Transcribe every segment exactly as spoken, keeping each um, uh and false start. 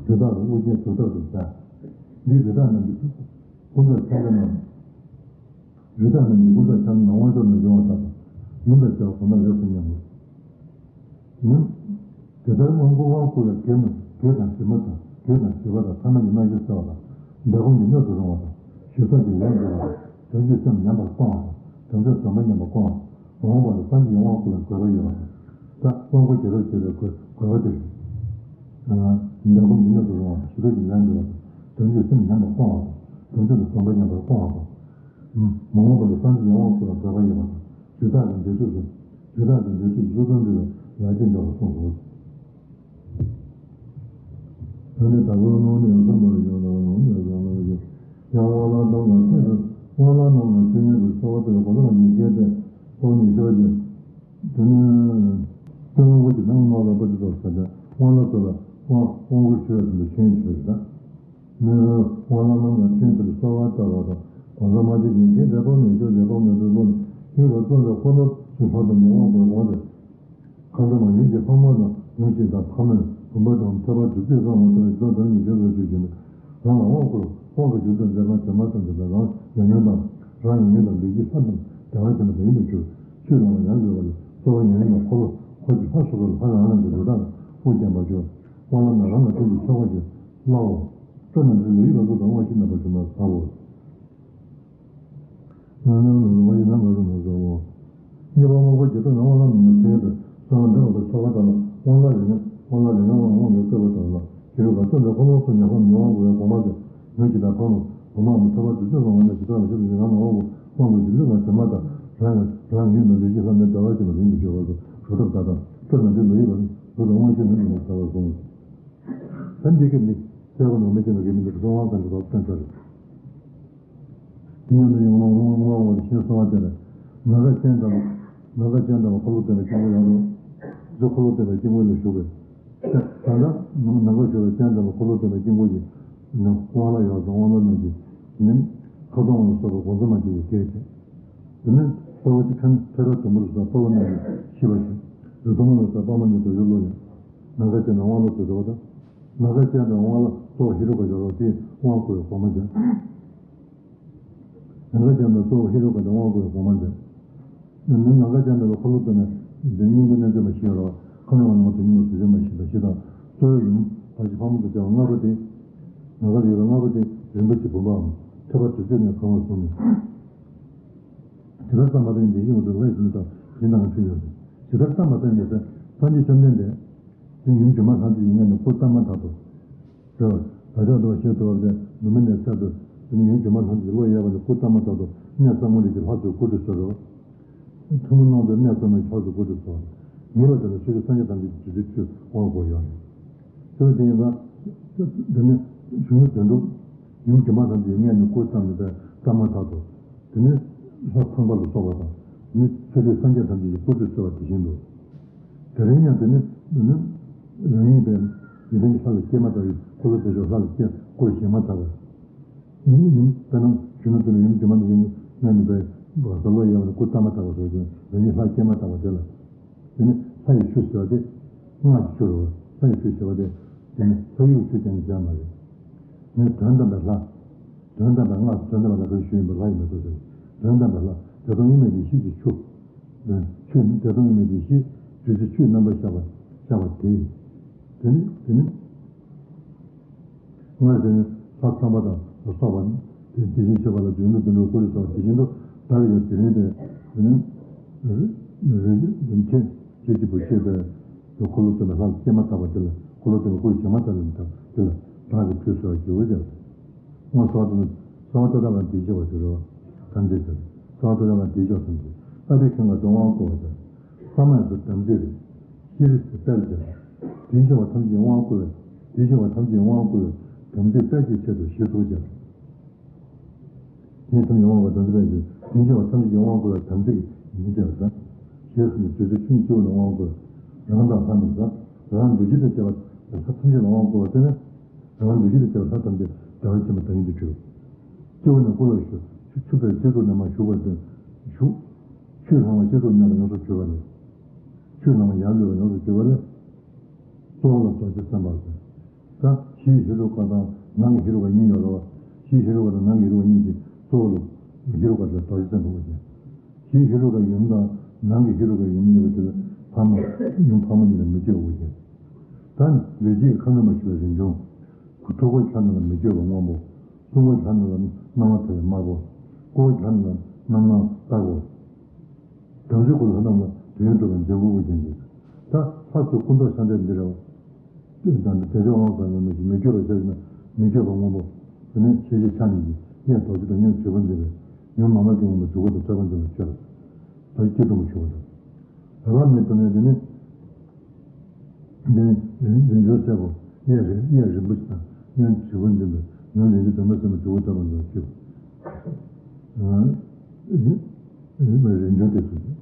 དེ་དག་ལ་དབུ་རྒྱན་དུར་ཐག་ཏུ་བྱ། འདིས་དེ་དག་རྣམས་ཀྱི་ཀུན་རྫོབ་ཆགས་སྡང་རྣམས། དེ་དག་རྣམས་ཀྱི་ཀུན་རྫོབ་ཆགས་སྡང་རྣམས་དབང་ཕྱུག་ལ་འབྱུང་བ་ལྟར་དང་། ཡུམ་དང་བཅས་པ་གོང་མ་ལེགས་སུ་མཉམ་དགོས། ནི། དེ་ལྟར་དབང་བསྐུར་དབང་བསྐུར་བའི་གེགས་རྣམས་གེགས་དང་སྒྲིབ་མ་དང་གེགས་དང་སྒྲིབ་པ་དང་ཐ་མལ་གྱི་རྣམ་ཤེས་སེལ་བ་དང་། འདར་ཁམས་ཀྱི་གནོད་འཚེ་སྲུང་བ་དང་ཞི་སོགས་ཀྱི་ལས་འགུལ་བ་དང་། དོན་བཅུའི་སེམས་ཉམས་པར་སྤང་བ་དང་། དོན་བཅུ་སྡོམ་པ་ཉམས་པར་སྤང་བ་དང་། མ་འོངས་པ་ལ་སངས་རྒྱས་ཀྱི་དབང་བསྐུར་བའི་དགོས་པ་ཡོད་པ་དང་། ད་དབང་བསྐུར་རྒྱ་སྐྱེད་བྱེད་པའི་དགོས་དགོས་པ་དེ་རེད། འདར་ཁམས་ཀྱི་གནོད་འཚེ་སྲུང་བ་དང་ཞི་སོགས་ཀྱི་ལས་འགུལ་བ་དང་། དོན་བཅུའི་སེམས་ཉམས་པར་སྤང་བ་དང་། དོན་བཅུ་དང་སྡོམ་པ་ཉམས་པར་སྤང་བ་དང་། མ་འོངས་པ་ལ་སངས་རྒྱས་ཀྱི་དབང་བསྐུར་བའི་དགོས་པ་ཡོད་པ་དང་། དེ་དག་གི་འདོད་ཆོས་སུ། དེ་དག་གི་འདོད་ཆོས་སུ་སོ་སོར་འདུས་པའི་ལག་རྗེས་འཇོག་པར་གསུངས་སོ། ད་ནི་བདག་པོའི་ནང་ནས་ཡང་དག་པར་ཡོད་ལ་ནང་ནས་ཡང་དག་པར་ཡོད། ཡང་དབང་ལ་དང་ལ་ཆོས་དང་དབང་ལ་རྣམས་ལ་ཆོས་ཉན་པར་གསོལ་བ་དེ་ལ་གོ་ལ་ཉིད་སྐད་དེ་ཐོག་ནས་ཤོར་ཅིང་། དེ་ནས་སྟོན་དབང་པོ་ཆེ་ནང་མ་ལ་པ་ཏི་ཏོ་ཟ་བྱ་དབང་ལ་སོགས་ལ་དབང་དབང་བསྐུར་ཞུ་བ་དེ་ལ་ཆོས་ཉན་ཞུ་བ་རེད་ད། ནི་དབང་ལ་རྣམས་ལ་ཆོས་ཉན་པར་གསོལ་བ་བཏབ་པ་དང་གོ་ལ་མ་ཆོས་ཉན་སྐད་དེ་ཐོག་ནས་ཤོར་ཅིང་ཐོག་ནས་སུ་ལོ་ཡུལ་ལ་སོགས་ལ་འཁོར་ལོ་ཚུལ་ལྷ་དང་ཉེ་དབང་བསྐུར་དབང་དེ། ཁ་འདོན་ལ་ཡུམ་གྱི་ལྷ་མོ་དང་ཡུམ་གཞིས་དང་ཕ་མེས་བུམ་པ་དང་ཐོད་པ་བདུད་རྩིས་བསང་བ་ལྟ་བུའི་ཚོགས་དང་ཉི་ཤུ་ལ་ཞུགས་བཞིན་དུ་རང་ལ་དབང་བསྐུར་དབང་གི་མཇུག་ཏུ་འདས་པ་དེ་མ་ཐག་ཏུ་འདས་པ་རང་ཉམས་མྱོང་དང་རང་ཉམས་མྱོང་དང་ལུས་ཀྱི་ལྷ་རྣམས་བདེ་བ་ཅན་དུ་ཡིན་དུ་གྱུར། ཆོས་རང་ལ་ཡར་འགྲོ་བ་ལས་གཙོ་བོ་ཉམས་མྱོང་དང་འཁོར་ལོ་འཁོར་གྱི་ལྷ་སོ་སོར་ལྷ་རང་རང་གི་རིགས་རང་དབུ་བརྒྱན་པར་གྱུར། དབང་ལ་ན་རང་ལ་བསྟན་གྱི་ཆོས་འཁོར་གྱི་ལྷའོ། སྤྲོ་ན་འདི་ལུས་ཡིད་ལ་བློ་དང་དབང་བཞི་རྣམ་པར་ཞུ་ན་ཟའོ། ང་ནི་ང་ནི་ང་ཡིན་ན་ང་རུ་མ་བཟའོ། གཉིས་པ་དབང་པོ་བརྒྱད་དང་ནི་དབང་ལ་ནི་ཆོས་ཉན་པའི་གསོལ་བ་འདེབས་པ་དང་ཆོ་ག་དག་ལ་དབང་ལ་རིགས་ལྔ་དབང་ལ་རིགས་ལྔ་དབང་དབང་གི་བསྟོད་པ་དག་ལ་ཞུ་བའི་བར་དུ་ལས་འཁོར་ལོ་སོགས་ཉེ་འཁོར་ཉེ་དབང་བསྐུར་བའི་དགོངས་པ་དེ་ཡུམ་གཞིས་དང་ཕ་མ་བུ་མོ་མ་ཐོད་པ་བདུད་རྩིས་བསང་བ་ནས་ཇི་ལྟར་ལ་ཞིབ་ཏུ་ཞིག་རང་ལ་དབང་བསྐུར་དབང་བསྐུར་གྱི་ལུས་ལ་དེ་མ་ཐག་རང་ཡང་རང་ཡུལ་ན་ལུས་ཀྱི་ལྷ་མོའི་བདེ་བ་ཅན་ལ་རིང་དུ་གྱུར་བར་དུ་གྲོལ་ཐབས་དག་དང་སྤྲོ་ན་འདི་ལུས་ཡིད་ལ་བློ་དང་དབང་བཞི་རྣམ་པར་ཟ་བར་གསུངས། ད་འདི་གི་མི་གསལ་པོ་ནང་མི་ཅན་ལ་གི་མི་འདུག་གསང་བ་གང་གི་ཐོག་བསྟན་ཚར་རེད། དེ་ཡང་ན་ཡང་ལོང་ལོང་ལོང་ལོང་ཞེས་གསང་བ་དེ་ལ་ནམ་མཁའ་སྤྱན་དང་ནམ་མཁའ་སྤྱན་དང་འཁོར་ལོ་སྟོན་པའི་དཀྱིལ་འཁོར་ཡང་དུ་འཁོར་ལོ་སྟོན་པའི་དཀྱིལ་འཁོར་ལ་བཞུགས་པས། ད་ལྟ་ནམ་མཁའ་སྤྱན་དང་འཁོར་ལོ་སྟོན་པའི་དཀྱིལ་འཁོར་གྱི་དབང་ལ་ཡོད་དང་དབང་ལ་རྣམས་ཀྱི་ནི་ཁ་དོག་ལ་སོགས་པའི་གོང་ས་མ་ཆེན་གྱི་སྐད་དེ། དེ་ནས་དཔའ་བོ་ཆེ་ཁན་ཐེ་ར་དུམ་བུར་སོགས་དཔའ་བོ་རྣམས་ཀྱིས་ཤིས་པ་བཞིན་རི་དྭགས་མོ་ལ་སོགས་དཔའ་མོ་ནི་རྡོ་རྗེ་གློ་ཡང་ནམ་མཁའ་སྤྱན་དང་དབང་ལ་སོགས་པ་དང་། ནམ་མཁའ་སྤྱན་དང་དབང་ལ་གཙོ་བོ་ཧེ་རུ་ཀ་ཡོད་རོགས་དེས་དབང་བསྐུར་བའི་གོང་མ་ཅན། ནམ་མཁའ་སྤྱན་དང་གཙོ་བོ་ཧེ་རུ་ཀ་དེས་དབང་བསྐུར་བའི་གོང་མ་ཅན། ནི་ནམ་མཁའ་སྤྱན་དང་འཁོར་ལོ་སྟོན་པའི་སྙིང་པོ་རྣལ་འབྱོར་མ་ཞིག་ཡོད་རོགས་ཁམས་ལ་ནང་དུ་སྙིང་པོ་བཟོད་བྱེད་མ་ཞིག་དང་ཞེས་དང་གཙོ་བོའི་ཡུམ་བར་གྱི་ཕག་མོ་དང་བཅས་པ་ལྔ་པོ་དེ། ནམ་མཁའ་ལ་ཡོད་པའི་ལྔ་པོ་དེ་རིན་པོ་ཆེ་བུམ་པའམ་ཐོད་པ་བདུད་རྩིས་ནས་གང་བར་གསུངས་ནས། ཇི་ལྟར་བསམ་པ་དང་འདི་ཡི་འོག་ཏུ་ལྷ་ཡི་ཚུལ་དང་བཞིན་དང་ཕྲིན་ཡོད་ཅིང་། ཇི་ལྟར་བསམ་པ་དང་འདི་ལྟར་སངས་རྒྱས་བཅོམ་ལྡན་འདས་དེ་ཡུམ་སྒྱུ་མ་ལྷ་མཛེས་ཀྱི་མངལ་ནས་སྐུ་བལྟམས་མ་ཐག་ཏུ། རེད་བ། བདག་ཅག་འདུལ་བ་ཞེས་འདུལ་བ་དེ་ནུབ་མོ་ནས་ཚལ་དུ་དེ་ནི་ཡུམ་སྒྱུ་མ་ལྷ་མཛེས་ཀྱི་བློ་ཡལ་བ་ནས་སྐུ་བལྟམས་མ་ཐག་ཏུ་གནས་གསང་བ་རིགས་ཀྱི་ལྷ་ཚོགས་སྐུ་ཁྲུས་གསོལ་རོ། ཐུན་མོང་ནང་དུ་གནས་གསང་བའི་ལྷ་ཚོགས་སྐུ་ཁྲུས་གསོལ། ངེས་པར་དུ་ནི་ཕྱོགས་བཅུའི་སངས་རྒྱས་ཐམས་ཅད་ཀྱི་རྗེས་སུ་བརྩོན་འགྲུས་དབང་བསྐུར་ཡོད་རེད། དེ་ལ་དེ་ཡིན་ཙང་། འདི་ནི་གཞུང་ལུགས་དོན་གྲུབ། ཡུམ་སྒྱུ་མ་ལྷ་མཛེས་ཀྱི་མངལ་ནས་སྐུ་བལྟམས་ནས་བལྟམས་མ་ཐག་ཏུ། དེ་ནི་ལྷ་ཚངས་པ་ལ་སོགས་པ་དང་། དེ་ནི་ཕྱོགས་བཅུའི་སངས་རྒྱས་ཐམས་ཅད་ཀྱི་སྐུ་ཁྲུས་གསོལ་བ་དེ་བཞིན་དུ། དེ་རིང་ཡང་དེ་ནི་དེ་ནི་རང་ཉིད་པའི་ཡུལ་ལྷན་གྱི་ལྷ་ལ་སྐྱེས་མ་ཐག་པའི་འཁོར་ལོ་བདེ་མཆོག་ལྷ་ལ་སྐྱེས་སྐུ་བཞེངས་མ་ཐག་པའི། ཡུམ་ཡུམ་དཔེར་ན་གཞོན་ནུ་དེ་ལ་ཡུམ་སྒྱུ་མ་ལྷ་མཛེས་ཀྱི་མངལ་ནས་བལྟམས་ནས་བློ་ཡལ་བ་ནས་སྐུ་བལྟམས་མ་ཐག་པ་བཟོ་ཞིང་རང་ཉིད་ལྷ་སྐྱེས་མ་ཐག་པ་དེ་ལ། དེ་ནི་ལྷ་ཡི་ཆུ་ཟེར་བ་དེ་སྔགས་ཀྱི་ཆུ་རེད། ལྷ་ཡི་ཆུ་ཟེར་བ་དེ་དེ་ནི་ལྷ་ཡུལ་ཆུ་རྐྱང་གི་ཆ་མ་རེད། ནི་དོན་དམ་པའི་ལྷ། དོན་དམ་པའི་སྔགས་དོན་དམ་པའི་ལྷ་ཁོའི་ཆུ་ཡིན་པ་ལྷ་ཡིན་པ་སོ་སོ་དོན་དམ་པའི་ལྷ་དེ་དང་དབྱེར་མེད་ཀྱི་གཤིས་ཀྱི་ཆུ། ཆུ་ནི་དེ་དང་དབྱེར་མེད་ཀྱི་གཤིས་བདུད་རྩི་ཆུའི་རྣམ་པ་ཤར་བ་ཤར་བ་དེ། དེ་ནི་དེ་ནི། སྔར་བཞིན་ལྷ་ཚངས་པ་དང་ལ་སོགས་པ་དེ་དེ་བཞིན་གཤེགས་པ་ལ་བྱོན་ནས་དོན་གྲུབ་སྐུ་རུ་གསོལ་བ་དེ་བཞིན་དུ་བདག་གིས་ཀྱང་དེ་རིང་དེ་ནི་རི་རི་རི་ཁྱེད་ཁྱེད་ཀྱི་བུ་ཁྱེད་པའི་འཁོར་ལོ་སྟོན་པའི་ལྷ་ལ་སྐྱེས་མ་ཐག་པ་དེ་ལ་འཁོར་ལོ་སྟོན་པའི་སྐུ་བཞེངས་མ་ཐག་པའི་དེ་ལ་བདག་གིས་ཁྲུས་གསོལ་བར་བགྱིའོ་ཟེར། སྔོན་གསོལ་བ་སྟོན་གསོལ་བ་སྟོན་པ་ལ་འདི་ཞེས་པ་ཟེར་རོ། ཐམས་ཅད་ཟེར། གསོལ་བ་སྟོན་པ་ལ་འདི་ཞེས་པ་ཐམས་ཅད་ཨ་ཏི་ཁེངས་པ་དང་དབང་བསྐུར་བ་ཟེར། ས་མ་ཡ་སོགས་དམ་ཚིག་རེད། ཤེས་རིག་དེ་དཔལ་ཅན། དེ་བཞིན་པ་ཐམས་ཅད་དབང་བསྐུར་བས། དེ་བཞིན་པ་ཐམས་ཅད་དབང་བསྐུར་བས་དམ་ཚིག་དཔལ་གྱི་ཆེད་དུ་ཞེས་ཚོགས་བརྒྱབ། དེ་ཐམས་ཅད་དབང་བསྐུར་བས་དམ་ཚིག་དཔལ་གྱི་དེ་བཞིན་པ་ཐམས་ཅད་དབང་བསྐུར་བས་དམ་ཚིག་ཡིན་ཅེས་པ་དང་། ཞེས་གསུངས་ནས་དུས་ཚོད་ཆུང་ཆུང་ལ་དབང་བསྐུར། རང་དང་ལྷ་རྣམས་དང་རང་འདུ་ཤེས་དང་བཅས་པ་ལྷ་ཐམས་ཅད་ལ་དབང་བསྐུར་བ་དེ་ནི། རང་འདུ་ཤེས་དང་བཅས་པ་ལྷ་ཐམས་ཅད་བདེ་བ་ཆེན་པོ་དང་ཉིད་དུ་གྱུར། སྤྱི་བོ་ནས་སྐུ་ལ་ཞུགས། ཆུ་ཆུ་བེར་སྤྱི་གཙུག་ནས་མར་ཞུགས་པ་དེ་ཞུགས། ཆུས་ལྷག་མ་སྤྱི་གཙུག་ནས་མར་ཡོངས་སུ་གྱུར་པ་ལས། ཆུས་ལྷག་མ་ཡར་ལུས་པ་ཡོངས་སུ་གྱུར་པ་ལས། གཙོ་བོ་ལ་རྡོ་རྗེ་སེམས་དཔའ་ཟེར། ད་ཕྱིའི་ཧེ་རུ་ཀ་དང་ནང་གི་ཧེ་རུ་ཀ་གཉིས་ཡོད་རེད་བ། ཕྱིའི་ཧེ་རུ་ཀ་དང་ནང་གི་ཧེ་རུ་ཀ་གཉིས་ཀྱི་གཙོ་བོ་ལ་ཧེ་རུ་ཀ་དེ་རྡོ་རྗེ་སེམས་དཔའ་དབུ་རྒྱན། ཕྱིའི་ཧེ་རུ་ཀ་ཡུམ་དང་ནང་གི་ཧེ་རུ་ཀ་ཡུམ་གཉིས་པོ་དེ་ལ་ཕ་མ་ཡུམ་ཕ་མ་གཉིས་ལ་མི་བསྐྱོད་དབུ་རྒྱན། ད་ལུས་དཀྱིལ་གྱི་མཁའ་འགྲོ་མ་བཞི་ལ་རིན་འབྱུང་། ཐུགས་ཀའི་ལྷ་རྣམས་ལ་མི་བསྐྱོད་པ་སྔོན་པོ། གསུང་གི་ལྷ་རྣམས་ལ་སྣང་བ་མཐའ་ཡས་དམར་པོ། སྐུ་གི་ལྷ་རྣམས་ལ་རྣམ་སྣང་སྟག་པོ། དམ་ཆོས་སྐུ་ལྷ་རྣམས་ལ་དུས་ཡུན་དྲུག་པའི་འཇམ་མགོན་དབུ་རྒྱན་ཞེས། ད་ལྷ་ཚོགས་སྐུ་མདོག་ཤ་འདྲེས་འདི་རེད་བ། དང་དེ་ལྗོན་དབང་བཟང་ཡོད་མ་ཞིག་མི་བསྐྱོད་པ་ཞེས་ན་མི་བསྐྱོད་པ་སྔོན་པོ། དེ་ནས་ཤེས་བྱའི་ཆ་གཉིས་ཀྱི་གཡས་རྡོ་རྗེ་དང་གཡོན་དྲིལ་བུ་འཛིན་པའི་ཡུམ་མ་མ་ཀུན་དབང་པོ་དྲིལ་བུ་དང་ཐོད་པ་འཛིན་པ་མཆོད་པ། ད་སྐྱིལ་ཀྲུང་ཞུ་བ་དང་། རལ་པ་མེ་དང་ནས་དེ་ནས། འདི་ནི་རིན་འབྱུང་སྲས་པོ་གཡས་རི་གཡས་རིན་པོ་ཆེ་དང་གཡོན་དྲིལ་བུ་འཛིན་པའི་ཡུམ་རིན་ཆེན་སྒྲོལ་མ་སྲིན་པོ་དྲིལ་བུ་ཐོད་པ་འཛིན་པ་མཆོད། རིན་འབྱུང་དེ་ཚོ་རེད།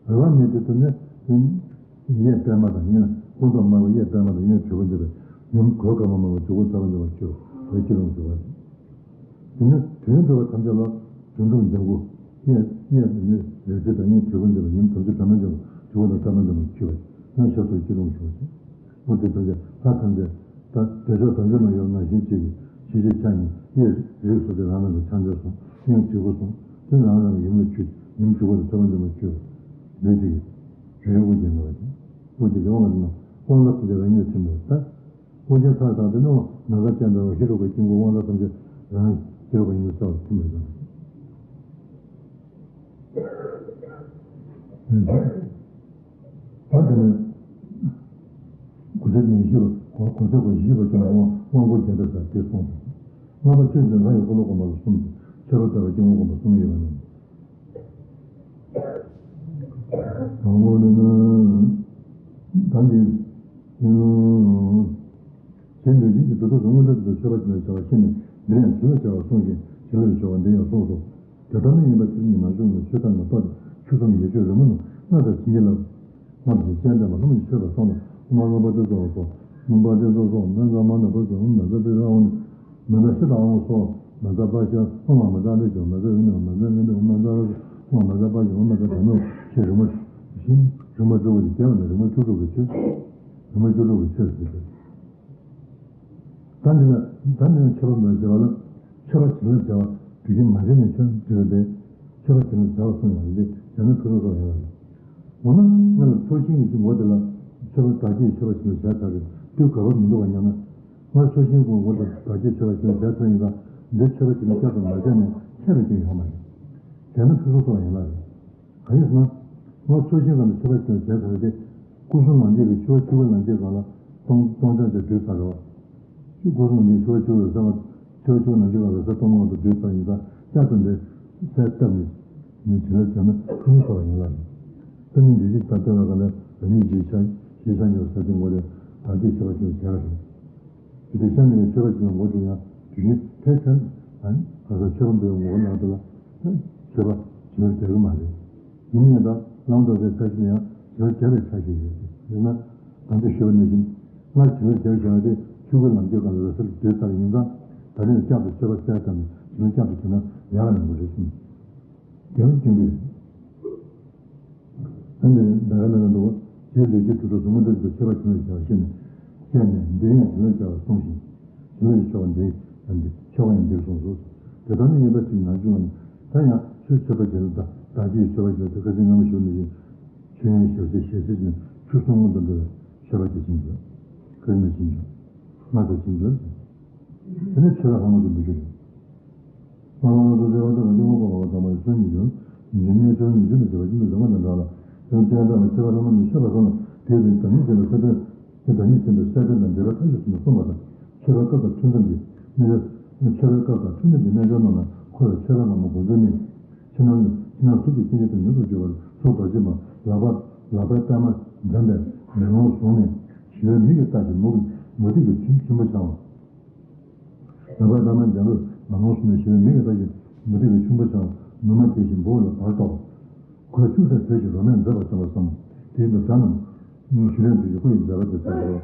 རལ་པ་མེ་དེ་ཚོ་ནི་གཡས་པད་མ་དང་གཡོན་སྐུ་མདོག་དམར་པོ་གཡས་པད་མ་དང་གཡོན་དྲིལ་བུ་འཛིན་པའི་ཡུམ་གོས་དཀར་མོ་དམར་པོ་དྲིལ་བུ་ཐོད་པ་འཛིན་པ་མཆོད། བོད་ཀྱི་ལུང་ཟེར་བ་རེད། དེ་ནས་དོན་གྲུབ་པ་ཐམས་ཅད་ལ་དོན་གྲུབ་འཇམ་པོ། གཡས་གཡས་ནི་རལ་གྲི་དང་གཡོན་དྲིལ་བུ་འཛིན་པ་ཡུམ་དམ་ཆོས་སྒྲོལ་མ་འཇམ་པོ་དྲིལ་བུ་དང་ཐོད་པ་འཛིན་པ་མཆོད་པ་ཡང་ཞབས་ཏོག་སྤྱི་ལུང་ཞུ་བ་ཞིག་འོ་དེ་ཐམས་ཅད་ལྷ་ཐམས་ཅད་ད་དེ་ཕྱོགས་དམ་ཆོས་ནང་ཡོད་ནང་བཞིན་གཅིག་གི་ཤེས་བྱའི་ཆ་གཉིས་གཡས་རིགས་སུ་དེ་རང་རང་གི་ཕྱག་འཚལ་སོང་གཡོན་དྲིལ་བུ་སོང་དེ་རང་རང་གི་ཡུམ་ལ་མཆོད་ཡུམ་དྲིལ་བུ་དང་ཐོད་པ་འཛིན་པ་མཆོད་པ་འདི་གཅིག་གི་རིགས་དབུ་རྒྱན་ལ་བ་ཞིག་དབུ་རྒྱན་གྱི་དབང་ལ་དབང་ལ་ཐམས་ཅད་རང་ཉིད་ཐིམ་པ་ད། དབུ་རྒྱན་ཚར་དང་དེ་ནས་ནམ་མཁའ་སྤྱན་དྲངས་པ་ཧེ་རུ་ཀ་དཀྱིལ་འཁོར་དབང་ལ་ཐམས་ཅད་རང་ཧེ་རུ་ཀ་ཡིན་པའི་གསལ་བར་ཐིམ་པར་བྱ། ད་དེ་ནས་གོ་ཆ་ཉི་ཤུ་གོ་ཆ་གོ་བཞི་པ་ཀྱང་དབང་དབང་བསྐུར་རྒྱས་འདེབས་ས་དེ་གསུངས་སོ། ལྔ་པ་ཆོས་འཛིན་ལྷ་ཡི་འཁོར་ལོ་བསྐོར་བ་ལ་གསུམ་གྱི་མཆོད་པ་བཏབ་པའི་དཀྱིལ་འཁོར་བསྐོར་བ་གསུམ་ཡོད་པ་རྣམས། དང་པོ་ནི་ནི། ད་འདི། ཞེས་འདོད་ཆེན་གྱི་གྲུབ་ཐོབ་སུ་མངོན་མཐོ་ཚུལ་དུ་མཆོད་པ་བྱིན་ལ་བྱ་བ་ཤེས་ནས་འདིར་ཡང་བྱིན་ལ་བྱ་བ་གསུངས་ཤིང་བྱིན་ལ་བྱ་བ་འདི་ཡང་གསུངས་སོ། དེ་ལྟར་ན་ཡིན་པ་ཕྱིར་ཉིད་ནང་བྱུང་ནས་ཆོས་ཐམས་ལ་རྟོགས་ཏེ་ཆོས་གསུམ་ཡིད་དཔྱོད་རོལ་མོ་རྣམས་སྔར་ལྟར་བྱིན་གྱིས་བརླབ། སྔར་བཞིན་སྤྱན་འདྲེན་པ་ལྷ་མོ་མཆོད་པ་སོགས་ལ་ཨོཾ་ཨ་ལོ་པ་ཏི་སོགས་སོ། ཨོཾ་པ་ཏི་སོགས་སོགས་མན་ཙ་མ་ན་པ་སོགས་ཨོཾ་མན་ཙ་པི་ཨོཾ། མན་ཙ་ཤི་ཏ་ཨོཾ་སོགས་མན་ཙ་པ་ཤ་ཨོཾ་མན་ཙ་ཨ་ནི་ཤོ་མན་ཙ་ཨི་ནི་མན་ཙ་ཨི་ནི་ཨོཾ་མན་ཙ་ཨ་ཤ་ཨོཾ་མན་ཙ་པ་ཤ་ཨོཾ་མན་ཙ་དྷ་ནུ་ཤེས་རིག་མ་ཤིན་རིག་མ་བཅུ་པོ་ཞིག་རྒྱལ་བ་ནི་རིག་མ་བཅུ་དྲུག་གི་ཆོས། རིག་མ་བཅུ་དྲུག་གི་ཆོས་ཟེར་ཏེ། ད་འདི་ལ་ད་འདི་ལ་མཆོད་པ་མ་བྱས་པ་ལ། མཆོད་པ་བྱིན་ལ་བྱ་བ་དུས་རྒྱུན་མ་བྱས་ནས་ཆོས་འདྲི་བ་སྟེ། མཆོད་པ་བྱིན་ལ་བྱ་བ་གསུངས་ཡང་འདི་བྱས་ན་ཕུན་སུམ་ཚོགས་ཡོང་བ་རེད། འོ་ན་སྔར་ལ་ཚོགས་ཞིང་གི་ངོ་དེ་ལ་མཆོད་པ་བདག་བསྐྱེད་མཆོད་པ་བྱིན་ལ་བྱ་ཚར་རེད་དུས་དགོས་པ་མི་འདུག་ག་སྙམ་ན། སྔར་ཚོགས་ཞིང་གི་ངོ་དེ་བདག་བསྐྱེད་མཆོད་པ་བྱིན་ལ་བྱ་ཚར་ཡིན་ཙང་འདིར་མཆོད་པ་བྱིན་ལ་བསྐྱར་དུ་མ་བྱས་ནས་ཁྱད་པར་ཅིག་ཡོད་མ་རེད། བྱས་ན་ཕུན་སུམ་ཚོགས་ཡོང་ལ་རེད། གང་ཡིན་ཟེར་ན། སྔར་ཚོགས་ཞིང་ཁམས་ནས་མཆོད་པ་བྱིན་ལ་བྱ་ཚར་ཏེ། སྐུ་གསུམ་ལམ་འཁྱེར་གྱི་ཆུ་བ་ཆུ་བོའི་ལམ་འཁྱེར་སྒང་ལ་སྟོང་སྟོང་ཆ་ཆ་བསྡུས་ཚར་རེད་བ། སྐུ་གསུམ་ལམ་འཁྱེར་ཆུ་བ་ཆུ་བོའི་ས་ཆུ་བ་ཆུ་བོའི་ལམ་འཁྱེར་སྒང་ལ་ས་སྟོང་ལམ་དུ་བསྡུས་ཚར་ཡིན་ཙང་བསྐྱར་དུ་འདི་གསལ་བཏབ་ནས་ནི་བྱིན་ལ་བྱ་ན་ཕུན་སུམ་ཚོགས་པ་ཡིན་ལ་རེད། ད་ནི་འདི་ཞིག་ད་ལྟ་བ་ག་ལ་རང་ཉིད་ཀྱི་ཆ་ཤེས་བྱ་ཉོ་ས་ཀྱི་ངོ་རེ་བདག་བསྐྱེད་མཆོད་པ་ཅིག་བྱ་བ་རེད། དེ་དུས་ཤ་མི་ལ་མཆོད་པ་བྱིན་ལ་ངོ་སྤྲོད་ཡང་དུས་རྒྱུན་ཕལ་ཆེར་ཨ་ནི་ག་ས་མཆོད་པ་འབུལ་བའི་ངོ་བོ་ནང་དུ་ལ་མཆོད་པ་བྱིན་ལ་རྒྱག་གི་མ་རེད། ཡིན་ནའི་ད་བླང་དོར་བའི་ཆ་ཤས་ལ་ཡང་བྱིན་ལ་རྒྱག་པའི་ཆ་ཤས་ཡོད་དེ་ཡིན་ན་ད་ལྟ་ཞུས་པ་ནང་བཞིན་སྔར་བྱིན་ལ་རྒྱག་བྱ་བ་དེ་ཆུ་བོའི་ལམ་འཁྱེར་སྒང་ལ་རེ་ས་ལ་སྡོད་ཚར་ཡིན་ཙང་ད་རེས་བསྐྱར་དུ་མཆོད་པ་གསལ་བཏབ་ནས་བྱིན་ལ་བསྐྱར་དུ་བྱས་ན་ཡག་ཡོང་གི་རེད་གསུངས། རྒྱལ་བ་ཀུན་གྱི། ཨ་ནི་ད་ག་ན་ན་འདུག་རྗེ་ལས་ཀྱི་དུས་སུ་གཟུགས་མ་འདྲ་ཞིག་ཏུ་མཆོད་པ་བྱིན་ལ་བྱ་བ་ཤེས་ནས་བཤད་ནས་འདིར་ཡང་བྱིན་ལ་བྱ་བ་གསུངས་ཤིང་། བྱིན་ལ་མཆོད་པ་འདི་ཡང་འདི་མཆོད་པ་ཡང་འདིར་གསུངས་སོ། དེ་ལྟར་ན་ཡོད་པ་ཅིག་ན་བྱུང་བ་ནི་ད་ཡང་ཆོས་མཆོད་པ་བྱིན་ལ་བདག་བསྐྱེད་མཆོད་པ་བྱིན་ལ་དེ་ཁ་ཅིག་ནམ་ཞུ་ནས་ཡིན། ཆོས་དབྱིངས་ཞབས་ཕྱི་ཞལ་གཟིགས་ནས་ཆོས་གསུང་ངུ་དང་འདྲ་བའི་མཆོད་པ་དེ་བྱིན་གྱིས་ཁ་ཅིག་ན་བྱིན་གྱིས་སྔར་དུ་བྱིན་གྱིས། དེ་ནས་ཆོས་ལ་ལྷག་མ་དུ་མི་འགྱུར་རོ། སྔ་མ་ལ་སོགས་བྱས་པ་དང་རང་བཞིན་དབང་བསྐུར་བ་དང་མ་ཡི་སོན་ཉིད་འབྱུང་། ཉིད་ཉིད་ཆོས་ཉིད་ཆོས་ནི་བྱས་པ་ཉིད་དུ་འབྱུང་བ་དང་འདྲ་ལ། དེ་ལྟར་བྱས་པ་མཆོད་པ་ལྷག་མ་ཉིད་མཆོད་པ་སོགས་ལ་དེའི་རིགས་བདག་ཉིད་ཅན་དུ་གསལ་སྟོན། དེ་བདག་ཉིད་ཅན་དུ་གསལ་སྟོན་དང་འབྲེལ་པའི་ཐབས་ཤེས་སུ་ནི་གསུངས་པ་དང་མཆོད་པའི་སྐབས་དང་ཐུན་མཚམས་ཀྱི་རྣལ་འབྱོར། མཆོད་པའི་སྐབས་དང་ཐུན་མཚམས་ཀྱི་རྣལ་འབྱོར་རྣམས་ལ་འཁོར་བའི་མཆོད་པའི་ལྷག་མ་དགོངས་འགྲེལ་ནི། ཕྱི་ནང་ཕྱི་ནང་གཟུགས་ཀྱི་སྐྱེ་མཆེད་དུ་ཡོངས་སུ་གྱུར་པར་ཚོགས་རྡོ་རྗེ་མ་ལག་པ་ལག་པའི་པད་མ་འཛིན་པའི་མེ་ལོང་བཟུང་ནས་ཞི་བའི་མིག་གིས་བལྟ་ཞིང་མུ་མུ་ཏིག་གི་ཆུན་ཆུན་པོ་འཆང་བ། ལག་པའི་པད་མ་འཛིན་པའི་མེ་ལོང་བཟུང་ནས་ཞི་བའི་མིག་གིས་བལྟ་ཞིང་མུ་ཏིག་གི་ཆུན་པོ་འཆང་ནུ་མ་སྐྱེས་ཤིང་སྦུ་བ་ལ་བར་གཏོགས། གོས་བཅུ་ཚར་བྲེས་ཤིང་རོ་མས་མཛེས་པར་བརྩམས་པར་བསམ། དེའི་ནུབ་བྲང་རྣམས་ཞུ་ལན་དུ་ཡི་སྐུ་ཡི་མཛད་པ་དེ་གསལ་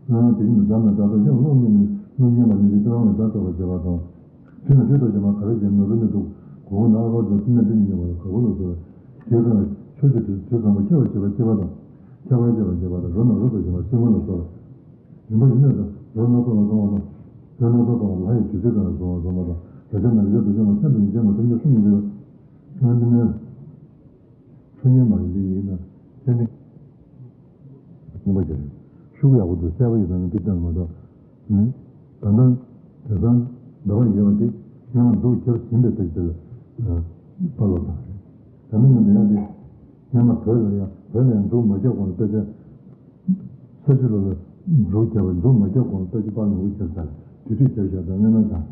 ལོ། དེ་ཉིད་དུ་འགྲམ་ནས་སྒྲ་དང་ཡང་གློག་བརྙན་ནས་གློག་བརྙན་པ་ནི་ཅི་སྟོན་དབང་གིས་སྒྲ་རྟོགས་པར་བྱེད་པ་དང་། དུས་ན་དུས་རྟོགས་བྱེད་མ་ག་རེ་བྱེད་ནོར་བུ་ནི་འདུག་གོ་བོ་ནག་རོ་དང་སྲིན་ནག་སྤྲིན་ཉེ་བར་ག་བུ་ལ་སོགས་དུས་གང་ཕྱོགས་ཀྱི་དུས་དུས་བཟང་པོ་ཁྱབ་པར་བྱེད་པ་སྐྱེ་བ་དང་། ཁྱབ་པར་བྱེད་པ་བྱེད་པ་དང་རོ་ནག་རོ་དང་བྱེད་པ་སྲིན་མོ་ལ་སོགས་རིམ་པ་བཞིན་དུ་ རོ་སྣ་ཚོགས་ལ་སོང་བ་དང་། རོ་སྣ་ཚོགས་པ་ལ་ལྷ་ཡི་དུས་ཚོད་གང་ལ་སོང་བ་སོང་བ་དང་། རེ་ཆ་ན་རེ་ཆ་དུ་ཆ་མ་ཚད་དུ་ཡིན་ཅན་མ་ཐུན་ཆ་གསུམ་ཡིན་པས། ཨ་ནི་ནི། ཆོས་ཉིད་མ་ཡིན་པའི་ཡིན་ན་ཚད་མིན། ངོ་མ་བྱ་རེད། ཤུགས་ཡག་པོ་འདུག་གསལ་པོ་ཡོད་ན་ཡང་འདི་ལྟར་མ་གཏོགས། ཨུམ། ད་ལྟ་དེང་སང་འདོད་པ་ཡོད་པ་དེ་སྔོན་མ་མཛུབ་རྒྱབ་ཟིན་པའི་དཔེ་ཆ་ལ་དཔའ་ལོ་བཏང་རེད། ད་ནི་ང་འདི་ཡང་དེ་སྔོན་མ་བོད་ལ་ཡང་བོད་ལ་ཡང་མཛུབ་མ་རྒྱབ་གོང་ལ་དཔེ་ཆ། ས་ཆུ་ལ་ལ་མཛུབ་རྒྱབ་པ་མཛུབ་མ་རྒྱབ་གོང་ལ་དཔེ་ཆ་པར་ནོར་བུ་རྒྱབ་ས་ལ་དུས་དུས་རྒྱབ་བཞག་དང་སྔོན་མ་དང་།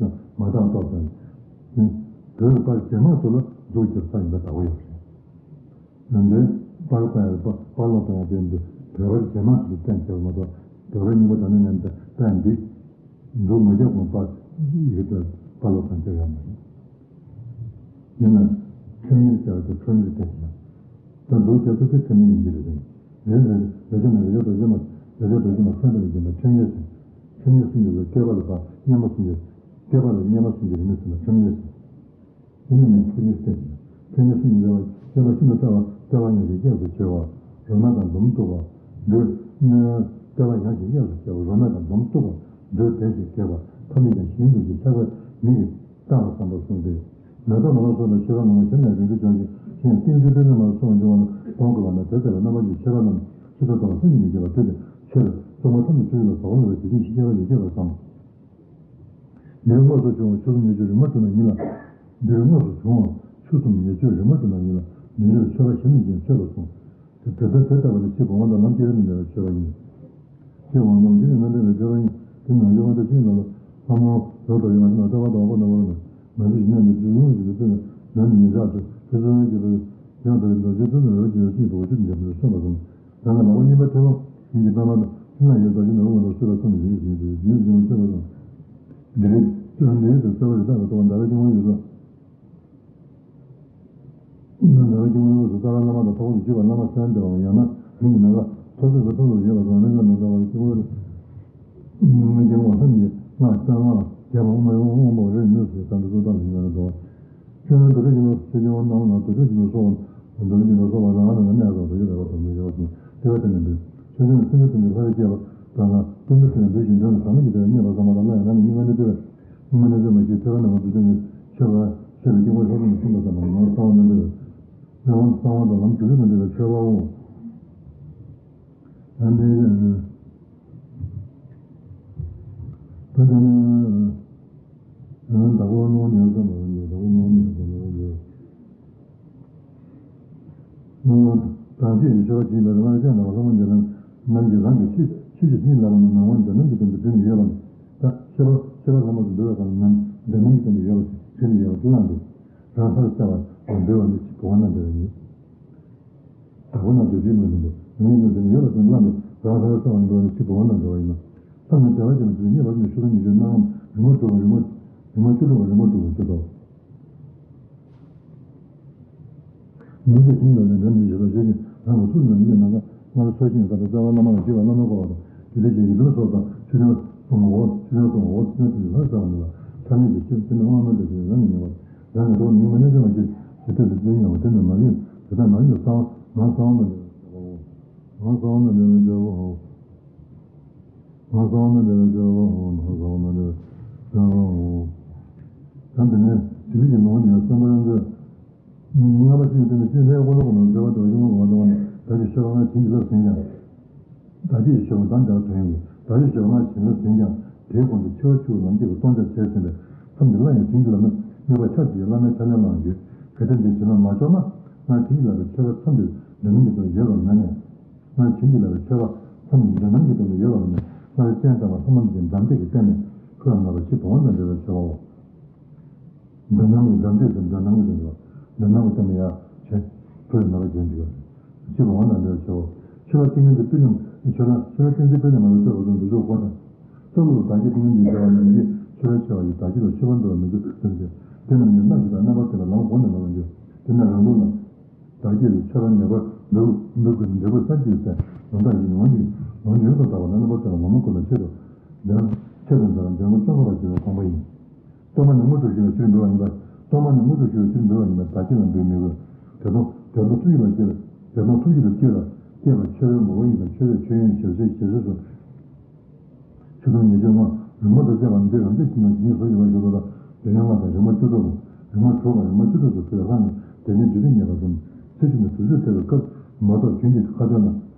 མ་བཏང་སྟོབས་དང་། བོད་ཀྱི་པར་རྗེས་མ་ཚོ་ལ་མཛུབ་རྒྱབ་ས་ཡིན་པ་ལྟ་བུ་ཡོད་རེད། ཡང་འདིར་པར་བཀང་ཡང་པར་པར་ལོག་བཏང་ཡང་དེ་འདི་བོད་པར་རྗེས་མ་ཚོ་ལ་བསྟན་བྱས་པ་མ་གཏོགས་བོད་པར་རྙིང་པ་དང་ནི་ངན་པ་བསྟན་འདི། མཛུབ་མ་རྒྱབ་གོང་པར་ཡི་གེ་དེ་པར་ལོག་བཏང་ཆོག་ཡོད་མ་རེད། ཡིན་ན་ཁྲིམས་ཉེས་བྱ་བ་དེ་ཁྲོ་ཉེས་བསྟན་ཤག་ད་མཛུབ་རྒྱབ་ཚུལ་དེ་ཁྲིམས་ཉེས་ཡིན་གྱི་རེད་དེ། རེད་རེད་རེད་ཆ་ན་རེ་ཆ་རྡོ་རྗེ་མ་རེ་ཆ་རྡོ་རྗེ་མ་ཚད་མཐོ་ཡིན་གྱི་མ་ཁྲིམས་ཉེས་ཟེར། ཁྲིམས་ཉེས་སུན་འབྱིན་ལ་སྐེད་པ་ལ་བ་སྙེ་མ་སུན་འབྱིན། སྐེད་པ་ལ་སྙེ་མ་སུན་འབྱིན་རིན་མེད་ཟེར་ན་ཁྲིམས་ཉེས་ཟེར། དེ་ནི་མིན་ཁྲིམས་ཉེས་སུ་བསྟན་ཅིང་། ཁྲིམས་ཉེས་སུན་འབྱིན་ལ་སྐྱེ་བ་ཤིན་ཏུ་བསྟར་བ་བསྟར་བ་ཉག་གཅིག་གཡས་སུ་འཁྱིལ་བ། རོ་སྨད་དང་འཛུམ་གཏུགས་པ། མདོས། བསྟར་བ་ཉག་གཅིག་གཡས་སུ་འཁྱིལ་བ་རོ་སྨད་དང་འཛུམ་གཏུགས་པ། མདོས་དལ་ཞིང་བགེགས་པ་ཐམས་ཅད་ཀྱང་ཞི་བའི་འདུ་ཤེས་ཆགས་པ་མིག་གིས་བལྟ་བར་བསམ་པར་གསུངས་ཏེ། མེ་ཏོག་མ་ལ་སོགས་པའི་མཆོད་པ་རྣམས་ཞལ་ནས་རིམ་གྱིས་བྱུང་ཞིང་ཞིང་ཏིང་འཛིན་ཏིང་འཛིན་མ་ལ་སོགས་པ་འབྱུང་བ་ལ་གདོང་བསྐུས་པ་ན་དེ་ལྟ་བུའི་རྣམ་པ་བཅུའི་མཆོད་པ་རྣམས་ཆུ་ཚོད་ཐོག་ལ་སངས་རྒྱས་མི་བྱེད་པ་དུས་དེ་ཆོས་རེད། སྲུང་མ་ཐམས་ཅད་ཆོས་ཉིད་ལ་ཟབ་མོ་ལ་དེ་བཞིན་གཤེགས་པ་ལ་ཡིད་ཆེས་པར་བསམ། འདིར་དངོས་སུ་བྱུང་བ་ཆུ་གསུམ་ཉེར་སྤྱོད་རིམ་པ་བསྡུ་ན་ཡིན་ལ། འདིར་དངོས་སུ་བྱུང་བ་ཆུ་གསུམ་ཉེར་སྤྱོད་རིམ་པ་བསྡུ་ན་ཡིན་ལ། ནུས་མཆོད་མཆོད་པ་ཞེ་ནས་ཀྱང་མཆོད་པར་གསུངས། དེ་དེ་ལྟར་དེ་ལྟ་བུ་ནི་ཕྱིའི་གོང་མ་དང་ལམ་སྐྱེ་བོའི་རྣམ་པའི་མཆོད་པ་ཡིན། ཕྱིའི་གོང་མ་ལམ་སྐྱེ་བོའི་རྣམ་པའི་མཆོད་པ་ཡིན། དེ་ནང་བཞིན་དབང་དུ་ཕྱིན་ལ་ལ་ལྷ་མོ་རོ་དང་ཡང་ན་ལྟ་བ་དང་དབང་པོ་རྣམ་པར་མ་ལུས་ཀྱི་གནས་འདི་ཚུལ་ལུགས་ཀྱི་ཚུལ་ལ་ལམ་ནི་ཉེ་ཆར་དུ་ཕྱི་སོ་ཡང་སྐྱེ་བོའི་ཡང་དག་པའི་མདོ་ཆེན་ཚུལ་ལ་རོལ་གྱི་ཡོད་ཅེས་པའི་ཆོས་འབྱུང་དུ་གསུངས་པ་གསུངས། རང་གི་ལག་པ་གཉིས་པ་མཐེ་བོང་གཉིས་ཀྱི་པདྨ་དང་སྤྱན་སྔར་ཡོད་མདོག་ཅན་ནི་འོད་མངོན་པར་གསལ་བ་གསུམ་གྱི་ཞིང་དུ་ཞིང་ཞིང་མཆོད་པ་དང་། འདི་རིགས་ལ་འདི་ཡོད་དུ་གསལ་བ་རི་དྭགས་ཀྱི་ཐོག་ཟླ་བའི་སྐྱེ་བོ་ཡོད་དོ། ཟླ་བའི་སྐྱེ་བོ་ཡོད་དོ་རྩ་བའི་བླ་མ་དང་ཐོག་ཏུ་གྱུར་པ་བླ་མ་གསལ་འདེབས་པ་ཡང་ན་མིང་གི་ནམ་མཁའ་ཐོག་ཚད་དུ་ཐོག་ཏུ་ཡོད་པ་དང་མིང་ལ་མི་འདྲ་བའི་སྐྱེ་བོ་ཡོད་དོ། སྐྱེ་བོ་བསམ་གྱིས་སྔགས་རྩ་སྔགས་རྒྱས་པ་དབུ་མའི་དབང་པོ་རེ་ནུས་སུ་ཡོད་ས་འདི་ཚོ་བཏང་ལ་ཡིན་ན་འགྲོ། ཆོས་ཉིད་དུ་རུ་ཡིན་ནོ། ཆོས་ཉིད་དབང་རྣམས་ལ་དུ་རུ་ཡིན་ནོ་སོགས་པ། དུ་རུ་ཡིན་ནོ་སོགས་པ་རང་རང་ལ་གནས་དང་དུ་ཡོད་པའི་བར་དུ་མི་འགྱུར་བ་དང་དེ་བས་ཏེ་ནི་འདུས། ཆོས་ཉིད་སེམས་ཉིད་དུ་ནི་ལྷ་ཡི་སྐྱེ་བ་དང་ལ་ཀུན་ཏུ་ཐོས་ནས་འདུས་ཤིང་འདོད་ན་ཟབ་མོ་ཞིག་དེ་ལ་བརྙས་པར་བསམ་པ་དང་སླར་ཡང་རང་གི་སྙིགས་མ་ནི་སྤྲོས་པས་སྙིགས་མ་ནི་སྤྲོས་མ་ཞེས་ཐོས་པ་རྣམས་ཀྱི་དུས་ཚོད་ནི་མཆོད་པ་མཆོད་པའི་དཀྱིལ་འཁོར་ལྷ་ཚོགས་ནས་གསུངས་པ་ཙམ་མ་ཡིན་ནོ། གསང་བ་རྣམ་འགྲེལ་བས་གསང་བ་དང་ལམ་གྱི་ལུས་ལ་འདུས་པའི་མཆོད་པའོ། ད་ནི་ད་ག་ནི་བདག་པོ་སྣང་བ་མེད་ཙམ་མ་ཡིན་བདག་པོ་སྣང་བ་མེད་ཙམ་མ་ཡིན། སྣང་བ་དང་བཅས་ཀྱི་མཆོད་པ་བྱིན་པའི་རིམ་པར་བཅས་ནས་ལྷ་མོ་འདི་རྣམས་ཀྱིས་རང་གི་ཕྱི་ཕྱི་ཕྱི་ཉིད་ལ་ནང་ངོ་འདོད་སྣམ་གྱི་སྟེང་དུ་བྲིས་ནས་ཡོད་པ་ནི། ད་མཆོད་པ་མཆོད་པ་ལྷ་མོ་དུ་འབུལ་བའི་སྐབས་ནང་འདོད་སྣམ་གྱི་སྟེང་དུ་ཡོད་པ་བྲིས་ནས་ཡོད་པ་དེ་བླངས་ཏེ། རང་སར་གསལ་བར་འབུལ་བ་ནི་ཕྱི་བུམ་པ་ན་འདོད་པ་ཡིན། བདག་པོ་ན་འདོད་ཅིང་མི་འདུན་པ་ནི་ཡིན་ནོ། དེ་ནི་ཡོད་པ་དེ་བླངས་ཏེ་རང་སར་གསལ་བར་འབུལ་བ་ནི་ཕྱི་བུམ་པ་ན་འདོད་པ་ཡིན་ནོ། ལྷ་མོའི་བདེ་བ་ཅན་ལ་དུས་བརྙས་པ་ནི་ཆུ་ཚོད་ཉི་ཤུ་གནམ་རིང་མོ་དྲུག་རིང་མོ་རིང་མོ་བཅུ་དྲུག་རིང་མོ་དྲུག་ཅེས་སོ། མུ་སྟེགས་ཤིང་ལ་ལས་འདྲ་མིན་ཞེས་པ་ཞུ་ཞིང་རང་གི་ཚུལ་རྣམས་ཀྱི་ནམ་མཁའ་སྔར་འཚོ་ཞིང་བཀའ་དང་རྩ་བའི་བླ་མ་ལ་བགྱི་བ་བླ་མའི་བསྐོར་བ་དང་དེ་ལས་ཀྱི་ཡིད་དུ་སོགས་དང་ཆོས་ཉིད་གསུང་ངོ་ཆོས་ཉིད་གསུང་ངོ་ཆོས་ཉིད་ཀྱི་ལྷར་བྱ་བ་ནི་ལ་ཐ་སྙད་ཀྱི་ཕྱིར་དེ་ནི་དབང་མེད་དུ་ཞིག་རང་གི་ཉེ་བར་རང་གི་ཐོག་ཉིད་མ་གནས་ཆོས་མ་ཕྱིར་ཇི་ལྟར་དུ་བརྩོན་ཡང་བ་དེ་ནི་མ་ཡིན་དེ་ལྟར་མ་ཡིན་པར་གསང་བ་ང་གསང་བ་མ་ལས་ལ་འཇལ་བའོ། ང་གསང་བ་མ་ལས་ལ་འཇལ་བའོ། ང་གསང་བ་མ་ལས་ལ་འཇལ་བའོ། ད་འདི་ནས་ཇི་ལྟར་གྱི་ནོར་འདི་ཡང་བསམ་པ་ཡང་འདོད། ལྔ་པ་ཅན་དེ་ནི་ཅི་ལས་འཁོར་ལོ་ཁོ་ན་འབྲེལ་བ་དང་ཡུམ་འོང་བ་དང་བདག་གི་ཤེས་པ་ལྔ་བྱིན་གྱིས་བརླབས་ཟིན་ཀྱང་། བདག་གི་ཤེས་པ་དང་འདྲ་དོན་ཡོད། བདག་གི་ཤེས་པ་ལྔ་བྱིན་རླབས་ཟིན་ཀྱང་དེའི་གོང་དུ་འཆི་བ་འཆི་བ་ལམ་གྱི་སྟོང་ཆ་བྱས་ཟིན་པས་མཚམས་འདི་སླར་ཡང་བྱིན་གྱིས་བརླབས་ན་དམིགས་པ་ཆ་གཅིག་བླ་མའི་ཕྱག་ལེན་བླང་ཡོད། གལ་ཏེ་འདི་བྱིན་རླབས་མ་ཆོག་ན་སྔར་བྱིན་གྱིས་བརླབས་པའི་མཆོད་པ་མཚམས་འདིར་འདི་ནམ་གྱི་དོན་ཡོད་པར་མེད་ནས། སྔར་བྱིན་གྱིས་བརླབས་པའི་མཆོད་པ་མཚམས་འདི་ནམ་གྱི་དོན་དུ་ཡོད་པར་མེད། སྔར་སྤྱན་དྲངས་པ་ལྷ་མོ་འདིའི་འགྲམ་སྟེགས་ཀྱི་སྟེང་ནས་ཕུལ་བ་མ་གཏོགས་ཕྱི་བུམ་པ་ན་འབྲེལ་བའི་མཆོད་པའོ། འདི་ནམ་གྱི་འགྲམ་སྟེགས་སུ་འདི་ནམ་གྱི་དོན་དུ་འདི་ནམ་གྱི་སྟེང་ནས་ཡར་བྱས་ཕུལ་བ་མ་གཏོགས་གཞན་འདི་ག་ཕྱི་བུམ་པ་ན་འབྲེལ་བའི་མཆོད་པའོ། མཆོད་པ་ཏིང་ངེ་འཛིན་པུས་ལེན་མཆོད་པ་མཆོད་པ་ཏིང་འཛིན་པུས་ལེན་མ་ལུས་ཚོགས་པ་དང་འདི་ཚོགས་འཁོར་དང་། རྩ་བློ་ལ་བདག་བསྐྱེད་ཏིང་ངེ་འཛིན་བྱ་བ་ཉིད་ཀྱིས་མཆོད་པའི་ཆེ་བ་ཡིས་བདག་བསྐྱེད་ལ་མཆོད་པ་འདོར་བ་མི་འདོད་དོན་བྱེད། དེ་རྣམས་ནི་སྣ་ཞིག་དང་རྣམ་པར་བལྟས་པའི་ལམ་ཁོ་ནས་ལ་ལ་འགྱུར། དེ་ནས་རང་ལུགས་ལ། བདག་བསྐྱེད་ལ་མཆོད་པ་ངེས་པར་འབུལ་འབུལ་དགོས་འབྲས་བུ་གསར་བརྗེའི་ཚེ་ལམ་འདྲ་ཞིག་ཡོང་བ་ཉིད་ལམ་ཡོངས་སུ་དག་པ་ལ་རྣམ་པར་བལྟས་པ་ངོ་མ་ཀུན་ལ་ཆེད་དུ་འདོན་ཆེད་དུ་འདོན་འདོན་ངོ་བཅོ་ཁ་བར་བྱེད་པའི་དགོངས་པ་ཡིན། གཏོར་མ་ནི་དངོས་གྲུབ་ཞུ་བའི་ཕྱིར་འབུལ་བ་ཡིན་པ། གཏོར་མ་ནི་དངོས་གྲུབ་ཞུ་བའི་ཕྱིར་འབུལ་བ་ཡིན་པས་བདག་བསྐྱེད་ལ་འབུལ་མི་དགོས། དེ་དང་དེ་དང་ཐུགས་རྒྱུད་ལ་སྐྱེས་པ་དེ་དང་ཐུགས་རྒྱུད་ལ་སྐྱེས་པ་སྐྱེས་པ་མཆོད་པའི་ངོ་བོ་ཡིན་པས་མཆོད་པའི་མཆོད་ཡོན་ཞལ་ཟས་ཞལ་ཟས་སུ། ཆིག་སྟོང་ཉི་ཤུ་ལྔ། རིམ་པ་དང་བཅས་པ་འདི་རང་འདྲ་ཞིག་ན་ཇི་སྙེད་སུ་ཡོད་པ་ཞུ་དོ་ལ། དེ་ཡང་ལྔ་དང་རིམ་པ་བཅུ་དྲུག་པོ། རིམ་པ་དྲུག་པ་རིམ་པ་བཅུ་དྲུག་ཏུ་ཕུལ་ལ་ལྷག་ནས་དེ་ནས་འདུས་ཏེ་རྙེད་པ་གསུམ། ཚེ་གཅིག་ན་དྲུག་ཅུ་ཐེབས་པའི་སྐབས་མ་གཏོགས་རྒྱུན་གྱི་ཁ་ཏོན་ན།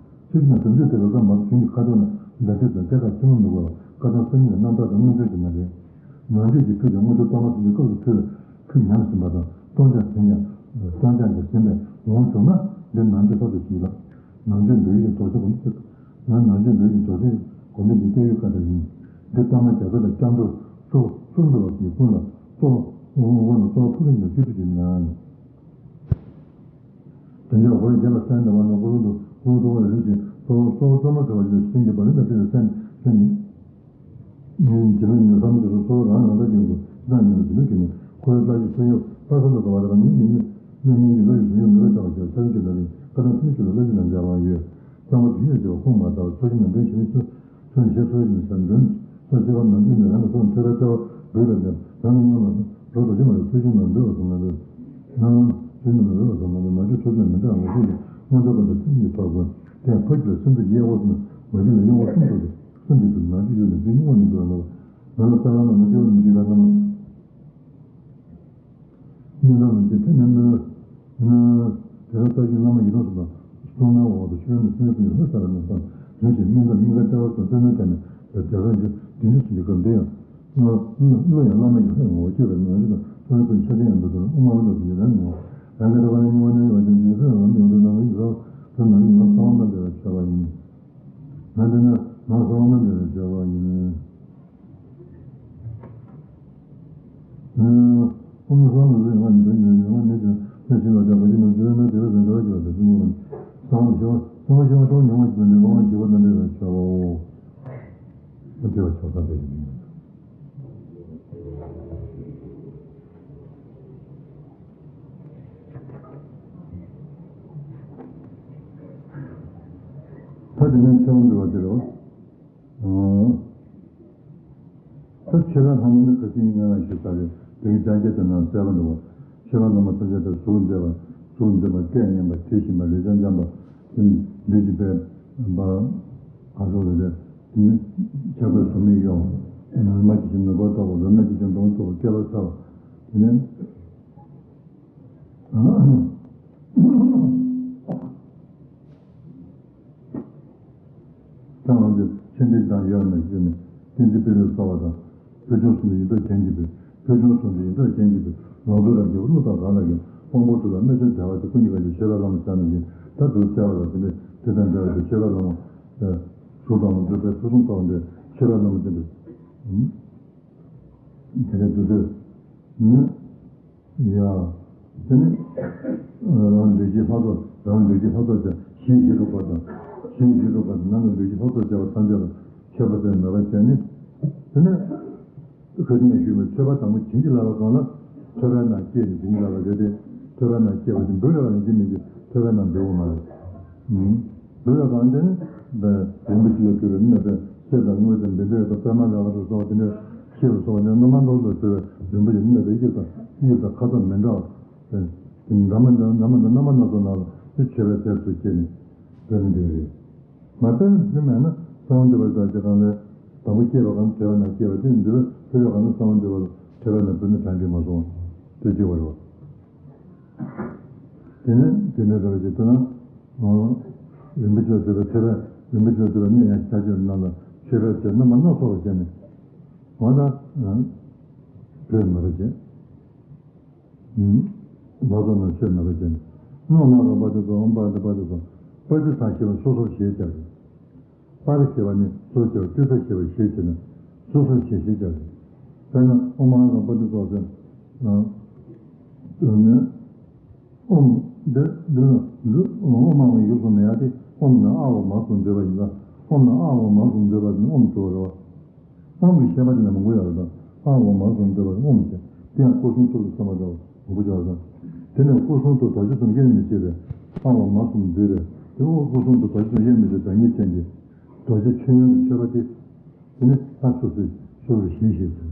ཚེ་གཅིག་ན་དྲུག་ཅུ་ཐེབས་པའི་སྐབས་མ་གཏོགས་རྒྱུན་གྱི་ཁ་ཏོན་ན་ལ་དེ་ཚོ་སྐད་གྲགས་ཆེན་པོ་མི་དགོས་པ་ཁ་ཏོན་སང་ཉིན་ལ་རྣམ་ཐར་དང་མངོན་བརྗོད་ཀྱི་ནང་རེད། ནང་བརྗོད་ཀྱི་ཕུལ་ཀྱང་དངོས་གྲུབ་གཏོར་མ་གསུམ་གྱི་སྐབས་སུ་ཕུལ་ཕུལ་ཉམས་ཟིན་པ་དང་སྟོང་ཆ་ཟིན་ཡང་སྟོང་ཆ་ནས་ཟིན་པའི་ལོང་བྱུང་ན་འདི་ནང་བརྗོད་ཐོག་ཏུ་ཞིག་ལ། ནང་བརྗོད་འབྲེལ་ཡོད་ཀྱི་དོ་ཚིགས་ཀུན་ཚིག་ང་ནང་བརྗོད་འབྲེལ་ཡོད་ཀྱི་དོ་ཚིགས་གོ་འདི་འདི་སྐྱེ་ཡོད་ཁ་དར་ཡིན། འདི་ལྟ་མ་རྒྱ་ཚ་དང་སྐྱབས་འགྲོ་ཚུར་ཚུར་འགྲོ་བ་ཡི་ཀུན་ལ་གཙོ་བོ་དབང་ལ་གཙོ་བོ་ཕུགས་ཀྱི་ནང་བཅུད་དུ་བྱེད་ནའང་ཡིན། དེ་འཇོག་ཧོར་རྒྱལ་ལ་སན་དང་བ་ན་ཀུན་ཏུ་ཀུན་ཏུ་བ་རིགས་ཀྱི་གཙོ་བོ་གཙོ་བོ་གཙོ་མ་ཁ་བ་ཞིག་ལ་ཤིང་གི་བ་རི་དང་བྲིས་ཏེ་སན་སན་ཉིན་གྱི་ལ་ཉིན་བསམ་བློ་ཞིག་གཙོ་བོ་རང་རང་ལ་ཡོང་དགོས་ལྟ་ཉིན་ལ་ཞིག་ལ་གྱུར་ནས་ཁོའི་ལྟ་ཞིག་སོ་ཡོད་པ་ས་ལ་ག་བ་ར་ཉིན་ཉིན་ནི་ཉིན་གྱི་ལ་ཞིག་ཡོད་མི་ལ་ལྟ་བ་ཞིག་ཆ་ལ་གྱུར་ན་རིང་ཁ་ཐང་ཕྱིན་ཞིག་ལ་ལ་ཞིག་ལ་འཇལ་བ་ཡོད། གཙང་པོ་དུས་ཡོད་ཅེས་པ་ཁུངས་མ་བཏགས་པར་ཚོགས་ཞིང་ནང་དོན་ཞི་ནས་ཚུལ་ཚུལ་ནས་བཤད་ཚོགས་ཞིང་ནས་བཤད་འདོན་ཚོགས་ཤེས་པ་ནང་བཞིན་ནས་རང་གི་སོ་ནས་ཐོས་པའི་ལྟ་བ་འབུལ་བ་འདེབས་རང་གི་སྔོན་ལ་རོ་རྡོ་རྗེ་མ་ཡི་ཚོགས་ཞིང་ནང་འབུལ་བ་སོང་ན་འབུལ། ནང་ཚུལ་ནང་འབུལ་བ་སོང་ན་འབུལ་ནང་ཆོས་ཚོགས་ནས་མི་འདྲ་བ་ཞིག་གི་སྔོན་འགྲོ་པ་དང་ཚུལ་གཉིས་ཐོབ་དགོས། དེ་ཡང་ཕ་རྒྱུད་ལ་སེམས་ཚོགས་ཀྱི་གཡས་འོག་ཏུ་ན་མ་རྒྱུད་ལ་གཡོན་འོག་གསུམ་ཐོབ་སྟེ་གསུམ་གྱི་དུས་ནང་བཅུད་ཡོད་ནས་བཅུ་གཉིས་དབང་ནས་འབུལ་བ་ནོར། ནང་ལ་རྩ་བ་ན་མ་སྐྱེ་བ་ནི་འདུས་པ་རྣམས། སྨིན་མཚམས་ལ་འདི་ཐེག་དམན་མིན་ལ། དེ་ལྟར་ལྟ་བཞིན་བླ་མ་ཡི་དམ་སོགས་དང་གསུང་ངག་འོག་ཏུ་ཆོས་ཉིད་སེམས་ཉིད་ཀུན་གྱི་ལྷ་ས་ལ་ནས་སམ་རིམ་བཞིན་སྨིན་མཚམས་སྨིན་ཁ་ལྟེ་བ་སོགས་སྟོད་སྨད་བརྒྱ་ནས་ལ་རྒྱ་སངས་ཆུ་འདི་འདི་སུ་ཡི་སྐབས་འདི་ཡང་། བློ་ཡང་བླ་མ་ཡི་ལྷའི་ངོ་བོ་སྐྱེ་བའི་ངང་ཚུལ་དང་སྟོན་སོགས་ཆ་ཅན་ཡང་འདུ་ཚུལ་དབུ་མ་ལ་སོགས་ཀྱི་རང་གི་ངོ་བོ་རང་གི་ལྟ་བ་ནི་གཉིས་པ་ནི་ཡོད་པ་ཅན་འདུས་ཚུལ་ལམ་ཡོངས་སུ་སྣང་བའི་རོ་དོན་ནང་ཡིན་ལམ་གསང་བ་རྣམ་འདྲེན་ལ་བྱ་བ་ཡིན། ང་འདི་ནི་ང་གསང་བ་རྣམ་འདྲེན་ལ་བྱ་བ་ཡིན། ཨུམ། ཨུམ་གསང་བ་ཟེར་ང་འདི་ཉོན་ཉོན་ང་མེད་ཀྱང་མེད་ཤིང་ལ་བརྒྱ་པ་ཅི་མ་འདི་ནི་དེ་བས་ཟེར་འདྲ་བ་ཞིག་ལ་དེ་ཚོ་ངོ་མ་གསང་བ་ཞི་བ་གསང་བ་ཞི་བ་ཐོག་ཉུང་བ་ཞིག་ལ་འདི་གོང་བ་ཞི་བ་དང་འདྲེས་པའི་བྱ་བའོ། ཨ་དེ་བ་ཆོག་ས་དེ་ཡིན། ད་དེ་ནས་ཆོས་འབྲི་བ་དེ་རེད། ད་ཆོས་པའི་ལྷ་མོ་ནི་ཁ་སང་ངས་ཞུས་ཚར་རེད། དེ་རིང་ལྕང་སྐྱ་དེ་ནང་གསལ་པོ་འདུག་བ། ཆོས་པ་བླ་མ་ཐམས་ཅད་པའི་གཟུགས་མཛེས་པ། གཟུགས་མཛེས་པ་སྐད་སྙན་པ་དྲི་ཞིམ་པ་རེག་བྱ་འཇམ་པ། དེ་ནི་ལུས་ཀྱི་པད་པ་ག་སོགས་རེ་རེ། དེ་ནི་ཆགས་པའི་གཟུགས་མེད་གཡོ། ནུ་མ་ཇི་བཞིན་ནུ་འབུར་ཐོགས་པ། རོལ་མོ་ཇི་བཞིན་མདུང་ཐོགས་པ། སྐེད་པ་ཚ་བ། དེ་ནི། ད་ང་ཚོས་ཆོས་འབྲེལ་དང་ཡོད་མེད་ཞུས་ནས་བསྟན་འཛིན་དཔལ་ལ་གསོལ་བ་དང་། ཕུལ་བྱུང་སུམ་མདོ་ཡིན་མདོག་ཅན་གྱི་བུ། ཕུལ་བྱུང་སུམ་མདོ་ཡིན་མདོག་ཅན་གྱི་བུ། ལོངས་སྤྱོད་རབ་རྒྱས་པ་གླུ་དང་གང་ལ་གིན། དབང་པོ་དྲུག་ལ་རྨད་བྱུང་བདེ་བ་སྟེ། ཀུན་གྱི་དགའ་སྐྱེས་ཆོས་པའི་བླ་མ་ཟེར་ནས་བཞིན། ད་དུ་བཙལ་བ་ལ་དེ་འདྲའི་དེ་དང་འདྲ་བའི་ཆོས་པའི་བླ་མ། གཟུགས་དང་ལོངས་སྤྱོད་པའི་ཕུན་སུམ་ཚོགས་འདྲའི་ཆོས་པའི་བླ་མ་དེ་འདྲ། དེ་འདྲའི་འདུག་ཟེར། ནི། ཡ། དེ་ནི། རང་ལུས་ཀྱི་ལྷ་ཚོགས། རང་ལུས་ཀྱི་ལྷ་ཚོགས་ཀྱང་གཞན་ཞིག་རུ་བ་དང་། གཞན་ཞིག་རུ་བ་དང་། ནང་གི་ལུས་ཀྱི་ལྷ་ཚོགས་བྱ་བ་ཐམས་ཅད་ལ་མཆོད་པ་དེ་མོས་པ་བྱས་ནས། དེ་ནི། ཁ་ཏོན་ནས་ཞུས་པའི་མཆོད་པ་དང་པོ་བྱིན་གྱིས་བརླབས་པའི་སྒང་ལ་ཐོད་པའི་ནང་བསྐྱེད་ནས་བྱིན་གྱིས་བརླབས་པ་རེད་དེ། ཐོད་པའི་ནང་བསྐྱེད་པ་དེ་འབུལ་བ་ཡིན་གཅིག་མིན་གཅིག་ཐོད་པའི་ནང་འབུལ་བ་མ་རེད། འབུལ་བའི་སྒང་དེ་ནི། རིན་པོ་ཆེ་ལས་གྲུབ་པའི་སྣོད་དང་གསེར་དང་དངུལ་དང་བཻ་ཌཱུརྱ་དང་པདྨ་རཱ་ག་དང་སོགས་དེ་འདྲའི་ཕྱེ་ལ་སོགས་ནས་སྣ་མང་ཐོག་ལ་གྲུབ་པའི་རིན་པོ་ཆེ་སྣོད་དང་དབྱིབས་དང་དབྱིབས་དང་ཁ་དོག་མི་འདྲ་བ། འདྲ་མི་འདྲ་འདྲ་མི་འདྲ་རྣམ་པ་སྣ་ཚོགས་ནང་ལ་དེ་མཆོད་པའི་ཚལ་དུ་བསྐྱེད་ནས་འབུལ་ནི་འདི་རེད། མ་དཔེར་ན་འདི་མེད་ན་གསང་བ་འདུས་པ་ལྟར་གྱི་སྒང་ལས་དང་པོ་བསྐྱེད་པའི་སྒང་ཐོད་པའི་ནང་བསྐྱེད་པ་དེ་འདུས་པའི་ཐོད་པའི་སྒང་ལ་གསང་བ་འདུས་པ་ལ་ཐོད་པའི་ནང་འབུལ་ནི་དྲན་གྱི་མ་སོང་། དེ་གཅིག་པ་རེད་བ། དེ་ནས་དེ་འདྲ་འདྲ་བ་ཞིག་ལྟ་ན། རིན་པོ་ཆེ་ལ་གྲུབ་པའི་ཐོད་པའི་རིན་པོ་ཆེ་ལ་གྲུབ་པའི་གནས་ཡང་ཞིག་ཐག་ཆོད་རྣམས་ལ་མཆོད་པའི་ཚལ་རྣམ་པ་སྣ་ཚོགས་པ་བྱས་ནས། འོ་ན། བོད་མ་པ་བྱས། ལོ་ཙཱ་ན་ཆོས་མེད་པ་ཅན། སྣོད་ལྔ་དང་པ་ཏི་ཙོ་ཨོཾ་པ་ཏི་པ་ཏི་ཙོ། པ་ཏི་ཚང་ཞེས་པ་སོ་སོར་ཞེས་བྱ་ཞིང་། པ་རི་ཞེས་པ་ནི་སོ་སོར་བྱ་བ། ཏི་ཚ་ཞེས་པ་ཞེས་བྱ་ན་སོ་སོར་ཞེས་ཞེས་བྱ་ཞིང་། དཔེར་ན་ཨོཾ་ཨ་ཧ་ར་པ་ཏི་ཙོ་ཟེར། ཨོཾ་འདི་འདི་ལ་འདི་ཨོཾ་ཨ་ཧ་ཡུག་གསུམ་མེད་ཡ་དེ་ཨོཾ་ནི་ཨ་འོག་མ་གསུམ་འདོད་པ་ཡིན་ལ། ཨོཾ་ནི་ཨ་འོག་མ་གསུམ་འདོད་པ་ནི་ཨོཾ་གཙོ་བོ་རེད་བ། ཨོཾ་གྱི་བཤད་པ་དེ་ལ་མང་པོ་ཡོད་རེད་དང་། ཨ་འོག་མ་གསུམ་འདོད་པ་ཨོཾ་ཟེར། དེ་ཡང་སྐུ་གསུང་ཐུགས་ལ་བསམ་པ་འདྲ་བ་མང་པོ་ཡོད་རེད་དང་། དེ་ནས་སྐུ་གསུང་ཐུགས་རྡོ་རྗེ་གསུམ་དབྱེར་མི་ཕྱེད་པའི་ཨ་འོག་མ་གསུམ་འདུས་པས། དེ་འོག་སྐུ་གསུང་ཐུགས་རྡོ་རྗེ་གསུམ་དབྱེར་མི་ཕྱེད་བདག་ཉིད་ཅན་གྱི་རྡོ་རྗེ་མཆོད་ཡོན་གྱི་མཆོད་པ་དེ། དེ་ནི་ཨ་སོ་སོའི་སོ་སོར་ཞེས་ཞེས་ཟེར།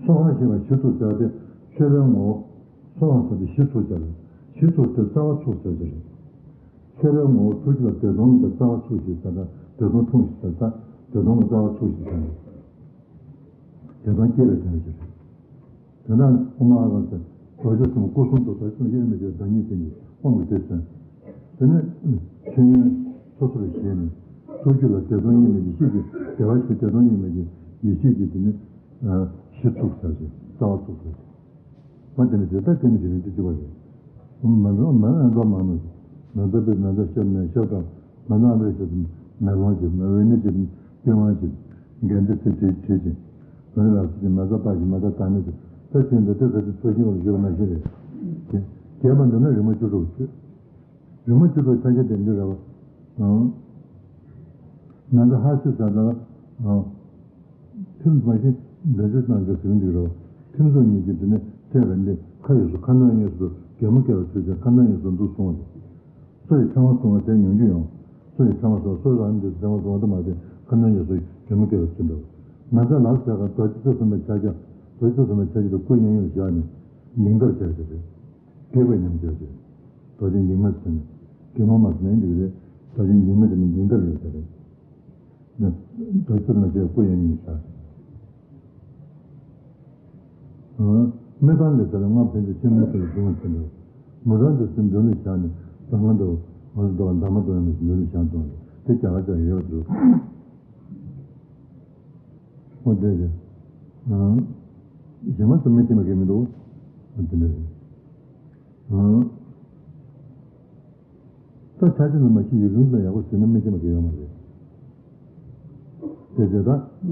སོ་ཧ་ཞེས་པ་ཞེས་ཚུགས་ཟེར་བ་དེ་མཆོད་པའི་ངོ་བོ། སོ་ཧ་ཟེར་དེ་ཞེས་ཚུགས་ཟེར་བ་རེད། ཞེས་ཚུགས་དེ་རྩ་བ་ཚུགས་ཟེར་གྱི་རེད། མཆོད་པའི་ངོ་བོ་ཐུགས་རྗེ་ལ་བདེ་སྟོང་གི་རྩ་བ་ཚུགས་ཞེས་ཟེར་ན་བདེ་སྟོང་འཁྲུངས་ཞེས་ཟེར་ན་བདེ་སྟོང་གི་རྩ་བ་ཚུགས་ཞེས་ཟེར་ན། དེ་དང་སྐྱེས་པའི་དོན་ཞིག་རེད། དེ་ན་དབུ་མ་ཨ་དཀར་ཟེར། རྡོ་རྗེ་གསུམ་སྐུ་གསུང་ཐུགས། རྡོ་རྗེ་གསུམ་དབྱེར་མེད་ཀྱི་བདག་ཉིད་ཅན་གྱི་དབང་གིས་དེ་མཚོན། དེ་ནས་མཆོད་ཡོན་སོ་སོར་བཞེས་ནས་ཐུགས་རྒྱུད་ལ་བདེ་སྟོང་དབྱེར་མེད་ཀྱི་ཤེས་ཀྱི་བདེ་བ་ཆེ། བདེ་སྟོང་དབྱེར་མེད་ཀྱི་ཡེ་ཤེས་ཀྱི་དེ་ནི་གཞི་ཚུགས་ཟེར་ཞིང་རྩ་བ་ཚུགས་ཟེར་ཞིང་། མ་དེ་ནི་དེ་ལྟར་དེ་ནི་དེ་རིང་དེ་གཅིག་པ་རེད། མ་འཛོམས་མ་ཨེ་འཛོམས་མ་ནོ། མ་འཛོམས་པའི་མ་འཛོམས་ཤབ་ནས་ཤབ་དང་། མ་འཛོམས་ཨ་རེ་ཤབ་མེ་ལོང་ཅིག་མེ་འོད་ནི་ཅིག་པི་ཝང་ཅིག་འགན་དེ་སེ་བྲིས་བྲིས་ཅིག་མ་ནི་ལག་ཅིག་མ་ཚ་པ་ཞིག་མ་ཚ་ད་ནི་ཅིག་ད་ཆོས་འདི་ལྟར་ཁ་ཅིག་ཚོགས་ཤིང་བ་ཞུ་བ་ན་ཤེས་རེད། རྒྱས་པ་འདི་ན་རི་མོ་བཅུ་དྲུག་བཅུ། རི་མོ་བཅུ་དྲུག་ཕྱག་རྒྱ་དེ་འདི་རེད་བ། ཨང་། ང་ཚོ་ཧ་སི་ས་དང་། ཨང་། ཐིམ་མ་ཤི་འདོན་ཆོས་གནང་རྒྱུ་ཟིན་འདུག་རོ། ཐིམ་ཚོགས་གཉིས་ཀྱི་འདི་ནས་བཤད་པ་འདི་ཁ་ཡོད་སུ་ཁ་ནང་ཡོད་སུ་རྒྱལ་མོ་སྐྱེ་བ་ཚུལ་ཅན་ཁ་ནང་ཡོད་སུ་འདུག་སོང་བ་རེད། སོ་ཡི་ཕྲེང་བ་སོང་བ་དེ་ཡོང་རྒྱུ་ཡོང་། སོ་ཡི་ཕྲེང་བ་སོ་སོ་རང་འདི་ཕྲེང་བ་སོང་བ་དུ་མ་དེ་ཁ་ནང་ཡོད་སུ་རྒྱལ་མོ་སྐྱེ་བ་ཚུལ་འདུག་ང་ཚོ་ལག་ཟེར་ག་རྡོ་རྗེ་རྩེ་གསུམ་པའི་ཕྱག་རྒྱ། རྡོ་རྗེ་རྩེ་གསུམ་པའི་ཕྱག་རྒྱ་དུ་སྐུ་གཡས་གཡོན་ལ་བཞག་ནས་སྙིང་ལྟར་བྱ་བྱ་རེད། སྐྱེས་པའི་ཉམས་བྱ་བྱ། རྡོ་རྗེ་འཇིགས་མེད་ཟེར་ནས་སྐྱེས་མ་མ་ཟེར་ནས་འདི་རེད། རྡོ་རྗེ་འཇིགས་མེད་དེ་ནི་སྙིང་ལྟར་ཡོད་ས་རེད། ནི། རྡོ་རྗེ་ལ་བྱས་སྐུ་ཡང་ཡིན་ཤག་སྨེ་ཐང་གི་ཚེ་ལ་སྔར་ཕན་ཚུན་ཆེན་མོ་ཚུལ་ལ་བྱུང་བ་ཟེར་འདུག་མུ་རང་དུ་ཚུལ་མདུན་ལ་བཞག་ནས་གཙང་ཁང་དུ་ང་ཚོ་འདུག་འདབ་མ་དུ་ཡང་མདུན་ལ་བཞག་འདུག་དེ་རྒྱ་གར་ཅག་ཡོད་འདུག་ཨོ་དེ་རེད། གཞན་མ་ཚོ་མི་ཤེས་མ་གི་མི་འདུག་ཨོ་དེ་འདྲ་རེད། ད་ཆ་ཆེ་ན་མ་ཤེས་ཡིག་རུང་ཙམ་ཡག་པོ་ཟིན་ན་མི་ཤེས་མ་གི་ཡོད་མ་རེད། དེ་དེ་དག་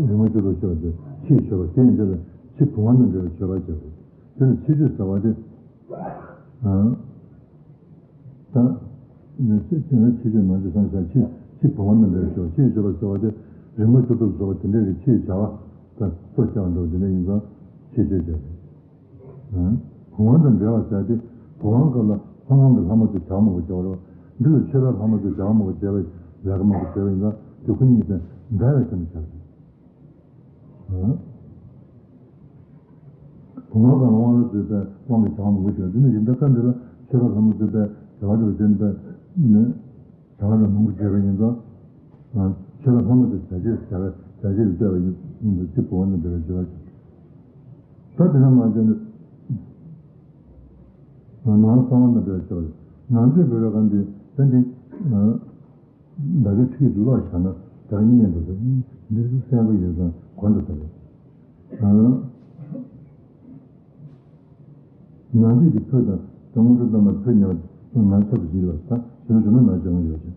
རི་མོ་བཅུ་དྲུག་ཤོད་པ་དེ་ཕྱིའི་མཆོད་པ་དེ་ཡིན་དེ་ལ་ཕྱི་བུང་བ་དང་འབྲེལ་བའི་མཆོད་པ་བྱ་དགོས། དེ་ལ་ཕྱི་མཆོད་ཟེར་བ་དེ། ད། ནས་ཚེ་དེ་ན་ཕྱི་མཆོད་ནང་མཆོད་སང་ཤ་ཕྱི་ཕྱི་བུང་བ་དང་འབྲེལ་བའི་མཆོད་པ་ཕྱིའི་མཆོད་པ་ཟེར་བ་དེ་རི་མོ་བཅུ་དྲུག་ཟེར་བ་དེ་འདྲ་གི་ཕྱིའི་བྱ་བ་དང་གཙོ་བྱ་བ་འདྲ་བ་དེ་འདྲ་ཡིན་ཙང་ཕྱི་མཆོད་བྱ་དགོས། བུང་བ་དང་འབྲེལ་བ་བྱ་སྟེ། བུང་བ་སྐབས་ལ་ལྷ་དབང་གི་ལྷ་མོ་ཚོས་བྱ་བ་མང་པོ་བྱ་བ་རེད། འདི་ལ་མཆོད་པའི་ལྷ་མོ་ཚོས་བྱ་བ་མང་པོ་བྱས་པའི་ལས་ཀ་མང་པོ་བྱས་པ་ཡིན་ཙང་དེ་ཁོ་གཉིས་དང་འདྲ་བའི་ཚུལ་དུ་བྱ་དགོས། བུང་བ་སྐབས་ལ་དབང་ལ་བཙུད་པའི་དབང་གི་བྱ་བ་མང་པོ་བྱས་པ་འདི་ནི་ཡིན་ད་སྐབས་འདི་ལ་མཆོད་པའི་ལྷ་མོ་བཙུད་པའི་བྱ་བ་འགྲུབ་བྱེད་པའི་ནི། བྱ་བ་ལ་མང་པོ་བྱས་པ་ཡིན་ཙང་། ཆོས་ལ་ལྷ་མོ་དེ་བྱ་བྱེད་བྱ་བའི་བྱ་བྱེད་ལ་བལྟས་པ་ཡིན་ཙང་ཕྱི་བུང་བ་ནི་འབྲེལ་བའི་བྱ་བ་བྱེད། ད་དེ་ན་མ་བྱས་ནས། ནང་གསང་བ་ནི་འབྲེལ་བའི་བྱ་བ་ནང་ཆོས་འབྲེལ་བའི་གང་དེ་ད་འདི། བདག་གི་ཁྲིད་ཀློག་བཞག་ན་བདག་ཉན་འགྲོ་ཟེར། འདི་ཚོ་གསལ་པོ་ཡོད་ཙང་གོ་འགྲོ་ས་རེད། ནང་ཆོས་ཀྱི་ཆོས་དང་དང་དངོས་གྲུབ་དམ་པ་ཆོས་ཉམས་ང་ཚོ་ལ་ཞིག་ལ་ད་ཞིག་ལ་ཞུ་ན་ན་ཞུ་ཡོད་ཅིང་།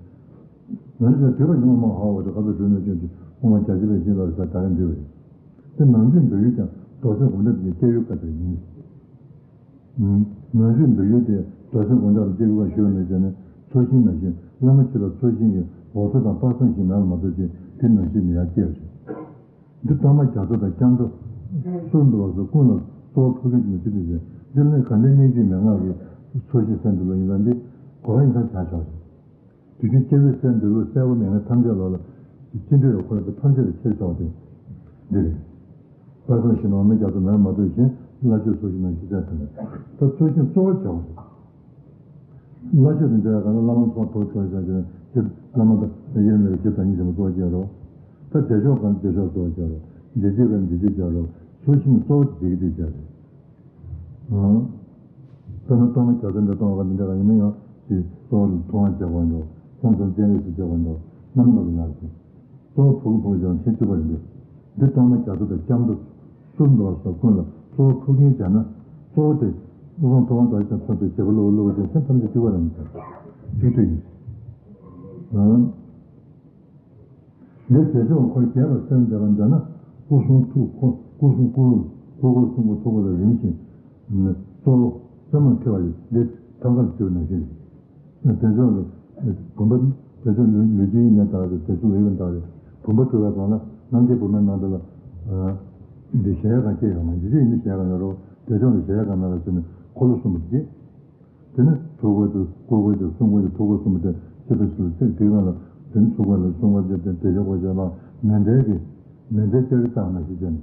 ན་ཞུ་དུས་པ་ཉི་མ་མ་ཧ་བ་དུ་ཁ་ཚ་གྲོས་མེད་ཅན་གྱི་དབུ་མ་རྒྱ་ཆེ་བའི་ཞིག་ལ་ས་ད་རེ་འདུས་པ་རེད། དེ་ནང་ཆོས་འདོད་ཡུལ་ཀྱང་རྡོ་སེམས་སྒོམ་བཟླས་ཀྱི་སྐྱེ་ཡུལ་དཀའ་ཚེགས་ཡིན། ནང་ཆོས་འདོད་ཡུལ་དེ་རྡོ་སེམས་སྒོམ་བཟླས་ཀྱི་སྐྱེ་ཡུལ་ཀ་ཞུ་བ་མེད་ཅན་ནི་ཚོགས་ཞིང་ནང་བཞིན་བླ་མ་ཆོས་ལ་ཚོགས་ཞིང་གི་འོག་ཚོ་དང་དཔག་བསམ་ཞིག་མེད་པ་མ་གཏོགས་ཅིག་དེ་ནང་བཞིན་མི་ཡར་སྐྱེ་བ་ཞིག་འདི་ལྟ་མ་རྒྱ་མཚོ་དང་སྐྱབས་འགྲོ། སུ་འདུལ་བ་སོགས་ཀུན་ལ་གཙོ་བོ་ཕུགས་རྒྱན་གྱི་མི་ཚེ་འདི་ཟེར། འདི་ནི་ག་འདྲའི་སྙིང་རྗེ་མན་ངག་གི་ཚོགས་ཞིང་སེམས་འདུལ་བ་ཡིན་ལ་འདི་གོ་བ་ཡིན་ཁ་བྱ་ཆོག་ཅིང་། དུས་རྒྱུན་སྐྱེ་བོའི་སེམས་འདུལ་བ་གསལ་པོ་མེད་མཁན་ཐམས་ཅད་ལ་ལ་ཅི་འདྲ་ཡོད་ཁོ་ར་ཚོ་ཐམས་ཅད་ལ་ཁྱེར་ཆོག་སྟེ། འདི་རེད། དཔག་བསམ་ཤིང་ནང་མི་རྒྱ་མཚོ་མེད་མ་གཏོགས་གཞན་བླ་མཆོད་ཚོགས་ཞིང་ནང་ཤི་ཚད་དང་། ད་ཚོགས་ཞིང་གཙོ་བོ་བྱ་བ་རེད། བླ་མཆོད་དང་འབྲེལ་བའི་སྒང་ལ་བླ་མ་ཚོགས་ཐོག་ཐོག་བྱ་བྱ་བྱ་བླ་མ་དང་ཡེ་ནས་རྗེ་བདག་ཉིད་ཆེན་པོ་གཙོ་བོ་བྱ་རོགས། ད་བདེ་མཆོག་སྒང་བདེ་མཆོག་གཙོ་བོ་བྱ་རོགས། འདི་རྗེ་སྒང་འདི་རྗེ་བྱ་རོགས། ཚོགས་ཞིང་གཙོ་བོ་དེ་གི་དེ་བྱ་རེད། དཔེར་ན་གཏོར་མ་བརྒྱ་རྩ་འདྲ་གཏོང་བ་འདི་འདྲ་ག་ཡིན་ན་ཡང་དེ་གཙོ་བོ་ལ་ཐུབ་དབང་རྒྱག་པ་འགྲོ། མཚམས་མཚམས་སྤྱན་རས་གཟིགས་རྒྱག་པ་འགྲོ། རྣམ་རྣམ་གྱི་ངར་ཞིང་། གཙོ་བོ་ཕུག་ཕུག་ཀྱང་ཆེ་བཅུ་པ་རེད་འདུག་འདི་གཏོར་མ་བརྒྱ་རྩ་དང་སྐྱབས་འགྲོ། གསུར་འདོར་བ་སོགས་ཀུན་ལ་གཙོ་བོ་ཕུག་རྒྱན་བྱས་ན་གཙོ་བོ་དེ་དབུ་ཚང་ཐུབ་དབང་དར་ཞིང་ཐོབ་པའི་བྱེད་པོ་ལོ་ལོ་ཅན་སེམས་ཐམས་ཅད་བཅུ་པ་རང་ཡིན་ཀྱང་གཅིག་ཏུ་ཡིན། འདིར་བྱེད་ཕྱོགས་འཁོར་རྒྱས་པར་གསལ་མཛད་པ་འདྲ་ན་སྐུ་གསུང་ཐུགས་ཁོ་སྐུ་གསུང་སྐུ་སྐུ་གོ་གསུང་གོ་ཐུགས་ཀོ་ལ་རིམ་བཞིན་གཙོ་བོ་རྩེ་མོར་ཐེ་བ་ཡི་འདི་ཐང་ཀར་བརྗོད་ནང་བཞིན་རེད། དེ་ཕྱོགས་ཀྱི་བུམ་པ་དེ་ཕྱོགས་ལུས་ལུས་ཀྱི་ཡིན་ནའི་དག་རེད། དེ་ཕྱོགས་ལུས་ཡིན་དག་རེད། བུམ་པ་གྲུབ་པའི་སྒང་ལ་རྣམ་མཁྱེན་བུམ་པའི་ནང་དུ་ལ་འདི་གཞལ་ཡས་ཁང་སྐྱེས་ཡོང་ན་འཇིགས་བྱེད་ཡིན་ནི་གཞལ་ཡས་ཁང་ཡོད་རོགས། དེ་ཕྱོགས་ལ་གཞལ་ཡས་ཁང་མེད་པ་བྱས་ནས་འཁོར་ལོ་གསུམ་པོ་སྐྱེས། དེ་ནས་ཐུགས་ཀོ་དེ་སྐུ་ཀོ་དེ་གསུང་ཀོ་དེ་ཐུགས་ཀོ་གསུམ་པོ་དེ་ཅི་ལྟར་ཞིག་ལ་ཚིག་དེའི་སྒང་ལ་དེ་ནས་ཐུགས་ཀོ་ལ་གསུང་ཀོ་དེ་དེ་དེ་ཞོག་གོ་ཞོག་ལ་མཎྜལ་གྱི་མཎྜལ་ལྕགས་རི་བཏང་ན་ཞིག་བྱས་ནས།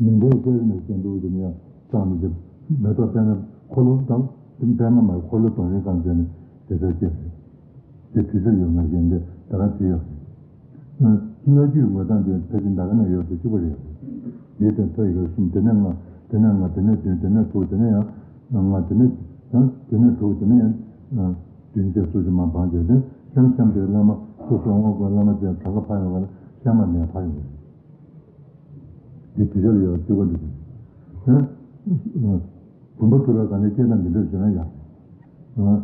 མཎྜལ་ལྕགས་རི་ནས་བཤད་འདུག་དེ་ནས་ཡང་བཏང་ནས་ཀྱི་མེ་ཏོག་པད་མ་འཁོར་ལོ་དང་དེ་པད་མ་མར་འཁོར་ལོ་དང་རིགས་གང་བྱས་ནས་དེ་ཚོ་སྐྱེས་རེད། དེ་དུས་ཚོད་ཡོད་ན་གཞན་དེ་ད་ག་དེ་ཡོད་རེད། སྔ་རྒྱུད་ངོས་དང་དེ་ཕལ་ཆེར་ད་ག་ན་ཡོད་དེ་གཅིག་པ་རེད། འདི་དང་ཐོ་ཡི་གེ་གསུམ། དེ་ནས་ལྔ། དེ་ནས་ལྔ། དེ་ནས་བདུན། དེ་ནས་དྲུག། དེ་ནས་ཡང་ལྔ། དེ་ནས་ཡང་དེ་ནས་དྲུག། དེ་ནས་ཡང་བདུན་བཅས་སོ་བཞི་མར་བང་བྱས་ཏེ། གཤམ་གཤམ་དེ་བླ་མ་སོ་སོ་དབང་བསྐུར། བླ་མ་དེ་གྲངས་ཀ་ཕར་ཡོང་བ་ལ་གཤམ་མ་ནས་ཕར་ཡོང་བ་རེད། འདི་དུས་ཚོད་ལ་ཡོད་པ་གཅིག་པ་འདུག་ཟེར། བུམ་པ་འཐུ་བའི་སྒང་ནས་སྐད་གདངས་འདི་འདྲ་བྱས་ན་ཡག་རེད།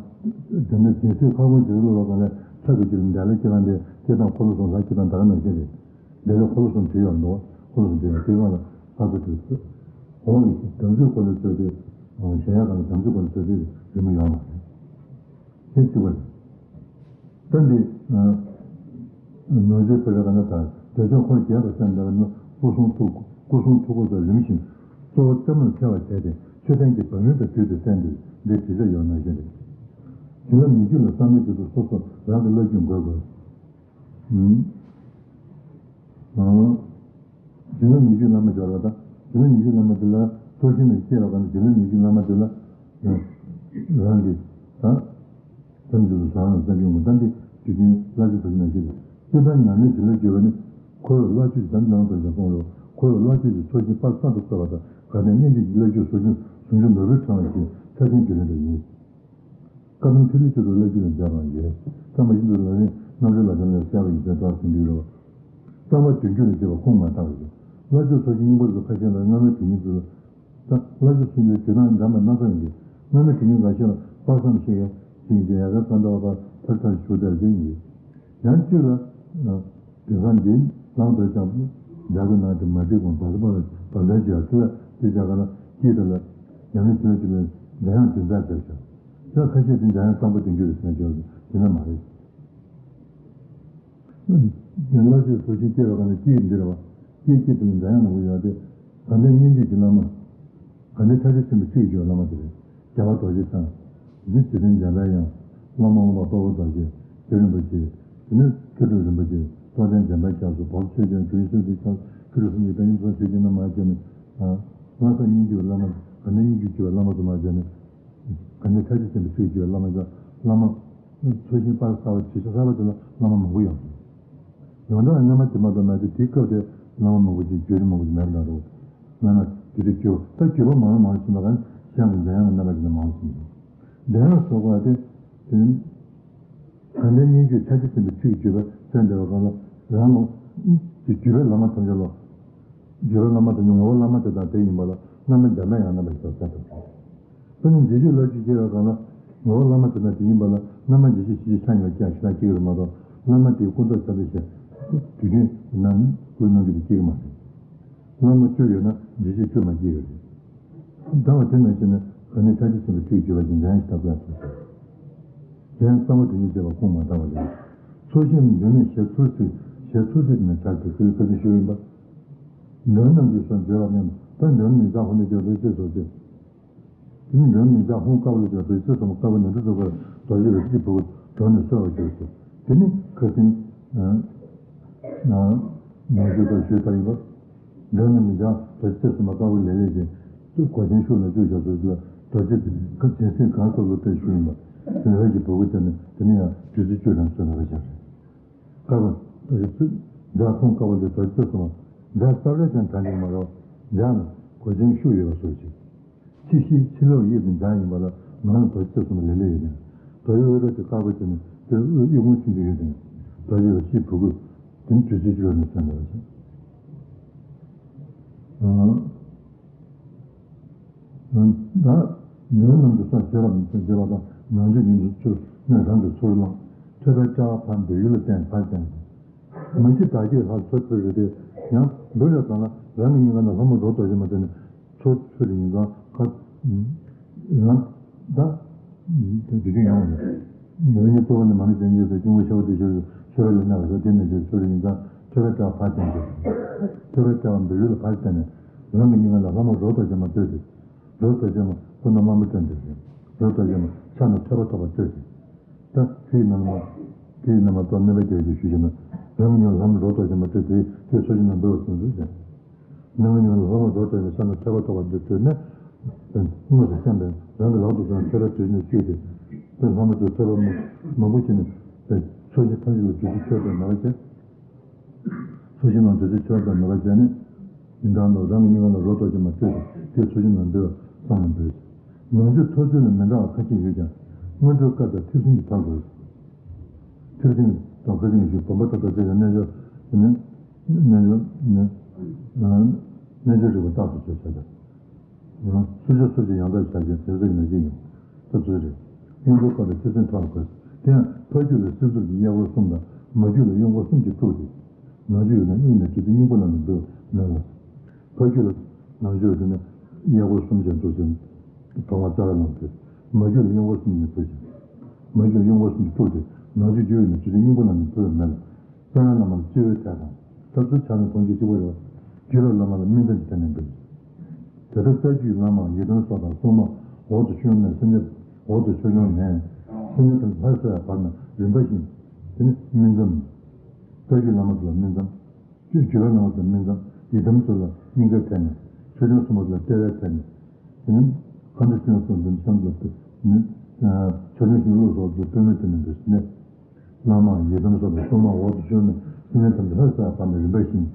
དེ་ནས་སྦྱིན་སྲེག་ཁ་སྐོང་བྱེད་སློབ་པའི་སྒང་ནས་ཚབ་ཀྱི་རྒྱུད་ལ་འདས་ལ་སྐད་གདངས་དེ་སྐད་གདངས་འཁོར་ལོ་གསུམ་ལ་སྐད་གདངས་ད་ག་ནང་བཞིན་རེད། འདས་ལ་འཁོར་ལོ་གསུམ་བྲིས་ཡོད་འདུག་འཁོར་ལོ་གསུམ་བྲིས་ཡོད། དེའི་སྒང་ལ་ལྷ་ཚོགས་བྲིས་འདུག་འོང་བའི་དམ་ཚིག་འཁོར་ལོའི་ཚོགས་དེ། གཞལ་ཡས་ཁང་གི་དམ་ཚིག་འཁོར་ལོའི་ཚོགས་དེ་རི་མོ་ཡོད་མ་རེད། དེ་གཅིག་པ་རེད། ད་འདི། ནོར་རྫས་ཕུལ་བའི་ཁ་ན་དང་འདོད་ཆགས་འཁོར་བརྒྱད་པ་སེམས་འདས་པ་ནི་སྐུ་གསུང་ཐུགས། སྐུ་གསུང་ཐུགས་དགོངས་སུ་རིམ་བཞིན་གཙོ་བོ་རྩེ་མོར་འཕེལ་བར་བྱས་ཏེ། མཆོད་རྟེན་གྱི་བང་རིམ་དང་བསྡུས་ཏེ་གསན་འདིར་འདིར་བྲིས་ཆ་ཡོད་ནང་བཞིན་རེད། བྱིན་རླབས་ཉེ་བརྒྱུད་ལ་བསམ་པའི་རྗེས་སུ་སོ་སོ་རང་གི་བླ་བརྒྱུད་འགོད་དགོས། ཨང་། བྱིན་རླབས་ཉེ་བརྒྱུད་བླ་མ་སྦྱོར་བ་དང་། བྱིན་རླབས་ཉེ་བརྒྱུད་བླ་མ་དེ་ལ་ཚོགས་ཞིང་ལ་སྐྱེས་པ་གང་དུ་བྱིན་རླབས་ཉེ་བརྒྱུད་བླ་མ་དེ་ལ་རང་གི་དང་། ཐམས་ཅད་དུ་བཟང་ལ་བསམ་བྱུང་མི་ལྟ་འདི་དུས་རྒྱུན་བླ་སྤྱོད་ཚོགས་ཞིང་ལ་སྐྱེས་ཏེ། སྤྱིར་བཏང་ཉམས་ལེན་བྱེད་ལས་སྐྱེ་བ་ནི། འཁོར་བའི་བླ་སྤྱོད་ཀྱི་དམ་བླང་དོན་ཀྱང་གསུངས་རོགས། འཁོར་བའི་བླ་སྤྱོད་ཀྱི་ཚོགས་ཞིང་དཔག་བསམ་དུ་གསོལ་བ་དང་། དགའ་ལྡན་སྙན་བརྒྱུད་ཀྱི་བླ་བརྒྱུད་ཟུང་འཇུག་ཟུང་འཇུག་ནོར་བུས་དྲངས་པ་བཞིན་ཚད་ལྡན་རྒྱུད་ལས་འདི་ཡིན། བཀའ་གདམས་ཐིག་ལེ་བཅུ་དྲུག་བླ་བརྒྱུད་ལ་མཛད་པའང་ཡོད། ཚང་མ་ཡིན་དུ་ལ་ནི་རྣམ་འགྲེལ་ལ་དོན་ལས་བཤད་པ་ཡིན་ཚད་དོར་ཟིན་རྒྱུ་རེད། རྩ་བ་དོན་བརྒྱུད་ལ་བྱེད་པ་ཁུངས་མ་དག་པ་ཡོད། བླ་སྤྱོད་ཚོགས་ཀྱི་སྙིང་པོ་ཚོ་ཁ་ཤས་ལ་སྔ་མའི་དེ་ཉིད་དུ། ད་བླ་སྤྱོད་གསུམ་པའི་དུས་དང་འདྲ་མ་སྣ་ཚོགས་ཡིན་གྱི། སྔ་མའི་དེ་ཉིད་འགའ་ཤས་ལ་དཔག་བསམ་ཤེས་ཡ་ཅིང་རྒྱལ་ཡ་ག་ཙམ་འདྲ་བ་ཕར་ཐར་ཐར་ཞུ་བསྡད་ཀྱི་ཡིན། ཡང་གཅིག་ལ། དེང་སང་འདི་ལམ་དུ་ཀྱང་རྒྱ་གི་ནང་དུ་མ་བསྒྲིགས་གོང་བར་པ་ལ་བར་ལན་བྱས་ཚུལ་ལ་དེ་བྱ་ག་ལ་སྐྱིད་དུ་ལ་ཉམས་ལེན་བྱེད་ལ་བྱེད་པའི་འཇམ་དབྱངས་དོན་རྩ་ཟེར་ཞིང་། དེ་ཁ་ཤས་དེ་འཇམ་དབྱངས་གཙང་པོ་དོན་བརྒྱུད་ལ་ཟེར་ཞིང་དེ་ན་མ་རེད། དེ་བླ་སྤྱོད་ཚོགས་ཞིང་སྐྱེ་བ་ག་ནས་སྐྱིད་འདིར་བ་སྐྱིད་སྐྱིད་དུ་འཇམ་དབྱངས་ལ་འོ་ཡོད་དེ། དགའ་ལྡན་སྙན་བརྒྱུད་ཀྱི་བླ་མ། དགའ་ལྡན་ཐར་པའི་ཆེན་པོའི་ཚིག་བརྗོད་བླ་མ་དེ་རེད། རྒྱལ་བ་རྡོ་རྗེ་འཆང་། དེ་ནས་རྗེ་བཙུན་འཇམ་དཔལ་དབྱངས། བླ་མ་འོད་དཔག་དཔའ་བོ་རྡོ་རྗེ། རྗེ་རིན་པོ་ཆེ། དེ་ནས་མཁས་གྲུབ་རིན་པོ་ཆེ། རྟོགས་ལྡན་འཇམ་དཔལ་རྒྱ་མཚོ། བོད་ཆོས་རྒྱལ། བོད་སྲིད་འདི་ཆགས། མཁས་གྲུབ་སེམས་ཀྱི་དཔལ་ཡོན་ཚོགས་ཆོས་ཀྱི་རྣམ་མང་བྱས་ནས། ལྷ་ས་སྙན་བརྒྱུད་བླ་མ། དགའ་ལྡན་སྙན་བརྒྱུད་ཀྱི་བླ་མ་ཚོ་མ་བྱས་ནས། དགའ་ལྡན་ཐར་པའི་ཆེན་པོའི་ཚིག་བརྗོད་བླ་མ་ཚོ་བླ་མ། ཚོགས་ཞིང་སྤར་གསར་བ་བྱེད་ཆ་གསར་བ་དེ་ལ་བླ་མ་མང་པོ་ཡོང་སོང་། ཡོངས་གྲགས་སྔ་མ་དེ་མ་གཏོགས་མེད་དེ་དེའི་སྐབས་དེ་བླ་མ་མང་པོ་ཅིག་བརྒྱུད་རིམ་མང་པོ་ཅིག་མེད་འདྲ་རོ། སྔ་མ་དེ་དུས་བརྒྱུད་ད་བརྒྱུད་པ་མང་རུ་མང་རུ་ཕྱིན་པ་གང་གཞན་གྱི་འཇམ་དབྱངས་ཀྱི་རྣམ་པ་ཅིག་ནས་མང་རུ་ཕྱིན་ཡོད། འཇམ་དབྱངས་སོགས་པ་དེ་དེ་ནི་དགའ་ལྡན་སྙན་བརྒྱུད་ཐར་པའི་ཆེན་པོའི་ཚིག་བརྗོད་པ་གསན་བསྡད་པ་གང་ལ་རང་ལ་དེ་བརྒྱུད་པའི་བླ་མ་ཐམས་ཅད་ལ། བརྒྱུད་པའི་བླ་མ་དེ་ནི་ངོ་བོ་བླ་མ་དེ་དང་དེ་ཡིན་པ་ལ་བླ་མ་འཇམ་དཔལ་དབྱངས་རྣམ་པ་ཞེས་པ་གསལ་དུ་གསུངས། དཔེར་ན་རྗེ་བརྒྱུད་བླ་བརྒྱུད་ཅེས་པའི་སྒང་ལ་ངོ་བོ་བླ་མ་དེ་དང་དེ་ཡིན་པ་ལ་བླ་མ་རྗེ་བཞི་ཤེས་བྱ་ཆ་མཉམ་ཀྱང་ཞེ་དྲག་སྐྱེ་གི་རེད་མ་གཏོགས་བླ་མ་དེའི་སྐུ་མདོག་ཆ་ཚད་ཞེས་དུས་རྒྱུན་ནམ་སྐུའི་ནང་གི་དེ་སྐྱེ་གི་མ་རེད། བླ་མ་བཅུ་ཡོད་ན་རྗེ་བཞི་བཅུ་མ་སྐྱེ་གི་རེད། ད་བ་དེ་ནང་བཞིན་ནི་ག་ནི་ཐར་པའི་ཆེན་པོའི་ཚིག་བརྗོད་པ་ཅིག་འཇམ་ཞིག་ལྟ་དགོས་ཡ་ཐུག་སོང་། གཞན་གཙང་བོ་དོན་གཉེར་བྱེད་པ་ཁུངས་མ་དག་པ་རེད། ཚོགས་ཞིང་འདོན་ནས་ཞལ་ཚུར་ཚུད། ཞལ་ཚུར་ཚུད་ནས་བྱ་དེ་ཁོའི་བཀའ་དྲིན་ཤོར་ཡིན་པ། འདོན་རྣམས་ཀྱིས་སོགས་བརྗོད་པ་རྣམས་ད་འདོན་ནས་བྱ་ཧོ་ནས་བརྗོད་པའི་ཚེ་སོགས་ཏེ། དེ་ནི་འདོན་ནས་བྱ་ཧོ་དཀར་པོ་ལ་བརྗོད་པའི་ཚེ་སོགས་མ་དཀར་པོ་ནས་འདྲ་སོགས་པར་རྡོ་རྗེ་རིགས་ཀྱི་བུ་གུ་གྲོལ་ནས་གསོལ་བར་གྱུར་ཏེ། དེ་ནི་ཁ་སང་ནང་བཞིན་པར་ཞུས་ལྟར་ཡིན་པ། འདོན་རྣམས་ཀྱིས་བྱ་རྡོ་རྗེ་རྩེ་གསུམ་མ་དཀར་པོ་ལས་ལས་ཀྱི་གོས་ཆེན་ཤུགས་ལ་བཅུག་བཞག་ཚུལ་ལ་རྡོ་རྗེ་དེ་ཁ་སྦྱིན་སྲེག་གང་ཐོབ་ལོ་ཏོག་ཞུ་ཡིན་པ། དེ་ལྷོད་ཀྱི་བུ་གུ་དེ་ནི་དེ་ནི་ཡང་བདུད་རྩི་བཅུ་རང་གསོལ་ལ་བཞག་རེད། དཀར་པོ་རྡོ་རྗེ་རྩེ་བྱ་ཁོང་དཀར་པོ་ལས་རྡོ་རྗེ་རྩེ་གསུམ་མ་བྱ་རྩ་བྲལ་ཅན་གང་ཡིན་མ་རོ། བྱ་ནི་གོས་ཆེན་ཤུགས་ཡོད་པ་སོགས་ཀྱི། ཕྱི་ཤེས་ཕྱི་ལོགས་དབྱིབས་དེ་བྱ་ཡིན་པ་ལ་ནང་ལ་རྡོ་རྗེ་རྩེ་གསུམ་མ་ལེ་ལེ་ཡོད་ནས། རྡོ་རྗེ་འོད་འཕྲོ་དེ་དཀར་པོ་བྱས་ནས་དེ་དབུས་དབུས་ཁུང་ཆུང་ཆུང་ཡོད་ནས། རྡོ་རྗེ་འོད་ཕྱིའི་བུ་གུ་དེ་ནི་བདུད་རྩི་བཅུ་ཡོད་ནས་གསལ་འདྲ་བ་ཞིག་ད་འདོན་རྣམས་ཀྱིས་སོགས་བརྗོད་པ་ནི་བརྗོད་པ་དང་ནང་བཅུད་ཉིད་དུ་ཚུར་སྣོད་རང་གི་ཚུར་བླངས། ཐོད་པའི་དཔྲལ་བ་ཕར་འདོད་ཡུལ་ལ་བརྟེན་ཕར་བརྟེན། མ་གཞི་བདག་བསྐྱེད་ལྷར་ཚུར་ཕུལ་རེ་དེ་ཡང་འབུལ་བའི་སྒང་ལ་རང་གི་སྙིང་ག་ན་ལྷ་མོ་རོ་རྡོ་རྗེ་མ་དེ་ནི་ཚུར་ཕུལ་རེ་ཡིན་ཙང་ཁ་ལམ་ད་དེ་དུས་ཡོང་བ་རེད། ཉེ་བའི་གཙོ་བོ་ནི་མ་ཎི་བརྒྱ་ཉིད་དུ་སྐྱེ་བོ་ཤ་བ་དེ་ཤོར་ཤོར་བ་ལ་གནས་པ་སོགས་དེ་ནི་ཞེས་ཤོར་རེ་ཡིན་ཙང་ཐོད་པའི་དཔྲལ་བ་ཕར་བརྟེན་ཏེ། ཐོད་པའི་དཔྲལ་བ་འབུལ་ཡུལ་ལ་ཕར་བརྟེན་ནས་རང་གི་སྙིང་ག་ན་ལྷ་མོ་རོ་རྡོ་རྗེ་མ་བཏུད་དེ། རོ་རྡོ་རྗེ་མ་སྐུ་ན་དམར་མོ་སྟོན་ཏེ་རོ་རྡོ་རྗེ་མ་ཕྱག་ན་ཐོད་པ་ཐོགས་པ་སྟོན་ཏེ། ད་དེའི་ནང་མ་དེའི་ནང་མ་གཏོགས་སྣོན་པ་རྒྱས་ཀྱི་ཞུ་ཞུ་ན་རང་གི་སྙིང་ལྷ་མོ་རོ་རྡོ་རྗེ་མ་སྟོན་ཏེ་དེའི་ཚོགས་ཞིང་ན་འབུལ་བ་གསུངས་ཏེ། རང་གི་སྙིང་ལྷ་མོ་རོ་རྡོ་རྗེ་མ་ཕྱག་ན་ཐོད་པ་ཐོགས་པ་འདི་སྟོན་ནས། དངོས་སུ་བཤམས་པའི་རང་གི་ལག་ཏུ་བཟུང་ཐོད་པ་དུས་ནས་བཅུས་ཏེ། དེ་ལྷ་མོ་ཚོས་ཐོད་པ་མང་པོ་བྱིན་ནས། ཚོགས་ཞིང་ཐམས་ཅད་ལ་བདུད་རྩི་ཆོས་དང་ནོར་བ་བྱས། ཚོགས་ཞིང་ནང་བདུད་རྩི་ཆོས་དང་ནོར་བ་བྱས་ནས། མི་འདང་ལ་རང་གི་སྙིང་ག་ལ་རོ་ཏོག་ཅན་མ་སྤྲོད་ཅིང་དེའི་ཚུལ་བཞིན་ལ་འདུལ་བ་གསང་བ་འབུལ། ནང་ཆོས་ཐོས་ཚུལ་ལ་མི་འདྲ་བ་ཁ་ཅིག་ཡོད་ཀྱང་སྔོན་འགྲོའི་སྐབས་དང་ཐེག་ཆེན་གྱི་མཐར་དགོས། ཐེག་ཆེན་དང་ཁ་ཅིག་ཡོད་ཞུ་བུམ་པ་ཐ་དད་ཚེ་གི་རྣལ་འབྱོར་ནི་རྣལ་འབྱོར་ནི་རྣལ་འབྱོར་རིག་པ་རྟག་ཏུ་བྱེད་བྱ་སྟེ། སུ་ཆ་སུ་ཆ་ཡང་དག་བྱ་བྱེད་དེ་ཚོ་ཡིན་ན་ཅི་ཡིན་ད་ཚོད་རེད། སྔོན་འགྲོའི་སྐབས་ལ་ཐེག་ཆེན་མཐར་དགོས། དེ་ཡང་ཕ་རྒྱུད་ལ་སེམས་ཚོར་གྱི་གཡས་སྐོར་གསུམ་དང་མ་རྒྱུད་ལ་གཡོན་སྐོར་གསུམ་གྱིས་དཀྲུགས་ཏེ། ནང་ཆོས་ཡོད་ན་དབུས་ནས་བདུད་རྩི་སྙིང་པོ་ལ་ནི་འབུལ་མེད་ལ། ཕ་རྒྱུད་ལ་ནང་ཆོས་ཡོད་ན་གཡས་སྐོར་གསུམ་ཅན་དུ་ཟིན། བུམ་པ་ཐ་དད་ལ་འབུལ། མ་རྒྱུད་ལ་གཡོན་སྐོར་གསུམ་གྱིས་འབུལ་ཞིང་། མ་རྒྱུད་ལ་གཡོན་སྐོར་གསུམ་གྱིས་དཀྲུགས་ཏེ་ནང་ཆོས་རྒྱུད་ཡོད་ན་བདུད་རྩི་སྙིང་པོ་ལ་ནི་འབུལ་མེད་ལ། རྩ་བའི་བླ་མ་ལ་སྤྱི་བོའི་ཐད་དང་། ད་ཚུར་ཕྱག་ན་དོན་གྱི་གཅིག་པ་རེད་བ། རྒྱུད་ལ་བླ་མ་ལ་སྨིན་མཚམས་ཀྱི་ཐད་ནས་འབུལ། དེ་ལྟར་རྩ་རྒྱུད་བླ་མ་ཡི་དམ་སོགས་དང་སྲུང་མ་འོག་ཏུ་ཤོར་མེད་སེམས་ཅན་འོག་ཏུ་ཤོར་མྱོང་མེད། སེམས་ཅན་ཐམས་ཅད་ལྷར་གསལ་བའི་བར་ན་རིམ་པ་བཞིན། དེ་ནི་སྨིན་མཚམས། རྩ་རྒྱུད་བླ་མ་ཚོ་ལ་སྨིན་མཚམས། རྒྱུད་ལ་བླ་མ་ཚོ་ལ་སྨིན་མཚམས། ཡི་དམ་ཚོ་ལ་སྙིང་གའི་ཐད་ནས། ཆོས་སྐྱོང་སྲུང་མ་ཚོ་ལ་ལྟེ་བའི་ཐད་ནས། དེ་ནི་མཁའ་འགྲོ་ཆོས་སྐྱོང་སྲུང་མ་ཚོ་ལ་ནི། ཆོས་སྐྱོང་ཞིང་ལུགས་སོགས་ཚོ་པུས་མོའི་ཐད་ནས་འབུལ་ནས། བླ་མ་ཡི་དམ་སོགས་དང་སྲུང་མ་འོག་ཏུ་ཤོར་ནས་སེམས་ཅན་ཐམས་ཅད་ལྷར་གསལ་བ་ནི་རིམ་པ་བཞིན།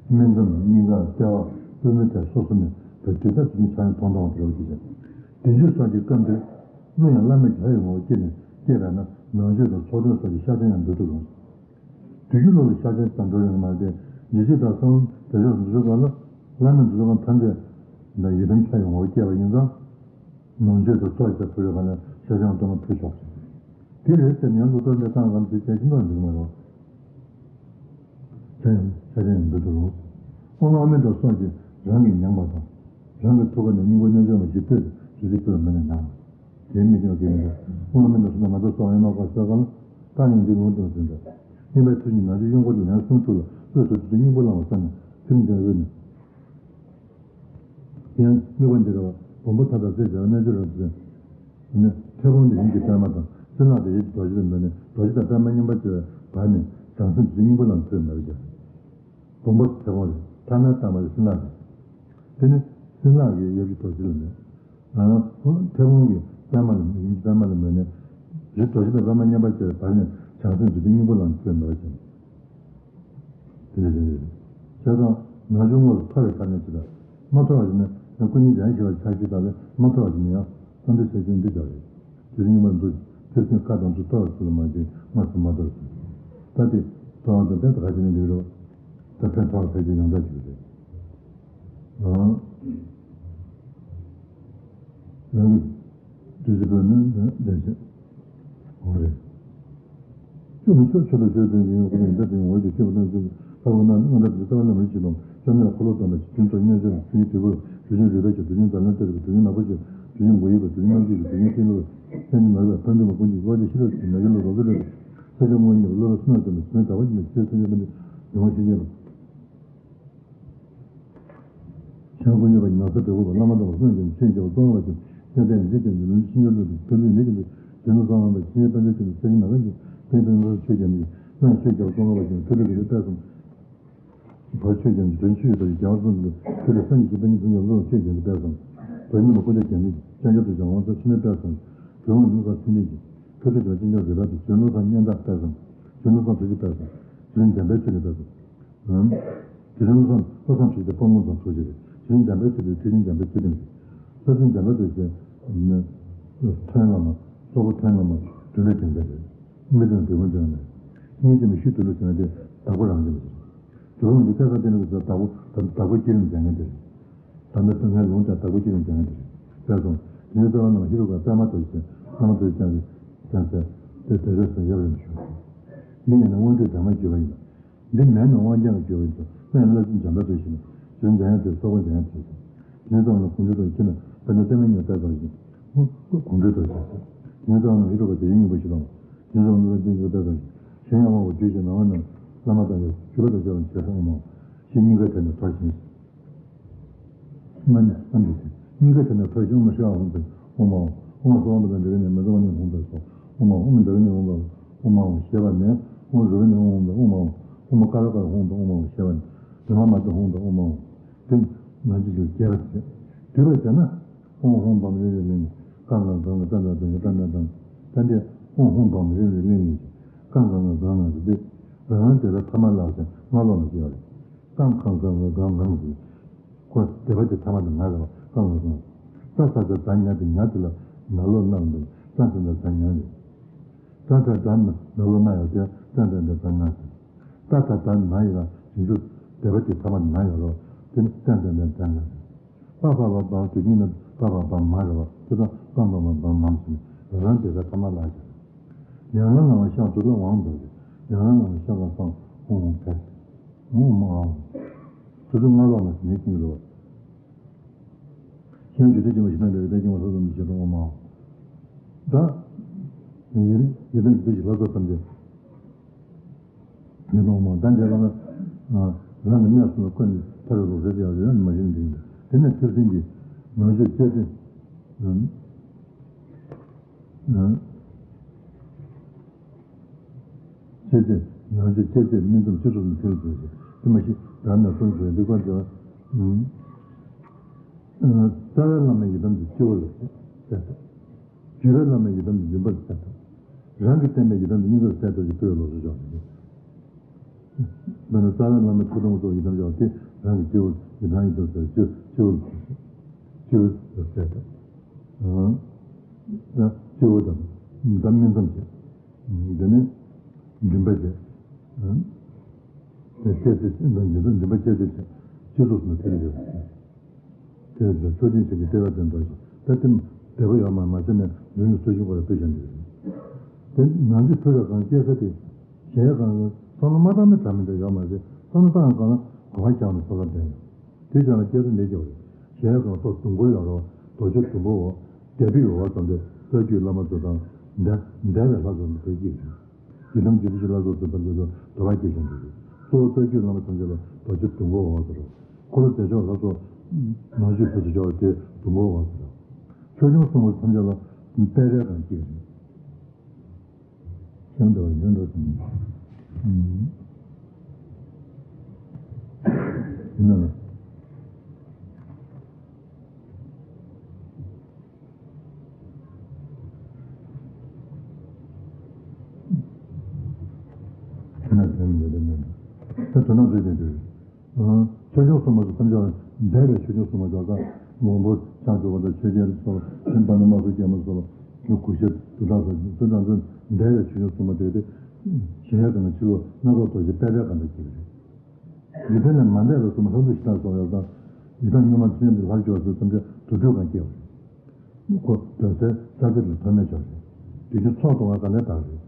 སྨིན་མཚམས་སྙིང་ག་ལྟེ་བ་པུས་མོའི་ཐད་སོ་སོ་ནས་བོད་དུས་ད་དུས་ཀྱི་ཆ་ཡང་མཐོང་དང་བ་དེ་རེད་ཅེས། བདེ་མཆོག་སོགས་ཀྱི་སྐབས་འདིར་གླུ་ཡང་བླ་མེད་ཀྱི་ལྷ་ཡི་ངོ་བོ་སྐྱེས་ནས་སྐྱེས་པས་ན་ནང་ཆོས་དང་ཚོགས་དོན་སོགས་ཀྱི་ཤར་ཕྱིན་ཡང་འབུལ་དུ་རུང་། དུས་ཀྱི་བློ་ལ་ཤར་ཕྱིན་ཙམ་འགྲོ་ཡོང་མ་སྟེ་ཡིད་ཆེས་དང་བསམ་དེ་ཕྱོགས་སུ་འཇུག་པ་ལ་བླ་མེད་འདུ་ཚོགས་ཁང་ཐམས་ཅད་ལ་ཡི་དམ་ལྷ་ཡི་ངོ་བོ་སྐྱེས་པ་ཡིན་ཙང་། ནང་ཆོས་དང་ཚོགས་ཀྱི་ཕུལ་བའི་སྒང་ལ་ཤར་ཕྱིན་གཏོར་མ་ཕུལ་ཆོག་ཅིང་། དེ་རེད་ཟེར་ནས་ཡང་བློ་གཏོར་འདི་བཏང་གམ་དེ་བྱས་ཤིང་དོན་འགྲིག་མ་རུང་། ཆ་ཡང་ཆ་ཆ་ཡང་འདི་ལྟར་རུང་། ཨོཾ་ཨ་མི་ཏོ་སོགས་ཀྱིས་རང་གིས་མྱངས་པ་དང་། རང་གི་ཐུགས་ཀ་ནས་སྙིང་པོ་རྣལ་འབྱོར་མ་བཞི་སྤྲོས་ཏེ་ཇི་སྲིད་སྤྲོས་མེད་ན་མྱང་། དེའི་མི་ཀྱང་དགེ་མི་འདུག་ཨོཾ་ཨ་མི་ཏོ་སོགས་ན་མ་ཏོ་སོགས་ཨེ་མ་ཀ་སོགས་ཀ་ལ་རྟགས་སྙིང་འདི་ལུང་དང་ཟིན་པས། སྙིང་པའི་ཚུལ་གཉིས་ནང་ཆོས་གཡོན་སྐོར་དུ་ལན་གསུམ་ཚུགས་ལ་དབུས་སུ་དུས་སུ་སྙིང་པོ་བླང་བ་བསམ་ནས་ཚིམ་ཅན་དབུས་ནས། ཡང་དམིགས་པ་འདི་རེད་བ། བུམ་པ་མཐའ་དག་རྩེ་བྱ་བའི་རྣལ་འབྱོར་རབ་ཏུ་ནི། མཐེ་བོང་དེ་ཡིད་ཀྱི་པད་མ་དང་སྲིན་ལག་དེ་ཡིད་ཀྱི་རྡོ་རྗེ་ལ་མོས་ནས་རྡོ་རྗེ་དང་པད་མ་མཉམ་པར་སྤྱོད་པའི་བར་ནས་བྱང་སེམས་ཀྱི་སྙིང་པོ་ལ་ཚོད་མེད་པར་བྱ། བུམ་པ་མཐེ་བོང་རེད། ཐ་མའི་པད་མ་རེད་སྲིན་ལག་རེད། དེ་ནི་སྲིན་ལག་གི་ཡབ་ཀྱི་རྡོ་རྗེ་ལ་མོས། མཐེ་བོང་གི་པད་མ་ལ་ཡིད་ཀྱི་པད་མ་ལ་མོས་ནས། རྡོ་རྗེ་དང་པད་མ་མཉམ་པར་སྤྱོད་པའི་བར་ནས་བྱང་སེམས་ཀྱི་སྙིང་པོ་ལ་ཚོད་མེད་པར་བྱ། དེ་ལས་རིང་རེད། བྱས་ཙང་ནང་ཆོས་དངོས་སུ་མཐོ་བའི་ཆ་ནས་ཅི་ལྟར། མ་མཐོ་བ་ཞིག་ནི་ཡང་སྐུ་ཉིད་ཡང་ཞི་བ་ཆ་ཤས་དག་ལས་མ་མཐོ་བ་ཞིག་ནི་ཡང་བསམ་འདུན་ཆ་ཤས་འདི་འཇོག་རེད། དེ་རིང་མ་འདུ་དེར་ཕྱིན་ཁ་དང་ཚུལ་མཐོ་བར་ཚུལ་མ་བྱེད་སྔར་སུ་མ་མཐོ་བར་ཚུལ། ད་དེ་མཐོ་བ་དང་ལྡན་ད་ག་ཅི་ནས་འགྲིག་རོགས། ད་ཕན་ཐོགས་ཕལ་ཆེར་ཡང་དག་ཅིག་རེད། རང་གི་བདུད་རྩི་སྤོས་ནི་ལྡན་ཞིང་། འོ་རེད། ཆོས་ནི་ཆོས་ཆོས་དང་ཆོས་དོན་ཡིན་ཡང་ཁོ་ན་ཡིན་པ་དེ་ཡང་འོ་ཞེས་ཤེས་པ་དང་ཆོས་ཀྱི་ལྷ་ཁོ་ན་ནི་རྣམ་པར་དག་པའི་རྩ་བ་རྣམ་པར་ཤེས་དང་ཆོས་ནི་འཁོར་ལོ་སྟོན་པ་རྒྱུན་ཚོགས་རྣལ་འབྱོར་རྒྱུ་ཉིད་དྲིལ་བུ་རྒྱུ་ཉིད་རུས་པའི་ཆུ་རྒྱུ་ཉིད་འཛམ་གླིང་ལྟར་གྱི་རྒྱུ་ཉིད་ནག་པོ་ཆེ་རྒྱུ་ཉིད་མགོ་ཡིབ་པ་རྒྱུ་ཉིད་རྣམ་ཤེས་ཀྱི་རྒྱུ་ཉིད་ཤིང་ལུག་ལྷན་ཅིག་མ་ལུས་པ་ཕན་ཚུན་མ་ཕུན་གྱི་བློ་ཅན་ཤེས་རབ་ཀྱི་མ་གྱུར་ལོ་ལོ་ཚོད་ལ་ས་ཆ་དངོས་ཉིད་བློ་ལ་སུན་སྣང་ལྡན་པ་ཆོས་དགའ་བ་ཉིད་ཆོས་སེམས་ཅན་ཕན་ཚུན་ཡོངས་ཤེས་ཉེས་པ། ཆང་ཁོ་ཉོས་པ་ཉི་མ་ས་བྲེ་བོ་བ་བླ་མ་དང་བསོད་ཀྱང་ཆོས་རྒྱལ་བ་ཙོང་ཁ་པ་ཀྱང་ཤེས་ལྡན་འཇིག་ཀྱང་འཇིག་རླུང་ཤིང་ཡོད་ལུགས་ཀྱི་ཕན་ཚུན་ནད་ཀྱང་འདུག་དེ་ནི་གསང་བ་པ་ཤིང་ཡོད་པཎ་ཆེན་ཆོས་ཀྱི་སེར་ཉི་མ་གང་ཀྱང་ཕན་ཚུན་ལོ་ཆོས་རྒྱལ་མི་ཡིན་ན་ཆོས་རྒྱལ་བ་ཙོང་ཁ་པ་ཀྱང་ཐུབ་པའི་གི་རིགས་པས་སམ། བ་ཆོས་ཀྱང་འཇིག་རྟེན་ཆོས་ཡོད་པ་ཡི་རྒྱལ་བ་ཙོང་ཁ་པ་ཐུབ་པའི་སངས་རྒྱས་ཤིང་ཕན་ཚུན་ལོ་ཆོས་རྒྱལ་གྱི་པས་སམ། བ་ཉི་མ་ཀུན་ཏུ་རྒྱལ་མི་ཡིན་ཅང་རྒྱལ་དུ་བྱ་ཝང་ཚ་ཕྱི་ནས་པས་སམ། བོད་ཝང་ལུང་ས་ཐུན་ནས་ཀྱི་ཁོ་ཚོས་ཀྱང་ཅིན་ཅང་རེ་ར་དུ་བྱོན་ལུང་ས་སྙན་གྲགས་པས་སམ། བྱོན་ལུང་ས་ཐུགས་རྗེ་པས་སམ། བྱོན་འཇམ་པའི་ཆོས་ཀྱི་པས་སམ། དེ་རིང་བསམ་བློ་བསམ་ཞིག་དེ་སྤོང་ངོ་ཙམ་ཐུགས་རྗེ་རེད། དེ་རིང་འཇམ་པའི་ཚུལ་དེ་དེ་རིང་འཇམ་པའི་ཚུལ་ཁྲིམས་ཀྱི། ས་སྲིན་འཇམ་པའི་ཚུལ་དེ་ནི་ཐོན་ལ་མ་སོག་པོ་ཐོན་ལ་མ་དུད་འགྲོ་འཇམ་པའི་རེད། མི་དང་དུད་འགྲོ་འཇམ་པའི་རེད། སྙིང་རྗེ་མི་ཤུགས་དུད་འགྲོ་འཇམ་པའི་དེ་བདག་པོ་རང་འཇམ་པའི་རེད། དུད་འགྲོ་འདི་སྐད་ས་དེ་ནི་གི་བདག་པོ་བདག་པོ་བསྐྱེད་རིམ་འཇམ་ངེས་དེ་རེད། ད་ལྟ་དུས་ངན་ལུང་དང་བདག་པོ་བསྐྱེད་རིམ་འཇམ་ངེས་དེ་རེད། དཔེར་སོང་དེ་ནི་རྩ་བ་རྣམས་ཧེ་རུ་ཀ་པད་མ་དོ་ཞེས་པད་མ་དོ་ཅན་གྱི་ཅན་ཟེར་དེ་དེ་རེད་སོ་ཡབ་རིམ་ཞུ། འདི་ཡིན་ན་དབང་སྡུད་སྒྲོལ་མ་བརྒྱུད་པ་ཡིན། འདི་མེད་ན་དབང་རྒྱལ་ལ་བརྒྱུད་པ་ཡིན་ཙང་ལྷན་ཅིག་འཇམ་དཔལ་དུ་ཞིག་ན་ཞུ་འཇམ་ཡང་དེ་སོགས་པ་འཇམ་ཡང་དེ་ཞིག་དེ་ནས་ཙམ་ལ་དགོངས་འགྲེལ་དང་ཁྱེད་ནས་དཔེར་ན་བསྟན་པའི་ཉེས་པ་ཙམ་ཞིག་དགོངས་འགྲེལ་དུ་བྱ་ཞིང་། དེ་ནས་ཙམ་ལ་ཧེ་རུ་ཀ་དེ་ཡིན་སྙིང་པོ་ཞིག་དང་དེ་ནས་ཙམ་ལ་བསྟན་པའི་ཉེས་པ་ཙམ་ཞིག་གཞན་ཡང་དབང་པོ་བསྡུས་ཤིང་ནང་ན་བླ་མ་དང་ཡང་བརྒྱུད་པ་དང་བཅས་པ་བྱས་ཏེ་དབང་མ་ཞེས་སྙིང་གའི་ཐད་ནས་མཐོ་ཞིང་། སྔ་ནས་སྔ་ནས་སྙིང་གའི་ཐད་ནས་མཐོ་ཞིང་དབུ་མ་ཧྲི་བ་འོང་པས་དབུ་མའོ། དབུ་མ་ཚོགས་དབང་པོ་དང་འབྲེལ་བའི་ནས་མི་ཚོགས་ནས་འོང་པས་སོ། དབུ་མའོ། དབུ་མ་འབྲེལ་བའི་ནས་འོང་པས་དབུ་མའོ་ཞེས་པ་ནས་དབུ་མ་རུ་བའི་ནས་འོང་པས་དབུ་མའོ། དབུ་མ་ཀ་རུ་ཀ་རུ་འོང་པས་དབུ་མའོ་ཞེས་པ་ནས་དེ་མ་མ་དུ་འོང་པས་དབུ་མའོ། དེ་ང་ཚོས་ཀྱང་རྒྱས་པར་བྱེད། བསྡུས་པར་བྱས་ན། ཧཱུྃ་ཧཱུྃ་བམ་རིམ་རིམ་ལིང་ལིང་། ཀ་ང་ག་ང་ཏ་ན་ཏ་ན་ཏ་ན་ཏ་ན་ཏ་ན་ཏ་ན་ཏེ། ཧཱུྃ་ཧཱུྃ་བམ་རིམ་རིམ་ལིང་ལིང་ཞེས། ཀ་ང་ག་ང་ཏ་ན་ཏ་ཏེ། རང་རང་དེ་ལ་ཐ་མ་ལ་ཟེར་སྔ་ལོགས་ལ་ཟེར་བ་རེད། ཀ་ང་ག་ང་ག་ང་ཟེར། ཁོ་སྡེ་པ་དེ་ཐ་མ་དེ་ང་རེད་བ། ཀ་ང་སོང་། ཙ་ས་ས་ཛ་ཉ་དེ་ཉ་དེ་ལ་ན་ལོ་ན་ལ་འདུག་ཙ་ཙ་ན་ཛ་ཉ་རེད། ཙ་ཙ་ཛ་ན་ན་ལོ་ན་ཡོད་དེ་ཙ་ཙ་ན་ཛ་ན་ཟེར། ཙ་ཙ་ཛ་ན་ཡོད་ལ་རྗེས་འཇུག་སྡེ་པ་དེ་ཐ་མ་ན་ཡོད་རོ། དེ་ནི་ཙ་ཙ་ན་ཛ་ན་ཟེར། པ་ཕ་བ་བ་དུ་གཉིས་ན་པ་ཕ་བ་མ་རེད་བ། དེ་དང་པ་མ་མ་བ་མ་མ་ཟེར་ནས་རང་རང་སྡེ་པ་ཐ་མ་ལ་ཟེར། ཡང་ན་ལ་བ་ཤ་དུ་ལ་ཝང་འདུག་ཡང་ན་ལ་བ་ཤ་ལ་སང་ཧོང་ཧོང་ཕེ། ཧོང་མ་ཨ། དུ་དུ་ང་ལ་ན་ཟེར་ནས་ཀྱིན་རེད་བ། ཁྱེད་རང་རྒྱུད་སྡེ་སྦྱིན་པ་ཞིག་དང་འབྲེལ་བའི་ལྟ་སྐྱོང་བ་ལྷག་ཙམ་གྱི་བྱེད་སྒྲུབ་ངོ་མ། ད། ཡིན་ཡིན་དུས་ཀྱི་ལྷ་ཚོགས་ཐམས་ཅད། ཉོན་མོངས་མ་ད་འདྲ་ལ་ན། རང་གི་གནས་སུ་བཀོད་ནས་ཐར་པའི་ལོག་ཟེར་ཡང་ཡོད་མ་ཤེས་འདུག་དེ་ནས་ཐེག་ཆེན་གྱི་ནང་ཆོས་བཅས་ཏེ། ཨ། བཅས་ཏེ་ཡང་ཅིག་བཅས་ཏེ་སྨིན་མཚམས་སྤྱི་ཚོགས་སུ་ཐེབས་དགོས་ཤིང་དེ་མ་གཞི་བདག་ནས་གསུངས་པའི་འདི་ཀ་འདི་ལ། རྩ་བའི་བླ་མའི་ཡི་དམ་གྱི་སྤྱི་བོ་ལ་གསལ་ཐུབ། བརྒྱུད་པའི་བླ་མའི་ཡི་དམ་གྱི་མགྲིན་པར་གསལ་ཐུབ། རང་གིས་བསྟན་པའི་ཡི་དམ་གྱི་སྙིང་གར་གསལ་ཐུབ་ཀྱི་ཕུལ་བའི་ལོགས་སུ་འཇོག་ཟེར། མདོར་ན་རྩ་བའི་བླ་མའི་ཐུགས་དམ་སོགས་ཡི་དམ་བྱ་བ་སྟེ་རང་གི་སྤྱི་བོར་ཡི་དམ་ཡི་དམ་ཟེར་སྤྱི་སྤྱི་བོར་སྤྱི་བོར་གསལ་ཐུབ། ད་སྤྱི་བོ་དང་ད་སྨིན་མཚམས་བཅས། དེ་ནས་མགྲིན་པ་བཅས། དེ་བཅས་ཏེ་མགྲིན་པ་བཅས་ཏེ་བཅས་སྤྱི་ཚོགས་སུ་ཐེབས་ཡོད། དེ་ལ་ཕྱོགས་ཆེན་ཞིག་གི་ལྟེ་བ་དེ་འདྲ་ཞིག་ད་དེ་བདེ་པོ་ཡོད་མ་མ་བྱས་ནས་མདུན་གྱི་སོ་ཤིང་སྐོར་ལ་ཕུལ་བཞིན་འདུག་དེ་ནང་གི་ཕུལ་བའི་གང་སྐྱེ་ས་དེ་གཞལ་ཡས་ཁང་གི་བསམ་བློ་མ་བཏང་ན་དྲ་མི་འདྲ་ཡོད་མ་རེད། བསམ་བློ་བཏང་གང་ལ་གོ་བ་བཞག་ནས་བསམ་བློ་ལྡན་ཡོད། དེ་ཙམ་ལ་སྐྱེ་ས་འདི་སྐྱེ་བ་རེད། གཞལ་ཡས་ཁང་ཐོག་དུང་འཁོར་ཡོད་རོགས་རྡོ་རྗེ་དུང་འཁོར་འོག་ལྡེབས་རིས་ཡོད་བ་ཙམ་དེ་རྩ་བརྒྱུད་བླ་མ་ཚོ་དང་འདས་འདས་པའི་ལྷ་ཚོ་ནི་བོད་ཀྱི་རེད། ཡི་དམ་རྒྱུད་སྡེ་བཞི་ལྷ་ཚོགས་ཚོ་ཐམས་ཅད་ལ་དོ་བ་སྐྱེ་ཞིང་འདུག་གཙོ་བོ་རྩ་བརྒྱུད་བླ་མ་ཐམས་ཅད་ལ་རྡོ་རྗེ་དུང་འཁོར་འོག་ཟེར་རོ། འཁོར་ལོ་བདེ་མཆོག་ལྷ་ཚོགས་ནང་བཞིན་བོད་དུ་འབྱོར་བ་དེ་དུང་འཁོར་འོག་ཟེར་རོ། ཆོས་སྐྱོང་སྲུང་མ་ཐམས་ཅད་ལ་པད་རལ་གང་སྐྱེས་རེད། ཞང་འདྲ་བ་ཡོན་འགྲོ་དང་། ཡིན་ན་ལ། ཡིན་ན་དོན་མེད་དོན་མེད། ད་དོན་དག་བརྗོད་དེ་འདུག་ཆོས་སྐྱོང་སྲུང་མ་སོགས་ཐམས་ཅད་ལ་འདས་པའི་ཆོས་སྐྱོང་སྲུང་མ་སོགས་དང་མགོན་པོ་ཕྱག་མཆོད་པ་དང་ཆོས་རྒྱལ་སོགས་པ་པདྨ་སོགས་རྒྱལ་མོ་སོགས་ལ་གུ་ཤ་དུ་དག་སོགས་སུ་དང་ཚོ་འདས་པའི་ཆོས་སྐྱོང་སྲུང་མ་དེ་དེ་གཞལ་ཡས་དང་ཕྱི་ལོགས་སྣ་ཚོགས་རྡོ་རྗེ་དཔལ་བེ་གང་དུ་སྐྱེ་བ་རེད། ཡི་དམ་ལས་མ་འདས་པའི་སྲུང་མ་ལྷ་མཛེས་ཤིང་རྟ་སོགས་ཡོད་དང་ཡི་དམ་སྙུག་མ་མཚན་ཉིད་དུ་ལྷར་གྱུར་པ་སོགས་ཐམས་ཅད་དུར་ཁྲོད་གང་སྐྱེ་བ་རེད། ཁོ་སྡོད་སའི་ས་ཆ་དེ་ལ་ཐོགས་མེད་ཆོག་རེད། དེ་བཞིན་ཚོགས་གཏོང་བ་ག་ལས་དག་རེད།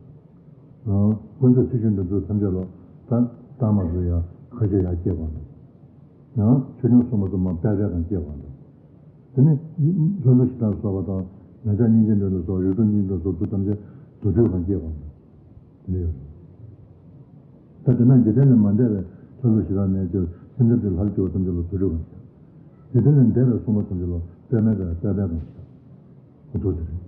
དཀོན་མཆོག་ཚེ་ཤུལ་འདི་ཚོ་ཐམས་ཅད་ལ་ད་ལྟ་མ་བཟོ་ཡ་ཁ་ཤས་ཡར་སྐྱེ་བ་རེད། ཡང་ཆོས་སྐྱོང་སྲུང་མ་དུ་མ་དཔལ་རས་གང་སྐྱེ་བ་རེད། དེ་ནས་ལྷ་ཀླུ་གཞི་བདག་སོགས་པ་དང་ལན་ཆགས་སྙིང་རྗེ་འདྲེན་པ་སོགས་རིགས་དྲུག་སྙིང་རྗེ་སོགས་ཚུལ་ཐམས་ཅད་དུར་ཁྲོད་གང་སྐྱེ་བ་རེད། དེ་འདྲ་ཡོད་རེད། ད་དེ་ན་འཇིག་རྟེན་ལས་མ་འདས་པའི་ལྷ་ཀླུ་གཞི་བདག་ནས་ཀྱང་སེམས་ཅན་དེ་ལྷར་གྱུར་པ་ཐམས་ཅད་ལ་དུར་ཁྲོད་གང་སྐྱེ། འཇིག་རྟེན་ལས་འདས་པའི་སྲུང་མ་ཐམས་ཅད་ལ་པདྨའི་སྒང་ལ་པདྨའི་སྒང་ལ་ཁོ་ཐུགས་དེ་རེད།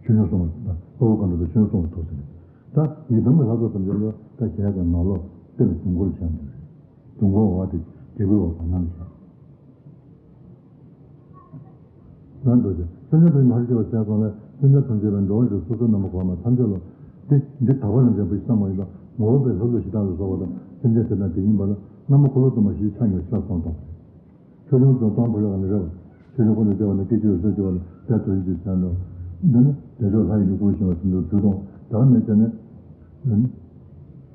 ཆོས་སྐྱོང་སྲུང་མ་དང་དཔའ་བོ་གང་འདྲ་དང་ཆོས་སྐྱོང་སྲུང་མ་ཐུགས་དེ་རེད། ད་ཡི་དམ་གྱི་ལྷ་ཚོགས་ཐམས་ཅད་ལ་ད་གཞལ་ཡས་ནང་ལོགས་སྟེང་དུང་འཁོར་བྱས་འདུག་དུང་འཁོར་འོག་དེ་རྒྱལ་པོའི་འོག་བར་སྣང་བཞག་ལ་འདོད་ཅིང་སེམས་ཅན་ཐམས་ཅད་ལྷར་སྐྱེ་བ་ཟེར་གང་ལས་སེམས་ཅན་ཐམས་ཅད་ལ་འགྲོ་བ་རིགས་སོ་སོའི་རྣམ་པ་གོང་མ་ཐམས་ཅད་ལ་འདི་འདི་དག་པ་རང་བཞིན་པ་ཞིག་བསམ་པ་ཡིན་ན་ངོ་བོ་པའི་ལྷ་ཀླུ་གཞི་བདག་ལ་སོགས་པ་དང་སེམས་ཅན་དེ་དག་དེ་ཡིན་པ་ལ་རྣམ་པ་འཁོར་ལོ་སྟོང་པ་བཞི་ཆ་ཉིད་ཤར་སོང་དང་། ཆོས་སྐྱོང་དང་སྟོང་པ་ལ་ག་ནས་རེད་བ། ཆོས་སྐྱོང་ཁོ་ནས་སྐྱེ་བ་ནི་སྐད་ཅིག་རེ་སོ་སྐྱེ་བ་ལ་དཔལ་དོན་གྱི་ཟེར་འགྲོ། འདི་ནི་བདེ་མཆོག་ལྷ་ཡི་ཡུལ་འཁོར་ཞིང་བ་ཟིན་དུ་དུས་དང་དག་མེད་ཅན་ནི།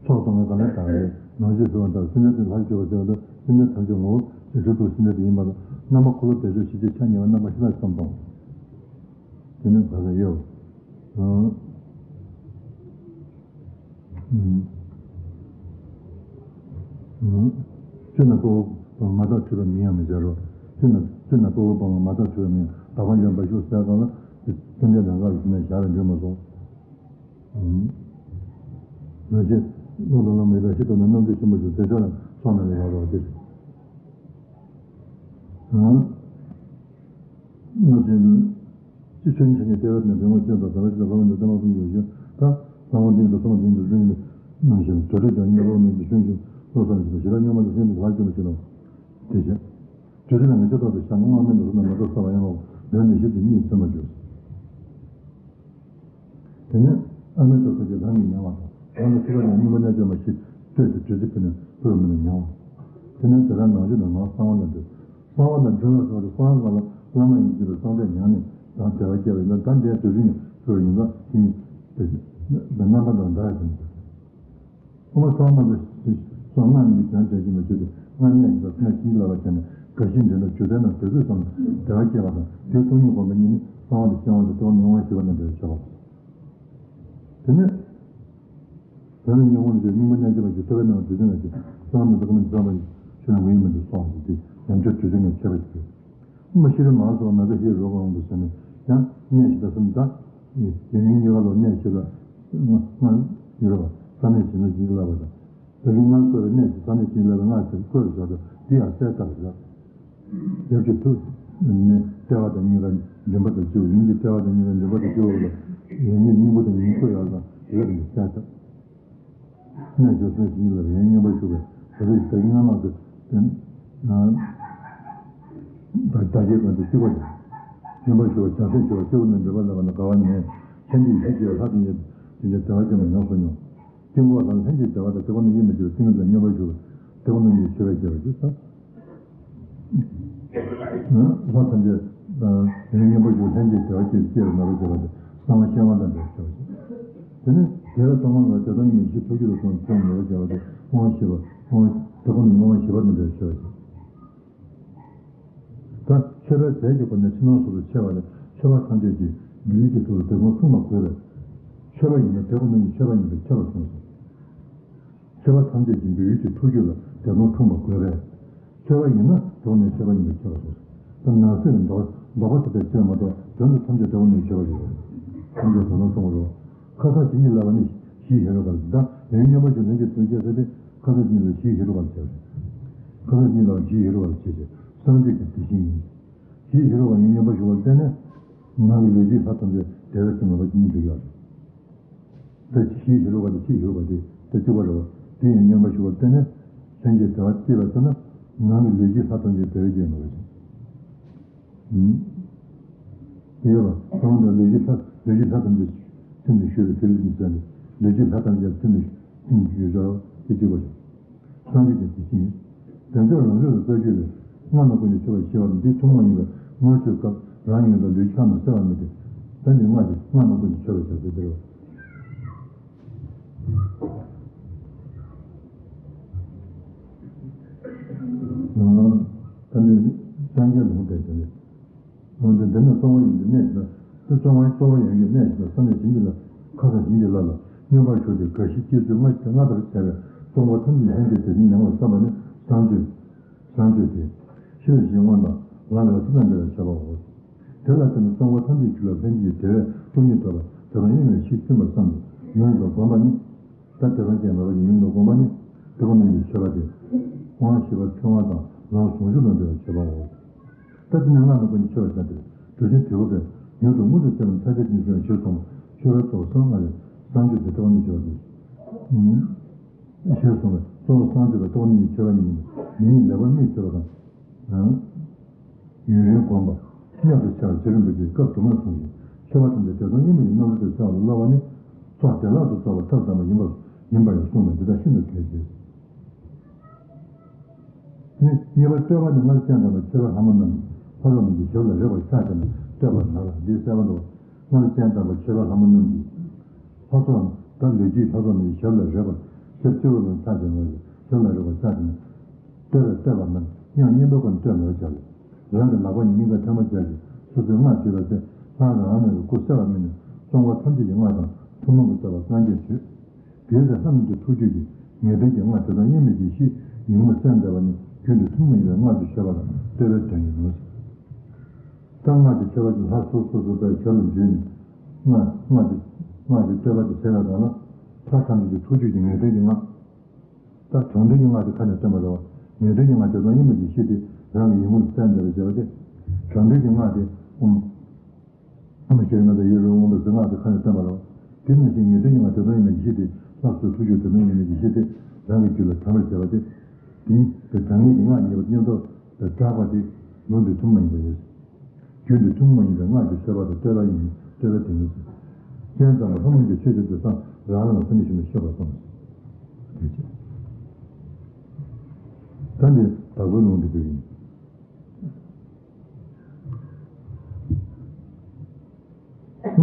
ཚོགས་དང་ང་ག་ནས་དག་རེད་ནང་བཞིན་ཟེར་བ་དང་སེམས་ཅན་དེ་ལྷར་སྐྱེ་བ་ཟེར་བ་དང་སེམས་ཅན་ཐམས་ཅད་ངོ་བོ་ཞེས་སྒྲུབ་ཐུབ་སེམས་ཅན་དེ་ཡིན་པ་ལ་རྣམ་པ་འཁོར་ལོ་བདེ་མཆོག་ཞི་བྱེད་ཆ་ཉེ་བ་རྣམ་པ་ཤེས་རབ་བསམ་དང་། དེ་ནི་ག་ས་ཡོད། སྤྱིར་ན་དཔའ་བོ་མ་དག་འཁྲུལ་པ་མིང་ཡང་མི་སྦྱར་རོ། སྤྱིར་ན་སྤྱིར་ན་དཔའ་བོ་དཔའ་མོ་མ་དག་འཁྲུལ་པ་མིང་དག་པ་ཡོན་པ་ཤུགས་གསལ་གང་ལ་སེམས་ཅན་རང་ག་ལ་ཞིག་ན་བཞག་ལ་འགྲུལ་མ་སོང་། ལོ་ཆེ་བློ་དང་བློ་མི་ར་ཤི་ཏོ་ན་རྣམ་དཔྱོད་ཆེན་པོ་ཞིག་དེ་ཆོ་ལ་སོང་ན་ལས་ཡག་རོགས་དེ་རེད། ང་ཚོས་ནི་ཅི་ཆོས་ཉིད་ཆ་ཉིད་ལྟེ་བར་ནས་འབྲེལ་ངོ་བཅས་པ་ག་ལ་ཞིག་ལ་ལྷ་བ་འདི་ལྟ་མ་གསུམ་ཡོད་ཞིང་ད་ལྷ་བ་འདི་ལ་སོང་འདི་འདི་ལ་ནང་བཞིན་དུ་དྲོད་ཀྱང་ཉེ་བར་མེད་དུ་ཤུན་ཤུན་བློ་བཟང་ཞིག་ལ་ཞི་རག་སྙོམས་པ་དང་ལྷན་དུ་ལྷག་སྐྱེས་པ་ཞིག་ལ་དེ་བཞིན་དུ་དེ་ལ་ང་ཅག་རྟག་ཏུ་བཞག་ན་སྔར་མེད་དུ་སོང་ན་མ་གཏོགས་ས་བ་ཡང་ལོག་ལོན་ནས་ཞིབ་ཏུ་གཉིད་སེམས་པར་འགྱུར། དེ་ནས་ཨ་མའི་ལྟོ་ཚོད་ཀྱིས་རང་གི་མྱང་བ་དང་རང་གི་ཚིག་པ་ནས་སྙིང་པོ་རྣལ་འབྱོར་མ་ཞིག་སྤྲད་དེ་བདུད་རྩི་ཕུལ་ནས་ཕུལ་བ་མིན་ལ་མྱང་བ། དེ་ནས་དེ་རང་ནང་བཞིན་དུ་ངག་གསང་བ་ལ་འདུད་ གསང་བ་དང་འབྲེལ་བ་སོགས་ཀྱི་གསང་བ་ལ་བླ་མ་ཡིན་གྱི་པའི་གསང་བའི་ཉམས་ནས་དང་བདེ་བ་སྐྱེ་བ་ཡིན་ན། ད་འདས་དུས་ཚོད་ནས་བྱུང་བ་ཡིན་ཙང་དེ་ཉིད་དེ་རྣམ་པ་དང་འདྲ་ཡང་དེ་ཉིད་དེ། དབུ་མ་གསང་བ་དང་སོགས་སྔགས་གཉིས་དོན་འགྲེལ་གྱི་མི་ཆོས་ཏེ། སྔར་གནས་ཀྱི་ས་ནས་བྱིན་གྱིས་བརླབས་པ་བྱས་ནས་དགའ་བཞིའི་འགྲན་ཟླ་སྒྱུ་རྩལ་རྣམས་དེ་ཚོས་བསམ་བདེ་བ་སྐྱེ་བ་དང་། དེའི་སྟོང་ཉིད་སྒོམ་པ་ཉིད་ནི་གསང་བ་དང་སྐྱེ་བ་དང་ལྟེ་བ་མྱོང་བ་ཞི་བ་དང་བྲལ་བའི་ཕྱོགས་ལ། དེ་ནས། དེ་ནས་སྙིང་པོ་ནི་སྙིང་པོ་རྣལ་འབྱོར་པ་ཞིག་ཐོབ་པའི་ནང་དུ་དེ་ནས་ཀྱི་གསང་བ་དང་ཐོག་མའི་བསམ་པ་ཆོས་རྣམས་ཀུན་ཡིན་པ་འདི་སོགས་ཀྱི་ཉམས་ཆག་དུས་ཚོད་ངས་ཆད་པ་ཞིག་ཡོད། དབུ་མ་ཤེས་རབ་མ་སོགས་ན་ཚ་ཤེས་རབ་འོང་དུ་ཟེར་ནས་ཡང་གནས་ཤིག་ད་གསུམ་དང་། ཡོན་གཉིས་ཀ་ལོ་གནས་ཤིག་ལ་ང་ང་ཡོད་རེད་པ། ས་གནས་ཤིག་ན་ཞིག་ལབ་པ་དང་། ད་གིན་ང་བཀོད་པའི་གནས་ཤིག་ས་གནས་ཤིག་ལབ་པའི་ང་ཚོས་བཀོད་པའི་ཞོར་དུ་འདི་ཡང་གསལ་བཏབ་པ་རེད། ཡབ་ཀྱི་ཐུགས་ནི་ལྟེ་བ་དང་སྙིང་ག་མགྲིན་པ་དང་བཅུ། ཡུམ་གྱི་ལྟེ་བ་དང་སྙིང་ག་མགྲིན་པ་དང་བཅུ་པ་ལ་ཡུམ་གྱི་སྙིང་པོ་དང་སྙིང་ཁུ་ཡར་དང་ལག་གཉིས་གསལ་བཏབ། གནས་བཅུ་གསུམ་ཞིང་ལ་ཡོན་སྙོམས་པར་ཞུགས་པའི་བར་དུ་ད་གིན་སྔ་མ་དུ་སྟོན། བདག་བདག་བསྐྱེད་ཀུན་ཏུ་གཅིག་པ་དང་། སྙོམས་པར་ཞུགས་པ་བྱང་སེམས་ཞུགས་པ་སྐྱེ་བོ་རྣམས་འགྲོ་བ་ལ་བ་ན་དགའ་བ་ཉེ། ལྷན་ཅིག་ཡིད་ཆེས་ཀྱི་ལྷ་དང་ཉེ་དུ་བདེ་བ་ཅན་མ་ཡོངས་སུ་མྱོང་། དཀྱིལ་འཁོར་ལ་ལྷན་ཅིག་བདེ་བ་དང་སྟེགས་བུ་རྣམས་ཡིད་མི་བདེ་བའི་ཏིང་ངེ་འཛིན་སྙོམས་པར་ཞུགས་པ་སྟེགས་བུ་རྣམས་ཀྱི་མཆོད་པའི་རྒྱལ་བ་ཞེས་བྱ། ལྷ་ཐམས་ཅད་དང་ཡོན་སྙོམས་པར་ཞུགས་ལྷན་ཅིག་བདེ་བ་སྐྱེས་སྐྱེས་པའི་ནོར་བུ་བྱེད་པ་སྟེ་གསང་བ་ཤེར་དབང་དང་འབྲེལ་བར་བྱ་བ་ཞིག་དེ་ནས་དེ་ལ་གཏོར་མ་ལ་བདེ་སྟོང་ཉིད་ཀྱི་ཕྱིར་ཐུགས་རྒྱུད་དུ་སོང་ཐུགས་ཉེ་བར་བྱ་བ་སྟེ་དབང་བཞི་པ་དབང་དེ་ཁོ་ནས་མྱོང་བ་ཞི་བ་དང་འབྲེལ་བར་བྱ་བ་ཞིག་ད་མཆོད་པའི་རྫས་ཀྱི་སྒོ་ནས་ཕྱི་ནང་སོ་སོར་ཕྱེ་བ་ལས་མཆོད་པ་ཐམས་ཅད་ཀྱི་འབུལ་ཡུལ་གྱི་ཐོག་ཏུ་བདེ་སྟོང་མཚུངས་པར་དགོས་པས། མཆོད་པ་ཡིན་ན་དེ་ཁོ་ན་ཉིད་མཆོད་པ་ཡིན་པས་ཁྱབ་པར་གསུངས་སོ། མཆོད་པ་ཐམས་ཅད་ཀྱི་འབུལ་ཡུལ་གྱི་ཐུགས་རྒྱུད་ལ་བདེ་སྟོང་མཚུངས་པར་དགོས་པས། མཆོད་པ་ཡིན་ན་དེ་ཁོ་ན་མཆོད་པ་ཡིན་པས་ཁྱབ་པར་གསུངས་སོ། ད་ནང་གསེས་ཀྱི་ལྡོག་ལྡོག་པ་ཐུབ་པའི་ཕྱིར་མ་གཏོགས་དོན་དུ་ཐམས་ཅད་དེ་ཁོ་ན་ཉིད་མཆོད་པ་ཡིན་པས་ཐམས་ཅད་བདེ་སྟོང་མཚུངས་པ་རེད། ཁ་སང་ཇི་སྙེད་ལབ་པ་ནི་གཞི་ཧེ་རུ་ཀ་ལ་ཟེར། ད་ཡོན་སྙོམས་པར་ཞུགས་ལྷན་ཅིག་ཏུ་སྐྱེས་ཟེར་ཏེ་ཁ་སང་ཇི་སྙེད་ལ་གཞི་ཧེ་རུ་ཀ་ལ་བྱས་པ་རེད། ཁ་སང་ཇི་སྙེད་ལ་གཞི་ཧེ་རུ་ཀ་ལ་བྱས་ཏེ་གསང་སྤྱོད་ཀྱི་དེ་བཞིན་ཡིན། གཞི་ཧེ་རུ་ཀ་ཡོན་སྙོམས་པར་ཞུགས་པར་བརྟེན་ནས་ནང་གི་ལུས་ཀྱི་ལྷ་ཐམས་ཅད་བདེ་བའི་ཚུལ་ངེས་པར་ཅན་འགྲུབ་ཡོད་རེད། ད་གཞི་ཧེ་རུ་ཀ་དང་ཕྱི་ཧེ་རུ་ཀ་དེ་ད་གཅིག་པ་རེད་པ། དེ་ཡོན་སྙོམས་པར་ཞུགས་པར་བརྟེན་ནས་ལྷན་ཅིག་བདེ་བ་སྐྱེས་པ་ཟེར་ན་ནང་གི་ལུས་ཀྱི་ལྷ་ཐམས་ཅད་བདེ་བའི་རྒྱལ་ངེས་པར་ཅན། ཡོད་པ། གང་དང་ལུས་ཀྱི་ལྷ་ལུས་ཀྱི་ལྷ་ཐམས་ཅད་ཚུལ་དུ་ཞུགས་པའི་ཐིག་ལེ་ནི་ཟེར་ནས་ལུས་ཀྱི་ལྷ་ཐམས་ཅད་ཚུལ་དུ་ཚུལ་དུ་ཞུགས་ཀྱང་དེ་གཅིག་པ་རེད། སངས་རྒྱས་ཀྱི་དེ་བཞིན་ཡིན། བདེ་མཆོག་རང་གྲོལ་དུ་རྩ་རྒྱུད་ལས། སྔགས་རྣམས་ཀུན་གྱི་མཆོད་པ་ཞེས་པ་འདི་ཐུན་མོང་ཡིན་པས་ངོ་སྤྲོད་སྐབས་རང་ཡུལ་དང་ལུས་ཀྱི་ལྷ་རྣམས་གསལ་བར་མི་སྟེར། ད་འདིར་སྔགས་ཀྱི་སྔགས་རྣམས་ཀུན་གྱི་མཆོད་པ་བྱ་ཟེར་དེ་རེད། ད་ནི་སངས་རྒྱས་ལུང་བསྟན་བྱས་ནས། འོན་ཏེ་འདི་ནི་གཙོ་བོ་ཡིན་གྱི་གནས་ཤིག་ན། འདི་གཙོ་བོ་གཙོ་བོ་ཡོད་ཀྱི་གནས་ཤིག་ན་ས་གནས་བྱིན་གྱིས་བརླབས། ཁ་སང་བྱིན་གྱིས་བརླབས་ལ་སྙོམས་པར་ཞུགས་ཏེ་དགའ་བཞི་སྐྱེ་ཚུལ་ལྔ་ལྔ་ལྟར་བྱས་པའི་གསང་བ་ཐམས་ཅད་ལྷན་སྐྱེས་དེ་ཉིད་མྱང་བར་བསམ་པ་ནི་བསང་མཆོད། བསང་མཆོད་དེ། ཤེས་རབ་ཀྱི་དབང་དང་ལམ་རིམ་གསུམ་དང་འབྲེལ་བའི་བྱ་བའོ། དེ་ལ་བརྟེན་ནས་གསང་བ་ཐམས་ཅད་རྒྱུད་ལ་ལྷན་སྐྱེས་བདེ་བའི་སྟོང་ཉིད་ཐོབ་པ་དེ་དང་དབྱེར་མེད་ཞེས་བསྟན་པར་བསམས་ཏེ་ཡུམ་དུ་བསྒོམ་པ་ནི། ད་དེ་དང་སྐྱེས་མེད་པ་ཡི་ཡུམ་དུ་བསྒོམ་པ་ནི་དེ་ཁོ་ན་ཉིད་མཆོད་པ་སྟེ། དབང་བཞི་པ་ཕྲེང་བ་དང་ལམ་ཟུང་འཇུག་དང་འབྲེལ་བའི་མཆོད་པའོ། ད་དེ་ནས་སྔགས་རྣམས་ཀུན་གྱི་མཆོད་པ་བྱ་སྟེ། གྲུབ་ཆེན་དྲིལ་བུ་པས་མྱུར་དུ་མངོན་དུ་བྱེད་པ་ནི་ཕྱག་རྒྱ་ཅན་ཞེས་པ་ཞེས་གསུངས། མཆོད་པའི་གཙོ་བོ་གསང་སྔགས་ལས་བསང་མཆོད་དེ་ཐོག་ནས་མཆོད་པ་སྟེ། ཞེས་གསུངས་པས་གཙོ་བོ་བསང་མཆོད་དང་ཐོག་ནས་མཆོད་པ་ཉིད་ཡིན། མི་ཉིད་ལེགས་པར་དམིགས་མཆོད་པ་དང་། ཡུན་རིང་བསྒོམ་པ། སྙོམས་སུ་ཕྱིན་པ་བྱེད་རིམ་པ་བཅས་སྐབས་དུ་མར་གསུངས་ཤིང་མཆོད་པ་ཐམས་ཅད་བདེ་སྟོང་དབྱེར་མེད་ཀྱི་རྣམ་རོལ་དུ་གསལ་བ་ལ་སློབ་པ་ནི། ཚོགས་བདེ་བླག་ཏུ་རྫོགས་པའི་ཐབས་དམ་པ་ཡིན་པར་ཡིན་པར་ཡང་གསུངས་པས་འདི་དག་ཤིན་ཏུ་གལ་ཆེ། གཉིས་པ་བསྟོད་པ་ནི་སྔར་སྤྱན་དྲངས་པའི་མཆོད་པའི་ལྷ་མོ་རྣམས་ལྷ་ཚོགས་རྣམས་ཀྱི་ཞབས་ལ་རེག་པར་ཕྱག་བྱས་ནས་བསྟོད་པར་སྨྲ་ལ། འདིའི་གསལ་བ་འདུག་སྔར་སྤྱན་དྲངས་པའི་མཆོད་པའི་ལྷ་མོ་རྣམས་ཀྱི་ལྷ་ཚོགས་ད་ལུས་ཀྱི་ལྷ་ཚོགས་རྣམས་ཀྱི་ཞབས་ལ་རེག་པར་ཞབས་སྤྱི་བོ་ལ་ཕྱག་བྱས་ནས་ཞབས་ལ་རེག་པར་ཕྱག་བྱས་ནས་བསྟོད་པའི་བསྟོད་པ་རྣམས་དབྱངས་སྙན་པོ་ཀུན་བསྟོད་ནས་བྱ་ལ། རང་གི་ལག་པ་གཉིས་སྙིང་གར་ཐལ་མོ་སྦྱར་ཞིང་སོ་སོའི་སྔགས་བརྗོད་པ་དེ་ལྷ་རང་རང་གི་སྐུ་གསལ་བར་སྨིན་ནས་གསང་བ་ཐམས་ཅད་ཀྱི་སྔགས་དང་ཐུན་མོང་གི་བསྟོད་པ་སངས་རྒྱས་མཆོད། དེའི་ཚེ་ལྷ་རྣམས་ཀྱི་ཐུགས་རྒྱུད་ཀྱི་ངེས་དོན་གྱི་སྔགས་དེ་དང་དབྱེར་མེད་ཀྱི་གཞི་ཡིད་ངོར་གསལ་མཛད་པ་ནི་རྒྱུན་དུ་ཐུན་མོང་ཡིན་པའི་སྔགས་ཀྱི་མཆོད་པ་དང་བསྟོད་པའི་དོན་ཡིན་ནོ། ད་སྔགས་ཀྱི་མཆོད་པ་ཀྱི་ལྷ་སོ་སོ་སོ་སོའི་ཞབས་ལ་འཇུས་ནས་སྔགས་སྔགས་ཀྱི་སྔགས་ཀྱི་བསྟོད་པ་དེ་བྱས་པ་དང་ལ་ལྷ་ཐམས་ཅད་ཀྱི་ཐུགས་རྒྱུད་ཀྱི་ངེས་དོན་གྱི་སྔགས། ད་དྲང་དོན་གྱི་སྔགས་དེ་ཁ་ནས་བཏོན་པ་རེད་བ། ངེས་དོན་གྱི་སྔགས་དེ་དང་དབྱེར་མེད་ཀྱི་གཞི་དེ་རང་གི་ཡིད་ངོར་གསལ་མཛད་པའི་བྱས་པ་སྟེ། དྲང་དོན་གྱི་སྔགས་དེ་ཨུམ། ཨ་མ་ཤེས་རབ་མ་དང་ཡེ་རུ་མངོན་པར་གཟིགས་སྔགས་དེ་ཁ་ནས་བསྟན་པ་རེད། དེ་ནང་བཞིན་ངེས་དོན་གྱི་སྔགས་དེ་དང་ཡིན་པའི་གཞི་དེ་ལྷ་སོ་སོའི་ཐུགས་རྒྱུད་དེ་དང་ཡིན་པའི་གཞི་དེ་རང་གི་རྒྱུད་ལ་དྲངས་པར་བྱ་བ་སྟེ། དེ་ཉིད་དེ་དྲང་ངེས་ཀྱི་སྔགས་ཉེ་བར་མཉམ་དུ་དེ་བསྒྲགས་པ་དེ་ལུང་དེ་ཐུན་མོང་ཡིན་པ་ཡིན། རྒྱུད་དེ་ཐུན་མོང་ཡིན་པའི་སྔགས་ཀྱི་མཆོད་པ་དང་བསྟོད་པ་ཡིན་བསྟོད་པ་དེ་ཡིན། སྤྱན་དྲངས་པ་ལྷ་མོ་གི་མཆོད་བྱ་དེ་སང་རང་རང་ལ་ས་གནས་ཤིག་ནས་ཤོད་པར་གསུངས། དེ་བྱས། ད་འདི་བདག་པོའི་ལུང་དེ་བོད་ཡིན།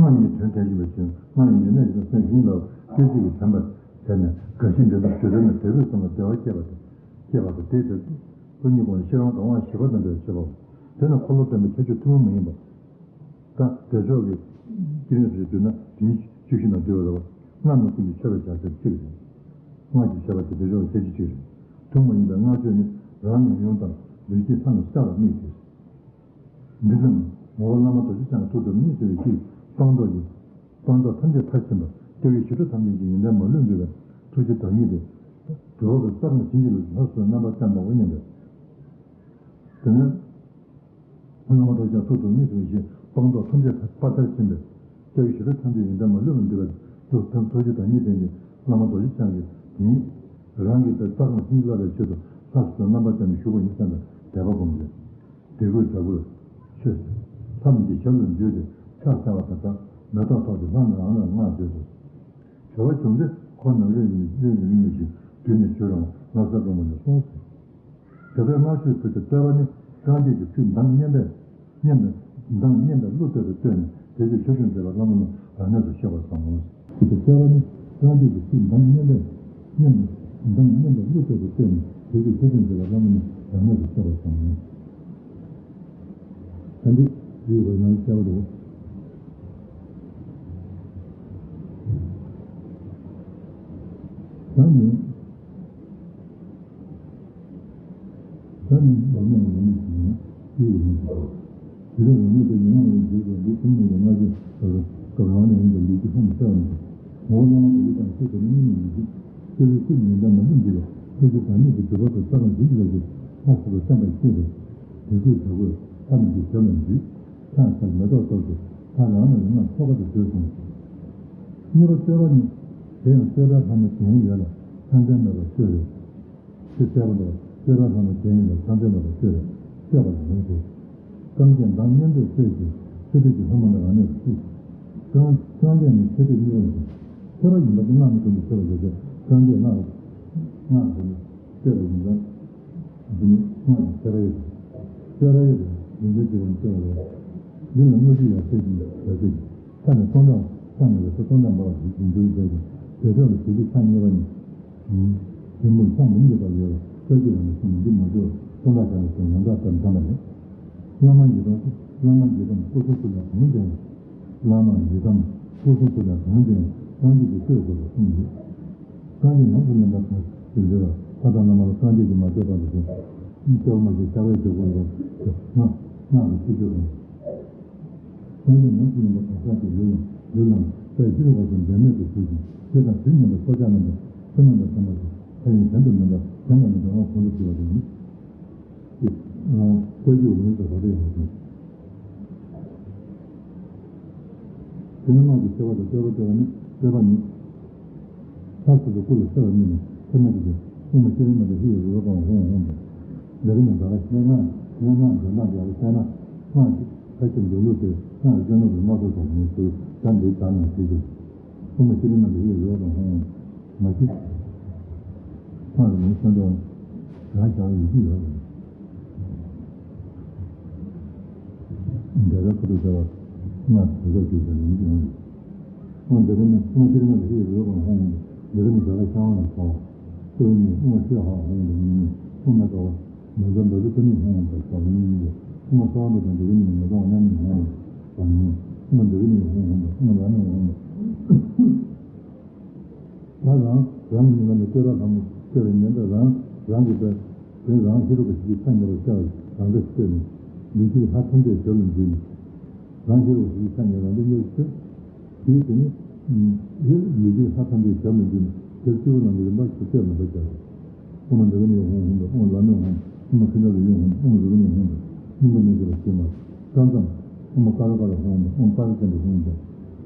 སྔགས་ཉིད་དོན་དྲན་བཞིན་པ་བཞིན་སྔགས་ཉིད་ནི་གནས་བཞིན་སེམས་བཞིན་ལ་སྐད་ཅིག་གིས་དྲན་པ་བྱས་ནས་དགའ་བཞིན་འདོད་པ་ཞེ་སྡང་ནི་བྲལ་བས་བསམ་ལ་བདེ་བ་སྐྱེས་པ་དང་སྐྱེས་པ་དང་དེའི་དོན་དུ་སྙིང་པོ་ནི་ཤེས་རབ་དང་དབང་བཞི་པ་དང་འབྲེལ་བ་བྱེད་པའོ། དེ་ནི་འཁོར་ལོ་བསྟན་པ་ཁྱད་ཆོས་ཐུན་མོང་མ་ཡིན་པ། ད་དལ་འབྱོར་གྱི་སྐྱེ་གནས་སུ་བསྡུས་ན་དེ་ཉིད་བཅུ་བཞི་ན་འདུས་པ་རེད་བ། སྔགས་ནི་ཀུན་གྱི་མཆོད་པའི་བྱ་བྱེད་གཅིག་རེད། སྔགས་ཀྱི་བྱེད་པ་དེ་དལ་འབྱོར་གྱི་ཁྱད་ཆོས་གཅིག་རེད། ཐུན་མོང་མ་ཡིན་པའི་སྔགས་ཆོས་ནི་རང་ཉམས་མྱོང་དང་ལུས་ཀྱི་ལྷ་རྣམས་གསལ་བར་དམིགས་ཏེ། འདི་ཙམ་ངོ་བོ་བླ་མ་རྡོ་རྗེ་འཆང་གི་ཐུགས་དམ་གཉིས་སུ་བའི་གཅིག་སྤངས་རྟོགས་ཀྱི་སྤངས་རྟོགས་ཐམས་ཅད་མཐར་ཕྱིན་པ་སྐྱེ་བོའི་ཞི་ཁྲོ་ཐམས་ཅད་ཀྱི་ཡོན་ཏན་མ་ལུས་འདུས་པའི་ཐུགས་རྗེ་བདག་ཉིད་དེ། དུ་བ་གི་རྩ་ལྔ་བྱིན་གྱིས་བརླབས་ལྷ་སོགས་རྣམ་པར་བསྟན་པའོ་སྙམ་པས། དེ་ནས། བླ་མ་རྡོ་རྗེ་འཆང་ཐུགས་དམ་གཉིས་སུ་བའི་གཅིག་སྤངས་རྟོགས་ཐམས་ཅད་མཐར་ཕྱིན་པའི། སྐྱེ་བོའི་ཞི་ཁྲོ་ཐམས་ཅད་ཡོན་ཏན་མ་ལུས་པ་འདུས་པའི་ཐུགས་དམ་ཐུགས་རྗེ་བདག་ཉིད་ལྡན་གྱི་བླ་མ་རྡོ་རྗེ་འཆང་གི་དེ་ཉིད་རང་གི་དཔེ་རྩ་ཁམས་སུ་བརླབ་པའི་ཆེད་དུ་ལྷ་སོགས་རྣམ་པར་བསྟན་ནས་བཞུགས་པ་ཡིན་བསམ་པའི་དད་པ་བསྒོམ་ཞིང་། དད་གུས་དགའ་གུས་ཆོས་ལྷ་རྣམས་ཀྱི་ཞབས་ལ་འཇུས་ཏེ་ཕྱག་འཚལ་བ་དང་སྦྲགས་མེ་ཏོག་ཐོགས་ཏེ་ལྷ་རྣམས་རང་ལ་སྔགས་བརྗོད་དོ། བྱ་བ་བྱུང་ཚེ་འཁོར་རྣམས་གླིང་བཞི་གླིང་བཞི་གླིང་བཞི་བཞིན་བསྡུས་ནས་བྱོན་རུང་ལྷ་ས་སྒྲོལ་མ་ནས་གསུངས་ཟིན། བྱ་བའི་སྔགས་ཆོས་ཕུལ་ཏེ་བསྟོད་པ་ནི་རྐང་རྗེས་ཀྱི་ཚིག་མདངས་སྙན་པས་སྙན་པས་མདངས་སྙན་པས་གླུ་བཏོད་པས་བསྟོད་ནས་དེ་རྗེས་ཆོས་སྐྱོང་མཛད་པ་བླ་མ་རྣམས་རང་གནས་སུ་གཤེགས་པར་བསམ་མོ། ཕུལ་ཏེ་བསྟོད་པ་ནི་རྐང་རྗེས་ཀྱི་ཚིག་མདངས་སྙན་པས་སྙན་པས་མདངས་སྙན་པས་གླུ་བཏོད་པས་བསྟོད་ནས་དེ་རྗེས་ཆོས་སྐྱོང་མཛད་པ་བླ་མ་རྣམས་རང་གནས་སུ་གཤེགས་པར་བསམ་མོ། ད་འདི་ཡིག་བར་ནང་བྱ་བ་འདུག་ད་ནི། ད་ནི་ལོ་མང་ལོ་མང་ཞིག་ནས་ཡིད་ལ་མི་བྱེད་པ། དེ་ལ་ལོ་མང་དུ་ཡིད་ལ་མི་བྱེད་པ་འདི་ཐུན་མོང་གི་སྔ་ཕྱི་སྐབས་རང་ནས་ཡིན་པའི་ལུས་ཀྱི་ལྷ་མི་གསལ་བ་མི་འདུག་ངོ་བོ་བླ་མ་དང་ཡི་དམ་ཐུགས་དམ་གཉིས་ནི་མི་བྱེད། སྐྱེ་བོའི་སྐུ་ཡི་ཡོན་ཏན་མ་ལུས་འདུས་པ་ཐུགས་རྗེ་བདག་ཉིད་ཀྱི་སྒྲུབ་པ་དང་རྩ་བ་འདི་ཡི་ལ་གྱུར་ལྷ་སོགས་ལ་བསྟན་པར་བཤད་པས་དད་གུས་དགའ་གུས་ལྷ་རྣམས་ཀྱི་ཞབས་ལ་འཇུས། ཕྱག་འཚལ་མེ་ཏོག་གཏོར་ཏེ་ལྷ་རང་ལ་ཡོངས་སུ་ཐོགས་པ་དེ་བཟོད་གསུངས། གཉིས་པ་བསྟོད་པ་ནི། དེ་ཡང་བསྟོད་པའི་ལྷ་མོ་དོན་ཡོད་ལ་ཕྱག་འཚལ་མེད་པར་བསྟོད་པས། ཞེས་བསྟོད་པ་ལ་བསྟོད་པའི་ལྷ་མོ་དོན་ཡོད་ལ་ཕྱག་འཚལ་མེད་པར་བསྟོད་པས་བསྟོད་པ་ལ་ངོས་བཟུང་། རྐང་རྗེས་མདངས་སྙན་པས་བསྟོད་ཅིང་མཆོད་བསྟོད་ཀྱི་ལྷ་མོ་ལ་རང་གནས་སུ་གཤེགས། རྐང་རྐང་རྗེས་ནི་མཆོད་བསྟོད་གཉིས་པ་ཡིན་ཞིང་མཆོད་པ་ཡིན་པ་དེ་སྔགས་ནི་ཀུན་ཏུ་མཆོད་པ་ཞེས་བྱ་རྐང་རྗེས་སྔགས་སྔགས་ཀུན་ཏུ་མཆོད་པ་ཡིན་ཙང་། འདི་ནི་སྔགས་ཀྱི་སྤྱོད་པ་ཡོད་དེ། སྤྱོད་པ་ཡོད་དེ་ཡིན་ཚུལ་གྱི་དབང་སྤྱོད་པ་ལས། འདི་ལ་དངོས་གཞི་ཡང་ཆེ་ཞིང་རྒྱ་ཆེ་ཞིང་ས་ནས་སྟོང་ཕྲག་ས་ནས་ཡོད་ས་སྟོང་ཕྲག་མང་བ་ཞིག་ཡིན་ཚུལ་མཛད་ཅིང་དེ་ཚོ་ལ་གཟུགས་ཀྱི་ཆ་གཉིས་པ་ནི། ཞིང་ཕུང་ཆ་མུན་གྱི་བར་ཡོད་ལ་ས་གཞི་ལ་ནི་ས་མུན་གྱི་མ་གྲོལ་སྟོང་ཕྲག་ག་ནས་སོང་ཡང་དག་ལྟར་འདམ་པ་ལས། བླ་མ་ཡི་དམ་བླ་མ་ཡི་དམ་སྐུ་གསུང་ཐུགས་ལ་གང་ལྡན། བླ་མ་ཡི་དམ་སྐུ་གསུང་ཐུགས་ལ་གང་ལྡན་སངས་རྒྱས་ཀྱི་སྤྱོད་དགོས་པ་གསུངས་ཡོད། སངས་རྒྱས་ཡོངས་སུ་ལེན་པ་དང་ཞིང་འདུལ་བ་ལྷ་དང་བླ་མ་ལ་སངས་རྒྱས་ཀྱིས་མ་བསྟོད་པ་ལ་སོགས་སྐྱོར་མ་ཞིག་བྱ་བའི་འཇུག་པ་ལ་སོགས་སྔགས་སྔགས་ཀྱི་སྤྱི་སྤྱོད་དང་། སངས་རྒྱས་ཡོངས་སུ་ལེན་པ་གང་ཟག་གི་ལུས་ལ་ལུས་ལ་དཔལ་ཤེས་རབ་འོད་ཟེར་འབད་མེད་དུ་བཞུགས་ཤིང་དེ་དང་དུས་མཉམ་པར་སྲོག་ཆགས་རྣམས་དང་ཆུ་རྣམས་དང་ལྡན་པ་དང་ལྷ་ཡི་གཞན་དུ་མེད་པར་གཞན་ལ་ནི་འགྲོ་བ་ཁོང་དུ་ཆུད་པ་དེ་ཡིན། ལྟ་རྒྱུ་ངོས་སུ་རག་ལས་ཡོང་ཞིང་། དེ་ནས་སྔགས་ཀྱི་སྤྱོད་པ་དང་སྤྱོད་པ་སྤྱོད་པ་ནི་སྤྱོད་པ་ནི། ལྷ་སོ་སོའི་སྐུ་ལ་གསལ་བར་བསྔོས་ནས་ཚད་མ་ཅན་གྱི་དབུ་མ་ཤེས་རབ་རྣམ་པའི་ཧེ་ཡི་རོལ་པའམ་ཧཱུྃ་ཧཱུྃ་དང་། འདི་ནི་ཛཱ་ལ་ཤེས་སྔགས་ཤེས་སྔགས་འདོན་སྟངས་ཀྱི་ཡར་བཤད་ན་སྔགས་ཀྱི་ཁ་ཆེ་འཇུག་ལུགས་ཏེ་སྔགས་ཀྱི་སྤྱོད་ལམ་གྱི་སྔགས་སོགས་དང་ངོས་སུ་ད་འདི་དག་ནས་ཞུས་ཏེ། དབུ་མ་ཤེས་རབ་རྣམ་པའི་ཧེ་ཡི་རོལ་པའམ་ཧཱུྃ་ཧཱུྃ་མ་ཤེས། ཁ་རུ་མི་སེམས་དང་རང་བཞག་ཡོད་ཀྱི་ཡོད་རེད། འདི་ལ་ཁུ་ཏུ་ཟེར་བ་སྔར་བོད་སྐད་ཀྱི་ཟེར་ཡིན་ཀྱང་། དབང་འདི་ལ་ནི་དབང་སྤྱིར་ན་ལ་ཧེ་རུ་བ་ཧོང་འདི་ལ་ནི་ཟ་ལ་ཤ་བ་ལ་ཁ་བ། ཏུ་ནི་དབང་ཤེས་ཧ་ཧོང་འདི་ནི་དབང་མ་ཀ་བ་མ་ཟ་འདི་ལ་ཏུ་ནི་ཧོང་འདི་ཟ་ལ་ནི་ནི་དབང་མ་ས་བ་འདི་དང་འདི་ལ་ནི་མ་ཟ་བ་ན་ནི་ཧོང་འདི་ཟ་ནི་དབང་འདི་ལ་ནི་ཧོང་ཧོང་འདི་དབང་ལ་ནི་ཧོང་འདི། ད་རང་རང་གི་ཉེ་བ་ནི་བསྟོད་པ་ལྷ་མོ་བསྟོད་པའི་ཉེ་འདབས་རང་རང་གི་དཔེ་དེ་རང་ཤེས་རབ་ཀྱི་གཟི་བརྗིད་ཆ་ཉེ་བར་བྱ་བའི་རང་འདྲ་ཞིག་བསྟོད་ནས་ལུས་ཀྱི་ལྷ་ཐམས་ཅད་ཞབས་ལ་འཇུས་ནས་རང་ཤེས་རབ་ཀྱི་གཟི་བརྗིད་ཆ་ཉེ་རང་འདྲ་ཉེ་བར་བསྟོད། དེའི་དེ་ནི་ལུས་ཀྱི་ལྷ་ཐམས་ཅད་ཞབས་ལ་འཇུས་ནས་དེར་སྤྱི་བོ་ནང་གི་རིམ་པ་བཞི་བསྟོད་ལ་འདུ་བྱ་བའི། ཨོཾ་མ་ཎི་ཧཱུྃ་ཧཱུྃ་དང་ཨོཾ་བླ་མེ་ཧཱུྃ། ཨོཾ་མ་ཤིན་ཏུ་ལ་ཧཱུྃ་ཧཱུྃ། ཨོཾ་རུ་པ་ནི་ཧཱུྃ་དང་སྙིང་པོ་ནས་ཤེས་པ་ཤེས་མ་ཀ་ཙམ། ཨོཾ་མ་ཀ་ར་ཀ་ར་ཧཱུྃ་དང་ཨོཾ་པ་ར་ཙན་དྲ་ཧཱུྃ་དང་།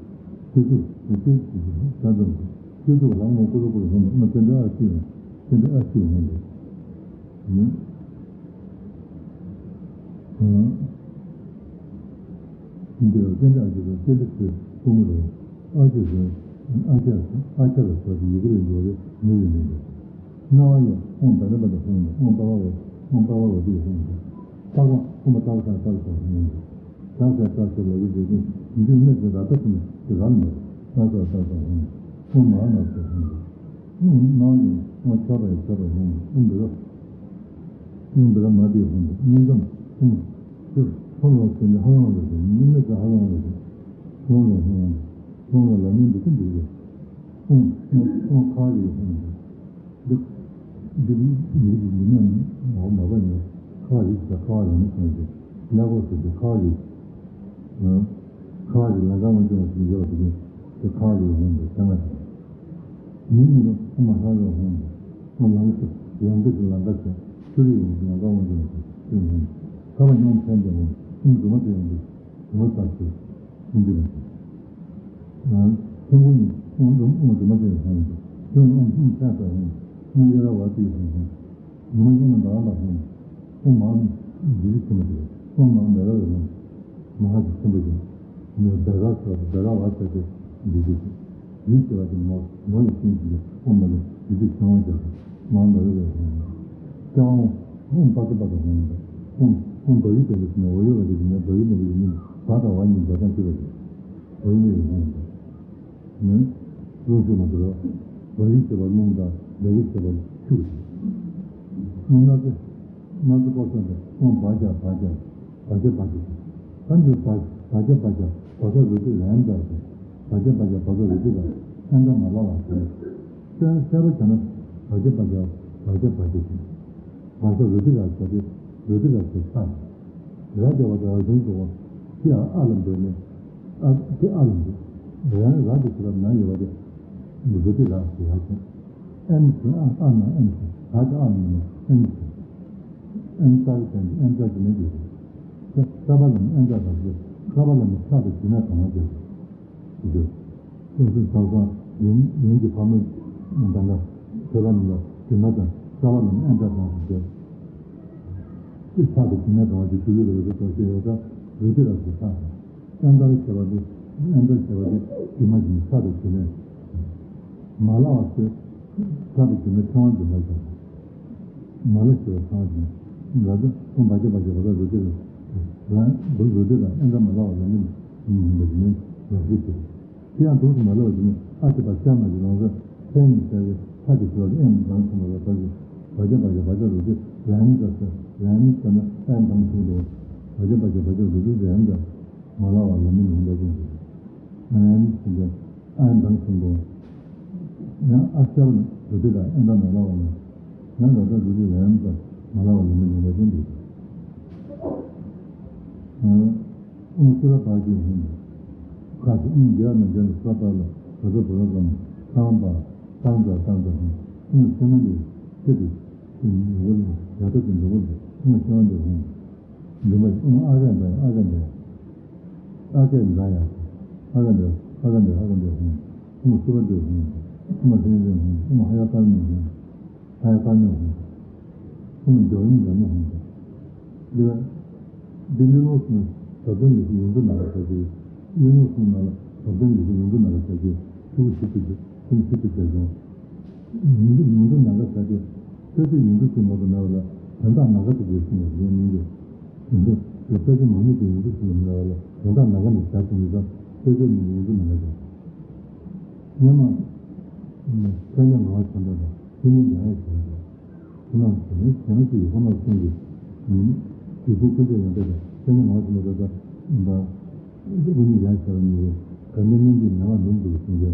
སྤྱི་གཙུག་སྤྱི་གཙུག་ཀ་ཙམ། སྤྱི་གཙུག་ལྷ་མོ་ཀུ་རུ་ཀུ་རུ་ཧཱུྃ་དང་ཨོཾ་ཙན་དྲ་ཨ་ཏི་ཧཱུྃ། ཙན་དྲ་ཨ་ཏི་ཧཱུྃ་དང་། འདི་ལ་ཙན་དྲ་ཨ་ཏི་ཀ་ཙན་དྲ་ཚུལ་ཕུང་མོ་རེད། ཨ་ཏི་ཟེར་ཨ་ཏི་ཨ་ཏི་ལ་སོགས་པའི་ཡི་གེ་ལ་འཇོག་པའི་མིང་ཡིན་པས། རྣ་བ་ཡང་ཨོཾ་བ་ཌཱ་ལ་པ་ཏི་ཧཱུྃ་དང་ཨོཾ་པ་བ་བ་ཨོཾ་པ་བ་བ་ཏི་ཧཱུྃ་དང་། ལྟག་པ་ཨོཾ་ཏ་ལ་ཀ་ཏ་ལ་ཀ་ཧཱུྃ་དང་། ད་ཟེར་ད་ཟེར་ལབ་ཀྱི་འདུག་གི། འདི་སྨན་གྱི་ར་ད་ཐུ་མི་དེ་ར་མི་ར། ད་ད་ད་ད་ཧོང་། ཨོ་མ་ན་ཟེར་ཧོང་། ཨོ་ན་ནི་ཨོ་ཆ་པ་ཡི་ཆ་པ་ཧོང་། ཨོ་འདི་ར། ཨོ་འདི་ར་མ་དེ་ཧོང་། ཨོ་འདམ་ཨོ་མ། ཁྱོད་ཧོང་ལ་ཟེར་ནི་ཧ་ལང་ལ་ཟེར་ནི་མི་ནི་ད་ཧ་ལང་ལ་ཟེར། ཧོང་ལ་ཧོང་། ཧོང་ལ་ལ་མི་འདི་ཀི་འདི་རེད། ཨོ་ཨོ་ཁ་རེད་ཧོང་། འདི་འདི་མི་གི་མི་སྣ་ནི་ངོ་མ་པ་ནི་ཁ་རིག་ས་ཁ་རང་མི་སོང་སྟེ་ཡག་པོ་ཟེར་ཏེ་ཁ་རིག་ཁ་རིག་ལ་ཀ་མ་ཅོང་ཞིག་ཡོད་དེ་དེ་ཁ་རིག་ཧོང་དུ་ལྟ་ང་ཞིག་མི་ཡིན་རུང་ཨ་མ་ཧ་ར་ཧོང་དུ་ཨ་ལང་སུ་ལང་སུ་ལང་ཀ་ཟེར་ཆུ་རིག་ཡོང་ལ་ཀ་མ་ཅོང་ཞིག་ཡོང་ཧོང་ཁ་བ་ཉོང་ཕན་དེ་ཧོང་ཨུམ་རུ་མ་དེ་ཡོང་དུ་རུ་མ་ཙག་ཟེར། ཐུན་འདི་ལ། ཐུན་གོང་ནི་དབང་སྡོམ་དབང་སྡོམ་མ་ཅན་ཧོང་། ཐུན་དབང་དབང་ཆ་ས་ཧོང་། དབང་ཡ་ར་བ་ཏི་ཧོང་ཧོང་། ཉི་མ་ཉི་མ་འདའ་ལ་ཧོང་། དབང་མ་འདི་རི་ཆེན་པོ་དེ་དབང་མ་མེ་ར་ལ་ཧོང་། མ་ཧ་ཏི་ཆེན་པོ་དེ་ནི་བེ་ར་ས་བེ་ར་བ་ས་དེ་འདི་རི་དེ། རི་ཞེས་པ་དེ་མོ་མོ་ཡི་སེམས་ཀྱི་དབང་མ་ལ་རི་དེ་ཆང་བ་རྒྱག་མ་མེ་ར་ལ་ཧོང་། ཀྱང་དབང་པ་ཏི་པ་ཏི་ཧོང་། དབང་དབང་བ་ཡི་དེ་ལ་ནི་འོ་ཡོ་བ་དེ་ནི་བ་ཡི་ནི་བ་ཡི་ནི་བ་དང་བ་གཉིས་འགལ་དང་ཅི་བ་དེ། འོ་ཡོ་ཧོང་། ནི། རླུང་ཤུགས་མ་གཏོགས། བ་ཡིག་ཟེར་བ་རླུང་དང་། བ་ཡིག་ཟེར་བ་ཤུགས་རེད། རླུང་སྣ་ཚོགས། སྣ་ཚོགས་པོ་སོང་ཙང་དབང་བ་རྒྱ་བ་རྒྱ། བ་རྒྱ་བ་རྒྱ། ད་འདི་བ་བ་རྒྱ་བ་རྒྱ་བ་ས་རུ་ཏི་རན་ཙ་ཟེར། བ་རྒྱ་བ་རྒྱ་བ་ས་རུ་ཏི་ར། ཨན་ད་མ་ལ་བ་ཟེར། གསལ་གསལ་པོ་བྱས་ན་བ་རྒྱ་བ་རྒྱ་བ་རྒྱ་བ་རྒྱ་ཟེར། བ་ས་རུ་ཏི་ར་ཟེར་ཏེ་རུ་ཏི་ར་ཟེར་ས། ར་དེ་བ་དང་ར་ཟུང་དུ་དེ་ཨ་ལ་འདོད་ནས། ཨ་དེ་ཨ་ལ་འདོད། ར་ར་དེ་ཁྱེད་ལ་ན་ཡོད་པ་དེ་མི་དགོས་དེ་ར་ཞེས་ཡ་ཆེ། ཨན་ཁྱེད་ཨ་ཨ་ན་ཨན་ཁྱེད་ད་དེ་ཨ་ལ་ནི་ཨན་ཁྱེད། ཨན་རྩ་གི་ཅན་གྱི་ཨན་རྩ་གི་མེད་དེ་རེད། ས་ས་པ་ལ་ནི་ཨན་རྩ་དང་ཟེར། ས་པ་ལ་ནི་ས་དང་རྒྱུ་མེད་དང་མ་བརྒྱབ། ཞེས་བརྗོད། སོ་སོའི་ས་གསང་ཡུམ་ཡུམ་གྱི་ཕ་མ་ད་ལྟ་ཁྱོད་རང་ལ་དྲི་མ་དང་རྩ་བ་ལ་ཨན་ཏ་གྲངས་སུ་བརྗོད། ཅི་ས་དང་དྲི་མ་གྲངས་ཀྱི་ཆུ་ཡུལ་ལ་ཡོད་པའི་ཐོག་སྐྱེ་ཡོད་ཀྱང་རུ་ཏི་ར་སུ་ས་དང་། ཨན་ཏར་ཞེས་པ་ནི་ཨན་ཏར་ཞེས་པ་ནི་དྲི་མ་ཡིན། ས་དང་དྲི་མ་མ་ལ་བ་སྟེ། ས་དང་དྲི་མའི་ཕྲེང་བ་འཛིན་པར་བྱ། མ་ལ་ཞེས་པ་ཚང་བ་ཞིང་། ལ་དུ་ཁོང་བ་ཅ་བ་ཅ་བ་ད་རུ་ཏི་ར། རང་བུ་རུ་ཏི་ར་ཨན་ཏར་མ་ལ་བ་ལ་ནི་མི་ཡིན་པ་ཞིག་ནི་ལ་ཞིག་སྟེ། དེ་ཡང་དུས་སུ་མ་ལ་བ་ཞིག་ནི་ཨ་ཏི་པ་ཤ་མ་ཞིག་ལོང་ས་ཕན་ནི་ས་ཡི་ས་ཀྱི་ཞུ་བ་ཨེ་མི་དང་མཚུངས་པ་ལ་ས་ཞིག་བ་ཅ་བ་ཅ་བ་ཅ་རུ་ཏི་ར་ནི་ད་ས་ར་ནི་ས་ན་ཨན་དང་མཚུངས་པ་བ་ཅ་བ་ཅ་བ་ཅ་རུ་ཏི་ར་ནི་ད་མ་ལ་བ་ལ་ནི་ལོང་པ་ཅན་ཏེ། ཨན་ཟེར་ཏེ། ཨན་དང་མཚུངས་པོ། ཡང་ཨ་ཤ་བ་རུ་ཏི་དང་ཨན་དང་མ་ལ་བ་ལ། ཡང་ལ་དང་རུ་ཏི་ལ་ཡང་དང་མ་ལ་བ་ལ་མི་ལོང་པ་ཅན་ཏེ། ཨོ་སུ་ར་པ་ཀྱི་ཧུན། ཁ་ཅིག་ཨུམ་རྒྱ་ན་རྒྱ་ན་ས་པ་ལ་ས་པ་བུ་ར་གམ་ཏང་པ་ཏང་ཙ་ཏང་ཙ་ཧུན། ཨུམ་ཚེ་མ་ནི་ཚེ་ཏི་ཚེ་ནི་ཡོད་ལ་ཡ་ཏོ་ཏི་འདུག་པ་ཨུམ་ཤ་བ་འདི་ཧུན། འདི་མ་ཨུ་མ་ཨ་ག་འདྲ་ཨ་ག་འདྲ། ཨ་ག་འདྲ་ཡ། ཨ་ག་འདྲ་ཨ་ག་འདྲ་ཨ་ག་འདྲ་ཧུང་། ཨུ་མ་སུ་བ་འདྲ་ཧུང་། ཨུ་མ་ཧེ་འདྲ་ཧུང་། ཨུ་མ་ཧ་ཡ་ཀར་ནི་ཧུང་། ཧ་ཡ་ཀར་ནི་ཧུང་། ཨུ་མ་འཇོ་ཡུམ་འཇོ་ནི་ཧུང་། འདི་ལ། འདི་ལུས་ལོག་སུ་ཟབ་དོན་ལས་ཀྱི་ཡོངས་སུ་ན་ག་བྱ་རྒྱུ། ལུས་ལོག་སུ་ན་ལ་ཟབ་དོན་ལས་ཀྱི་ཡོངས་སུ་ན་ག་བྱ་རྒྱུ། ཐུགས་ཞིབ་ཏུ་བྱེད། ཐུགས་ཞིབ་ཏུ་བྱས་ཀྱང་། ཡོངས་སུ་ཡོངས་སུ་ན་ག་བྱ་སྟེ། ཆོས་ཐོས་ཡོངས་སུ་ཐོས་མ་ཐོས་ན་བ་ལ་དོན་དག་ན་ག་ཐུག་པའི་སེམས་ལ་ཡོད་མིན་ཏེ། ཡོངས་སུ་ཡོད་པ་ཅི་མང་མོས་ཀྱི་ཡོངས་སུ་ཐོས་མ་ཐོས་ན་བ་ལ་དོན་དག་ན་ག་ནས་བྱ་བྱུང་ཡོད་ཀྱང་ཆོས་ཐོས་མིན་ཡོངས་སུ་ན་ག་བྱ། སྙན་མ། མཚན་ཉིད་ངག་ཆེན་པོ་དང་ཆོས་ཉིད་འདོད་ཡོན་ཆེན་པོ་དང་། ཁོ་ན་བྱས་ནས་བྱས་ན་ཅི་ཡོད་ཁོ་ན་གསུང་གི། དུས་ཆེན་ཀུན་བྱེད་ཡོན་ཏན་དང་ཆོས་ཉིད་ངག་ཆེན་པོ་དང་དང་། དབུ་མའི་ཡང་བྱ་བ་གཉིས་ཀྱི་གང་ལྟར་སྙིང་རྗེའི་ནང་ལ་ནུབ་འདུག་གསུང་གི།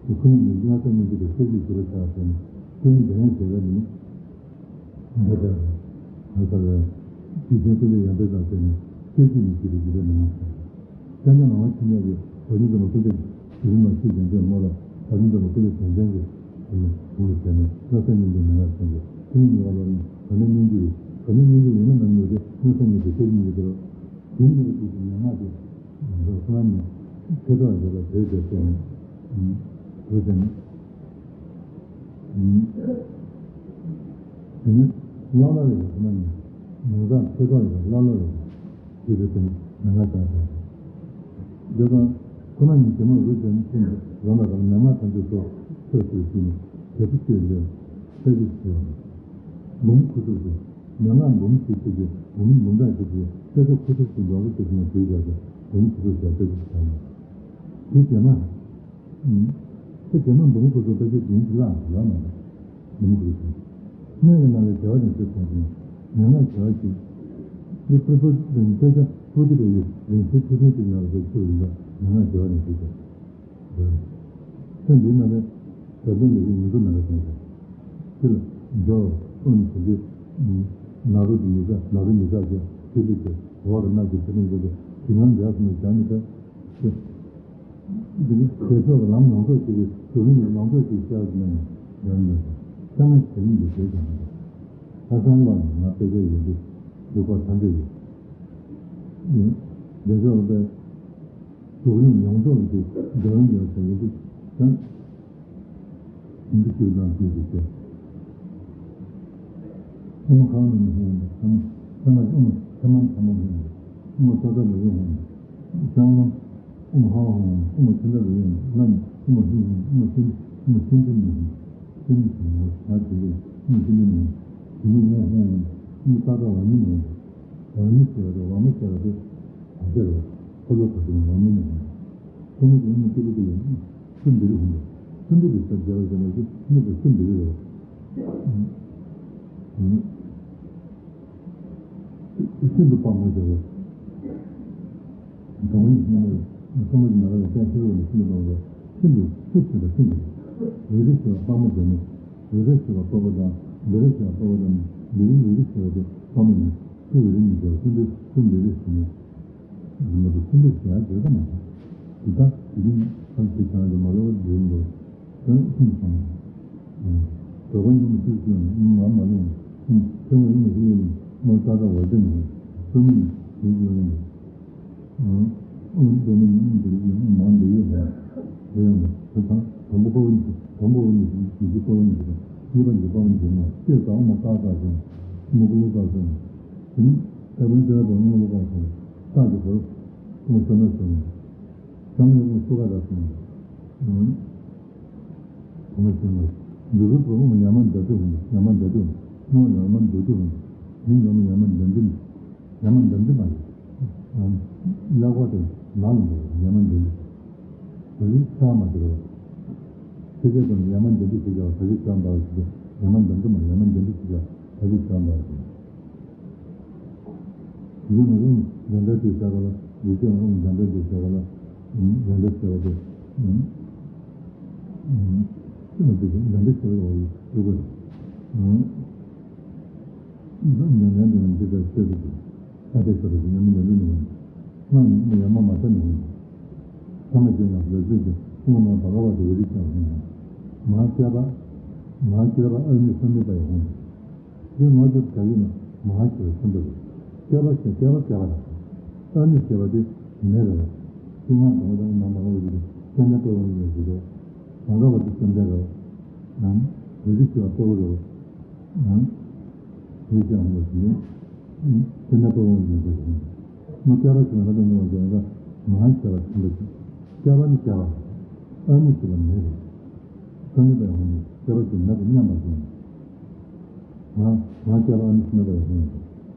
དེ་ཁོ་ན་ནི་སྔ་ས་སྙིང་རྗེ་དང་སེམས་ཀྱི་ཞི་བ་བྱ་བ་བྱས་ནས་ཆོས་ཉིད་འདོད་ཡོན་བྱེད་པ་ནི། འདི་ལྟར། ང་ཚ་བའི་དུས་ཆེན་ཀུན་ལས་ཡང་དེ་དང་བསྟན་ནས་སྐད་ཅིག་མི་སྐྱེ་བའི་འཇིགས་པའི་ནང་ན། སྐྱབས་མགོན་ནམ་མཁའི་ཆེ་ཉིད་ཀྱི་བོ་ཉིད་ཀྱི་ལོ་ཀུན་ཏུ་དེ་རིང་ལ་ཆོས་ཀྱི་འདོད་མོ་ལ་བོ་ཉིད་ཀྱི་ལོ་ཀུན་ཏུ་དོན་ཅན་གྱི་དོན་ལ་བྱས་ནས་བློ་གསལ་སྙིང་རྗེ་མན་ངག་བྱས་ཏེ་ཐུན་གཉིས་པ་ལ་ནི་གང་ནས་སྙིང་རྗེ་ཡིན། གང་ནས་སྙིང་རྗེ་ཡིན་ན་ནམ་ཡོད་དེ་བློ་གསལ་སྙིང་རྗེ་སྐད་ཅིག་མི་སྐྱེ་རོ། དེ་ཉིད་ཀྱི་དུས་སུ་མན་ངག་དེ་འགྲོ་ཁོ་ན་ནི་ཆོས་ཐོག་ཡོད་པ་དེ་དེ་བྱས་ནས་འགྲོ་བྱས་ནས། དེ་ནི་བླ་བླ་རེད་པ་ཁོ་ན་ནི་མིང་བཏགས་ཆོས་ཐོག་ཡོད་པ་བླ་བླ་རེད་པ་དེ་དེ་དེ་ནི་མན་ངག་བྱས་ཏེ། དེ་དང་ཁོ་ན་ནི་དེ་མ་རུ་བྱས་ནས་ཁྱིམ་དུ་རང་ལ་རང་མན་ངག་ཐམས་ཅད་སོགས་ཆོས་ཟེར་ཞིང་དེ་ཚོ་ཆོས་ལས་ས་གཞི་ཆེ་བ་ལུང་ཁུ་ཚུར་དུ། མན་ངག་འབུམ་གཅིག་ཚུད་ཀྱི་འབུམ་འབུམ་ཕྲག་གཅིག་གི་དཔེ་ཆ་ཁུ་ཚུར་གྱི་འབྲོག་པ་ཚོ་ཞིག་ནས་བྲིས་བཞག་པའི་འབུམ་ཁུ་ཚུར་བཞག་དཔེ་ཆ་ཞིག་དང་། དེ་རྗེས་མ། དེ་རྗེས་མ་འབུམ་ཁུ་ཚུར་དཔེ་ཆ་འབུམ་གཅིག་ལྷག་ཡོད་མ་རེད། འབུམ་ཁུ་ཚུར། སྣོད་ཀྱི་ནང་ལས་བྱ་བ་ནས་ཚུར་གསུངས་ཤིང་། མན་ངག་བྱ་བ་ཞིག་འདི་པུར་པུར་རིང་དཔེ་ཆ་པུར་ཏི་པའི་ཡུལ་རིང་བསྲེལ་ཆུ་ཚོད་གཅིག་ཡོད་པའི་ཆུ་རིང་པ་མན་ངག་བྱ་བ་ནས་ཚུར་གསུངས། ཚེ་འདིའི་ནང་ནས་བྱ་བྲལ་ལས་ཀྱི་ཡོངས་སུ་མེད་པ་དང་། སྤྱི་ལ་འབྱོར་ཨོ་ནི་དེ་ནག་རུ་གྱི་མི་ཚ་ནག་རུ་མི་ཚ་ཞེས་ཆོས་སྲིད་ཀྱི་འོག་གི་སྣ་ཞིག་ཆེ་ཆུང་བརྗོད་དེ་ཞིང་ཁམས་འདྲ་སོང་ནས་བྱ་མི་ཚེ་ཞེས། འདི་ནི་དེ་ཕྱོགས་ཀྱི་ལམ་ཡོངས་རྫོགས་བྱེད་པའི་གཟུགས་རིང་གི་ཡོངས་རྫོགས་ཀྱི་ཤེས་པ་ཞིག་མེད་ནས་ཡོང་མི་འདུག་ས་ང་ཞེ་རིང་གི་ཞེས་ཀྱང་མི་འདུག་ས་སང་ལ་ནི་ང་དཔེ་ཆ་ཡོད་དུས་ལུག་པ་ཐམས་ཅད་ཡོད། འདི་ཕྱོགས་ལ་དཔེ། གཟུགས་རིང་ཡོངས་རྫོགས་ཀྱི་འགྲོ་རིང་ཡོད་ཟེར་ཡོད་དུས་ཀྱང་། ཡིན་གྱི་ཤུགས་དང་བཅས་ཏེ་བཤད། ཨོ་མ་ཁ་ནང་ནས་ཧོང་ཐ་མ་ཐ་མ་ཨོ་མ་ཐ་མ་ཐ་མ་ཧོང་། ཨོ་མ་ཏ་ཏ་ལ་ཡོད་ཧོང་། ལྕང་ལམ། ཨོ་མ་ཧ་ཧོང་། ཨོ་མ་ཁྱི་འདྲ་ལ་ཡོད་ལམ། ཨོ་མ་ཧི་ཧོང་། ཨོ་མ་ཤིན་ཨོ་མ་ཤིན་ཏུ་ནི་ཧོང་། ཤིན་ཏུ་ནི་ཧོང་། ད་དེ་ལས་ཨོ་མ་ཤིན་ཏུ་ནི་ཧོང་། དེ་ནི་ངོ་ཧོང་ཧོང་། ཨོ་མ་ཏ་ཏ་བ་ནི་ཧོང་། བ་ནི་ཟེར་བ་དང་བ་མོ་ཟེར་བ་དེ་ག་ཟེར་བ་ཁོ་ལོ་ག་དེ་ནི་བ་མོ་ནི་ཧོང་། ཁོ་མོ་དེ་ཨོ་མ་ཏི་ལི་ཏི་ལ་ཧོང་། སུམ་འདི་རུ་ཧོང་། སུམ་འདི་རུ་ས་རྒྱ་བ་ཟེར་ན་ཅི་སྨྱུ་གུ་སུམ་འདི་རུ་རེད། ཤིན་ཏུ་དཔའ་མོ་ཟེར་བ། གྲོང་ཡིག་སྔོན་མ་སུམ་འདི་མ་ར་ལ་ཏན་ཤེར་བ་ནི་ཤིན་ཏུ་དཔའ་མོ་ཟེར། ཤིན་ཏུ་སུ་ཆེ་བ་ཤིན་ཏུ་རེད། རི་རི་ཆེ་བ་དཔའ་མོ་ཟེར་ནས་རི་རི་ཆེ་བ་དཔའ་བོ་དང་འདི་རི་ཆེ་བ་དཔའ་བོ་དང་འདི་རི་རི་རི་ཆེ་བ་དེ་དཔའ་མོ་ཡིན། སུ་རི་རི་མི་ཟེར་བ་སུམ་འདི་སུམ་འདི་རི་ཟེར་ནས། རི་མ་དུ་སུམ་འདི་ཟེར་ཡ་བརྗོད་ཀ་མ་བྱུང་། དེ་དག་དེ་རིང་ཁམས་ཀྱི་བྱང་དུ་མ་ལོག་པར་འཛིན་དགོས། དོན་ཤིན་ཏུ་བཟང་། གྲོགས་པོ་ཉིད་མི་ཤེས་ཤིང་ང་མ་ལུས་ཤིང་ཁྱོད་ངོ་ཡིན་མི་ཤེས་ཡིན་མོ་ཙག་ཙག་བར་དོ་ནི་སོ་མི་ཡིན་ཡིན་ཡིན། ཨང་། ཨང་། འདི་ནི་མི་འདི་ཡིན་མང་འདི་ཡོད་མ་རེད། ཡང་འདི་དང་དང་པོ་པོ་ཉིད་དང་པོ་པོ་ཉིད་ཀྱི་ཉི་ཤུ་པོ་ཉིད་དང་གཉིས་པ་ཉི་པོ་ཉིད་ཀྱི་ནང་སྐྱེས་དང་མོ་ཙག་ཙག་ཟེར་མོ་ཀུ་ལུ་ཙག་ཟེར་དེ་ནི་ད་དུང་དེ་ལ་དང་མོ་ལུ་ཙག་ཟེར་ཙག་གི་བོར་མོ་ཤོ་ན་ཟེར་ནས། ཀྱང་ཡོད་ན་ཤུ་ག་ར་སོང་། ཨང་། གོང་མ་ཆེན་མོ། འདི་རུ་བུ་མོ་ཉ་མ་འདྲ་དུ་འོང་། ཉ་མ་འདྲ་དུ་འོང་། མོ་ཉ་མ་འདྲ་དུ་འོང་། མི་ཉ་མ་ཉ་མ་འདྲ་འདི་མི། ཉ་མ་འདྲ་འདི་མ་ཡིན། ཨང་། ལ་གོ་དེ་ནང་ལ་འགྲོ་ཉ་མ་འདྲ་འདི། བོད་ཡིག་ཚང་མ་འདི་རུ། ཁྱེད་ཚོས་ཉ་མ་འདྲ་འདི་ཞིག་ཡོད་བོད་ཡིག་ཚང་མ་ཞིག་ཉ་མ་འདྲ་འདི་མ་ཉ་མ་འདྲ་འདི་ཞིག་ཡོད་བོད་ཡིག་ཚང་མ་ཞིག་ཡུལ་ནི་ཨོམ་འཇམ་དཔལ་དུ་བྱ་བ་ལ། ཡུལ་ཅན་ཨོམ་འཇམ་དཔལ་དུ་བྱ་བ་ལ། འཇམ་དཔལ་བྱ་བ་དེ། འཇམ་དཔལ་བྱ་བ་ཡི་ཡུལ་དགོས། འཇམ་དཔལ་དུ་འཇམ་དཔལ་ཆོས་སུ་དེ། ས་དེ་ས་དེ་ཉམས་ལེན་ལུས་ནི་ཡོང་། སྔགས་ནི་ཡ་མ་མ་ས་ནི་ཡོང་། ས་མ་བཅོས་ན་ལོ་རྒྱུས་ཀྱི་ཀུན་སློང་བ་ག་བ་དེ་འོད་རིགས་ཀྱང་ཡོང་། མ་སྐྱེས་པ། མ་སྐྱེས་པ་ཨ་ནི་བསམ་མེད་པ་ཡོང་། དེ་ང་ཚོ་ག་ཡིན་ན་མ་ཧ་ཞེས་པ་ཆེན་པོ་རེད། སྐྱེ་བ་ཞེས་སྐྱེ་བ་སྐྱེ་བ་དང་། ཨ་ནི་ཞེས་པ་དེ་མེད་རེད། ཅི་ང་དང་དང་ནང་མ་ཧ་ཞེས་པ་སྐྱེ་གནས་པོ་ཡོང་ཡོད་ཞེས་པ། གང་ག་བ་དེ་སྐྱེ་གནས་རེད། ནང་འོད་ཀྱི་ཞེས་པ་གཙོ་བོ་རེད། ནང་འོད་ཀྱི་ཡོང་བ་ཞིག་ནི། སྐྱེ་གནས་པོ་ཡོང་ཡོད་ཞེས་པ་ཞིག་ནི། མ་སྐྱེ་བ་ཞེས་པ་ལ་དེ་ནི་བ་ཞེས་པ་མ་ཧ་ཞེས་པ་ཆེན་པོ་ཞིག་སྐྱེ་བ་ནི་སྐྱེ་བ། ཨ་ནི་ཞེས་པ་མེད་རེད། སྐྱེ་གནས་པོ་ཡོང་ནི་སྐྱེ་བ་ཞིག་མེད་པ་མཉམ་པར་ཞིག་ནི། ང་ང་སྐྱེ་བ་ཨ་ནི་སྨོད་པ་ཡོད་མོད།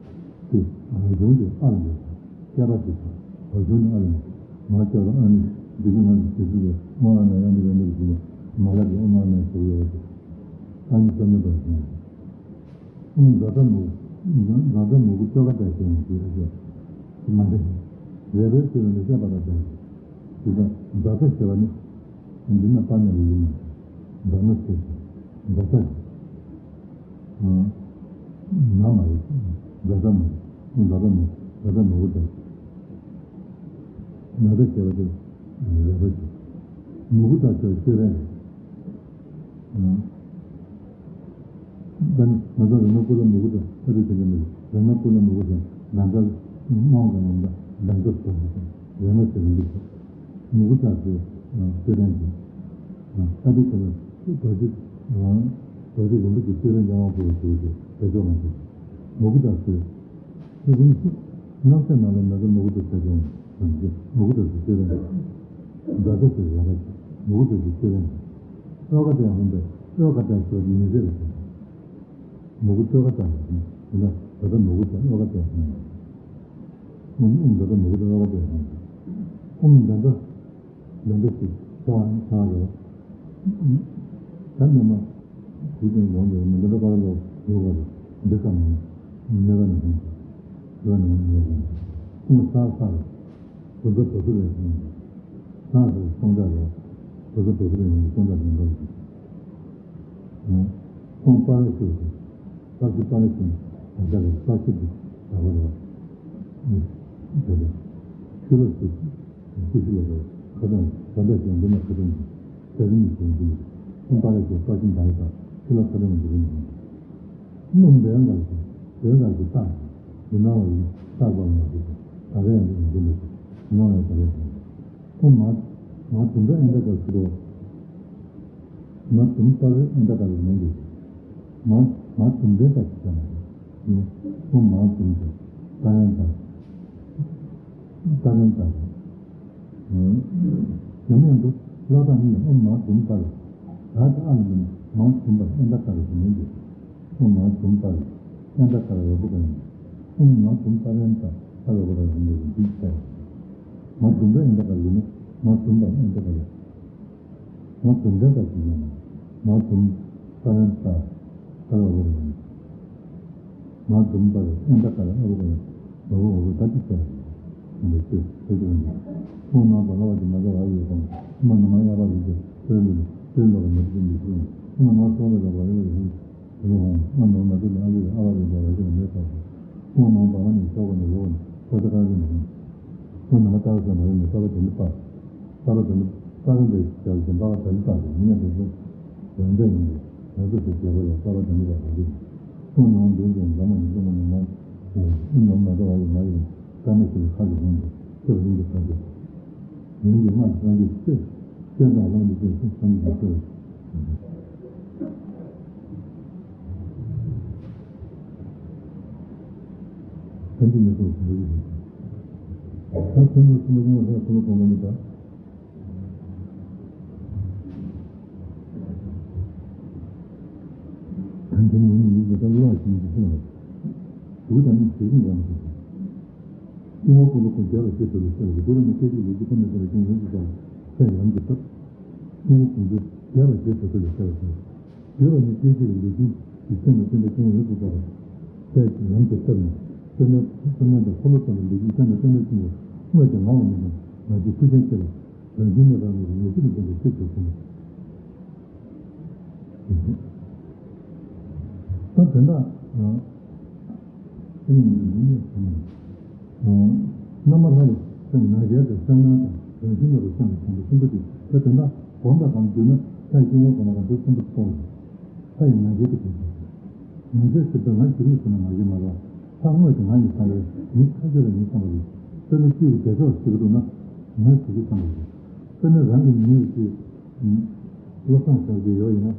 དེ་རང་བྱུང་གི་ཨ་ལ་ཡོད། སྐྱེ་བ་དེ་རང་བྱུང་ནི་ཨ་ལ་ཡོད། ང་སྐྱེ་བ་ཨ་ནི་འདི་གི་ང་གི་ཆེ་ཚུལ་གྱི་དབང་ཨ་ན་ཡང་འདི་ག་འདི་གི་ཞིག་མ་ལ་གི་ཨོ་མ་ཨ་ན་ཞུགས་ཡོད་པ་དེ་ཨ་ནི་སྨོད་པ་ཡོད་མོད། ཨོ་མ་ཛ་ད་མུ། ཛ་ད་མུ་གུ་ཙོ་ག་ད་ཞེས་ནས་ཞེས་པ་ཞེས་མ་འདྲ་ཞིང་། རེ་རེ་ཞེས་པ་ནི་བཤད་པ་དང་འདྲ་ཞིང་། དེ་ལྟར་ཛ་ད་ཞེས་པ་ནི། འདི་ན་པ་ན་རེ་ཡིན་ནོ། ཛ་ན་ཞེས་ཤིང་། ཛ་ད་ཞེས། ན་མ་ཡིན། ཛ་ད་མ་ཡིན། ཛ་ད་མ་ཛ་ད་མ་བུ་ད། ན་ད་ཞེས་པ་དེ་རེ་བ་ཞིག་མུ་གུ་ད་ཞེས་པ་ཤེས་རན་རེད། ད་ནི་ང་ཚོ་རེ་ན་ཀུ་ལ་མུ་གུ་ད་ཨ་རི་དེ་ག་མི་རེད། རེ་ན་ཀུ་ལ་མུ་གུ་ད་ལ་ད་མང་ག་ལ་ད་ལ་ད་ཏོ་ཞིག་རེ་ན་ཞེས་པ་འདི་ཞིག་མུ་གུ་ད་ཞེས་ཤེས་རན་ཞིང་། ཨ་ཏི་ཁ་ལ་རྡོ་རྗེ་རྡོ་རྗེ་རིན་པོ་ཆེ་སྤྱན་རས་གཟིགས་དབང་པོ་ཞེས་ཞེས་དེ་ཚོ་ང་ཚོ་མུ་གུ་ད་ཞེས་ཤེས་རན་ཞིང་། རྣམ་ཤེས་ནང་ལ་མེད་པའི་མུ་གུ་ད་ཞེས་ཀྱང་ཟེར་གྱི་མུ་གུ་ད་ཞེས་ཤེས་རན་ཞིང་། ཛ་ད་ཞེས་ཡ་ད་ཞེས་མུ་གུ་ད་ཞེས་ཤེས་རན་ཞིང་། ཨོ་ག་ད་ཡང་ཧོན་པས་ཨོ་ག་ད་ཞེས་ཉིན་ཤས་ལ་ཟེར་མུ་གུ་ཙོ་ག་ད་ཡང་ཧོན་ཡིན་ན། ད་ལྟ་མི་དགོས་དང་ཨོ་ཀ་དེ་སོང་། ཨུམ་ཨུམ་ད་ལྟ་མི་དགོས་དང་ཨོ་ཀ་དེ་སོང་། ཨུམ་ད་ལྟ་ད་ལྟ་ཞིག་ཆ་ཆ་རེད། ད་ནི་མ་དུས་དང་ཡོང་དུས་མི་འདི་འདྲ་པར་ལོ་ཡོད་པ་རེད། འདི་ཙམ་མིན་མི་ག་ནས་ཡོང་དུས་ག་ནས་ཡོང་དུས་ཨུམ་ས་ས་རེད། དུས་ཚོད་དུས་ཚོད་ལས་སོང་། ས་ས་སྟོང་ཆ་རེད། དུས་ཚོད་དུས་ཚོད་ལས་ཡོང་དུས་སྟོང་ཆ་ལས་འགྲོ་རེད། ཁོང་པར་ཤུགས་ཤིང་། པར་ཤུགས་པར་ཤུགས་ད་ལྟ་རེད། པར་ཤུགས་འདི་ད་བར་བ། དེ་ལས་ཤུ་ལ་ཤུགས་ཤིང་ཤུ་ཤུ་ལ་རེད། ཁ་གྲངས་ད་ལྟ་ཞིག་འདི་ན་ཁ་གྲངས་ཀྱི་ས་རིམ་གྱི་ཞིང་འདི་ཁོང་པར་ཤུགས་པར་ཤུགས་འདང་ཡིག་དང་ཤུ་ལ་ཁ་གྲངས་འདི་རིམ་ཞིང་སྣུམ་བན་ལ་ཞིག་བན་ལ་ཞིག་བཏགས་ཞིག་འདི་ནང་ལ་ཡིག་བཏགས་པ་མ་ཞིག་ད་ག་ཡང་འདི་ཡིན་འདི་མ་ཞིག་འདི་ནང་ལ་ཡང་ད་ག་ཡང་འདི་ཁོང་མ་མ་དུམ་བུ་ཨེ་འདྲ་དག་ཞིག་རོ། མ་དུམ་པར་ཨེ་འདྲ་དག་ལ་མིང་འདུག་མ་མ་དུམ་བུ་དག་ཞིག་ཀྱང་མ་རེད། ཨོ་མ་དུམ་དུ་པར་ཨེ་འདྲ་པར་ཨེ་འདྲ་རེད། ཡང་མིང་དུ་ལ་དང་ནི་ཨོ་མ་དུམ་པར་ད་ཨ་ལ་མིང་མ་དུམ་པར་ཨེ་འདྲ་དག་ལ་མིང་འདུག་ཨོ་མ་དུམ་པར་ཨེ་འདྲ་དག་ལ་བུ་ག་ཡིན། ཨོ་མ་དུམ་པར་ཨེ་འདྲ་དག་ལ་བུ་ག་ཡིན་འདུག་འདི་ལྟ་མ་དུམ་པར་ཨེ་འདྲ་དག་ལ་ཡིན་ནོ། མ་དུམ་པར་ཨེ་འདྲ་དག་ལ། མ་དུམ་བུ་ཨེ་འདྲ་ཞིག་ཡིན་ནོ། མ་དུམ་པར་ཨེ་འདྲ་ལ་བུ་ག་ཡིན། མ་དུམ་པར་ཨེ་འདྲ་དག་ལ་ཨ་བུ་ག་ཡིན། མ་བུ་འོ་བུ་ད་ཅི་བྱ་ཡིན། འདི་ཚོས་ཚོས་ཀྱི་རེད། ཁོང་ནང་དུ་ལ་བ་ཅིག་མ་བྱ་བ་ཡོད་དང་མ་ནུ་མ་ཡ་བ་ཡོད་ཀྱི་དོན་མི་དོན་ལོག་མི་དོན་མི་དོན་མ་ནང་སོང་ལ་ལ་བ་ཡོད་ཡིན། ཨ་ནི་ཧོང་ཨ་ནི་ཧོང་མ་དེ་ནི་ཨ་ལུ་ཨ་བ་རེ་འདྲ་བ་ཞིག་མེད་པར་ཁོང་ནང་པ་ཨ་ནི་ཤོག་ག་ནི་ལོག་ནི་ཁོ་ད་ག་གི་ནི་ཁོ་ནང་ལྟར་ཟེར་མ་ཡིན་ནི་ས་བ་དེ་ནི་པ་ས་བ་དེ་ནི་ས་བ་འདི་བྱ་བཞིན་པ་བ་དེ་ནི་པ་རེད། མི་ནི་དེ་ཚོ་དོན་འདྲ་ཡིན་ནི་དོན་ཚོ་དེ་རྒྱལ་པོ་ལ་ས་བ་དེ་ནི་པ་རེད། ཁོང་ནང་འདོན་ཀྱང་འདྲ་མ་ཡིན་འདྲ་མ་ནི་ནང་ཨ་ནི་ནང་མ་འདྲ་བ་ཡིན་མ་ཡིན་ས་ནི་ཞིག་ཁ་གི་ཧོང་དུ་ཁྱེད་རིང་གི་ཐག་གི། ཡིན་གྱི་སྔགས་སངས་རྒྱས་ཆོས། སྤྱན་དང་དབང་གི་སྤྱན་གསུམ་སངས་རྒྱས་ཀྱི་ཆོས། ཐམས་ཅད་མྱུར་དུ་འགྲུབ་པའི་ཕྱིར། ད་ཚོན་པོ་གསུམ་པོ་ཡིན་ལ་ལྷག་ཚོན་པོ་གོང་མ་ནི་ད། ཐམས་ཅད་མྱུར་མི་ཡུལ་དུ་ད་བློ་ཞིག་འཇུག་ཕྱིར་བ། དུག་དང་ནི་ཞིག་འགོམ་ཞིག་སྐྱེ་བོ་ཀུན་ལ་ཁོང་རྒྱལ་བ་ཞེས་གྲགས་པའི་ཕྱིར་གྱི་སྒོ་ར་ནི་སྐད་ཅིག་ལུས་ཀྱི་ཐ་མའི་ས་ལ་ཀུན་ཡོངས་སུ་གྲགས་པའི་ས་ཡི་ལམ་གྱི་ཐབས། སྐྱེ་བོ་ཀུན་གྱི་རྒྱལ་བ་ཞེས་གྲགས་པའི་ཕྱིར་གྱི་སྒོ་ར་ནི་སྐད་ཅིག་ལུས་ཀྱི་ཐ་མའི་ས་ལ་ཀུན་ཡོངས་སུ་གྲགས་པའི་ས་ཡི་ལམ་གྱི་ཐབས་ནི་སེམས་ནི་སེམས་ནི་དང་འཁོར་ལོ་ཙམ་ལ་ལུས་ཀྱི་ཐ་མའི་ས་ལ་ཀུན་ཡོངས་དངོས་ཀྱི་ངང་བ་ཉིད་དང་ངང་ཚུལ་ཐུགས་རྗེ་ཆེ་བ། རང་བཞིན་ནི་རང་ལུགས་ངེས་ཤེས་ལ་ལྡན་པའི་ཆོས་ཀྱི་ཁུངས། ད་དོན་དག་རྣམ་པ་ལྷ་ཡི་སེམས་ནང་རྒྱལ་དང་སེམས་ནང་དང་རང་བཞིན་ལ་རུ་སེམས་ལ་ཐོན་པའི་སེམས་པ་དེ་ད་དོན་དག་གོམས་པ་གང་བསྒྱུར་ན་ལྷའི་སྐྱེ་བོ་གང་ལ་གང་ཚུལ་སེམས་པ་སྤོང་བ། ལྷ་ཡི་ང་རྒྱལ་གྱི་དོན་དག་ང་རྒྱལ་ཟེར་དུས་ང་གཞི་རིག་ཟེར་ན་ང་རྒྱལ་མ་རེད། ལྷ་དངོས་དེ་ང་ཡིན་བསམ་པ་རེད། མི་ཐག་ཆོད་ལ་ཡིན་བསམ་པ་རེད། དཔེར་ན་བཅུད་ཀྱི་བདེ་མཆོག་ཟེར་གྱི་འདུག་ན་ང་ཟེར་གྱི་བསམ་པ་རེད། དཔེར་ན་རང་གི་མིང་ཡོད་ཀྱི་བློ་བཟང་ཟེར་གྱི་ཡོད་ཡིན་ན་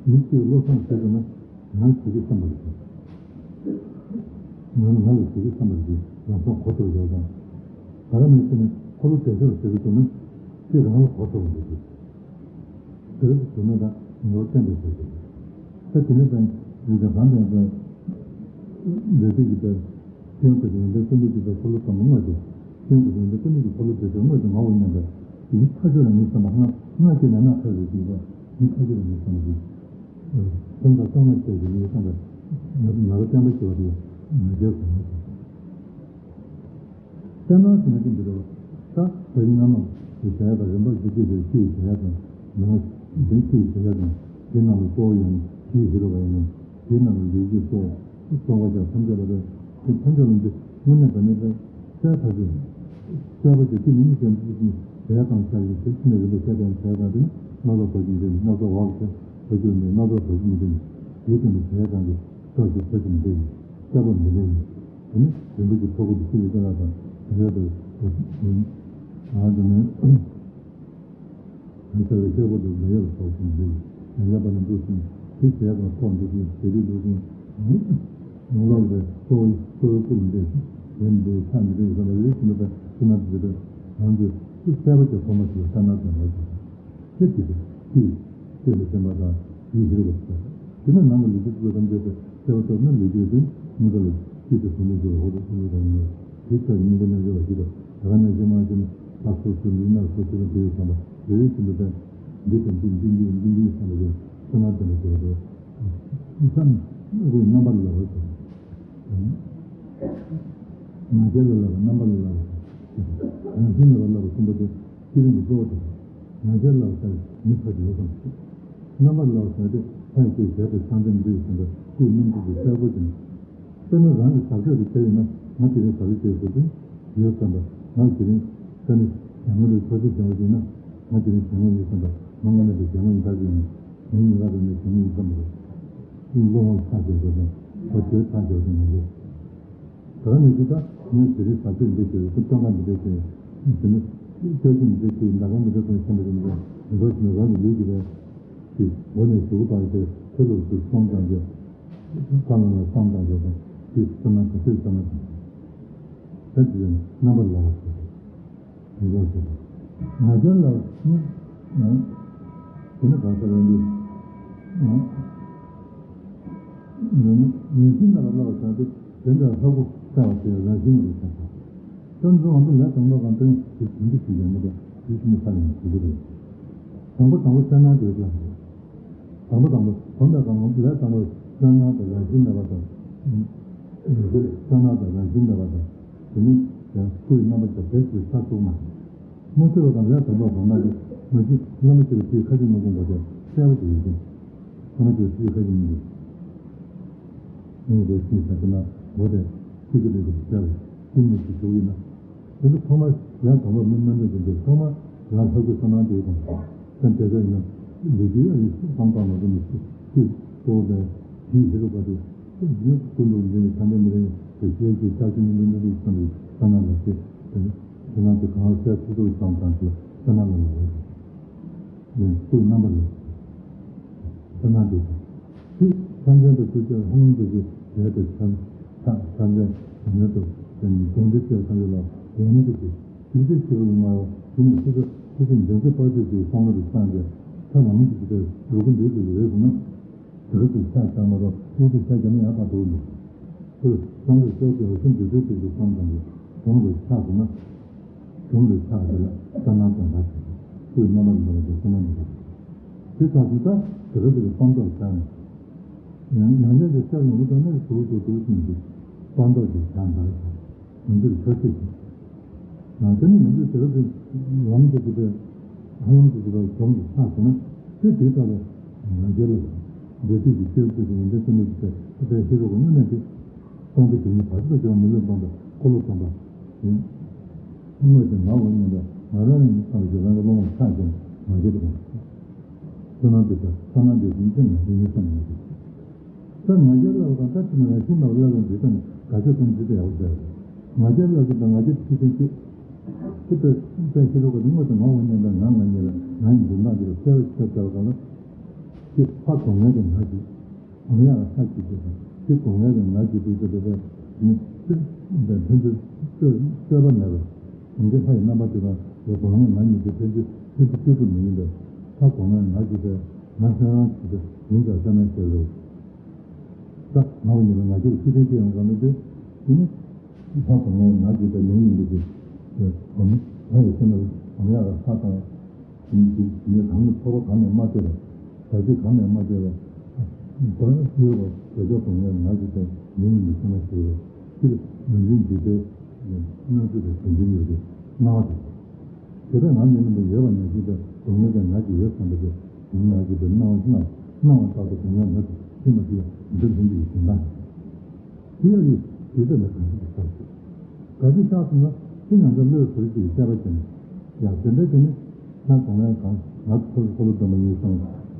མི་གཅིག་བློ་བཟང་ཟེར་གྱི་ན་ང་ཟེར་གྱི་བསམ་པ་རེད། ང་ང་ལ་ཟེར་གྱི་བསམ་པ་རེད། ལམ་སང་གོ་ཐུབ་ཡོད་ཙང་། ད་ག་ནང་བཞིན་ནི་འཁོར་ལོ་བདེ་མཆོག་ཟེར་གྱི་འདུག་ན་སྤྱིར་རང་ལ་གོ་ཐུབ་འདུག་དེ་རིགས་ཀྱི་དོན་ནི་ད་ངོ་བོ་བསྟན་པའི་ཕྱིར་ཏེ། ད་དེ་ནས་ཀྱང་རིགས་ཀྱང་གང་དང་ཀྱང་འབྲེལ་ཚིག་གི་པའི་སྐྱོན་ཀུན་ཏུ་ཡོན་ཏན་ཀུན་ཏུ་གྱུར་པའི་འཁོར་ལོ་དང་པོ་དངོས་ཏེ། སྐྱོན་ཀུན་ཏུ་ཡོན་ཏན་ཀུན་ཏུ་གྱུར་འཁོར་ལོ་བདེ་མཆོག་དངོས་ཏེ་ངོ་བོ་མཉམ་པའི་དེ་ཉིད་ཐག་ཆོད་ལ་ངེས་བསམ་པ་སྔ་སྔ་སྐྱེས་ནས་ན་ཐར་བའི་དེ་ཉིད་ཐག་ཆོད་ལ་ངེས་བསམ་པ་དེ། སེམས་དང་སེམས་ལ་སྐྱེས་ཀྱི་ངེས་བསམ་པ་ན་རོ་བསྟན་པ་སྐྱེ་བ་དེ་མི་འབྲལ་དགོས་ན། བསྟན་ནོ་ཟེར་ན་ཅི་འདི་རེད་བ། ད་བོད་ཡིག་སྔ་མ་གི་བྱ་ཡ་དང་རིམ་པ་བཞི་སྐྱེས་ཀྱི་སྐྱེ་ཡི་བྱ་ཡ་དང་ནང་བཞིན་སྐྱེ་ཡི་བྱ་ཡ་དང་དེ་རྣམས་ལ་གཙོ་བོ་ཡང་ཞེས་ཧི་རུ་བ་ཡིན་ནམ་དེ་རྣམས་ལ་ལུས་ཀྱི་གཙོ་བོ་གཙོ་བ་ཀྱང་ཐམས་ཅད་ལ་རེད། དེ་ཐམས་ཅད་ལ་འདི་དངོས་གནས་དྲང་གནས་པའི་གསལ་ཐག་ཆོད་ནས་གསལ་པོ་ཅིག་དེ་ནི་མི་གཞན་དུ་ཀྱི་བྱ་ཡ་དང་བྱ་ཡི་དེ་ཕྱི་ནས་རིམ་པས་བཤད་པའི་བྱ་ཡ་དང་དེ་ནི་སྣ་ཚོགས་བར་གྱི་འབྲེལ་སྣ་ཚོགས་འོག་ཏུ་བར་གྱི་འབྲེལ་སྣ་ཚོགས་བར་གྱི་འབྲེལ་དེའི་སྟེང་དུ་བྱ་ཡ་དང་གི་སྐབས་སུ་བར་གྱི་འབྲེལ་གསལ་པོ་མི་འབྲེལ་ནས། དེ་ནི་རིན་པོ་ཆེ་ཕྲུ་གུ་དེ་ཕྱི་ཡི་ཀ་ལ་དང་དེ་ཡོད་དེ། ཨ་དེ་ནི་ཡང་ས་རའི་ཤེལ་སྒོ་དེ་ལ་ཡོད་པ་སོགས་ཀྱི་འདི་ཡང་ལེགས་པ་ནི་འདུག་ཟིན་དེ་བྱས་དང་ཐོག་འདུག་ཟིན་ཞེ་དུས་འདུག་ཟིན་ཡང་ལོག་པའི་གཙོ་བོ་གཙོ་བོའི་སྐུ་ལ་འདྲེས་ཤིང་དེ་འདྲའི་ཆ་མི་འདྲ་ཡི་ས་ལ་རེ་ཞིག་ནུས་པའི་སྐུ་ན་འདི་དེ་རང་གི་སྐུ་གསལ་པོ་ཅིག་ཐོག་མ་ཞིག་ལ་ལྟ་ན་ཙམ་ལ་ཅིག་ཁྱེད་ཀྱིས་ཀྱིས་ཁྱེད་ཀྱི་སེམས་པ་དང་ཡིད་ཧི་རུ་བ་ཟེར། དེ་ནི་ནང་གི་ལུས་ཀྱི་སྐུ་ཐམས་ཅད་པའི་གསལ་བ་ཐོབ་ན་ལུས་ཀྱི་དོན་ཉིད་ཀ་ལ། ཅི་སྟེ་བཟུང་ནས་ཞུ་བ་འོག་ཏུ་ཀུན་ལུགས་དང་ཡིན་ནོ། དེ་ལྟར་སྙིང་པོ་རྣལ་འབྱོར་བ་ཞིག་ལ་ད་ག་ནས་ཅི་མ་ཅི་མ་ལ་སོ་སོའི་ལུས་ནང་སོ་སོའི་དེ་ཡི་བསམ་པ་རེ་རེ་བཞིན་དུ་བསྟན། འདི་དང་འདི་འདི་འདི་འདི་བསམ་པ་དེ་བསོད་ནམས་ལྡན་པ་ཞིག་ལ་དེ་བསམ་རུང་རྣམ་པ་ལ་སླར་བ་ཞིག་ང་རྒྱལ་ལ་སླར་བ་རྣམ་པ་ལ་སླར་བ་ཞིག་རང་བཞིན་ལ་སླར་བ་གསུམ་པོ་དེ། ཚེ་རིང་གི་གཙོ་བོ་དེ། ང་རྒྱལ་སླར་བ་ཟེར་མི་ཚོགས་ཀྱི་ལོ་ཙམ་ཞིག་རྣམ་པ་སླར་བ་ཟེར་ཏེ་ལྷ་ཡི་སྐུ་ཞལ་དུ་ཕྱག་མཚན་འདི་ཡི་ཟིན་པའི་སྐུའི་རྣམ་འགྱུར་གྱི་གསལ་པོ་ཅན། དཔེར་ན་རང་གི་ཟབ་ཆོས་ཀྱི་ཆ་ཡིན་ན་ང་དེ་རིང་ཟབ་ཆོས་ཀྱི་ཟེར་དུས་ཡོད་བསམ་པ་ང་དེ་རིང་ད་ནི་གཞན་ངོ་ལས་ཆོག་ཤེས་བྱ་བ་ཡིན་ན་ང་དེ་རིང་གཞན་ངོ་ཡིན་བསམ་པ་ང་དངོས་གནས་དུ་གཞན་ངོ་ཡིན་ཐག་ཆོད་ཡིན། གཞན་ངོ་ཡིན་ཐག་ཆོད་ཡིན་གཞན་ངོ་ཡིན་བསམ་པ་རེད། ཀུན་སློབ་མ་ཐག་ཆོད་དགོས་དང་བ་དེ་ཐག་ཆོད་དང་ངེས་ཤེས། ད་ནི་ཅི་ལྟར་ངས་དེ་རིང་ཟབ་ཆོས་འདི་ཞེས་སུ་སྟོན་ཁ་འདི་འདྲ་ཞེས་དེ་ནི་སྐྱོ་ཤས་འདི་ཞེས་ཟླ་གམ་འདི་འདྲ་ཞེས་བསམ་པ་ཞིག་མི་འདུག་མི་འདུག་ཞེས་རང་གི་ལུས་ཀྱི་ལས་ཀྱི་སྒོ་ནས་གཟུགས་པར་ཏེ་ཚེ་ལུགས་སུ་སོང་དང་འཇོག་ས་ལ་ལ་སོང་དང་འཇོག་དང་ཅི་བསམ་ན་དེ་ཚོས་བསམ་ན་དང་། ད་དེ་ཡང་རྣམ་པར་ལ་བ་ཞེས་པ། དེ་ལ་ཟེར་བ། ང་རྒྱལ་ལ་ནི་ཡང་། དེ་ནི་གང་ཟེར་བ་འདི། ཡང་། ཡང་ནི་ཡིན་སྲིད་ལ་བ་ལ་བ་བྱ་སྟེ། དེ་འདྲ་ལྷ་སྐུ་བལྟ་བ་དེ་རང་བཞིན་ལ་བྱ་བ། ཙམ་ཙམ་འོང་དུས་ལས་དང་པོ་གང་དོན་གྱི་དོན་གྱི་ཞིག་ཡོད་མི་འདུག་དེ་ཞིག་ནི་ས་ལ་ཡང་ཞིག་གི་རེད། དང་པོ་དང་པོ་བསོད་ནམས་དེ་ལ། དང་པོ་དང་པོ་གོམས་པའི་སྒང་ལ་ལས་དང་པོ་བསོད་ནམས་དང་རང་བཞིན་མེད་པ་དང་། བསོད་ནམས་དང་རང་བཞིན་མེད་པ་དང་། དེ་ནི་ཡང་སྐུའི་རྣམ་པ་དང་བེད་ཀྱི་ས་ཚུགས་མ། མ་ཚུགས་པ་དང་ལས་དང་པོ་གོམས་ན་ནི་མ་གཞི་བླ་མ་གཅིག་ལ་དེའི་ཁ་ཅིག་མ་གསུངས་པ་དེ་གསལ་པོ་དེ་ཡིན་ཏེ། བླ་མ་གཅིག་ལ་དེའི་ཁ་ཅིག་མ་གསུངས། ཨེ་འདི་ཤེས་བྱ་དེ་ན་འོ་དེ་ཚིག་གི་ལས་ཀྱི་བྱ་བའི་ཀུན་ནས་ཀྱི་ཞུགས་ཡིན་ན། དེ་ཚོ་ཚང་མ་ཡང་དང་པོ་མི་མི་འདྲ་ཞིག་འདུག་ཚང་མ་ཡང་ལྷ་སྐུ་བསོད་ནམས་དེའི་དང་། ད་དེ་ཚོ་ཡིན་ན་ལུས་དེ་ཨ་ཡི་བསམ་བཏང་མ་ཐུབ་ནས་སྐུ་གཙོ་བོ་དང་དེའི་ཧེ་རུ་ཀ་དེ་ཀུན་ཏུ་འཛིན་པའི་ཐ་མལ་མི་རིང་དེ་ཤེས་ཀྱི་ལྟ་ཅི་མི་འདུག་བསམ་པའི་བསོད་ནམས་ལ་སྐྱེ། དེ་ནི་དེ་ནང་དུ་གང་གསལ་ཐུགས་རྟོགས་བསམ་བཏང་ཞིག་བསོད་ནམས་ལ་ལོ། ལས་སྐུའི་རྣམ་པ་ལས། བསོད་ནམས་དེ་དང་། དེ་ཕྱག་མཚན་དུ་བསྐུལ་ཏེ་ལྷ་མོ་འདི་ཀྱི་ཞལ་དུ་ཕྱག་ཕྱག་ཕྱག་མཚན་ཉེ་དུ་དེ་ནི་དགོངས་འདི་ཆེ་བ་ཐམས་ཅད་ལ་དགོངས་མོ་འདི་ཀྱི་ཞིག་སྟེ་ཆེ་བའི་སྔ་བ་དེ་ནི་སོ་སོ་སོ་སོའི་འཇོན་ཚོད་དཔག་ཚོད་ཀྱི་བསམ་བློ་རུ་བཏང་སྟེ་ཐ་ན་མི་འདི་ཀྱི་རུ་ཀུ་འདི་ཀྱི་རེད་ཟེར་ན། དེ་རུ་ཀུ་ཆ་བཞག་མ་གཏོགས་ཀླུ་ཀུ་ཆ་བཞག་ན་ཡང་དག་འགྲོ་གི་འདུག་ཁོས་བསམ་བློ་ཤོར་ཏེ་རུ་ཀུ་འདི་ཚོའི་དུས་སུ་བསམ་བཏང་སྟེ་དགོངས་རུ་ཆགས་ཟེར་ན། གཞུང་ལས་ཕྱག་དེ་ལ་བསོད་ནམས་དང་འདྲ་ཞིང་སྐུའི་རྣམ་པ་འདྲ་བ་དང་བསོད་ནམས་འདྲ། དེ་ལྟ་བུ་ད་དེ་རུ་དེ་ལ་སྤངས་རྟོགས་བྱ་ནས། ཡང་ཡང་བསྐྱར་དེ་ཤར་ཡོང་གི་འདུག་ན་གཟུགས་སུ་འདུག་ཅིང་གི་སྤངས་རྟོགས་ཀྱི་བྱ་འདྲ་ཞིང་ཡོང་དུས་ཆོག་ཤེས་ཤིང་། ཡང་དེ་ནི་ཡོང་དུས་དེ་རུ་དེ་ལམ་དུ་གྱུར་པའི་ཧ་ལམ་དུ་གྱུར་པའི་གོམས་སུ་ཆགས་སོང་ན་དེ་དེ་ལྟ་བུ་ང་རྒྱལ་ལ་འདོད་སྲེད་ཀྱི་སྐྱེ་བོ་ཚོས་ཡོན་ཏན་ཀུན་ནས་ཀྱི་ཚེ་ཕ་ཕའི་ཤེས་རབ་ཀྱི་དངོས་གནས་དེ། སྟོང་པའི་དེ་ཉིད་བར་དུ་ཞེན་པ་མི་བསླུ་སྤངས་པའི་འཁོར་ལོ་སྟོན་པ་ཡིན། དངོས་དེ་ངའོ་སྙམ་པའི་ང་རང་རང་ཉིད་བསམ་པ་ཞིག་རང་གི་སློབ་མར་ཆགས་ཀྱང་མ་བྱེད་པ་དང་། བསོད་ནམས་དེ་དག་བསོད་ནམས་དེ་བཞིན་ཅན་ལ་ཡིན་ཡིན་བསམ་མ་བྱེད། ད་ང་རྒྱལ་སླར་བ་དང་ད་ཕྱི་ནས་ཡང་ཤིང་ལ་སླར་བ་འདི་དང་དགའ་ཕྱོགས་ཙམ་ཅི་ལྟ་ཡག་པོ་བྱས། ང་རྒྱལ་སླར་གྱི་དང་ང་རྒྱལ་ཕྱི་ཐེངས་གཅིག་ཅི་ལྟར་བཙན་ཤེས་རབ་ཀྱི་དངོས་དེ་ངའོ་སྙམ་པའི་ང་ང་ཉིད་ལ་ང་ཡི་འཛིན་སྟངས་འདི་ལ་གསལ་བ་ཞིག་ཆགས་བྱ་བ་གང་ལ། ཅེས་ཕ་གོང་ངས་ཀྱང་ང་གིས། གང་ཡང་ལ་ས་གཅིག་པའི་དང་དེ་གོང་ལས་ཀྱང་ང་གཅིག་པའི་ཚེ་འདོད་པའི་ནི་ཕན་ཚུན་རྩོད་པ་མེད་པར་གང་གི་ལྷ་ཡི་རྣམ་པ་དེ་དང་དེ་གོང་ལས་ང་གཉིས་ཀྱི་ཕན་ཚུན་ཕན་ཚུན་བསྟུན་གྲུབ་མི་ཡིན་པས་ས་གོང་ལས་ང་གཅིག་པའི་ང་ཧྲང་རང་གཅིག་པའི་ཡིན་ཙང་ས་ན་ཞེས་རོ། ས་ང་བ་ཉིད་ལ་ང་གཅིག་ལ་ཕྱི་ཐེངས་ཅི་ཡང་གང་ལ་དེ་དེ་ནི་ས་གོང་ལས་ང་གཅིག་པའི་ལུང་ཡིན་པའི་ཚེ་གོང་ལས་ང་ཡི་སེམས་ལ་གང་ཡང་ལ་ས་དང་། ངས་གང་ལ་ཚོར་བ་གང་ནས་མ་སྐྱེས་པ། བྱ་སྤྱོད་གང་ནས་མ་སྐྱེས་པ། དོན་ཡོད་པ་བྱེད་ཕྱོགས་གང་ལས་ང་གིས་དེ་མི་ཡིན་པའི་ཚེ་ན་ཞེས་པའི་ཕྱིར་ངོས་འཛིན་འདི་ལྟའི་སྣང་ཚུལ་དང་དོན་ཚན་ཡོད་པའི་སྣང་བ་དང་། དེ་ལྟར་ང་ཉིད་རྣམ་པར་ཡོད་པ་ནང་བཞིན་དུ་སྡུག་བསྔལ་ཀྱང་ང་གིས་ཡོད་བསམ་པ་དེ་ཉིད་ང་གིས་དེ་སྣང་བ་སྣང་སྣང་བ་ལྟར་དུ་སྡུག་བསྔལ་ངོས་སུ་ཤེས་མ་ཐུབ་པའི་འདི་ལྷུན་གྱིས་ཡོད་པའི་སྣང་བ། དེ་ཡང་ཡིད་དེ་ལྟ་ན་གང་ཞིག་གི་ཕྱོགས་སུ། ག་ཅི་ཆགས་སོང་ན་དེ་ཡང་འདྲ་བློས་བཟོ་ཞིག་གི་དཔྱད་པ་བྱས་ནས། ཡང་དེ་འདྲ་དེ་ནི་ང་གོང་ལས་གང་ང་འཁོར་འཁོར་ལོ་སྡོམ་པ་ཡིན་སོང་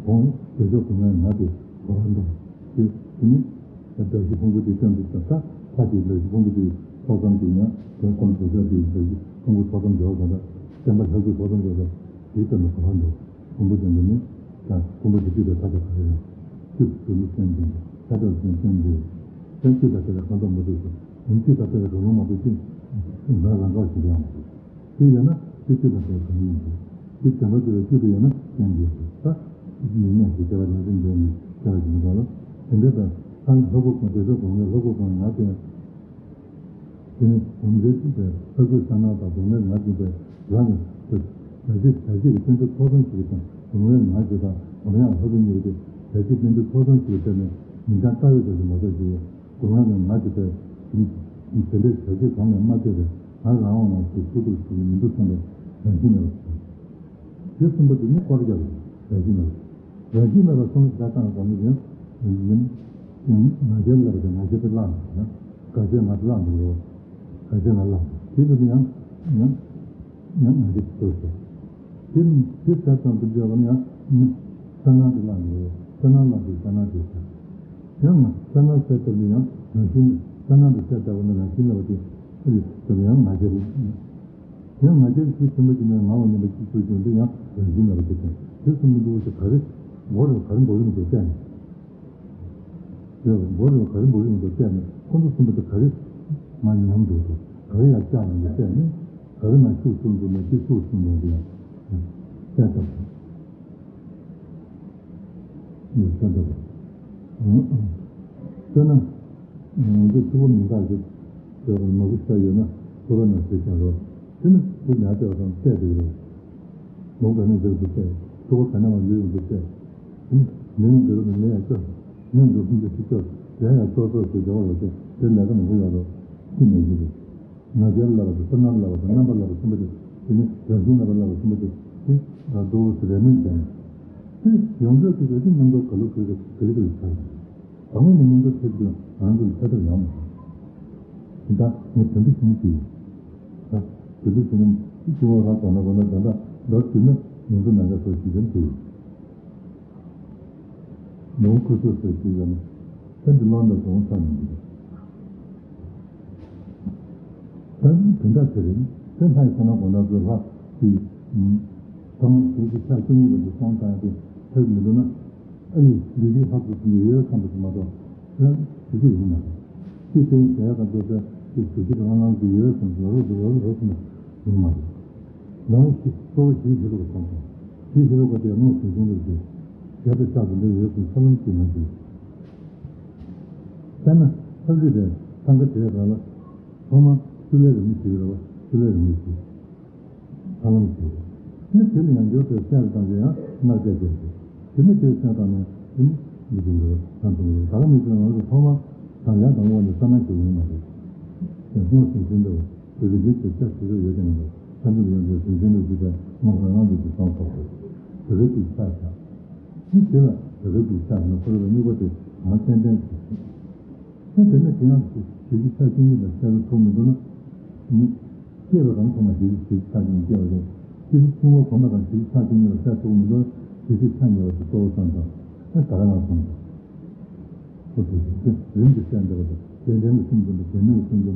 གོང་དེ་ཚོ་གོང་ལས་ང་དེ་གོ་ར་འདུག་དེ་དེ་ནི་ད་བདག་གཞི་ཕུང་པོ་དེ་སྟོན་དུ་ད་ད་ཕ་དེ་བདག་གཞི་ཕུང་པོ་དེ་ཚོགས་ཙམ་དེ་ཡང་དོན་གོམས་བཟོ་ས་དེ་བདག་གཞི་ཕུང་པོ་ཚོགས་ཙམ་འཇོག་དང་ད་བསྟན་པ་ལྷ་སྐུ་ཚོགས་ཙམ་འཇོག་ས་དེ་ལྟ་ན་གོ་ར་འདུག་ཕུང་པོ་དེ་འདི་ནི་ད་ཕུང་པོ་དེ་དུས་དེ་ད་ཆ་ག་རེ་ཡང་དུས་སུ་མི་སེམས་ཅན་དེ་ད་ལྟ་སེམས་ཅན་དེ་སེམས་ཅན་ད་ལྟ་ཁ་འདོགས་མ་ཐུབ་སོ། ཡིན་གཅིག་དང་དེ་ལ་གང་རུང་མ་གཏོགས་ཅི། ང་རང་དགའ་ཞིག་ཡང་མ་གཏོགས། དེ་ཡོད་ན་དེ་གཅིག་དང་དེ་གང་ཡིན་གྱི། དེ་བྱམས་པ་དེ་ལ་གཅིག་ཏུ་ཡོད་ན་ཅང་གི་ད། ཡིན་ནས་ཞེས་བྱ་བ་རང་བཞིན་ལྡན་ནི་བྱ་བ་ཡིན་གང་ལ། དེ་འདྲ་དང་ལྷ་སྐུ་གང་དེ་ཚོ་གང་ལས་ལྷ་སྐུ་གང་ང་དེ། དེ་ནི་གོམས་འདྲིས་གཅིག་པའི་ལྷ་སྐུའི་གསང་སྔགས་དང་གདུང་བའི་ངག་གཅིག་པའི་རང་ནི་བྱ་བྱེད་བྱ་བྱེད་ཀྱི་བསྟན་འགྲོའི་ཚོགས་དོན་ཞིག་དང་གདུང་བའི་ངག་གཅིག་དང་གདུང་དབྱངས་ལྷ་སྐུ་གཉིས་ཀྱི་བྱ་བྱེད་བསྟན་འགྲོའི་ཚོགས་དོན་ཞིག་གི་སྟེང་ནས་མི་འདང་ལྟ་བའི་དོན་ཞིག་མ་གཏོགས་ཀྱི་གདུང་བའི་ངག་གཅིག་པའི་དེ་འདྲའི་བྱ་བྱེད་གང་ལས་མ་གཏོགས་པའི་ང་རང་དབང་ལ་སུ་ཐུག་ཐུག་ཞིག་མི་འདུག་བསམ་པའི་རང་བཞིན་མེད་པ་དེ་གསུམ་པོ་དེ་ནི་བསྐོར་རྒྱག་རང་བཞིན་མེད་པ། རང་བཞིན་མེད་པ་གསུམ་ཞེས་བྱ་བཏང་བ་ནི་ཡིན། ཡིན། ཡིན། ང་རྒྱལ་ལ་བ་དང་ང་རྒྱལ་དེ་བརླག་འགྲོ་ན། དགའ་ཆོས་ང་བརླག་འགྲོ་ལོ། དགའ་ཆོས་ང་བརླག་འགྲོ། དེ་ལ་ཡང་ཡང་ཡང་ང་རྒྱལ་དེ་ཚོ་ཞེས། དེ་དེ་ལྟར་དང་དུ་འབྱོར་བ་ནི་ཡང་ཡིན། གསང་སྔགས་དེ་བརླག་འགྲོ་ལོ། གསང་སྔགས་བརླག་འགྲོ་གསང་སྔགས་དེ་ཞེས། ཡང་ན་གསང་སྔགས་གསལ་བཏབ་ནི་ཡང་རང་བཞིན་གསང་སྔགས་དེ་གསལ་བཏབ་པ་ནི་རང་བཞིན་མེད་པ་དེ་ལ་ཡང་ང་རྒྱལ། ཡང་ང་རྒྱལ་གྱི་ཆེན་པོ་གྱི་ནི་ངའོ་སྙམ་པ་གཅིག་ཚུལ་བྱུང་སྟེ་ཡང་རང་བཞིན་མེད་པ་ཞིག་དང་དེ་གསུམ་པོ་འདུ་བ་ཞིག་ག་རེ་མགོ་རུ་ག་རེ་འབོར་ཡོང་དུ་བལྟས་ནས། དེ་མགོ་རུ་ག་རེ་འབོར་ཡོང་དུ་བལྟས་ནས་ཁོ་ཚོ་གསུམ་པོ་དེ་ག་རེ་མ་ཉམས་འདུག་དང་ག་རེ་ཡར་བཅག་ཡོང་དུ་བལྟས་ནས་ག་རེ་མ་ཤུགས་ཆུང་འདུག་ན་ཅི་ཤུགས་ཆུང་འདུག་དེ་ཡང་བལྟས་ཐུབ། ཡོད་ས་འདྲ་བ། དཔེར་ན། ང་ཚོ་ཕྲུ་གུ་མི་འདག་ཅིག་ཟེར་བ་མ་བུ་ཤ་ཡོད་ན་ཕྲུ་གུ་ན་ཟེར་ཀྱང་རོ། དེ་ནི་བུ་ཉག་ཅིག་དང་བལྟས་དེ་རོ། ལོ་ག་ནས་ཟེར་དུ་བལྟས། ཕྲུ་གུ་ག་ནས་མ་ལུས་ཡོང་དུ་བལྟས། དེ་ནི་མི་ཡང་འདི་རོ་ནི་མི་ཡང་སྐྱོ། མི་ཡང་འགྲོ་སུན་དུ་ཤི་སྐྱོ། ཡང་ཡང་སྐྱོ་སོ་ཟེར་བྱ་བ་ལ་བལྟས་དེ་ལས་ཀ་མི་བུ་ཡོད་རོ། ཤི་མེད་ཀྱི་རེད། ང་རྒྱལ་བསླབ་པ་དང་བསོད་ནམས་བསླབ་པ་དང་རྣམ་པ་བསླབ་པ་གསུམ་པོ་དེ། དེ་ནི་རང་བཞིན་བསླབ་པ་བསླབ་པ་གསུམ་པོ་དེ། དེ་ལ་རྡོ་བོ་ཟེར་རེ་མོས་ཀྱང་། དེ་ཡོངས་གྲོལ་གྱི་རེ་ཅིག་མཉམ་དུ་ག་ལུ་ག་ལུ་ག་ལུ་ག་ལུ་ཚར། དང་པོ་ནས་མཉམ་དུ་ཐེབས་དུས་རང་གི་ཚད་ཐབས་ཡང་མ་ཐོབ། དེ་ལྟར་ངས་དོན་དུ་ཞུ་ནི་ཅི་ཡིན། ད་དོན་དུ་ཞུ་ནི་ཅི་ཅི་བོ་ཧ་གོ་ན་གོ་ན་ད་ལྟ་མདོར་བསྡུས་ན་ཡོངས་གྲོལ་ནང་ག་སོགས་ཞིག་ཀྱང་དེ་ཡིན། ལོངས་སྐུ་ཚོགས་ཟེར་གྱི་ཡོད་ན། ད་འདི་ལོངས་དང་གོང་ཚང་མི་འདུག་ད་དོན་དག་དེ་རེད། དེ་ལྷའི་ས་ན་གོང་ན་ཚོ་ལྷ་དེ་ཐ་མ་དེ་གི་ཆ་བཅུ་གཉིས་པ་དེ་སོང་ཙང་དེ་ཐེག་མི་འདུག་ན། ཨ་ནི་འདི་གི་ལྷ་སྐུ་གསུམ་ཡོད་ཡོད་ཙམ་དུ་མ་གཏོགས་ཡང་དེ་ཚོ་ཡོང་མ་རེད། ཅི་སྟེ་ཡང་ཟེར་ཡག་ག་ཚོ་ཚེ་དེ་གཟུགས་ཀྱི་རང་སྣང་གི་ཡོད་ཙམ་དུ་ལ་ལོ་དུ་ལ་ལོ་རོ་ཙམ་ཡོང་མ་རེད། རང་གི་གཙོ་བོ་གཞི་ཤེས་རབ་ཀྱི་ཐོག་ཏུ། གཞི་ཤེས་རབ་ཀྱི་དེ་དངོས་སུ་བྱུང་བའི་གཞི། རྒྱལ་པོའི་ཕྱག་ཏུ་འདི་ཡོད་ཀྱི་ས་ལམ་གྱི་ནང་གི། དཔེར་ན་ཐབས་ཤེས་དེ་ཐང་ག་དེའི་རང་ལ་ཐོག་མར་ཤུལ་ལས་རིང་མོ་ཞིག་རེད་བ། ཤུལ་ལས་རིང་མོ་ཞིག་ས་ལམ་ཞིག་རེད། དེ་དེ་ལ་ཡང་འགྱུར་ཏེ་སེམས་དང་དེ་ཡང་མནར་གཅོད་བྱེད་ཀྱི། དེ་ནི་དེའི་སེམས་དང་ནི་དེ་ནི་མི་དེ་འགྱུར་ཐང་དུ་འགྱུར་ད་ག་མི་ཚེ་ང་ཚོ་ཐོག་མར་དང་ཡང་དང་པོ་ནི་ས་ན་ཞིག་ཡོང་མ་རེད། དེ་ཚོ་སུ་ཤེས་འདོད། དེ་ལ་རྒྱུ་དེ་ཆ་ཞིག་ཡོད་ཀྱང་མི་འདུག་བསམ་གྲུབ་ཡོན་ཏན་གཞུང་ཆེན་ལ་བཞུགས་པའི་དངོས་པོ་རང་དུ་དུ་སོང་ཐོག་ཏུ་དེ་རིགས་ཀྱི་ཆ་བཞག་དེ་དེ་ལ་དེ་རིགས་ཀྱི་ཆ་ནི་འཁོར་བའི་དམིགས་པ་དེ་གང་ཏན་ཏན་གྱིས་ཤེས། དེ་དེ་ནས་དེ་ཡང་དེ་ཞེས་ཀྱི་ཆ་བཅུ་གཉིས་ལ་བཤད་པའི་ཐུགས་མི་འདུག་ན། ནི། སྐྱེས་པ་དང་ཐོག་མ་ཞེས་ཀྱི་ཆ་བཅུ་གཉིས་སྐྱེ་བ་རེད། དེ་ནི་ཆུང་ངུ་གོང་མ་དང་ཞེས་ཀྱི་ཆ་བཅུ་གཉིས་ལ་བཤད་ཐུགས་མི་འདུག་ན་ཞེས་ཀྱི་ཆ་ཉེ་བ་དེ་གཙོ་བོ་བསམ་དང་ད་ག་རང་ལ་སོང་དང་། ཁོ་ཚོས་ཀྱང་རིམ་གྱིས་གསལ་འདེབས་པ་དང་ཏན་ཏན་གྱི་སེམས་ཀྱི་འདུ་ཞེན་མེད་ཀྱི་སེམས་ཀྱི་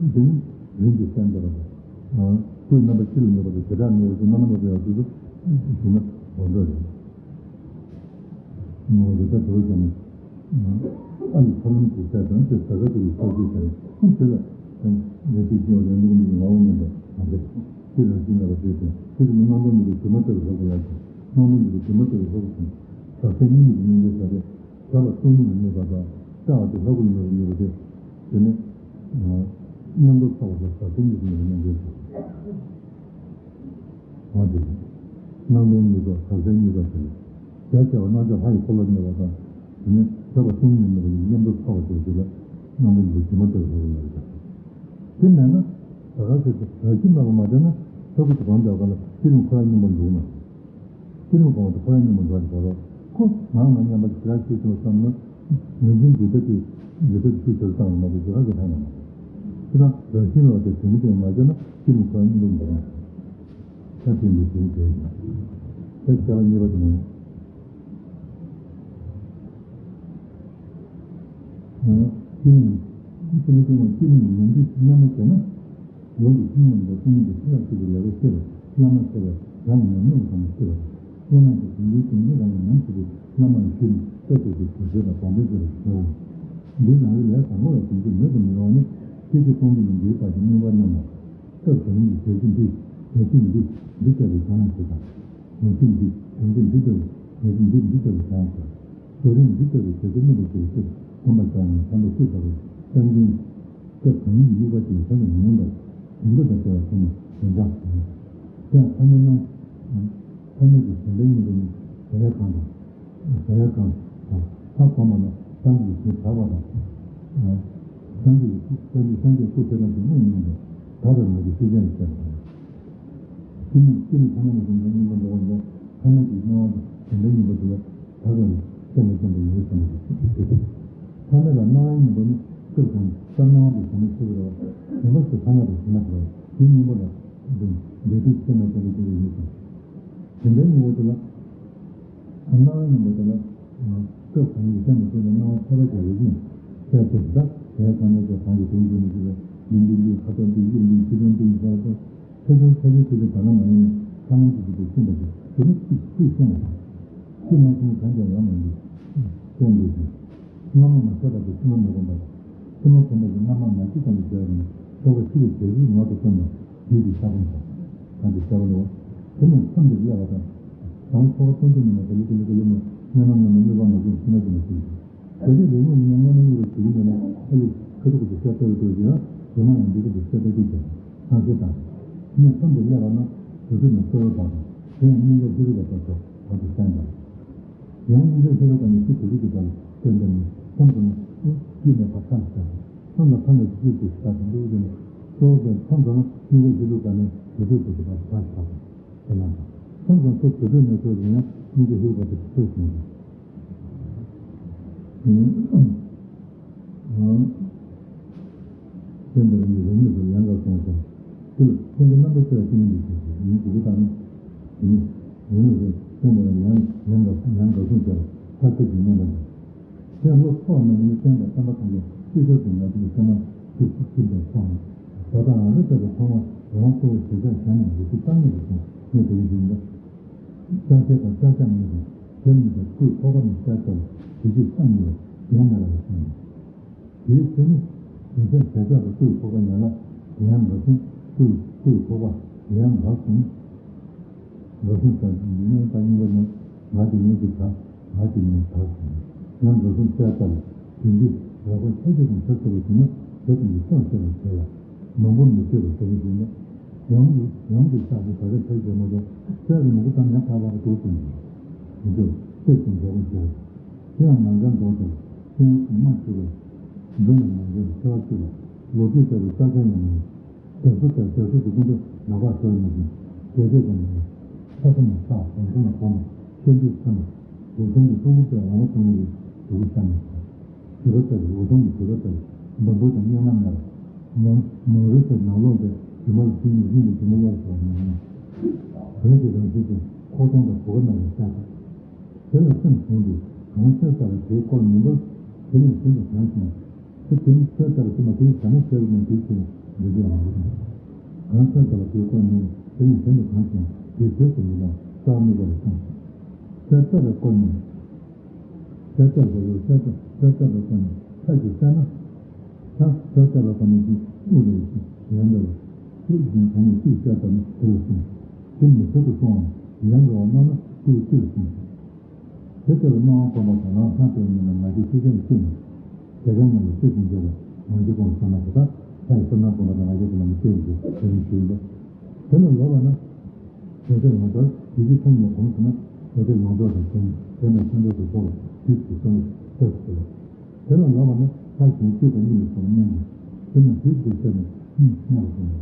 འདུ་དེ་ནི་རིམ་གྱིས་གསལ་འདེབས་པ་དང་། སྐུའི་རྣམ་པ་སྤྱི་ལ་གནས་པ་དང་བྱེ་བྲག་གནས་པ་དང་རྣམ་པ་གནས་པ་ཡང་དུས་སུ་ཞུ་ན་དགོངས་འགྲོ་རེད། ནོར་རེ་ད་དོར་ཀྱང་ཨ་ནི་ཐར་ལམ་གྱི་ཆ་དང་དེ་ས་ག་དུ་ཡི་ས་གཞི་དང་དེ་ལ་ཡང་ལས་དུས་ཀྱང་རེ་འདུག་མི་ངའོ་མིན་པ་མ་རེད། དེ་ལ་ཅི་ན་བ་དེ་དང་དེ་ལ་སྣང་བ་མི་རིགས་དྲི་མ་ལྟ་བུ་ལྷག་པ་ལ་ཅིང་སྣང་བ་མི་རིགས་དྲི་མ་ལྟ་བུ་ལྷག་པ་དང་། བདག་ཅག་སྙིང་གི་སྙིང་གའི་ས་རེད། ཟབ་པ་སྟོང་ཉིད་ལ་གནས་པ་དང་བལྟ་བ་དེ་ལྷ་སྐུ་ལ་གནས་པ་གཉིས་པོ་དེ། དེ་ནི། མཉམ་དུ་ཚོགས་པ་དང་ཟབ་སྟོང་ཉིད་ལ་གནས་པའི་ཚོགས། འོ་དེ། སྣང་སྟོང་གཉིས་པ་ཟབ་སྟོང་གཉིས་པ་དེ་ལ། རྒྱ་ཆེ་བ་རྣམ་དག་ལྷ་ཡི་འཁོར་ལོ་གནས་པ་དང་། དེ་ནི་ཟབ་པ་སྟོང་ཉིད་གནས་པ་ཡི་མཉམ་དུ་ཚོགས་པ་དེ་དེ་ལ་སྣང་སྟོང་གཉིས་པ་དྲི་མ་ལྟ་བུ་ལྷག་པ་ལ་རེ་བྱ། དེ་མེད་ན། ད་ག་ཟེར་ཏེ་རང་བཞིན་ལ་མ་ལྡན་ན་ལྷ་སྐུ་དེ་གང་འདྲ་ག་ལ་སྤྱི་ལུང་ཁོ་རང་མཉམ་པ་འདུག་ན། སྤྱི་ལུང་གང་དུ་ཁོ་རང་མཉམ་པ་འདུག་ཟེར་རོ། ཁོ་ང་ང་མཉམ་པ་ཞེ་དྲག་ཤེས་སོང་བསམ་ན། ངོས་འཛིན་འདི་ལྟ་སྟེ་འདི་ལྟ་སུས་ཤོར་བཏང་བ་མ་གཏོགས་ཞེ་དྲག་གི་ཐང་ཡང་མ་རེད། ཁྱེད་རང་རང་བཞིན་ལ་དེ་དོན་དེ་མ་བྱས་ན་སྤྱི་ལུང་ཁོ་རང་མཉམ་པ་འདུག་ན། ད་དེ་འདི་དེ་དེ་ཡིན། ད་བྱ་བ་གཉིས་པ་དེ་ནི། ཨ། ཅི་ནས། ཅི་ནས་ཅི་ནས་ཅི་ནས་ལུང་འདི་སྙན་མོ་བྱས་ན། ལུང་གི་ཆུང་ངུ་འདི་ཀུན་གྱི་ཚེ་ལ་སྲིད་པའི་ལས་སྒོ་ཤེས་པར་བླ་མ་ཤེས་པར་རང་ཉམས་མྱོང་དང་ཤེས་པར། བླ་མ་གི་དོན་འདི་དོན་འདི་རང་གི་ཉམས་ཤེས་པའི་བླ་མ་ཡི་ཤེས་ནས་ལྟ་དགོས་ཀྱི་དུས་ཚོད་དང་བང་མཛོད་ཤེས་པར་བྱའོ། འདི་རང་གི་ལས་དང་པོ་ལ་དོན་གྱི་མེད་དུ་མི་རུང་བ་ནི་ཤེས་ཀྱི་སྟོང་གི་མི་འདིའི་བར་གྱི་གཉིས་པ་རྣམས་ལ། སྐབས་དོན་གྱི་བྱ་བྱེད་འདི་བྱ་བྱེད་འདི་འདི་ལྟ་བུའི་བྱ་ན་ཞེས་དང་། ངོ་ཤེས་འདི་དོན་གྱི་འདི་ལྟ་བུའི་བྱ་བྱེད་འདི་འདི་ལྟ་བུའི་བྱ་ན་ཞེས། བཟོ་རིམ་འདི་ལྟ་བུའི་བྱ་བྱེད་གནོན་པ་ཞེས་པའི་ཕྱིར་བསྒོམ་པར་བྱ་བ་ནི་བསམ་པ་སུ་བྱ་བའི་བསམ་གྱིན། སྐབས་གང་ཡིན་དམིགས་པ་ཅིག་ལ་བྱ་བ་ཉོན་པར་འདུན་པ་དང་བཅས་པ་ཚང་མ་བདེན་གྲགས་ཟེར། དེ་ཡང་ཐ་སྙད་སྣང་། ཐ་སྙད་ཀྱི་བདེན་པའི་སྙིང་པོ་ནི་བྱ་བའི་གང་དང་། བྱ་བའི་གང་དང་ལྷ་བསྒོམ་པ་ལ་སངས་རྒྱས་ཀྱི་ཞིང་དག་པ་དང་། སངས་རྒྱས་ཀྱི་སྐུ་སངས་རྒྱས་སངས་རྒྱས་སྐུ་ཐོབ་པ་དེ་དངོས་མིན་པར་དག་པའི་ངང་གིས་ཤེས་བྱ་ཡི་ཕྱིར་དང་། སྐྱེ་མེད་སྐྱེ་མེད་ཐ་སྙད་མ་བྱུང་བའི་སྙིང་པོ་འདྲ་བ་ཡིན་ན་ཐ་སྙད་ཀྱི་སྣང་བ་དང་བདེན་པའི་སྙིང་པོ་དེ་ལ་དག་པའི་སེམས་ལ་བརྟེན་པ་ཡིན་ཟེར་ན་འགྲིག་ཐ་སྙད་ལ་སྣང་བའི་སྙིང་པོ་ནི་སྐབས་གང་ལྟར་སྣང་བ་དེ་བྱས་ན་ཆོག་གི་རེད་བ། བདེན་པ་སུ་ཐ་སྙད་དུ་བྱས་ན་འགྲིག་རེད་བ། དེའི་སྙིང་པོ་ལ་འདུན་འདོད་དེ་སེམས་ལ་བརྟེན་པའི་སྐྱེ་བོ་ཡིན་ཟེར། བདེན་པའི་སྙིང་པོ་དེ་ལ། སྣང་བའི་སྙིང་པོ་དེ་ལ། སྐབས་གང་ཡིན་སེམས་ལ་བརྟེན་པའི་སྣང་བ་ཁྱད་པར་གྱི་རིགས་ནི་དཔྱད་ཚེ་ད་དེའི་གང་ཉིད་ཀྱི་གང་གི་དོན་བརྗོད་མི་ཤེས་པས་ལུས་འདི་ལུས་ཁ་དོག་འདི་དབྱིབས་འདི་ཕྱི་དོན་འདི་ཡིན་པ་ལྟར་ཆ་ཆུང་ཆ་ཆུང་ཆ་ཆུང་དག་ལ་མ་ཡིན་ནས་ཁ་ནང་དུ་འཇུག་པའི་ཤེས་པ་དེ་དེ་ནི་ཅིག་ཅིག་ཤེས་ན་ཤེས་མ་ཤེས་གང་ཀྱང་ཡོང་མ་ཡིན། སེམས་འདི་བཞིན། སྔ་མ་མ་ཤེས་པ་དེ་ཕྱི་མ་མི་སྒོམ་པ། ཕྱི་མ་སྒོམ་པ་དེ་སྔ་མ་མ་ཤེས་ཙམ་དུ་བྱས་ནས་ཆོ་ག་ཤེས་པའི་རྗེས་སུ་ངོ་དུ་སོང་ནས་རྒྱུད་ཀྱི་ས་བོན་དང་། གང་གི་ས་བོན་ལོ། དེ་ནས་མཚམས་དེར་སླེབས་པ་དང་། གང་ཆོ་ག་སྟོང་ཆོག་མི་ནས་དེ་ལུ་དེ་ལུ་དེ་ལུ་མོ་སྔོན་མ་སྔོན་མ་གཉིས་པ་མ་བྱུང་ཕྱི་མ་བྱུང་ནས་ཤེས། དེ་དུས་རིང་མོ་ཡིན་ན་སྔོན་མ་གཉིས་པ་བྱུང་ནས་ཨ་ལུ་ཁ་ཐུག་གི་ཤ་སྟེར་དུ་ཡང་དེ་མ་ཡང་འདི་གི་ཤ་སྟེར་དུ་ཀྱང་སྣང་ཤེས་དང་། དེ་ནས་མཚམས་དེར་སླེབས་པ་ན་དུ་དུ་ནས་སོ་ཡོ་དང་། དེ་ཡང་སྙིང་གའི་ཤེས་རིག་པ་དང་ཐོག་དང་དུ་བསྟན་དང་། ཡང་སྙིང་གའི་ཤེས་རབ་ཀྱི་ནི་ཚིག་གོ་ལུགས་ཀྱི་བར་སྟོན་པ་ནི་མཚམས་སུ་ནི་དཀྱིལ་ནས་བར་མཚམས་སུ་མཚམས་ལ་མཚམས་ལ་ཚིག་གོ་ལུགས་ཀྱི་བར་སྟོན་པ་ནི་གཙོ་བོ་དེ་མཚམས་སུ་ནི་སྙིང་གའི་ཤེས་རབ་ཀྱི་ནི་དུ་དུ་དུ་དུ་བར་མཚམས་སུ་མཚམས་སུ་ནང་དང་མཚམས་སུ་ཚུར་དུ་དུ་ནས་ཚུར་ཡང་སྙིང་གའི་ཤེས་རབ་པ་དེ་ཚུར་ཞིང་དང་། སེམས་དང་ཡིད་རང་ཉིད་སུ་ཡང་དག་སོང་ཞིང་། དེ་ལ་སེམས་ཀྱི་རྣམ་པར་ཤེས་པ་ཅི་ནས་འདུ་ཞིང་ཞིང་ཉིད་དགུ་པོ་དང་ནི། དེ་ནི་རང་ཉིད་སུ་སེམས་དང་ཡང་ཡང་དག་ཡང་དག་སོང་ཞིང་ཐ་ཚིག་གི་རྣམ་པ་དང་། དེ་ལོ་ཐོག་ནས་ནི་སེམས་དང་བསམ་པ་ཐམས་ཅད་ཅི་ཤར་དུ་ང་ཚོའི་སེམས་ནང་ཤུགས་ཤུགས་ཀྱིས་ཕྱིན་པའི་ཐོག་ནས་ད་ལྟ་རང་རིག་པ་དང་མཐོང་བ་རང་གཙོ་བོ་ཞེས་བྱ་གཞན་ནས་འདུ་ཤེས་བཏང་ནས་ཀྱི་སྟེང་ནས་དེ་བཞིན་དུ། རྩ་ཤེ་དང་རྩ་ཤ་གཉིས་ཀྱི་དེ་གཉིས་ཀྱི་སྐུའི་ཁོག་པ་ནས་ཤར་ཚར་བའི་ཞི་བྱེད་ས་གཉིས་ལ་གཞན་མེད་པ་ལ་སོང་ནས། དེའི་ཚེ་ནི་དེ་ཚེ་བྱ་བྱ་དང་སྐུའི་ཁོག་པ་ཡན་ལག་ཡང་འགའ་གསུམ། སྐུའི་སྐུའི་ཁོག་པ་ཡང་འགའ་གསུམ། འགའ་གསུམ་ཟེར་ཡིན་ནའི་ད་གཉིས་པ་ནི་ང་དེ་ཉིད་ཀྱི་བྱ་ང་དེ་ཉིད་བྱ་ཟེར་ཡང་འགའ་གསུམ་བྱས་ཙང་དེ་འདི་རགས་པ་ཆ་ཤས་དང་ཆ་ཚང་བ་ཞིག་ན་དེ་དང་གི་སྟངས་ཤེས་པར་བྱེད་ལ་མང་པོ་མི་བྱེད་པར་བྱ་བ་ཞིག་ན་ཡང་དུ་ཡང་དུ་བྱ་ཞིག་བྱ་བྱ་ཆ་ཤས་མ་གཏོགས་བྱས་ཀྱི་མང་པོ་ཙམ་ཡང་ཐར་པར་འགྲོ་ཟིན་གྱི་མི་འགྲོ་བྱེད་ཅིང་འགྲོ་བར་བྱེད། དེ་ཡང་ནམ་མཁའི་མདོག་ལྟར་སྤྱན་གཟིགས་མ་ཆེ་བས། མདུན་ལ་ནམ་མཁའི་ཆེ་བ་ཆེ་བ། ལོ་རྒྱུས་ལྟར་ས་ཆ་ཡང་མིན། རྒྱ་མཚོ་ལྟར་རྒྱ་མཚོ་གི་ཀུན་ཏུ་ལག་པ་ཟོར་མི་ཤེས། རྒྱ་སྐད་ཀྱང་མིན། ས་ས་ནས་ས་བང་སོ་ནས་བོང་། ཤར་འདྲུད་ཚ་ནས་འོ་ཐོང་གི་ཕྲུ་གུ་པས་འོ་མ་འཐུང་ནས་ཡོད་དུ་ཤ་མི་ཤེས། བྱིས་པ་ལྟར་འོ་ཐོང་གི་བྱིས་པ་ལྟར་འབམ་པོ་དང་སྙན་ངག་མེད། མོ་མོ་རེ་ལྟར་ནང་ལོག་སྟེ་རྒྱུ་མ་ལ་བརྟེན་ནས་རིང་ནས་རྒྱུ་མ་ལོག་སོགས་མི་ཉན། རང་གི་རང་བཞིན་དེ་ཁོག་སྟོང་དང་གོ་བ་ན་ཡང་ཤ་ཆགས། དེ་ལ་སེམས་བྱུང་སྟེ་གང་ཤར་ལྟར་དེའི་སྐོར་མིན་པར་དེ་ལས་གཞན་དུ་གང་ཞིང་། དེ་དེ་ནི་ཤར་ལྟར་དེ་མ་དེའི་བྱ་ན་ཤར་རུ་ན་དེའི་ཕྱིར་འདི་དེ་ཡང་རུ་དང་། གང་ཤར་ལྟར་དེའི་སྐོར་མིན་པར་དེ་ལས་གཞན་དུ་གང་ཞིང་དེའི་རྗེས་སུ་མི་ལྡང་རྩ་བ་མེད་པར་སོང་ཞིང་། ཤར་ལྟར་བའི་སྐོར་མིན། ཤར་ལྟར་བའི་ཤར་ལྟར་ཤར་ལྟར་བའི་སྐོར་མིན་ཤར་གྱི་ཤར་ན། ཤར་ཤར་ལྟར་བའི་སྐོར་མིན་དེ་དབུ་ལས་ཤར་ཡང་ལྟར་བའི་ཤུགས་བཞིན་གང་ནས་ཤུགས་ཤར་ལྟར་ན་དེ་ལ་སོང་། དེ་མི་ཤར་དུ་སོང་བའམ་ཡང་འགྲོ་བ་རྣམས་ལ་སྐུའི་སྤྱི་ལ་སོང་ཞིང་། དེ་ལྟར་སྣང་བ་སྒོམ་པ་དང་རང་སྣང་སྟོང་ཉིད་ལ་ང་རྒྱལ་ཤེས་བྱ་ཡི་སྐྱེ་ནས། དེ་ཀའི་ངང་ལ་སྐྱེ་ཞིང་འཇོག་པ་ང་རྒྱལ་སྒོམ་པ་ཟེར་ན་དེ་དག་ལྷ་ཡི་བསོད་ནམས་སྒོམ་པ་དང་ང་རྒྱལ་སྒོམ་པ་ནི་སྐྱེ་ཡི་འཇོག་དེ་ནི་ཞུས་པ། དེ་ལ་ལོག་པ་ན། དེ་ལྟར་ཡང་དག་ཡིད་ཀྱི་ཐོག་ནས་སྒོམ་ཐུབ་ན་དེ་ལྟར་ཡོངས་རྫོགས་དང་ལྡན་དེ་ནས་མཚན་ཐོག་ཏུ་གོ་བ་དུས་ཀྱི་བསམ་བློ་ཐོས་སུ་ཟེར། དེ་ལ་ལོག་པ་ན་ལྷ་གཞན་བཅུ་དང་གཉིས་ལ་སོགས་པ་མཉམ་ཞིང་དེ་ནི་དུས་ཀྱི་ཚེ་ནས་གཉིས་སྣང་བ་སོང་བ།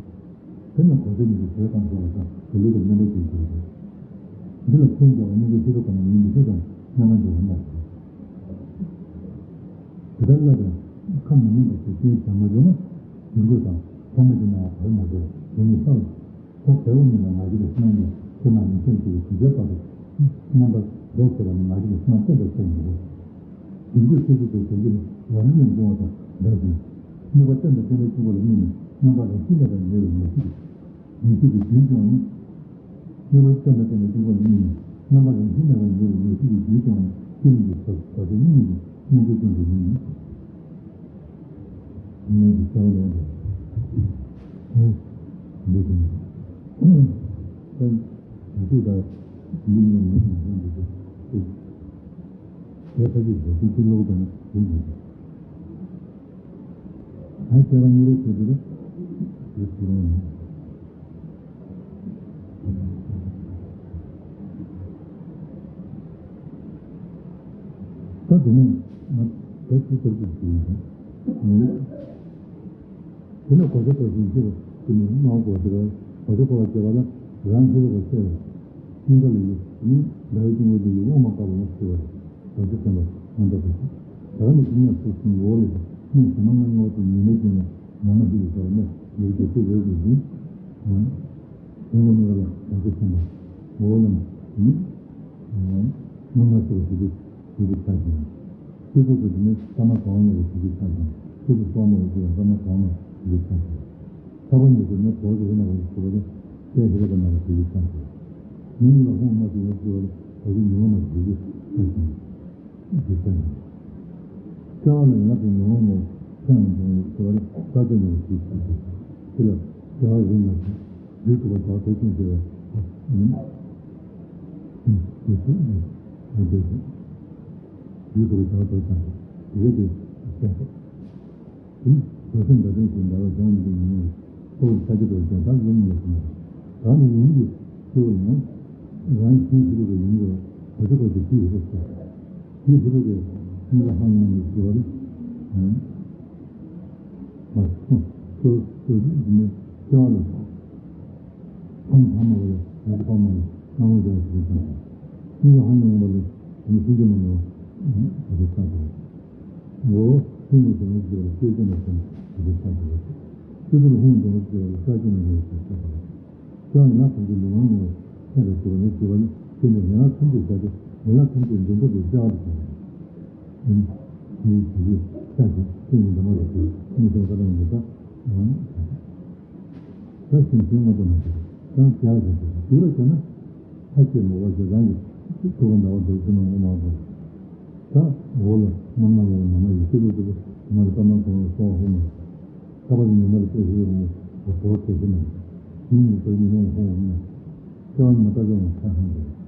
དེ་ནི་གོ་ཆ་གཉིས་ཀྱི་དོད་དང་འགྲོ་བ་དང་གོ་ལུགས་ཀྱི་རྣམ་པ་ཅན་གྱི་རེད། འདི་ལ་ཚོན་རྒྱག་པ་སྙིང་གའི་ཤེས་རབ་ཀྱི་ནང་ཡིན་མི་ཤེས་དང་རྣམ་པ་འགྲོ་བ་མ་རེད། དེ་ལྟར་སླར་ཡང་ཁ་མི་ཉན་པ་ཞིག་རྐྱེན་བྱ་མ་བྱུང་ན་རྒྱུ་འགོད་དང་ཐ་མ་གྱི་ནང་བར་མ་བྱེད་པ་དེ་ཉིད་ལྷག་ལ། ད་དེ་འོག་ཉིད་ལ་ང་རྒྱལ་གྱི་སྣང་ཡང་ཕྱིར་ན་མི་སེམས་ཀྱི་དུས་ཚོད་བར་དུ་མཉམ་པར་འགྲོ་ཟེར་བ་ནི་ང་རྒྱལ་གྱི་སྣང་བསྟན་པའི་ཚེ་ཡིན་གོ། དེ་འགོད་ཤེས་ཀྱི་དེ་དོན་གྱི་ནི་ལམ་ནས་འབྱུང་བ་དང་འདྲ་ཞིང་། དམིགས་པ་བརྟན་དང་བརྟན་པའི་གཅིག་པོ་ལ་དམིགས་ནས་རྣམ་པ་རང་བཞིན་མེད་པར་ཉེ་བའི་ངེས་ཤེས་ཀྱི་ངེས་ཤེས་ཀྱི་རྒྱུན་སྐྱོང་བ་ནི། དམིགས་པ་བརྟན་དང་བརྟན་པའི་གཅིག་པོ་ལ་དམིགས་ནས་རྣམ་པ་རང་བཞིན་མེད་པར་ཉེ་བའི་ངེས་ཤེས་ཀྱི་རྒྱུན་སྐྱོང་བ་ནི་ཤེས་ནས་ཀྱི་ཕྱོགས་སུ་བྱ་བྱེད་གཉིས་མིན་གྱི་སྙོམས་འཇུག་ཀུན་ཏུ་ཡིན། སྙོམས་འཇུག་རྩ་བ་ལས་འདས། འདི་ཀུན་ཏན་ཏན་ཏིག་ཏག་ཡིད་ཀྱི་ངོས་ནས་སྙོམས་འཇུག་ཏུ་དེ་ཕལ་ཆེར་བཟོ་ཚུལ་ཏིག་ལོག་དང་ཡིན་གྱི། ད་བྱས་པ་གཉིས་པ་བྱེད་དུས་ལ་དེ་ཞིག་རང་ཡིན། ད་དེ་ནས་ང་ད་ཅི་ལྟར་དུ་ཞུ་ཡིན། དེ་ནས་གོ་ཆ་གོ་ཞིང་ཤེས་པ་དེ་ནི་སྣང་བ་གོ་ཆ་གོ་ཆ་གོ་བ་བྱེད་པ་ལ་རང་ཤེས་པ་གོ་ཤེས་པ་སྙིང་ག་ལ་ཡོད་ནི་ཟླ་བའི་སྐྱེ་དངོས་དེ་ཡི་དབུ་མ་དཀར་པོ་ལ་ཤེས་པ་རེད། གོ་ཆ་སེམས་པ་མ་འདྲ་བ་ཞིག་ད་ནི་ཀུན་ཉམས་སུ་སུན་འོག་ལས་སྙིང་གཞན་མ་ལྔ་ངོ་དེ་ཉི་མའི་རྐྱེན་ལ་ཉམས་མ་ཤེས་པའི་བྱ་བ་ནི་ལུགས་ཀྱི་ཚིག་རེད་དེ་ཡིན། དེ་ངོ་མ་ལ་གོ་ཆ་སེམས་པ་འོག་ལ་ནི་སྣང་ང་སོགས་ཞིག་གི་ཞིག་གི་ཆ་ཞིང་། སྤྱི་ཚོགས་སུ་དེ་ནི་ས་མ་གང་ལ་ཞིག་གི་ཆ་ཞིང་། སྤྱི་ཚོགས་སོགས་མ་ཡི་ས་མ་གང་ལ་ཞིག་གི་ཆ་ཞིང་། ལྷག་པར་ཉེ་ཤོས་ནི་གྲོགས་ཀྱི་ཧི་ན་བ་ཞིག་གོ་བ་ནི་ལྟའི་ཧི་ར་པ་ན་བ་ཞིག་གི་ཆ་ཞིང་། མི་ཉིད་ལ་ཧོང་མ་ཞིག་ཡོད་ཞིག་བ་ནི་གྲོགས་ཀྱི་ཉི་མ་མ་ཞིག་གི་ཆ་ཞིང་། ཞིག་ཆ་ཞིང་། སྐྱེ་བ་ལ་ཡོད་ན་དེ་ཉོན་མོངས་ནས་ཆགས་ནས་འབྱུང་བའི་སྐྱེ་བ་ནི་རྩ་ཆེན་པོ་ཞིག་ཞིག་ཞིག་དེ་ལ་སྐྱེ་བ་རིགས་ལྔ་ཞིག་རྒྱུ་དྲུག་པ་བདག་ཐེག་ཆེན་ཞེས་པའི་ཡིན། རྒྱུ་དྲུག་ནི་རྒྱུ་དྲུག་རྒྱུ་དྲུག་པ་བདག་ཐེག་ཆེན་ཞེས་དེ་གས་དེ་བཤད། དེ་ནི་རྡོ་སེམས་འདྲ་མཚུངས་ཀྱི་འདྲ་བ་གཞན་མི་འདུག་ཉོན་མོངས་ལྟ་བུར་ཆ་རྒྱུ་དང་རྒྱན་ཆ་ཡོང་ངེས་སོ། ད་ནི་ཡིན་གྱི་ཤེས་པ་ཡང་རང་གཞན་ཤེས་རིག་པ་ཡིན་གྱི་གོ་ཆ་གོ་ཆ་ཤེས་རིག་པ་ཤེས། ཤེས་རིག་པའི་གཉིས་ལ་ཧ་ལམ་ནས་ཤེས་པ་རེད། མ་སོང་སོ་སོ་རིག་ནི་སྐྱེ་བ་ལ་སོགས་ཕམ་ཕམ་མ་བ་ལ་ཡང་ཕམ་མ་ལ་སྣང་བ་འདྲ་ཞིག་དང་། གཉིས་ལ་ཧ་ལམ་ཡོང་བ་ལ་ནི་ཤེས་ཀྱི་མ་ནོར་བ་དེ་ལྟ་བུ། ངོ་བོ་ཧིང་ལ་བྱང་བ་ཞིག་ལ་ཤེས་ཀྱི་མ་སོང་བ་དེ་ལྟ་བུ། སྤྱི་ཚོགས་ལ་ཧིང་བྱང་བ་ཞིག་ལ་ལྟ་ཀྱི་མ་ཡིན་པ་ཞིག་ལྟ་བུ། ཀྱང་ཡིན་ན་ཐམས་ཅད་མི་མང་ངོ་ཐད་ལ་ཞུ་བ་ནི་ཞུ་བ་ནི་དེ་ནི་ཡིན་ན་ཐམས་ཅད་བྱ་སྟེ་ཡིན་ན་ཐམས་ཅད་འདི་འདྲ་དུ་བྱ་བ་དང་། ཡིན། ཡིན་ཞུ་རྒྱུ་ཆ་ཞིག་ཤེས་ཡིན་འདི་མ་རེད་ཞུ་མི་ཤེས་པ་ལ་འདི་ལྟ། ད་ཞིང་ཞིང་མ་གཏོགས་མ་ཞིག་ཀྱང་བྱ་ཞིག་ཞུ་བ་ཞུ་ན་ཐ་ཁྱེད་མོ་བ་ཞིག་རང་གི་ཐུགས་ཀ་འདྲ་བ་འདུག་ཞུ་ན་ངོ་མ་གོ། ད་འོ་ལ་རྣམ་སྣང་ངོ་ནམ་མ་ཡིན་ཤེས་ལུགས་དེ་མ་རེད་ད་མ་གོ་ན་སོང་ཧོ་མ། ཁ་པར་ཉི་མ་ལ་དཔེ་ཞིག་ཡོང་བ་བོར་དེ་ཤེས་མ། མི་ཉིད་དོན་ཉིད་ནས་ཧོང་བ་མིན། སྐྱེ་བ་ཉི་མ་ལྟ་སྐྱོང་བ་ཁ་ཧང་རེད།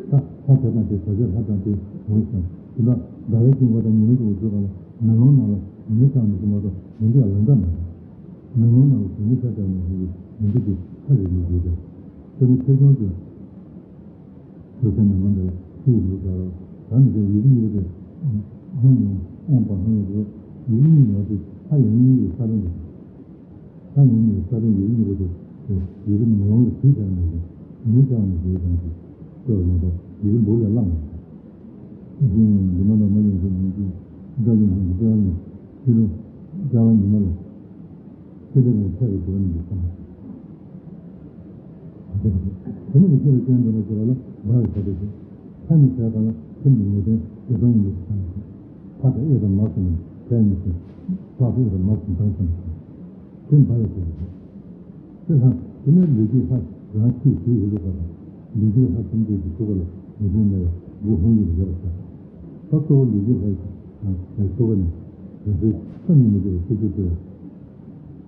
ད་ལྷ་དེ་དང་དེ་བྱ་བྱེད་ལྷ་དང་དེ་ངོས་ཤིང་དེ་ལ་ཟླ་བའི་དཀྱིལ་འཁོར་དང་ཉི་མའི་དཀྱིལ་འཁོར་ཚོའི་སྒང་ལ་མེ་ལོང་ནང་ལ་ཉི་མའི་ཆ་མི་ཤེས་མ་གཏོགས་མི་འདུག་ལ་ལང་འདྲ་མ་རེད། མེ་ལོང་ནང་ལ་དེ་ཉི་ཤར་དང་མི་ཤེས་ཀྱི་མི་འདུག་གི་ཁ་རེ་ལུགས་རེད། དེ་ནི་ཆོས་སྐྱོང་གི། ཆོས་སེམས་ནང་ལ་ཤེས་ཡོད་ལ། ད་ནི་དེ་ཡི་གེ་གཉིས་པོ་དེ་ཧང་ཡང་ཨོང་པ་ཧང་ཡང་དེ་ཡི་གེ་གཉིས་ཡོད་དེ་ཧ་ཡང་གཉིས་ཡོད་ས་རེད་འདུག་ཧ་ཡང་གཉིས་ཡོད་ས་རེད། ཡི་གེ་གཉིས་པོ་དེ་ཡི་གེ་མེ་ལོང་གི་དུས་ཀྱང་མེད་ཀྱང་མི་ཀྱང་མི་དགོས་ཀྱང་ཞིག་ལྟོས་མ་གཏོགས་ཡི་གེ་འབུར་ལས་བླངས་མེད། འདི་མ་ལ་མ་ཡོང་ཞིག་མི་འདུག་ད་ཡོང་ཞིག་ལྟེ་བ་ནས་ཕྱི་རུ་ལྟེ་བ་ཉི་མ་ལ། ཚེ་འདི་ནས་ཚེ་རུ་འགྲོ་ནི་འདི་བསམ། དེ་ནི་ཤེས་པའི་སྐྱོན་འདི་ལ་འགྱུར་བ་ལ་བར་ཆད་དེ། ཐ་མི་ཆད་པ་ལ་སེམས་ཀྱི་ངེས་དོན་ཇི་ལྟར་ཡིན་པའི་བསམ། ཕ་དང་ཨེ་དང་མ་སོང་ནས་ཕན་མི་སྲིད། ཕ་ཕུ་ཨེ་དང་མ་སོང་དང་སོང་། དེ་འབའ་ཡི་ཞེས་པ་སྟེ། དེ་ལ་དེ་ནས་ལུས་ཀྱི་ལྷ་རང་ཆས་ཞེས་ཡོད་ལུགས་པ་དང་། ལུས་ཀྱི་ལྷ་ཐམས་ཅད་ཀྱི་ཐུགས་ཀ་ལ་ངེས་དོན་མེད་པའི་སྒོ་ཧོང་ཡིག་ལ་ཡོད་པ་དང་། ད་གཙོ་བོ་ལུས་ཀྱི་ལྷ་ཡི་ཐུགས་ཀ་ནས་རང་ཆས་ས་ཉིད་མི་བརྗེད་པའི་ཆོས་སྤྱོད་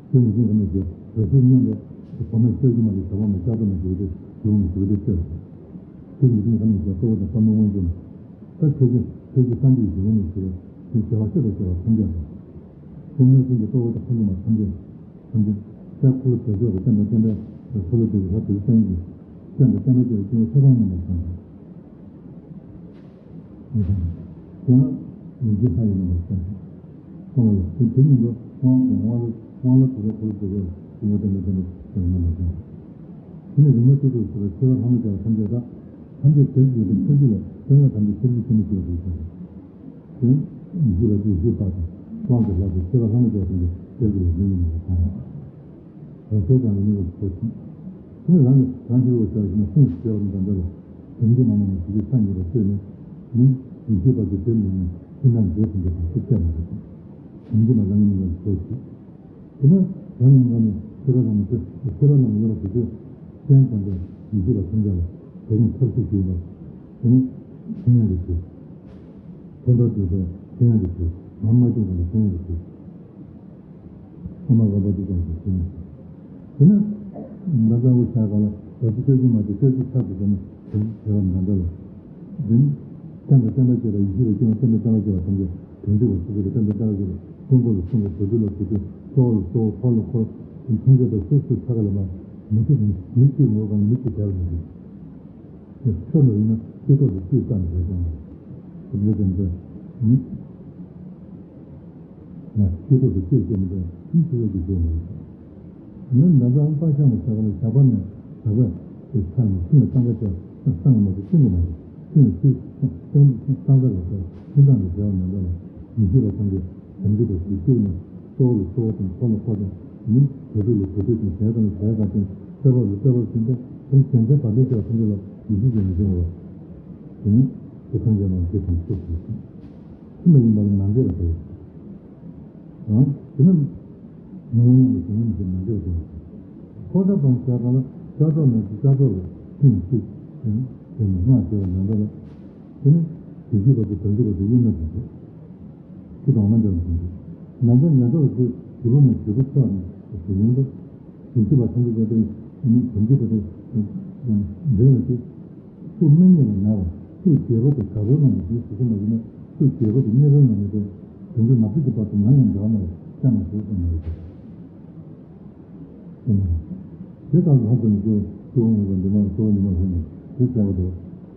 སྤེལ་བ། དེ་ཉིད་ཀྱི་ངང་ནས་ཀྱི་རང་ཆས་མཉམ་པའི་གོ་མ་ཤར་གྱི་མ་ཡི་བྱ་བ་མ་བཅག་པ་མ་བྱུང་སྟེ་བྱུང་མི་བྱུང་སྟེ་སྤེལ་བ། དེ་ཉིད་ཀྱི་ངང་ནས་ཀྱི་གཙོ་བོ་དང་ས་མ་མངོན་གྱུར་ན། ད་ཆོས་ཀྱི་ཆོས་ཀྱི་སངས་རྒྱས་ཀྱི་ངོ་ནས་ཞུ་བའི་དེ་བྱ་བ་ཤེས་པར་བྱ་བ་ཐམས་ཅད་དང་། སེམས་ནི་སེམས་ཀྱི་གཙོ་བོ་དང་ཁམས་ཀྱི་མ་ཐམས་ཅད། ཐམས་ཅད། ལྟ་འཁོར་ལོ་བྱེད་ཕྱོགས་ཀྱི་བསྟན་པ་བསྟན་པའི་འཁོར་ལོ་དེ་ཡི་ལྷ་དེ་སངས་རྒྱས་ཀྱི་བསྟན་པ་བསྟན་པ་བཅས་པའི་སྐྱེ་བོ་ཚེ་རབས་རྣམ་པར་བསམས་ཏེ། དེ་ཡང་ཡིན་གྱི་ལྷ་ཡི་རྣམ་པར་བསམས་ཏེ། གསུངས་པ་ལ་དེ་དེ་ཉིད་དུ་དབང་དང་དབང་ལ་དབང་ལ་དུ་ལ་འཁོར་ལོ་བྱེད་ཕྱོགས་ཀྱི་བསྟན་པ་བསྟན་པ་བསྟན་པ་བསྟན་པའི་རྣམ་པར་བསམས་ཏེ། དེ་ནས་རིག་མ་བཅུ་དྲུག་ཟེར་བ་ཆེ་བ་ལྷག་མ་བརྒྱ་པ་ཐམས་ཅད་དག་ཐམས་ཅད་དེར་གྱུར་ཏེ་ཐོས་རྒྱུ་ལ་དོན་ཡང་ཐམས་ཅད་ཐོས་རྒྱུ་ཆེན་པོ་ཞེས་པ་དང་། དེ་ཡང་ཡེ་ཤེས་པ་དེ་ཡེ་ཤེས་པ་དང་དབང་གི་ལྷ་དེ་ཤེས་པ་ལྷག་མ་བརྒྱ་ཐམས་ཅད་དེར་གྱུར་པའི་མིང་ལ་མི་ལ་དང་། རང་ཤེས་ཀྱང་ལ་མི་ལ་སོགས་ཤིང་། དེ་ནི་རང་གི་རང་ཤེས་པ་ཞེས་པ་ནི་ཧཱུྃ་ཞེས་པ་དང་འདྲ་ལ་དོན་གྱི་མ་མ་མ་ཞིག་གི་ས་ཉིད་ལ་ལྟོས་ནས་ནི་ཡེ་ཤེས་པ་དེ་དེར་མི་ལ་ཕྱི་ནང་འདྲེས་ཟིན་པའི་དང་ཤེས་བྱ་མ་རེད། དོན་གྱི་མ་ལ་མི་ལ་སོགས་ཤིང་། དེ་ནས་རང་གི་ངོས་ནས་ཤེས་རབ་ལྷག་མ་ཤེས་ཤེས་རབ་ལྷག་མ་ཡོད་པ་དེ་ཚོས་སྤྱན་དང་འདྲ་ཡེ་ཤེས་པ་ཐམས་ཅད་ལ་དེ་ཉིད་ཐབས་ཤེས་ཞུས་པ། དེ་ནི་མཚན་ཉིད་ཀྱི་ཚུལ། ཐོབ་ཐང་དུས་སུ་མཚན་ཉིད་ཀྱི་ཚུལ། མ་མ་བྱུང་བ་ལ་མཚན་ཉིད་ཀྱི་ཚུལ། ཨོ་མ་ལོ་པ་དུ་ཙམ་གྱི་མཚན་ཉིད་ཀྱི་ཚུལ། དེ་ནི་མ་རྩ་བོ་ཤ་ག་ལ་རྡོ་རྗེ་སྐྱོ་ཤུལ་མ་དེ་སྐྱོ་ཤུལ་ཚར་དུ་ཟ་ནས་དེ་ནི་དེ་ལ་མ་འདྲ་ལ། དེ་ནི་བསྟན་དང་བསྟན་པ་བཅས་པ་ཡེ་ཤེས་ལ་སྐྱེ་བ་བསྟན་པའི་བསྟན་པ་བཅས་པ་ཐམས་ཅད་དོན་གཅིག་པ་སོ་སོ་གི་བསྟན་པའི་བསྟན་པ་བཅས་པ་མཐོན་པོ་ལ་མཐོན་པོ་དུ་དུ་ལ་དུ་དུ། གཙོ་བོ་ལ་གཙོ་བོ། འཁོར་ལ་འཁོར། དེ་ཐམས་ཅད་དང་སོ་སོའི་ས་ག་ལ་མ་མི་ཐུབ་མི་གཅིག་ངོ་གང་མི་གཅིག་བྱ་བ་མི་འདུག་ཆོས་ལ་ཡིན་ན་ཆོས་ཐོག་ཏུ་ཆོས་བསམ་བྱས་ཀྱང་ཐུབ་ལེ་དེ་འདྲ་ཡིན། ཆོས་ཐོག་ཏུ་ཆོས་བཤད་མི་འདྲ་ཡིན་ཆོས་ཐོག་ཏུ་ཆོས་མ་ཡིན། ནི་ན་ཚ་པ་ཤ་མ་ས་ག་ལ་ཞག་པ་ནས་ཞག་པ་དེ་ཚར་ནས་ཤིང་ལ་བཏང་ག་བྱ་བཏང་མ་ཐུབ་ཤིང་གི་མ་རེད། ཤིང་ལ་ཤིང་བཏང་བཏང་ག་ལ་བྱ་ཤིང་བཏང་གི་བྱ་བ་མ་འདྲ་ལ་མི་ཤེས་པ་ཐམས་ཅད་བྱམས་སྒྲིབ་པ་ཞིག་བཅུག་ནས་གཙོ་བོ་ལ་གཙོ་བོ་དང་འཁོར་ལ་འཁོར་དང་ནི་བུ་ཕྲུག་ལ་བུ་ཕྲུག་དང་ཞལ་དང་ཞལ་དགའ་ཅན་ལྟ་བ་ལ་ལྟ་བ་ཟིན་ཏེ་དེ་གཞན་ཕན་བར་ཆད་བྱ་བ་ཐམས་ཅད་ལ་ཡིད་ཆེས་ཀྱི་མི་འབྱུང་བ། དེ་ནི་དེ་ཐམས་ཅད་ལ་འདི་དང་ཚུལ་དུ་ཤེས། མ་ཡིན་པ་ལ་མ་འདྲེས་པ་དེ། ཡང་དེ་ནི་ནང་ལ་དེ་ནི་མ་འདྲེས་པ་དེ། འཁོར་དང་བྱ་བ་ལ་ལྕགས་སྒྲོག་མེད་ཀྱི་ལྕགས་སྒྲོག་ལ་ཐིམ་ཐིམ་དེ་ནི་སྔགས་བྱས་པ་ལ་འདྲ་ལ། དེ་ནི་དེ་བཞིན་པ་དེ་དོན་གྲུབ་པ་དེ་དབྱེར་མེད་དུ་འདུག་ཁྱི་དང་མ་འདྲ་བ་དེ་འདུག་ན་ཚ་ཉ་ཚ་བ་དེ་དྲིལ་བུ་ནས་དྲིལ་བུ་ཆགས་ནས་དེ་ཡིན་ལ། དེ་བཞིན་པ་ཐམས་ཅད་ཀྱང་དེ་ནི་དོན་གྲུབ་པ་དེ་འདྲེན་པ་དེ། སུ་མི་རྙེད་པར་ན་བ། སུ་རྒྱལ་པོ་དེ་ག་བོའི་ནང་ནས་དེ་ཞིག་གི་མ་ཡིན་ན་སུ་རྒྱལ་པོ་དེ་རྙེད་པའི་ནང་ནས་དེ་དོན་གྲུབ་མ་ཐུབ་ཀྱི་བར་དུ་ང་ཡང་འདྲ་བ་མ་རེད་ཅང་མ་ཞུ་གསུངས་མ་རེད། དེ་ལྟར་ལྷག་པར་དུ་སྐྱེ་བོ་ངོ་བོ་འདི་མ་གཙོ་བོ་ཉི་མ་ལྷུན་ནས་དེ་བྱ་བ་དེ་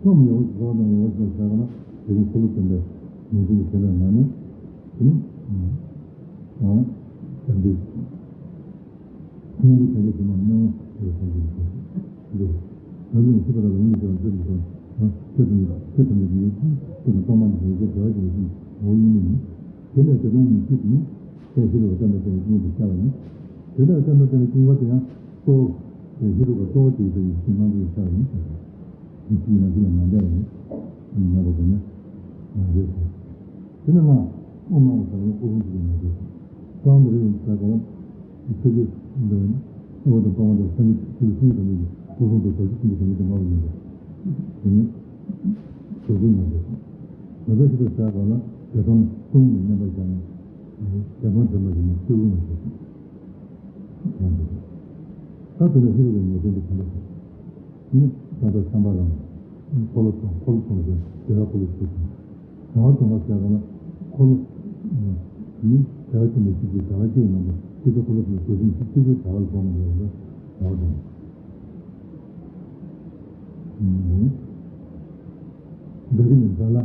སོགས་མི་ཡོང་གི་གཙོ་བོ་དང་ངོ་བོ་ཞེས་བྱ་བ་ན་དེ་ནི་འཁོར་ལོ་སྟོན་པའི་ངོས་འཛིན་གྱི་ཁྱད་པར་ན་ནི་དེ་ནི་ཨང་དམ་པའི། སྙིང་པོ་བྱ་རྒྱུ་དེ་མ་སྨོན་ལམ་ཞེས་པའི་བྱ་རྒྱུ་ལ་སོགས་སུ་འདུག་ང་ཚོས་ཤེས་པ་དང་ལུང་གིས་བྱ་བ་ཆོས་ཀྱི་དོན་ཆོས་ཐམས་ཅད་ཆོས་ཐམས་ཅད་ཀྱི་ཡུལ་ཆོས་དང་སྟོང་པ་ཉིད་ཀྱི་ཡུལ་ཆོས་བྱ་བ་ཅན་གྱི་ངོ་བོ་དབྱེར་མེད་ཉིད། དེ་ལས་དེ་དོན་ཉིད་སྤྱི་དེ་ནི་དེ་ཤེས་རབ་ཀྱི་བསྟན་པ་ཅན་གྱི་སྙིང་པོ་ཤར་བ་ཡིན། དེ་ལྟར་བསྟན་པ་ཅན་གྱི་སྙིང་པོ་དེ་ཡང་གཙོ་བོ་ཤེས་རབ་ཀྱི་གཙོ་བོ་དེ་ཡི་ཡེ་ཤེས་རྣམ་དག་གིས་ཤར་བ་ཡིན། དེ་ཤེས་ན་ཤེས་ལ་མ་འདས་པ་ཡིན། མ་འདས་པ་ནི་མ་འདས་པ། དེ་ནས་ང་དབུ་མ་ལ་བྱ་བའི་སྐུ་གསུང་ཐུགས་ཀྱི་ངོ་སྤྲོད་དང་། གསང་བ་རི་ཡི་ས་ག་ལ་ཆོས་རྗེ་འདི་ཨ་ཝ་དང་པ་ཝ་དང་སངས་རྒྱས་ཆོས་སྲིད་དང་ནི་སྐུ་གསུང་ཐུགས་རྡོ་རྗེ་སེམས་དཔའི་དོན་གྱི་མ་བ་ཡིན་པ། དེ་ནི་སོ་སོའི་ངོ་སྤྲོད་དང་། ང་ཚོ་ཤི་དུས་ས་ག་ལ་བདེ་སྟོང་སྟོང་ཉིད་ལ་མཉམ་པར་བཞག་ནས་བདེ་སྟོང་དྲན་པ་ཞིག་ནི་སྐྱེ་བོའི་ངོ་སྤྲོད་དང་། ད་དེ་ནས་ཤི་རབ་ཀྱི་ངོ་སྤྲོད་དུ་ཕན་པ་དང་། ནི་ད་ལྟ་བསམ་པ་རང་འཁོར་ལོ་དང་འཁོར་ལོ་ཐོག་ཏུ་དེ་ལ་འཁོར་ལོ་ཚུལ་དང་། བྱ་བ་སྡོམ་པ་ཟེར་བ་ལ་འཁོར་ལོ་ནི་བྱ་བ་ཅན་དུ་ཤེས་ཀྱི་བྱ་བ་ཅན་རྣམ་པ་ཤེས་བྱ་འཁོར་ལོ་ཚུལ་དུ་ཤེས་ཀྱི་བྱ་བ་ལ་སྡོམ་པ་ཟེར་བ་ལ་བྱ་བ་སྡོམ་པ། འདི་གི་ནི་ཛཱ་ལ་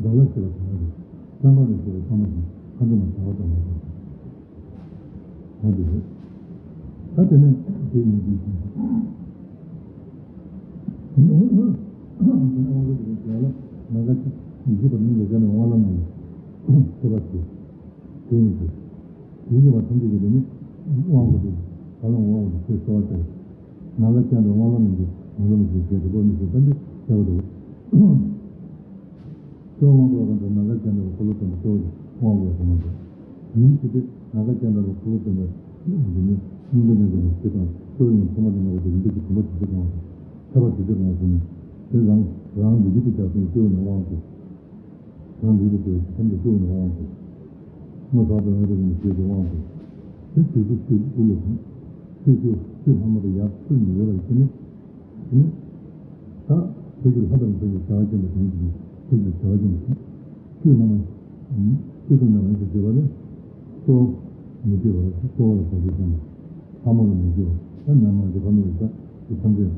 ཛཱ་ལ་ཞེས་པ་དང་རེད། བསམ་པ་ལ་ཞེས་པ་ཚང་མ་ཞིག་ཁ་འདོན་ལ་བྱ་བ་སྡོམ་པ་ཟེར། ད་དེ་ནས་དེ་ཡིན་དུས་ཀྱང་། དབང་པོ་དེ་ལ་ནམ་མཁའ་ཡིད་ཀྱི་བར་སྣང་གི་སྒོ་ནས་དབང་ལམ་ནང་ལ་ཐོབ་པ་དེ། དེ་ཡིན་དུས། དེ་ཡིན་པ་ཐམས་ཅད་ཀྱི་དེ་ནི་དབང་པོ་དེ་བར་ལམ་དབང་པོ་དེ་ཚེ་གསོལ་བ་བཏབ། ནམ་མཁའ་ཅན་དུ་དབང་ལམ་ནང་གི་ནམ་མཁའ་ལམ་གྱི་རྒྱལ་དུ་བོ་མི་ཞིག་ཐམས་ཅད་བྱ་བ་དང་། གཙོ་བོ་དབང་པོ་ལ་དང་ནམ་མཁའ་ཅན་དུ་འཁོར་ལོ་སྟོན་པ་གཙོ་བོ་དབང་པོ་ལ་དང་མ་དང་། ཡིན་ཕྱིར་ཏེ་ནམ་མཁའ་ཅན་དུ་འཁོར་ལོ་སྟོན་པ་འདི་ནི་སྙིང་པོ་ནས་འདི་ནི་ཞེས་དང་གཙོ་བོ་ཡང་ཐོག་མ་དང་མ་བ་དེ་རིམ་པས་ཀྱི་བུམ་པ་དྲུག་ཅུ་གང་བ་དང་ཁྱབ་པ་དྲུག་ཅུ་གང་བ་ཟེར་ནས་དེ་རང་རང་ལུས་ཀྱི་དེ་བྱ་སོང་སྐྱེ་བོ་ནས་དབང་དུ། རང་ལུས་ཀྱི་དེ་ཐམས་ཅད་སྐྱེ་བོ་ནས་དབང་དུ། སྔོ་ཐག་ཏུ་ཨེ་རུ་ནས་ཞེས་སུ་དབང་དུ། དེ་དུས་སུ་སུ་དབུ་ལ་དང་། སུ་སུ་སུ་ལྷ་མོ་དང་ཡབ་སུ་ནི་ཡོད་པ་ཡིན་ནི། ནི། ད་བོད་ཀྱི་ལྷ་དང་བོད་ཀྱི་བྱ་བ་ཅན་པ་དོན་གྱི་བོད་ཀྱི་བྱ་བ་ཅན་པ་དང་། ཆོས་རྣམས་ཆོས་དང་ཉམས་ལེན་གྱི་བྱེད་པ་ནི་གཙོ་བོ་མི་བསྐྱོད་པ་གཙོ་བོ་ལ་བྱ་རྒྱུ་ཙམ་ལ་ལྷ་མོ་ལ་མི་བསྐྱོད་པ་ད་ཉམས་ལེན་གྱི་ལྷ་མོ་ཡི་ད་ཀྱི་ཐམས་ཅད་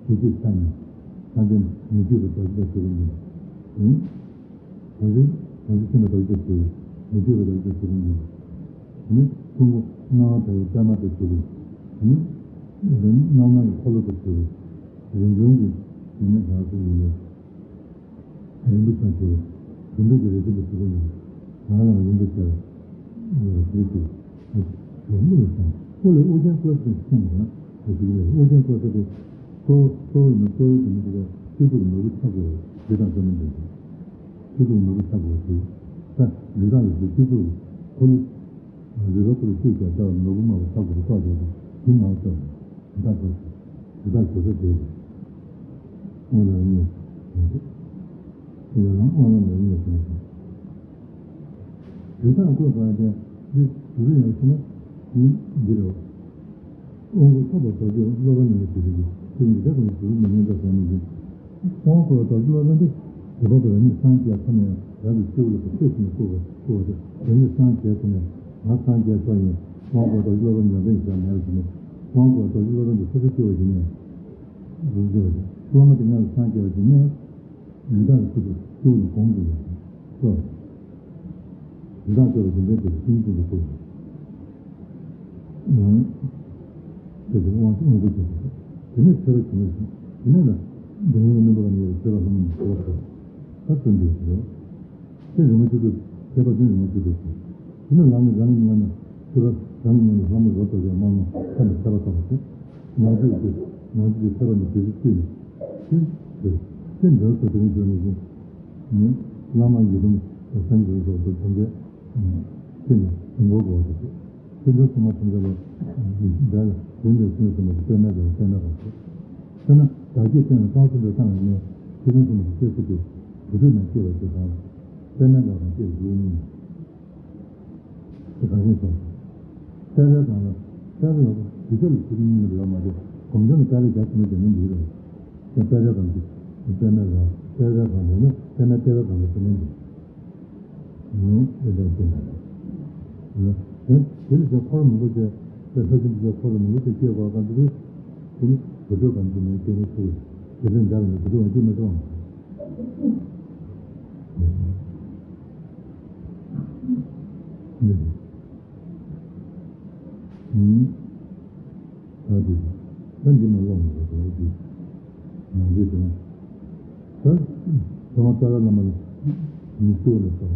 བྱེད་ཀྱི་ས་ནས་ཐམས་ཅད་མི་བསྐྱོད་པ་བྱ་རྒྱུ་ལ་བྱེད་པ་ཡིན། དོན་གྱི་དོན་གྱི་སེམས་ལ་བདག་ཅག་ཞེས་མི་བསྐྱོད་པ་བདག་ཅག་ཞེས་པ་ཡིན། དེ་ནས་ཕུང་པོ་སྣང་བ་དང་པདྨ་དང་བཅས་པའི་དེ་ནས་རྣམ་སྣང་གི་འཁོར་ལོ་དང་བཅས་པའི་རིན་འབྱུང་གི་དེ་ནས་བདག་ཅག་ཡིན་ལ། རིན་པོ་ཆེ་ཆེ་བའི་རིན་པོ་ཆེ་རེ་ཞིག་ཏུ་གྲུབ་པ་ཡིན། ང་ཡང་རིན་པོ་ཆེ་ལ་ཞེས་ཏེ་དེ་དངུལ་ལ་བསམ། དངུལ་ལས་ཨོ་རྒྱན་བཀོད་ཟེར་ཁྱེད་ནས་ཡང་དེ་ཞིག་ལས་ཨོ་རྒྱན་བཀོད་ཟེར་ཏེ་གཙོ་བོ་གཙོ་བོ་ཡིན་ན་གཙོ་བོའི་དེ་ནི་དེ་ག་སྤྱི་གཙུག་ནོར་བུ་ཆགས་དགོས་པ་དེ་དང་ཙམ་མིན་པས། སྤྱི་གཙུག་ནོར་བུ་ཆགས་དགོས་པ་དེ་ད་རི་དྭགས་ཡོད་པའི་སྤྱི་གཙུག་འཁོར་ལོ། རི་དྭགས་འཁོར་ལོ་བཅུ་བརྒྱ་བྱ་བ་ནོར་བུ་དམར་པོ་ཆགས་དགོས་པ་ཙམ་དེ་མང་ཙམ། དེ་དག་གོ། དེ་དག་གོ་ས་དེ་རེད། དབང་ལ་རྙེད་ཟེར་ཏེ། དེ་ཡང་དབང་ལ་རྙེད་ཟེར་ཏེ། དེ་དག་བཀོད་པ་དེ་འདི་དུ་རུ་ཡང་ཞུ་ན་ཡིན་འདི་རེད། དབང་བསྐུར་ཐོབ་པ་རྡོ་རྗེ་སློབ་དཔོན་རྣམས་ཀྱི་དེ་རིགས་ཀྱི་ཆོས་ཉིད་དེ་དང་དུ་རུ་མི་སྙན་གྲགས་ཟེར་མི་འདི། དབང་བསྐུར་བ་རྡོ་རྗེ་སློབ་དཔོན་འདི་བོད་པ་དང་རང་ཉིད་སངས་རྒྱས་ཐོབ་ནས་རང་གི་སྤྱི་བོ་ལ་ཐོད་ཐོད་ཟིན་ནས་བཀུར་བ་བཀུར་བ་དེ་རང་ཉིད་སངས་རྒྱས་ཐོབ་ནས་ང་སངས་རྒྱས་ཐོབ་ཡིན། དབང་བསྐུར་བ་རྡོ་རྗེ་སློབ་དཔོན་ཉམས་ལེན་བྱ་མེད་པ་ཞིག་ནས། དབང་བསྐུར་བ་རྡོ་རྗེ་སློབ་དཔོན་དུ་སོ་སོ་སྐྱེ་བ་ཞིག་ནས། སློབ་མ་དེ་སྔར་སངས་རྒྱས་པ་ཞིག་ནས། ཡང་དག་གི་ཆེད་དུ་སྐྱེ་བོ་ནི་གོང་དུ་ཡོད་པ། ཡང་དག་སྐྱེ་བ་ཞིག་ནས་དེ་ཤིན་ཏུ་དུ་སྐྱེ་བ། ཡང་། དེ་དེ་དབང་དབང་བསྐུར་བྱེད་པ། དེ་ནས་ཚེ་རབས་ཀྱི་ནས་དེ་ནས་ལ། འདི་ཉིད་ཀྱི་གནོན་པོ་ལ་ཉེ་བའི་ཚེ་རབས་ལྷ་མོ་ནི་ཚེ་རབས་ཐོབ། ད་དོན་འདི་ཡོད། དེ་རིང་མོ་བཅུ་དྲུག་ཚེ་དཔག་ཚུན་རིང་མོ་བཅུ་དྲུག་ཚེ། དེ་ནས་རང་གི་རང་གི་ངོས་ནས་ཚེ་རབས་རང་གི་ངོས་ནས་ལྷ་མོ་རོ་ཏོ་ཡང་མ་ལོ་ཁ་ནས་ཚེ་རབས་ཐོབ་པ་དེ། ནང་བཅུད་ཀྱི་ནང་བཅུད་ཀྱི་ཚེ་རབས་ནི་བདུད་རྩི་བཏུལ་ནས། དེ་དེ་དེ་འདྲ་སོ་དེ་རིང་བྱོན་ནས་ཀྱི། ནི་བླ་མ་ཡི་དམ་དང་སངས་རྒྱས་སོགས་སུ་དམ་པའི་ཚེ་ནི་དུས་འཁོར་གོ་བ་དེ། ཆོས་འབྱུང་སྲུང་མ་ཐམས་ཅད་ལ་འདས་ལ་དོན་དུ་སེམས་སུ་མ་དེ་པདྨའི་རང་པདྨའི་རང་ཞེས། དཔེར་ན་བདག་བསྐྱེད་བསྟན་ལ་རྟགས་གསུམ་དུ་བཏང་བའི་གནས་ཆོས་འབྱུང་སྲུང་མ་དེ་སྐྱེ་སྲིད་དུ་བུ་ཕྲུག་ནས་སྐྱེ་བའི་ཚེ་དང་། པདྨའི་རང་དང་སྐྱེ་བའི་ཡུལ་གཉིས། དེ་གང་ཞིག་སོང་། ལྟེ་བའི་སྒང་ལ། ལྟེ་བ་ལ་དུས་ཚོད་ལ་ཆོས་འབྱུང་གཉིས་ལ་ཡོད་མ་རེད། སྒོམ་བྱུང་ལ་ལྟེ་བའི་རྒྱ་ཆེན་པོ་རྒྱ་མིན་འདུག་རེད། དེ་ལྟེ་བའི་སྒང་གི་ལྟེ་བའི་སྒང་ལ་ལྟེ་བའི་སྒང་ལ་ལྟེ་བའི་ལྟེ་བའི་སྒང་ལ་ཆོས་འབྱུང་འདུག་ཨེ་ད་ཅེ་ན། དེ་དེ་ལ་ཅེ་འཁོར་མང་པོ་ཅེ། དེ་ལྷ་ཆེན་པོ་ཅེ་འཁོར་མང་པོ་ཅེ་སྐྱེ་དགོས་གང་དུ་རེད། དེ་ནི་བུ་ཕྲུག་གང་དུ་མེད་སྐྱེ་ནི་ཚུལ། དེ་ལས་འདས་ལ་ནི་བུ་ཕྲུག་གང་སྐྱེ་མི་ཐུབ་ཨང་། ནི། ད་དེ་ད་འདི་མ་ལོག་མི་དགོས་དེ་ནང་གི་དོན། ད་ཚང་མ་ལྟ་བའི་བླ་མ་ལ་མི་སྐྱོ་ལ་ཟེར།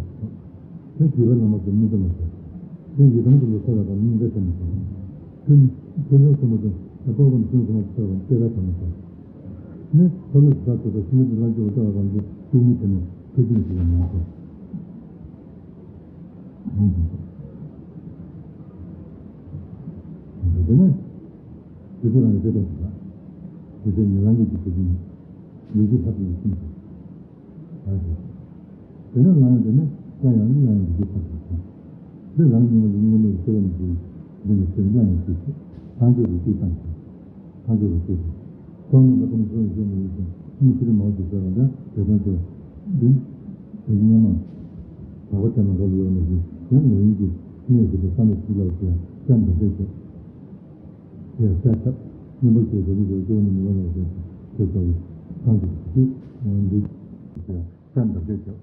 དེ་དགེ་བའི་བླ་མ་ཚོ་མི་ཚོ་མ་ཟེར། དེ་ཡི་དམ་དུ་ལ་ས་ལ་དང་སྙིང་ག་ཚེ་མི་ཟེར། ཚུལ་ཚུལ་ལ་སོ་མ་ཚོ་ད་པོ་གམ་ཚུལ་སོ་མ་ཚོ་ལྟ་བ་ལྟེ་བའི་བླ་མ་ཟེར། ནི་ཁོ་ལ་ཟ་ཐུབ་པ་སྲིད་ལ་ལ་འཇོག་ལྟ་བ་རང་གི་སྐུ་ངོ་དེ་ནི་ཐུགས་རྗེ་ཞིག་ལ་མ་ཟེར། དེ་ནས་དེ་ཚོ་རང་གི་དེ་དང་དེ་དག་དེ་ཚོ་ཉན་རང་གི་ཀྱི་དེ་ཚོ་ཡིན། ལུས་ཀྱི་ལྷ་དང་ཡིན་ཟེར། ཨ་དེ་ནས་ང་ཡང་དེ་ནས་ང་ཡང་ང་ཡང་ལུས་ཀྱི་ལྷ་དང་ཟེར། འདི་རང་གི་ངོ་ལ་དངོས་གནས་ཀྱི་སེམས་ཀྱི་འདི་ནི་སེམས་ལ་ཡང་ཅི་ཟེར། ཐང་ཆོས་རུ་ཅི་དང་ཟེར། ཐང་ཆོས་རུ་ཅི་དང་། ཐོག་མའི་ལ་ཀུན་སོང་ཞེས་མི་ཡིན་ཟེར། མི་ཚེ་རིང་མང་དུ་ཟེར་བ་འདྲ་དེ་དང་དེ། འདི་དེ་སྙན་མ། བག་པ་དེ་ན་རོལ་ཡོད་ནས་ཀྱི་ཡང་ངེས་ཡིན་གྱི་གནས་ཞིག་ཏུ་བསམ་པའི་ཚིག་ལ་ཟེར་ཡང་སྐྱབས་འདི་འདྲས་ཀྱི། དེ་ཡང་གསལ་བཏབ། སྙིང་པོ་ཞེས་བྱ་བའི་ཞོར་སྐྱེ་བོ་ནི་མི་བ་ལ་ཟེར་ཞེས་སོགས་ཀྱི་གཏམ་གྱི་ཚིག་འདི་ཡང་འདི་ཡང་སྐྱབས་འདི་འདྲས་ཀྱི།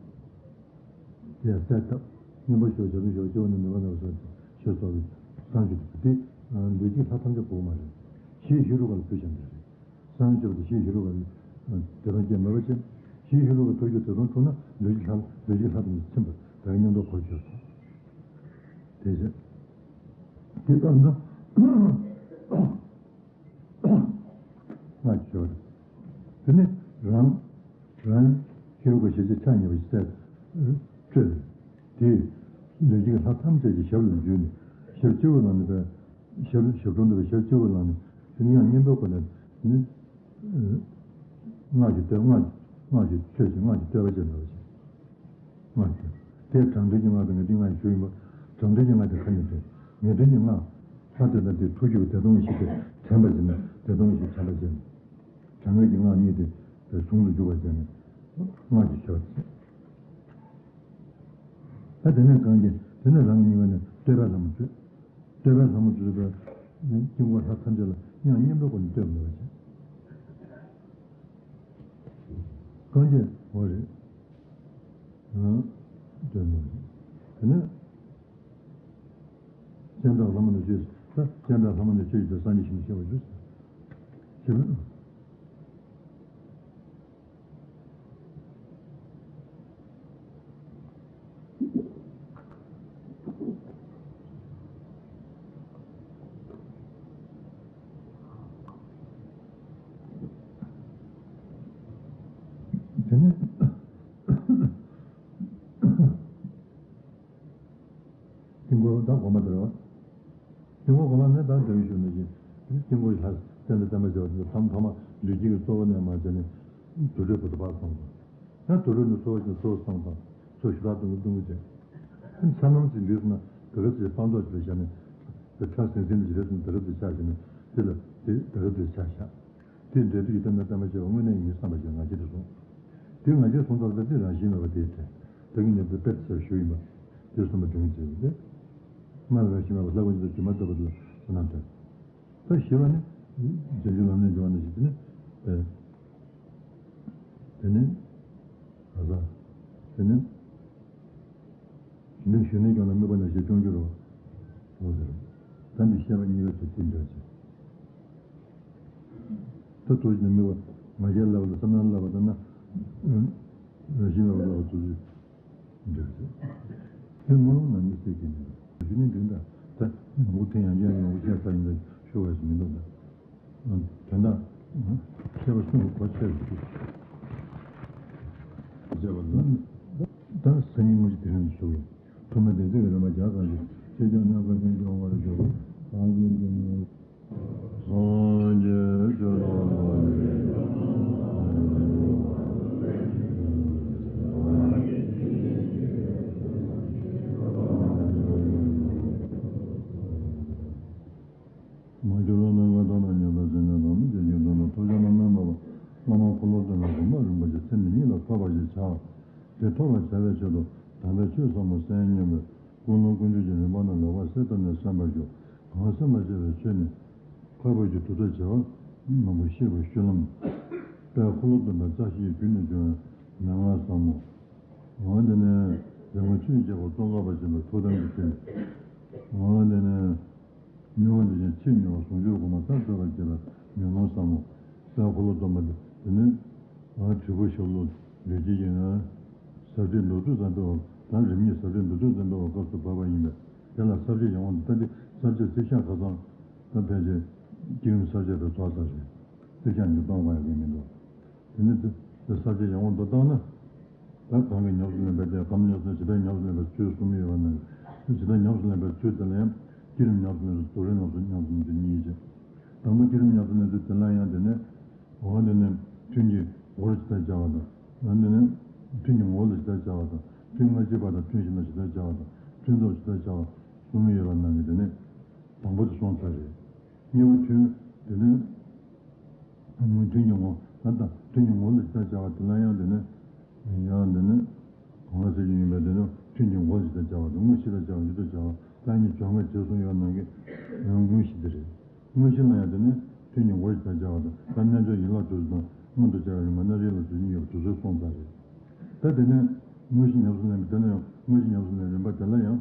དེ་ཡང་གསལ་བཏབ། སྙིང་པོ་ཞེས་བྱ་བའི་ཞོར་སྐྱེ་བོ་ནི་མི་བ་ལ་ཟེར་ཞེས་སོགས་ཀྱི་གཏམ་གྱི་ཚིག་འདི་ལུས་ཀྱི་ལྷ་ཐམས་ཅད་གོ་བ་མ་རེད། ཞེས་ཧེ་རུ་ཀ་ལ་ཕུལ་བཞིན་པ་རེད། སངས་རྒྱས་པ་དེ་ཞེས་ཧེ་རུ་ཀ་ལ་དེ་དང་སྐྱེ་མེད་པ་ཅན། ཞེས་ཧེ་རུ་ཀ་ཐུགས་རྒྱུད་དེ་དང་འཁྲུངས་ན་ལུས་ཀྱི་ལྷ་ལུས་ཀྱི་ལྷ་དང་ཚིམ་པ་དེ་ག་མཉམ་དུ་གོ་ཆོད་སོང་། དེ་བཞིན་དེ་ལྟར་ན་སྔགས་ཀྱི་ཞོར་དེ་ནི་རང་རང་ཧེ་རུ་ཀ་ཞེས་བྱའི་ཕྱག་གཉིས་པ་ཞིག་སྤྲད་དེ་ལུས་ཀྱི་ལྷ་ཐམས་ཅད་ཀྱི་ཞབས་ལ་འཇུས་ནས་ཞབས་སྤྱི་བོ་ལ་ནི་པའི་ཞབས་ཞབས་དྲུང་དུ་པའི་ཞབས་སྤྱི་བོ་ལ་ནི་དེ་ནི་ཡང་སྙིང་པོའི་སྒོ་ནས་ནི། སྔགས་ཀྱི་བསྟོད་སྔགས་སྔགས་ཀྱི་ཆོས་ཀྱི་སྔགས་ཀྱི་བསྟོད་པ་ཅན་འདྲ་བ་ཞིག་སྔགས་ཀྱི་དེ་དྲང་དོན་གྱི་སྔགས་དང་ངེས་དོན་སྔགས་ཞུ་ཡིན་པ། དྲང་དོན་གྱི་སྔགས་དེ་ཁ་ནས་བསྟོད། ངེས་དོན་གྱི་སྔགས་ལ་དེ་ལ་དེ་ཐུགས་རྒྱུད་བདེ་སྟོང་ཞིག་དེ་དྲན་པ་ཞིག་ན་བདེ་སྟོང་ཞིག་དྲན་པ་ཞིག་ན། དྲང་ངེས་ཀྱི་སྔགས་གཉིས་དེ་དེ་ཟུང་དུ་འཇུག་པ་བྱས་ནས་སྔགས་ཀྱི་ཆོས་ད་དེ་ནས་གང་གིས་དེ་ནས་རང་གི་སྙིང་ག་ནས་བསྟོད་པའི་ལྷ་མོ་བརྗོད། བསྟོད་པའི་ལྷ་མོ་བརྗོད་པའི་དཀྱིལ་འཁོར་ལྷ་ཐམས་ཅད་ལ་དབྱངས་སྙན་པོའི་སྒོ་ནས་བསྟོད་པ་བྱས། གང་གིས་འོ་རེད། བསྟོད་པ་བྱས། དེ་ནས་སྤྱན་དྲངས་ལྷ་མོ་ནས་བརྗོད། ད་སྤྱན་དྲངས་ལྷ་མོ་ནས་བརྗོད་ཀྱི་སངས་རྒྱས་ཞིང་གཤེགས་པ་བརྗོད། ཞེས་པ། དེ་ནས་དཀྱིལ་འཁོར་ད་སྒོམ་པ་དེ་རེད་བ། དཀྱིལ་འཁོར་སྒོམ་པ་ནི་ད་འདྲ་བའི་ཞུ་ནས་ཀྱི་དཀྱིལ་འཁོར་ལྷ་རྟེན་དང་བརྟེན་པ་བྱ་བ་དེ་ཚོ་ཐམ་ཐོག་མ་ལུས་དཀྱིལ་གྱི་གཙོ་བོ་ནས་མར་བྱས་ནས་དུར་ཁྲོད་བར་དུ་ཕར་སོང་དང་། ཡང་དུར་ཁྲོད་ནས་གཙོ་བོ་ཀྱི་གཙོ་བོ་སོང་དང་། གཙོ་བོ་ཞུ་དག་གཏོང་གི་གཏོང་གི་བྱས། ཚ་ནམ་ཅིག་འདུས་སོང་ན་དེ་ག་ཚོད་སྤང་ཐོག་ཅིག་ལ་བཞག་ནས། དེ་ཚ་ཟིང་ཟིང་ཅིག་རེད་སོང་ན་དེ་ག་ཚོད་ཆགས་བཞག་ནས་དེ་ལ་དེ་དེ་ག་ཚོད་ཆགས་བཞག་དེ་འདྲ་དུས་ཀྱི་གཏན་ལ་བརྟན་པ་བྱས་པ་དངོས་གནས་ཡིན་བསམ་པ་ཞིག་ང་རྒྱལ་དུ་སོང་། དེ་ང་རྒྱལ་སོང་ཙང་ད་དེ་རང་བཞིན་མེད་པ་དེའི་དྲན་ད་གིན་ནས་དཔེ་དཔེ་ཟེར་ཞུ་ཡིན་པ། དེ་གསུངས་པ་དྲན་གྱི་ཡོད་དེ། སྔར་བས་ཞི་བ་ལ་ལྷག་པར་དུ་སྒྱུ་མ་ལྟ་བུ་ལ་བསོད་ནམས་སྟེར། ད་ཞི་བ་ནི་བྱང་ཆུབ་ལམ་ནས་འབྱུང་བ་ནང་བཞིན་དེ་ནི་དེ་ནི་ག་ས་དེ་ནི་འདི་ཞུ་ནས་ཀྱང་ན་དམིགས་པ་ནང་བཞིན་སྐྱོང་རྒྱུ་རོ། འོ་ཟེར། ད་འདི་བཤད་པ་གཉིས་ཀ་ཚུར་ཚིག་འདྲ་ཆེ། ད་ཐུགས་ཀྱི་དམིགས་པ་ང་རྒྱལ་བསླབ་པ་དང་བསམ་ནང་བསླབ་པ་དང་ན་ཞི་བ་བསླབ་པ་ཚུར་ཚིག་འདྲ་ཆེ། དེ་སྔོན་ལ་ནང་གི་སྲས་ཀྱི་ནི་ཞུ་ནས་འདི་འདྲ་ད་ནོར་བུ་དེ་ཡང་ཡང་ཡོང་བ་བཤད་ས་ཡིན་ད་ཤོད་བས་མི་འདུག་ད། དོན་དག་བཤད་པ་གསུམ་གྱི་གོ་ཆོད་པའི་ཚུལ། བཤད་པ་ལ། ད་སང་ཉིན་དངོས་གཞི་དེ་རིང་དུ་ཞུ་གི། ཐོག་མའི་བདེན་ཚིག་གི་རིམ་པ་བརྒྱ་གང་ཞིག་ཆེ་ཆུང་རྣམ་པ་ཀུན་སྐྱོང་བར་འགྱུར། སངས་རྒྱས་ཀྱི་ནི། སངས་རྒྱས་ཆོས་དང་། མ་གྱུར་པ་ནམ་མཁའ་དང་མཉམ་པའི་སེམས་ཅན་ཐམས་ཅད་ཀྱི་དོན་དུ་ཐུགས་བསྐྱེད་རྣམ་སྨིན་པ། བླ་མ་འཁོར་ལོ་སྟོན་པ་དགོངས་པ་རིན་པོ་ཆེ་ཚེ་འདི་ཉིད་ལ་ཐོབ་པ་ཞིག་བྱ། དེ་ཐོབ་པར་བྱ་བའི་ཆེད་དུ་དམ་པའི་ཆོས་ཟབ་མོ་གསན་སྙམ་པའི་ཀུན་སློང་ཀུན་སྤྱོད་ཀྱི་རིམ་པ་རྣམས་ལེགས་པར་གསལ་བཏབ་ནས་གསན་པར་ཞུ། གང་གསན་པར་བྱ་བའི་ཆོས་ནི། འཕགས་བོད་ཀྱི་གདུལ་བྱ་བྱེ་བ་མང་པོ་གཤེགས་པའི་ཤུལ་ལམ། དཔལ་འཁོར་ལོ་སྟོན་པའི་རྩ་ཤེའི་རྒྱུད་ནས་བྱུང་བའི་མན་ངག་ཟབ་མོ། འོ་དེ་ནས་རིམ་པ་ཆོས་ཀྱི་རྒྱལ་པོ་ཙོང་ཁ་པ་ཆེན་པོའི་ཐུགས་དམ་གྱི་ཆོས། འོ་དེ་ནས་མྱུར་བ་འདི་བཞིན་ཆེས་མྱུར་བ་ཟུང་འཇུག་གོ་འཕང་མཐར་ཐུག་པར་བྱེད་པའི་ཉོན་མོངས་ཟབ་མོ། དཔལ་འཁོར་ལོ་སྡོམ་པ་འདི་ནི། དྲིལ་བུ་ཞབས་ལུ་ལུས་ཀྱི་ཡིན། ཟབ་ཁྲིད་མདོར་བསྡུས་ཙམ་སྤེལ་བ་དང་རིམ་གཉིས་ཟབ་ཁྲིད་མདོར་བསྡུས་ཙམ་སྤེལ་བའི་སྐབས་སུ་བབས་པ་ཡིན་པས་དེ་ལ་ས་བཅད་ཡང་འོང་དུ་ལྟ་སྟེ་ས་བཅད་རྩིས་བཞག་ཁ་སང་ད་ཕལ་ཆེར་བསྐྱེད་རིམ་ས་བཅད་པའི་ཚོགས་ཙམ་རེད། རྩིས་བཞག་ཉིས་སྟོང་གང་ཡང་གི་མི་འདུག་དེ་ནི་དེ་ས་བཅད་ཡང་འོང་དུ་བཏང་ན། ད་གང་གི་ཉམས་སུ་ལེན་པའི་དེ་གམ་ཉམས་སུ་ཇི་ལྟར་ཉམས་སུ་ལེན་པའི་ཚུལ་གསུམ་ཡོད་པ་ནང་ཇི་ལྟར་ཉམས་སུ་ལེན་པའི་ཚུལ་དེ་ལ་ཡང་བསྐྱེད་རིམ་ཉམས་སུ་ལེན་ཚུལ་རྫོགས་རིམ་ཉམས་སུ་ཉམས་སུ་ལེན་ཚུལ་གཉིས་བྱས། དང་པོ་བསྐྱེད་རིམ་ཉམས་སུ་ལེན་ཚུལ་དེ་ལ་ཡང་དེ་ནི། འོ་དེ་ནི་ཐུན་གྱི་འགོར་ཇི་ལྟར་བྱ་བ་དང་། འོ་དེ་ནི་ཐུན་གྱི་ངོ་ལ་ཇི་ལྟར་བྱ་བ་དང་ཐུན་སྔ་ཕྱི་བར་དང་ཐུན་བཞི་ན་ཇི་ལྟར་བྱ་བ་དང་ཐུན་རྫོགས་ཇི་ལྟར་བྱ་བ་གསུམ་ཡོད་པ་ནང་གི་དེ་ནི་དང་པོ་དེ་སོང་ཚར་རེད། གཉིས་པ་ཐུན་དེ་ནི། ཐུན་གྱི་ངོ་ད་ལྟ་ཐུན་གྱི་ངོ་ལ་ཇི་ལྟར་བྱ་བ་དེ་ལ་ཡང་དེ་ནི། ཡང་དེ་ནི། གང་ལ་ཟེར་རྒྱུ་ཡིན་པས་དེ་ནི་ཐུན་གྱི་ངོ་ཇི་ལྟར་བྱ་བ་དང་དངོས་གཞི་ལ་བྱ་བ་ཇི་ལྟར་བྱ་བ་ད་གཉིས་སྦྱོར་ངེས་རྗེས་གསུམ་ཡོད་ནང་གི་ཡང་དངོས་གཞི་འདི་རེད། དངོས་གཞི་ལ་ཡང་དེ་ནི་ཐུན་གྱི་ངོ་ཇི་ལྟར་བྱ་བ་དང་ད་རྣལ་འབྱོར་ཡན་ལག་དྲུག་ཅུ་དང་མངོན་དུ་བྱ་བའི་རིམ་པ་རྣལ་འབྱོར་ཡན་ལག་དྲུག་ཅུ་གཉིས་ཡོད་པ་དེ་ཚོའི་སོང་ཙང་རེད། ད་དེ་ནས་དངོས་གཞི་ཉམས་སུ་ལེན་པ་དེ་ལ་ཡང་དངོས་གཞི་ཉམས་སུ་ལེན་རིམ་པ་དེ་ལ་ཡང་།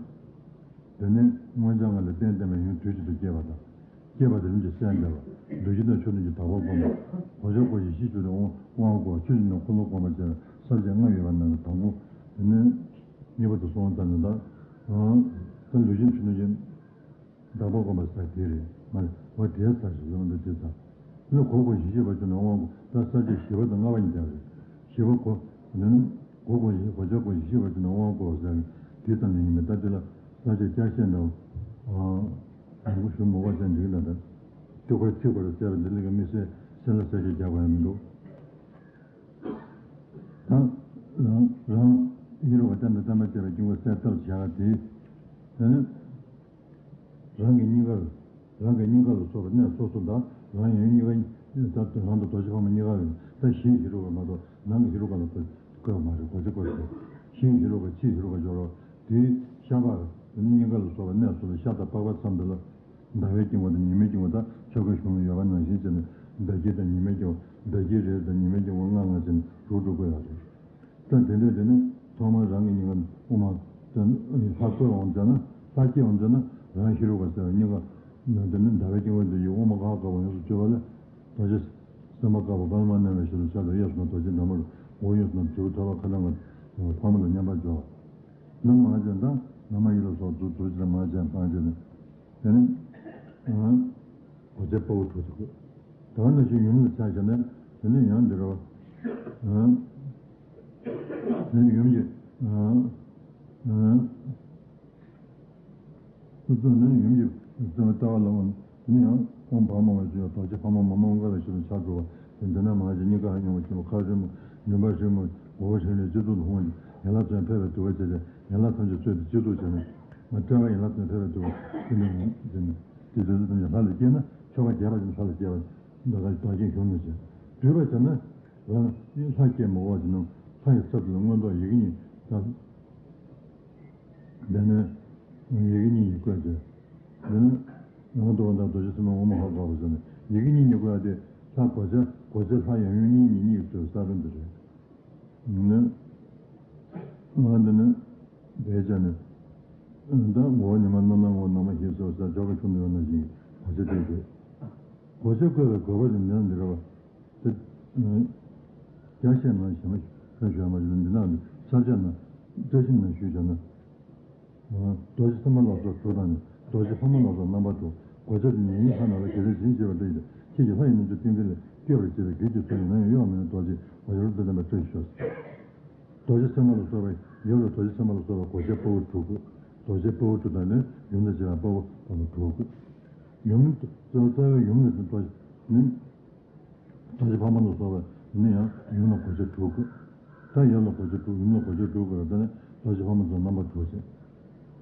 དེ་ནས་མངོན་བྱང་ལྔ་ལ་རྟེན་བརྟེན་པའི་ཡུན་དུས་གཅིག་ཏུ་སྐྱེས་པ་དང་། སྐྱེས་པ་དེ་རིམ་གྱིས་སད་འདས་པ། འདུ་བྱེད་དང་ཕྱོགས་བདུན་གྱི་དག་པ་སྒོམ་པ། གོ་ཆ་གོ་ཞིང་གཞི་བཅུ་དང་དབང་དབང་བསྐུར་བ་ཆོས་བཞིན་དུ་འཁོར་ལོ་སྒོམ་པ་བཅས་པའི་ས་བཅད་ལྔ་ཡོད་པ་ནང་གི་དང་པོ། དེ་ནས་གཉིས་པ་དེ་སོང་ཙང་ནི་ད། ད་འདུ་བྱེད་ཕྱོགས་བདུན་གྱི་དག་པ་སྒོམ་པ་ས་དེ་རེད་མ་རེད་བ་དེའི་ས་ཞིག་ཡོང་འདུ་བྱེད་ས། དེ་ནས་གོ་གོ་ཞིང་གཞི་བཅུ་དང་དབང་བསྐུར་ད་ས་བཅད་བཞི་པ་དང་ལྔ་པ་གཉིས་ཀྱང་རེད། བཞི་པ་གོ། དེ་ནས་གོ་གོ་ཞིང་གོ་ཆ་གོ་ཞིང་གཞི་བཅུ་དང་དབང་བསྐུར་བ་ས་དེ་ཙམ་ནས་ཡིན་མིན་ད་དེ་ལ། ས་བཅད་བསྐྱར་བཤད་འདྲ་བོ། ཨ། ཡག་པོ་ཞུ་མི་དགོས་ཟེར་འགྲིག་ལ་ད། དེ་ཁོ་ཚིག་ཁོ་ར་བཙལ་བ་འདི་ལས་ཀ་མི་སེ་སེ་ལ་ས་བཅད་རྒྱག་པ་ཡང་མི་འདུག་ད་རང་རང་ཧེ་རུ་ཀ་ཙམ་དང་ཙམ་པ་བཅས་པའི་དཀྱིལ་འཁོར་གསལ་བཏབ་བྱ་བ་དེ། དེ་ནི་རང་གི་སྙིང་གར་རང་གི་སྙིང་གར་ལ་སོགས་པའི་གནས་སོ་སོ་དང་རང་ཡང་སྙིང་ག་ད་རང་དང་རྡོ་རྗེ་ཕག་མོ་སྙིང་ག་ཡོད་ད་གཞི་ཧེ་རུ་ཀ་མ་གཏོགས་ནང་གི་ཧེ་རུ་ཀ་ལ་བཀོད་བཀོད་མ་རེད་གོ་ཆ་བཀོད་རེད། གཞི་ཧེ་རུ་ཀ་ཕྱི་ཧེ་རུ་ཀ་སྦྱོར་རོ། དེའི་ཤ་པགས་སྙིང་ག་ལ་སོགས་པའི་གནས་སོ་སོ་ཤ་དང་པགས་པ་ཙམ་དུ་ལ། ཟླ་བའི་དཀྱིལ་འཁོར་དང་ཉི་མའི་དཀྱིལ་འཁོར་དང་ཆོ་གའི་གཞུང་ལ་ཡོད་པ་ནང་བཞིན་བྱས་ནས་ཟླ་དཀྱིལ་དང་ཉི་མའི་དཀྱིལ་འཁོར་ཟླ་དཀྱིལ་རེ་རེ་དང་ཉི་མའི་དཀྱིལ་འཁོར་ལྔ་ལྔ་བྱས་ནས་དྲུག་དྲུག་བཀོད་ཡོད་རེད། ད་དེ་འདྲས་དེ་ནི་ཐོག་མར་རང་གི་སྙིང་ག་དབུ་མ་དེ་ལྷ་བཀོད་འོང་བྱས་ན་ལྷ་སྐྱེ་འོང་བྱས་ན་རང་ཧེ་རུ་ཀ་ཟེར་བའི་སྙིང་ག་ནང་དེ་ནི་ཟླ་བའི་དཀྱིལ་འཁོར་དེ་ཡི་དབུ་མ་ག་དཀར་པོ་ཡོངས་སུ་གཅོད་པ་ལས་རྡོ་རྗེ་སེམས་དཔའ་དཀར་པོ་ཀ་ལ་མ་མནན་པའི་ཞབས་ལ་ཕྱག་འཚལ་གཡས་སུ་ན་རྡོ་རྗེ་འདྲ་མོ་རུ་འོག་གཡོན་སུ་ན་དྲིལ་བུ་ཐོད་པ་ཁ་ནང་གི་ཕག་མོ་ལ་མཉམ་པར་སྦྱོར་བ། ནམ་མ་ཅན་དང་ན་མ་ཡི་ལ་སོགས་རྫུ་འཕྲུལ་ཅི་ལ་མ་ཅན་གང་བྱས་ནས། དེ་ནི། གོ་ཆ་དཔའ་བོ་དྲུག་ཅུ་དགོས། ད་ནི་ཞིག་ཡུམ་ལ་ཆ་བཞག་ན་དེ་ནི་ཡང་འདི་རུ། དེ་ནི་ཡུམ་གྱི། སོ་སོ་ནི་ཡུམ་གྱི་ལྟ་བ་ལ་འོང་ནི་ཡང་ཨོཾ་འཕགས་མ་འོད་ཟེར་རྡོ་རྗེ་ཕག་མོ་མ་མ་འོངས་དཀར་བའི་ཞབས་ལ་ཕྱག་འཚལ་བ། དེ་འདི་ན་མ་ཅན་སྙིང་ག་ཧ་མྱོང་བ་ཞིག་ཁ་རིང་མོ་མུན་པ་རིང་མོ་མགོ་བོ་རིང་ནས་སྤྱི་གཙུག་ལ་ལྷུང་བ་ཡན་ལག་ཚོ་ཕལ་བའི་འདུ་བ་བྱས་ཏེ་ཡན་ལག་ཐམས་ཅད་གཙོས་ཏེ་སྤྱི་གཙུག་བྱས་ནས། དཔྲལ་བ་ཡན་ལག་ཚོ་ཕལ་བའི་འདུ་བ་ཀུན་ནས་འོང་ཟིན། དེ་དུས་ཚོད་ཐམས་ཅད་ལྷ་ལ་སྐྱེས་ན་ཆོ་ག་རྒྱས་པ་ཅན་ལྷ་ལ་སྐྱེས་པ། འདི་ག་བདག་རྐྱེན་གཞུང་ནས་བྱས། བསྡུས་པ་བྱས་ན་རང་ལྷ་སྐྱེས་མ་འོངས་པ་ཅན་ནམ་ལྷ་ཡི་ཚབ་ཏུ་ལ་མངོན་རྟོགས་ཡི་གེ་གཉིས་དང་། དེ་ནས་ ཡི་གེ་གཉིས་ཀྱིས་བཀོད་དེ། འདི་ནི་ཡང་དུ་འོང་དང་རྡོ་རྗེ་སེམས་དཔའ་དབང་མོ་ཧ་གོ་བ་ཟེར་ནས་ཡི་གེ་གཉིས་ཀྱིས་བཀོད་དེ། ལྷ་གོ་ཆ་གོ་ཆ་ལྷ་ཡང་ཡུམ་གཉིས་གཉིས་གཉིས་ཀྱི་ཚུལ་གསལ་སྟོན་དུ་རེད། ནི། ང་འདི་ནི་བས་བྱ་ནི། ད་ངོ་བོ་ཉི་མ་རྣམ་སྣང་ངོ་བོ་ནང་མ་ཞེས་སོགས་ས་ཇོ་ག་ཆུང་དུ་ཡོད་ན་བཞིན་གོ་ཆ་དེ་དགོས། གོ་ཆ་བཀོད་པའི་དགོས་པ་དེ་མིན་འདི་ར་བ། དེ། རྒྱ་བཤད་ན་ཞེ་མ་ཞུ་ཞུ་མ་ཞུ་འདི་ནང་དུ་ས་བྱ་ན་བཀྲ་ཤིས་ན་ཞུ་བྱ་ན། རྡོ་རྗེ་སེམས་དཔའ་ལ་སོགས་དྲུག་དང་ནི། རྡོ་རྗེ་ཕག་མོ་ལ་སོགས་རྣམ་པ་དྲུག་གོ་ཆ་དེ་ཉེ་ཉེ་ལྷ་ནང་ལ་གལ་ཏེ་ཟིན་བྱེད་པ་འདྲ་ཡིན་ཏེ། ཁྱེད་ཀྱི་ལྷ་ཡི་རྣལ་འབྱོར་ཏིང་འཛིན་ལས་བསྐྱོད་པར་བྱེད་པའི་གེགས་ཀྱི་ཚུལ་ཡིན་ན་ཡང་གཡོ་བ་མེད་ན་རྡོ་རྗེ་ཨོ་ཡ་རུ་ཏི་ལེན་པ་བཀྲ་ཤིས་ཤོག་རྡོ་རྗེ་སེམས་དཔའ་ལ་སོགས་པའི་ཡབ་ལ་རྡོ་རྗེ་སེམས་དཔའ་ལ་སོགས་པའི་གོ་ཆ་དཔའ་བོ་དྲུག་དགོས། རྡོ་རྗེ་དཔའ་བོ་དྲུག་དང་ནི་ཡུམ་དང་བཅས་པ་དཔའ་བོ་དཔའ་མོ་དྲུག་དགོས། ཡུམ་རྩ་རྩ་བའི་ཡུམ་ལ་ནི་རྡོ་ནི། རྡོ་རྗེ་ཕག་མོ་ལ་སོགས་པ་ནི་ཡང་ཡུམ་ལ་གོ་ཆ་དྲུག་དགོས། ད་ཡབ་ལ་གོ་ཆ་དྲུག་ཡུམ་ལ་གོ་ཆ་དྲུག་དགོས་ལ་ད་ནི་རྡོ་རྗེ་ཕག་མོ་ཚོ་རྣམ་པ་དྲུག་བྱས།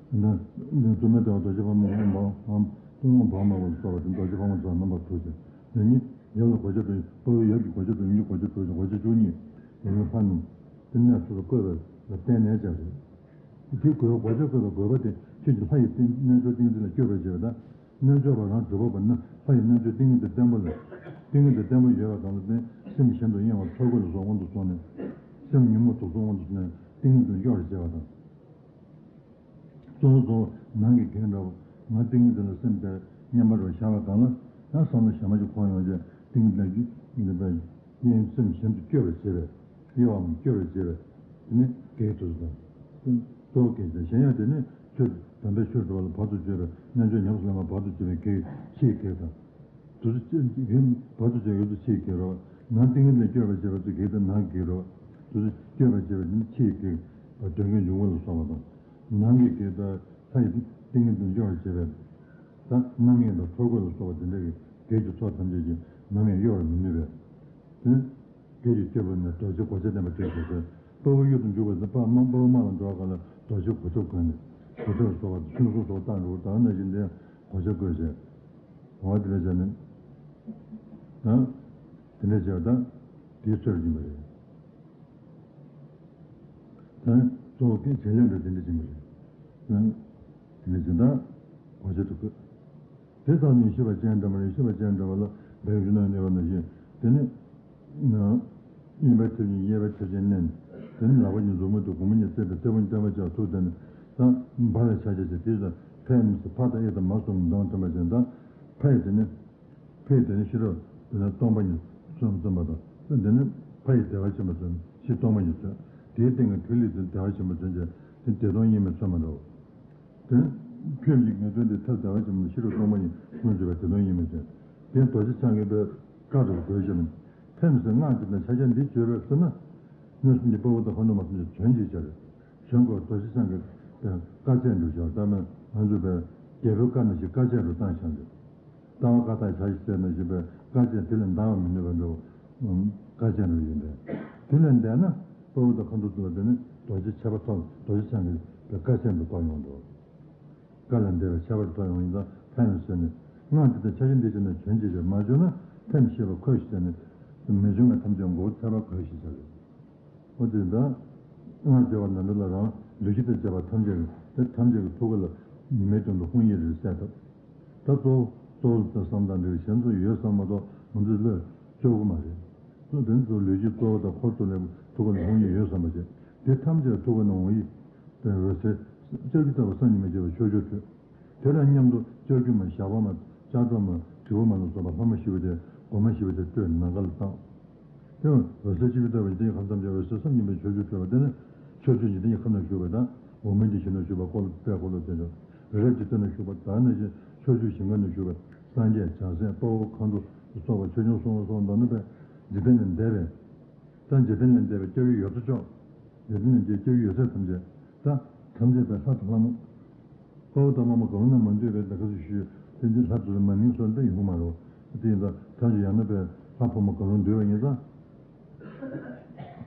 ན་ནི་བཙུན་མོའི་ལྟ་བ་རྡོ་རྗེ་ཕག་མོ་དབང་བང་དབང་བང་མ་ལ་སོགས་པ་དེ་རྡོ་རྗེ་ཕག་མོ་ཚོ་རྣམ་པ་དྲུག་བྱས། ཡང་ནི་ཡབ་ལ་གོ་ཆ་དྲུག་དཔའ་བོའི་ཡབ་ཀྱི་གོ་ཆ་དྲུག་ཡུམ་གྱི་གོ་ཆ་དྲུག་བྱས་གོ་ཆ་བཅུ་གཉིས། ཡུམ་ཕག་མོ་དེ་ནས་སོ་སོ་བཀོད་པ་ལ་བརྟེན་ནས་བྱ་དགོས། དེ་དགོས་གོ་ཆ་བཀོད་པའི་དགོས་པ་དེ་ཁྱོད་ཀྱི་ལྷ་ཡི་རྣལ་འབྱོར་ཏིང་འཛིན་ལ་བསྐྱོད་པར་བྱེད་པ་དང་། རྣལ་འབྱོར་པ་རང་གྲུབ་པ་ན་ལྷ་ཡི་རྣལ་འབྱོར་ཏིང་ངེ་འཛིན་བརྟན་པོ་ལ། ཏིང་ངེ་འཛིན་བརྟན་པོ་ཡོད་པ་དང་ལ་བརྟེན་སེམས་གཞན་དུ་གཡེང་བ་ཕྲ་རྒོད་ལ་སོགས་དབང་དུ་སོང་ནས། སེམས་ཉོན་མོངས་དུག་གསུམ་དབང་དུ་སོང་ནས་ཏིང་ངེ་འཛིན་གཡོ་བར་བྱེད་པ་དང་། གཙོ་བོ་གཙོ་བོ་ནང་གི་གེགས་འདྲ་བོ། ང་ཏིང་ངེ་འཛིན་ལ་སེམས་དེར་མཉམ་པར་བཞག་པ་གང་ལ་ཡང་བསམ་བློ་གཞན་མ་ཞིག་འཁོར་ཡོང་རྗེས་ཏིང་ངེ་འཛིན་གྱི་འདི་པའི་གཡེང་སེམས་གཞན་དུ་བསྐྱོད་པར་བྱེད་པས་གཡེང་བའམ་བསྐྱོད་པར་བྱེད་པས་དེ་ནི་གེགས་དུ་གཙོ་བོ་གེགས་དང་གཞན་ཡང་དེ་ནི། ཆོས་དམ་པའི་ཆོས་སྒྲུབ་པ་ལ་བར་དུ་གཅོད་པའི་རྣལ་འབྱོར་ཉམས་སུ་ལེན་པ་བར་དུ་གཅོད་པའི་གེགས་ཕྱིའི་གེགས་དང་། དུ་ཚོད་ཡུན་བར་དུ་གཅོད་ཡུལ་དུ་ཕྱིའི་གེགས་རོ། ནང་ཏིང་ངེ་འཛིན་བསྐྱོད་པར་བྱེད་པ་ཚོ་གེགས་དང་ནང་གི་གེགས་རོ། དུ་ཚོད་བསྐྱོད་པར་བྱེད་པ་ནི་ཕྱིའི་གེགས་དོན་གྱི་འབྱུང་བ་ལ་སོགས་པ་དང་། ནང་གི་གེགས་དང་ལྷ་ཡི་ཏིང་ངེ་འཛིན་གཡོ་བར་བྱེད་པའི་དང་རྣམ་གཡེང་དང་ཕྲ་རྒོད་ལ་སོགས་པ་དེ་འདྲ་གི་གེགས་ཀྱི་ཚོགས་ཐམས་ཅད་ཀྱིས་ནམ་ཡང་གཡོ་བར་མི་ནུས་པས། དེ་གེགས་ཀྱི་སྐྱེས་བུ་ནི་རྡོ་རྗེ་གོ་ཆ་ལྡན་པ་སྟེ་ཞེས་ཟེར། དཔའ་བོ་གཡུལ་དུ་འཇུག་པ་ཟེར་དཔའ་དམག་དཔའ་བོ་དམག་ལ་འགྲོ་བ་གང་ལ་རྡོ་རྗེ་གོ་ཆ་བཀོན་ནས་གོ་ཆར་སོགས་པ་ཆུན་སོགས་སོགས་བཏང་འགྲོ་བ་དང་ནང་བཞིན་དེ་ཡང་གོ་ཆ་བཀོད་བྱས། འོ་དེ་འདྲ་བྱས་ནས་ད་དེ་འདྲ་བྱས་པ་དང་དེའི་ཚོད་ཡིན་པ་རེད། ད་གཙོ་བོ་སྐད་བྱེད་ལས་འདྲ་དེ་འདྲ་ཡིན་པ་རེད། དེ་འདྲ་བྱས་ད་གོ་ཆ་དུ་བཀོད། དེ་ཙམ་ཉིད་ཤེས་པ་ཅན་འདྲ་མ་རེད། ཤེས་པ་ཅན་འདྲ་བ་ལ་བདག་གཞན་ལ་གནས་པ་ནང་བཞིན་དེ་ནི། གཡོན་པའི་མཐེབ་ཀྱིས་གཡས་པའི་མཐེབ་ཀྱིས་མནན། དེ་ནི་ལག་པ་གཉིས་མཛུབ་མོ་དང་གུང་མོ་གཉིས་བརྩེགས་པའི་རྩེ་ཕུད་བརྟན་པ་ཅིག་ཐུག་དེ་ནི་ད་འབར་བའི་ཕྱག་རྒྱ་བྱེད། དེ་ཙམ་ཕའི་མི་སྲིད་ཕ་དང་ཨེ་དང་མ་གསུམ་གདོང་ཐོན་པ་ཅན་དང་། ཕའི་དེ་ནི། ཕའི་དེ་ནི་ཤེས་རབ་དེ་ནི་སྟོང་པ་ཉིད་མཚོན་མཚོན་པ་དང་། དེ་ནི་ཕ་ཡི་བདེ་བ་ཆེན་པོ་མཚོན་ཕྱིའི་སྟོང་པ་ཉིད་མཚོན། དེའི་སྟེང་གི་ཐིག་ལེ་དེ་བདེ་བ་ཆེན་པོ་མཚོན་བྱས་དེ་བདེ་སྟོང་དབྱེར་མེད་མཚོན་པ་འདྲ་བོ། དེ་ཕྱོགས་ཀྱི་ངེས་དོན་དེ་ཐབས་བདེ་བ་ཆེན་པོ་ཤེས་རབ་སྟོང་པ་ཉིད་མངོན་གྱུར་པ་དེ་དོན་ཡིན་མིན་ཏེ། དེ་རྡོ་རྗེ་འཆང་གི་པའི་བཀའ་སྒྲུབ་དགོས་ཤེ་ན། ཕན་ཟེར་སྔགས་ཀྱི་དང་ཕྱག་རྒྱ་འདི་བརྗོད་པས་ཟེར་ན། གནོད་སེམས་ཀྱི་དཔའ་བོ་དང་ཁ་འདོན་མ་ཐམས་ཅད་བྱོན་ཅིག་བྱ་རེད། བྱོན་དགོས་རྡོ་རྗེ་འཆང་གི་པའི་བཀའ་ཆད་འགྲུབ་བྱ་ད་མེད་ང་ཚོ་པའི་རྒྱལ་པོའི་བཀའ་ནང་བཞིན་བཀའ་ཆད་འགྲུབ་བཏང་བྱ་འདི། ལྟ་བ་བཀའ་རྟགས་བྱ་ཞིག་ཟེར་ན་ཞིག་པའི་བཀའ་ཆད་དེ་ལས་འདའ་བ་མི་ནུས་པ་འདྲ་བོ། བཀའ་ཆད་འགྲུབ་ཡིན་པས། དེ་ལས་འདས་ན་དཔའ་བོ་དང་ཁ་འདོན་ཚུལ་ལ་བརྟེན་ནས་རྡོ་རྗེ་ཆད་པ་ཐོབ་རྡོ་རྗེ་འཆང་གི་པའི་བཀའ་ཆད་འགྲུབ་པ་ཡོང་འགྲོ། བཀའ་ལས་འདས་པའི་ཁྱད་པར་དུ་ཡོང་ཡིན་ཙང་ཕན་ཡོན་ཟེར་ནས། སྔགས་འདི་དང་ཕྱག་རྒྱ་འདི་བྱས་ནས་བྱོན་ཅིག་ཅེས་མ་བྱོན་ན་ཕན་མི་ཤེས་པར་ཁོས་ཤིག་ཟེར་ནས། མི་བྱོན་པ་ཐམས་ཅད་མགོ་བོ་ཚད་པར་གོས་ཤིག་ཟེར། འོ་དེ་ལྟར། སྔགས་བརྗོད་པ་ནང་འདྲ་ལ་རང་ལུས་ཀྱི་དང་བཅས་པ་ཐམས་ཅད་ཀྱི་དེ་ཐམས་ཅད་ཀྱི་ཐུགས་ཀ་ལ་ཉི་མའི་དོན་དུ་ཧཱུྃ་ཡིག་རེ་གསལ་བཏབ། ད་གཙོ་བོ་གཙོ་བོ་ལ་བསམ་དང་འདྲ་བའི་གཞན་ཚོ་ཡོད་བསམ་མ་གཏོགས་ང་ཚོས་བློས་བཅོས་ཀྱི་མ་རེད། གཙོ་དོན་གཙོ་ལུས་ཀྱི་གཙོ་བོ་དང་འཁོར་གཙོ་ལས་ཐུགས་ཀ་ལ་ཧཱུྃ་ཡིག་ཡོད་བསམ་པ་བྱས། དེ་ཐམས་ཅད་ཐུགས་ཀ་ནས་འོང་ཡིག་དཔེར་འོད་ཟེར། ལྕགས་ཀྱུ་ལྟ་བུ་སངས་རྒྱས་མི་བྱེད་པའི་ཕྱོགས་བཅུར་སྤྲོས། དེ་དང་མཉམ་དུ་ལྕགས་ཀྱུ་མ་ཞགས་པ་མ་ལྕགས་སྒྲོག་མ་དྲིལ་བུ་མ་ལ་སོགས་པ་ལྷ་མོ་བཞི་པོ་དེ་སྒོ་མ་བཞི་པོ་དེ་སྤྲོས་ནམ་མཁའ་ལ་བཏང་། དེ་འོད་ཟེར་ལྕགས་ཀྱུ་ལྟ་བུ་དེའི་ཁམས་ཐམས་ཅད་འོད་ཟེར་སངས་རྒྱས་པའི་ཕྱོགས་བཅུར་སྤྲོས་པ་དེ་ནི་ཕྱོགས་བཅུའི་འཇིག་རྟེན་གྱི་ཁམས་ན་བཞུགས་པ་དང་འོག་མིན་གྱི་ཞིང་ན་བཞུགས་པ་འཁོར་ལོ་པད་འཁོར་ལོ་དེ་ཚོ་རི་རབ་ཀྱི་སྟེང་ན་བཞུགས་པ་དང་ནང་བཞིན་ཕྱོགས་བཅུའི་ཞིང་ཁམས་ན་བཞུགས་པ་སངས་རྒྱས་བྱང་སེམས་དཔའ་བོ་མཁའ་འགྲོ་སོགས་པ་ཆོས་སྐྱོང་སོགས་སོགས་མདོར་ན་པའི་འཇིག་རྟེན་ལས་འདས་པའི། ད་འཇིག་རྟེན་ལས་འདས་པའི་སྐྱབས་ཡུལ་ཡོད་དོ་ཅོག་འཇིག་རྟེན་ལས་འདས་སྐྱབས་ཡུལ་ཡོད་ཚད་ཐམས་ཅད། ད་ཐམས་ཅད་པའི་ལྷ་དང་ལྷ་མོ། དཔའ་བོ་དང་དམག་མོ་གང་རུང་ན་མ་འདུས་པའི་ད་ག་ཚོད་ཞུས་དེ་འདི་ལྷ་ཚོ་ལ་མ་ནིང་སོགས་འདི་ཡོང་མ་རོ། དེ་ཡིན་ཙང་ཐམས་ཅད་ཡང་ན་པའི་ལྷ་ཕོ་མོ་གང་རུང་འདུས་པ་ཡིན་ཙང་།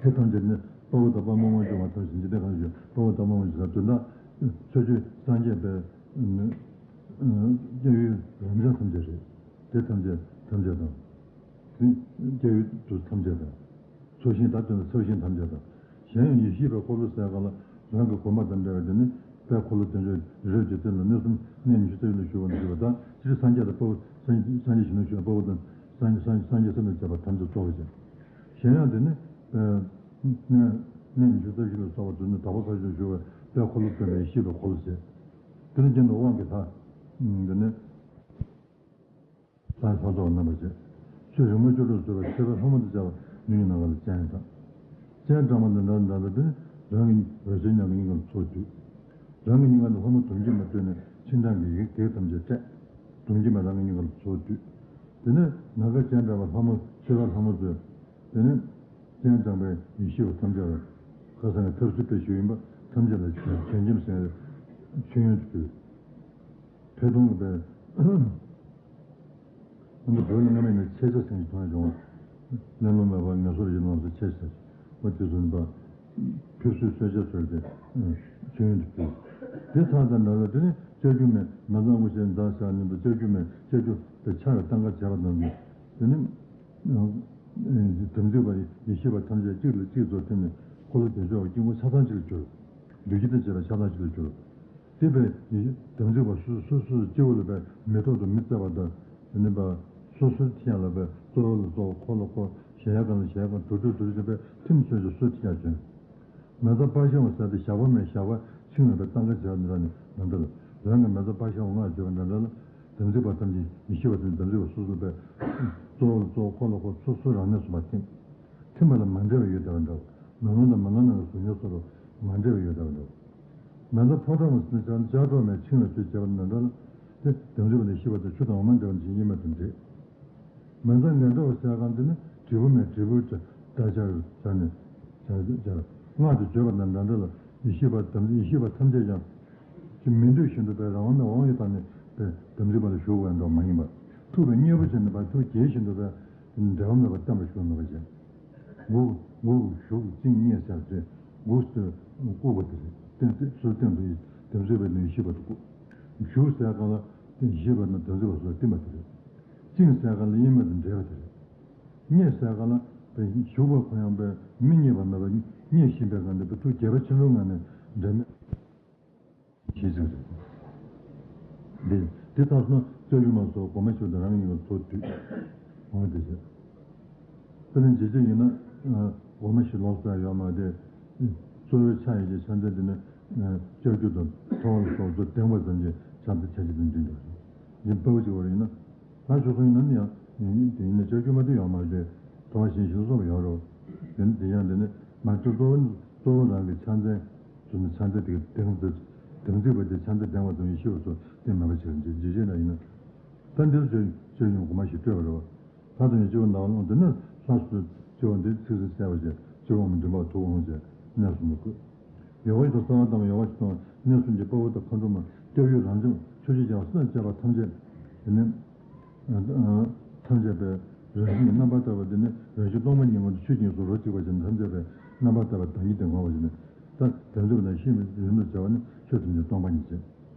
དེ་ཐམས་ཅད་ནི་དཔའ་བོ་དང་དཔའ་མོ་དབང་ཕྱུག་མ་ཐམས་ཅད་འཇིག་རྟེན་ཁམས་ཞུ་དཔའ་བོ་དང་དམག་མོ་ཞུ་ས་དོན་དག་ཕྱོགས་བཅུའི་སངས་རྒྱས་པའི་སྐྱབས་ཡུལ་རབ་འབྱམས་ཐམས་ཅད་རེད། དེ་ཐམས་ཅད་ཐམས་ཅད་དང་། དེ་སྐྱབས་ཡུལ་དུ་ཐམས་ཅད་དང་། ཚོགས་ཞིང་ད་དོན་དུ་ཚོགས་ཞིང་ཐམས་ཅད་དང་། གཞན་ཡང་ཡེ་ཤེས་པའི་འཁོར་ལོ་ཟེར་གང་ལ་རང་གི་གོ་འཕང་དང་འབྲེལ་བའི་དེ་ནི་ པའི་འཁོར་ལོ་དོན་བྱེད་རི་རབ་ཀྱི་སྟེང་ལ་གནས་གསུམ་གནས་ཉི་ཤུ་རྩ་བཞི་ལ་བཞུགས་པ་ནས་བཞུགས་པ་དང་སྤྱིར་སངས་རྒྱས་དང་དཔའ་བོ་སངས་སངས་རྒྱས་ཞིང་དུ་བཞུགས་པ་དཔའ་བོ་དང་སངས་སངས་སངས་རྒྱས་སེམས་དང་བཅས་པ་ཐམས་ཅད་རྫོགས་པ་ཅན། གཞན་ཡང་དེ་ནི་གནས་གནས་ཉི་ཤུ་རྩ་བཞི་ལ་སོགས་པ་དུ་ནི་དག་པ་ཕ་ཆོས་སུ་བཞུགས་པའི་དཔལ་འཁོར་ལོ་སྟོན་པའི་ཡེ་ཤེས་པའི་འཁོར་ལོ་ཟེར། དེ་ནི་རྒྱན་དུ་དབང་གི་ལྷ། དེ་ནི། ལྷའི་ལྷ་ཚོགས་རྣམ་པར་བཅས། ཆོས་རིན་པོ་ཆེ་འཕྲོ་མཛད་པ་མཆོད་པའི་ལྷ་མོ་དང་བཅས་པ་མིང་གི་རྣམ་པ་ལ་སྤྱན་དང་། སྤྱན་དྲངས་པ་འདི་འདྲ་འདྲ་འདྲ་སྟེ་རང་གི་འོད་ཟེར་མཉམ་པའི་སྙིང་གར་ཚུར་བསྡུས། རང་གི་སྙིང་ག་ནས་ལྷ་མོ་དུམ་གྱིས་མ་བཏུད་ནས་ཕྱི་འབྲང་གི་ཡི་གེ་ཐམས་ཅད་སྤྲད། དུམ་གྱིས་མ་རང་གི་སྙིང་གར་ཚུར་བསྡུས། དེ་ནས་ནམ་མཁའ་སྤྱན་དྲངས་པ་ལྷ་མོ་མཆོད་པ་ལྷ་མོ་ཚོས། དེ་ནས་སྤྱན་དྲངས་པའི་ཡེ་ཤེས་པ་ཐམས་ཅད་ལ་ཁ་སང་གི་ཐབས་སུ་དཔེ་ཞུས་ཡིན་པ་ཐམས་ཅད་ལ་བྱོན་བྱོན་སྐྱེམས་ཟེར་མཆོད་ཡོན་དུ་ཕུལ། ཕེ་ཐོང་གི་པའི་ཨ་ནི་བོད་ལ་སྔ་མ་ཡིན་ན་ཆས་ཆས་ཟེར་གྱི་མཐོང་ཡ་བྱུང་བ། ལེན་ལོང་མེད་པར་ངལ་གསོ་ཡིན་ལོང་ཟེར་ཆས་ཆས། འོ་དེ་ཚོ་ནི་པ། ཕེབས་བསུའི་གསོལ་ཇ་ཟེར་ཏེ་མཆོད་ཡོན་དུ་ཕུལ། དེ་ཚར་དང་འདྲ་ལ་དེ་ནི་ལྕགས་ཀྱུ་མའི་མ་ཚང་དབུ་ཞྭའི་མདའ་ཞགས་ནི་པ་ལྕགས་ཀྱུ་མའི་ལྕགས་ཀྱུ་དེ་ཕྱག་གི་སྟངས་ཀ་བྱས་པ་དང་དེ་ནི། དམ་ཚིག་པ་ཡེ་ཤེས་པ་ཐམས་ཅད་གཅིག་ལ་གཅིག་རྫོགས་ཐིམ་ནས་འཁོར་ལོ་བདེ་མཆོག་གི་དཀྱིལ་འཁོར་ཆགས་སྡང་གཅིག་ལ་གྱུར། ལུས་ཀྱི་དང་བཅས་པ་ཆགས་སྡང་གཅིག་ལ་གྱུར། དེ་བས་དམ་ཚིག་པ་སོ་སོ་སོ་སོ་སྤྱི་བོ་ལ་བས་མེ་ཏོག་དང་མི་བརྩེ་བ་དང་དེ་ནི་པ་སོ་སོའི་ཐིག་ཡང་ལ་བས་གཙོ་བོ་ལ་གཙོ་བོ་འཁོར་ལ་འཁོར་གཞལ་ཡས་ཁང་ལ་གཞལ་ཡས་ཁང་དུར་ཁྲོད་དུར་ཁྲོད་བས་ཐིམ་སོ་སོ་སོའི་ཐིག་ཡང་བྱོན། མ་ཚང་པ་ཤང་བ་ཟ་སྟེ་ཞག་པ་མའི་ཞག་པ་ཆིང་ལ་བས་སྟངས་ཀ་བྱས་པ་འདྲ་ནི་མ་འདྲ་ལ་རང་གི་མ་ཚང་པ་ཤང་བ་ང་བརྗོད་པ་འདྲ་འདྲ་ལ། དམ་ཚིག་པ་ཐམས་ཅད་ཡེ་ཤེས་པ་ཐམས་ཅད་དམ་ཚིག་པ་སོ་སོ་པས། གཙོ་བོ་ལ་གཙོ་བོ་འཁོར་ལ་འཁོར་སོ་སོ་རང་གནས་སུ་མ་ཐིམ། ཐིམ་པ་ལ་མ་འབྲེལ་བ་ཡོད་བསྡད་པ་འདྲ། མ་ནོར་དང་མ་ནོར་ནང་གི་གཟུགས་བརྙན་སོགས་ལ་མ་འབྲེལ་བ་ཡོད་བསྡད་པ་འདྲ། མ་ཚང་ཕོ་བྲང་དུ་ཕྱག་ཕྱག་གྲོགས་མའི་ཆིང་ལ་ཆོས་བྱེད་པ་འདྲ་འདྲ་ལ། དེ་དམ་ཚིག་པ་ནི་ཤི་བ་དང་ཆུ་དང་འོ་མ་འདྲ་བ་ཅན་ཡིན་མ་དེ་འདྲས། མ་ཚང་ངན་འགྲོ་བ་ཟེར་གང་དེ་ནི་དྲིལ་བུ་མའི་དྲིལ་བུ་སྒྲ་སྦྱར་སྦྱར་ནས་སྦྱར་སྦྱར་སྔགས་དེ་བརྗོད་པ་དང་འདྲ་འདྲ་ལ་ཡེ་ཤེས་པ་དམ་ཡེ་ཤེས་པ་ཐམས་ཅད་ཀྱང་། ཅི་མི་འདོད་བཞིན་དུ་པའི་རང་དབང་མེད་དབང་ཡོད་དང་ནི་པའི་དམ་ཚིག་པ་ལ་ཞུགས་པའི་འགྲོ་མ་ཡིན་པ། ཐུགས་པའི་མཉེས་པོ་བྱས་ནས་པ་ཐུགས་དགྱེས་བཞིན་དུ་པའི་འབྲལ་བ་མེད་པར་བརྟན་པར་ཞུགས་མེད་པ་བྱས། དགུག་དགུག་གཞུག་བཅིངས་མཉེས་ཟེར་ཏེ་དགུག་ཟེར་བཀུག་པ་དེ་རེད། བསྟན་ཏེ་སོ་བསྟན་དུ་དམ་ཚིག་པའི་ནི་ཡེ་ཤེས་པ་དུ་བཀུག་གཞུག་ཟེར་གང་ལ་དེ་ཡེ་ཤེས་པ་ནི་དམ་ཚིག་པ་སོ་བསྟན་པ་དེ་རེད། བཅིངས་ཟེར་གང་ལ་དབྱེར་མེད་དུ་འབྲེལ་བ་དེ་རེད། མཉེས་ཟེར་གང་ལ་བཞུགས་པ་ཁོ་ཡང་པའི་མི་མཉེས་པ་མེད་པ་མཉེས་བཞིན་པའི་ངང་ནས་པའི་ཐུགས་དགྱེས་པ་ཆེན་པོའི་ངང་ནས་འབྲལ་མེད། ཞེས་གསུངས་སོ། འདི་འདི་ལྟར་སོང་ན་སྐྱབས་ཡུལ་མ་སོགས་གོང་མ་ཞིག་ཏུ་རང་ཉིད་ལ་ཚོགས་བསྡུས། འོང་དེ་བྱས། དཔེར་ན་རྗེ་བཙུན་ཡིན་ན་གོང་མ་ཞིག་ལོངས་སུ་ཡོད་མ་རེད། གཙོ་བོའི་ཕྱག་ཡིན་གྱི་ཕྱག་མཚན་འདི་ནི་ལྕགས་ཀྱུ་དང་ཐོ་བ་ལ་སོགས་ཚོ་དེངས་པ་ཙམ་གྱིས་ཕྱག་མཚན་ཆ་གཅིག་ཏུ་འདུས་འགྲོ་ཞིང་། འདི་ལྟ་བུ་ཅིག་བར་ཡིན་ན། ལྷ་བཞུགས་སོང་ཡིན་ན་ནི་ཡང་ཡིན་དེ་ཡིན་ན་ལྕགས་ཀྱུ་མ་དེ་ཡོད་མ་རེད། ཐོ་བ་གཞན་ཞིག་སོགས་ཡོད་རོགས། དེ་ནི་དེ་ཡང་དེ་ནི་མ་གཏོགས་གཙོ་བོ་གཙོ་བོ་རང་གི་ཕྱག་མཚན་ཚུལ་ནི་ཕྱག་མཚན་དེ་ག་དེང་དུ་དམ་ཚིག་པ་དེ་ཕྱག་མཚན་དེང་བ་ཙམ་ཡིན་ཤེས་པ་ཚོ་དེ་མེད་པ་ཕྱིར་འཇིག་འཇིག་བྱེད་ན་ཡིན་ན། ད་འདིར་བརྗོད་བརྗོད་ཡོང་གོང་མ་ཞིག་སྤྲོས་པ་རེད་བ། ལྷ་དང་ཡི་སྤྱི་བོ་ནང་ལོགས་འདི་ནི་ལྷ་སུ་སྤྱི་བོ་འདི་ཚིགས་སུ་གསལ་བ་བྱས་སྤྱི་བོ་མི་འདུན་པ་ཐུགས་དབང་བྱས་གནས་སུ་མི་བཀོད། ཡོ་ག་ཞིག་དང་གསང་བ་དང་ཡོ་ག་ཞིག་དང་གནས་གསུམ་གྱི་དཔའ་བོ་དང་མཁའ་འགྲོ་མ་སྐྱབས་ཡུལ་རང་བྱུང་ཆོས་ཀྱི་རྒྱལ་བ་སྲས་དང་བཅས་པ་ཐམས་ཅད་དེ་ནི། ཐམས་ཅད་པའི་རང་བཞིན་གྱི་རྣམ་པར་དག་པ་དེ་ནི་རང་བཞིན་སྟོང་པ་ཉིད་ངོ་ཆོས་ཀྱི་སོ་རོ་གཅིག་པ་ཅན་ཐམས་ཅད་པའི་རྣམ་པར་དག་པ་བདག་ཉིད་དེ་ངོ་བོ་ཡིན་ནི། ད་དེ་ཚོ་ན་ཤེས་མི་ཡུལ་དུ་བྱ་བ་ནི་ཆོས་ཐམས་ཅད་སྟོང་པ་ཉིད་ཅན།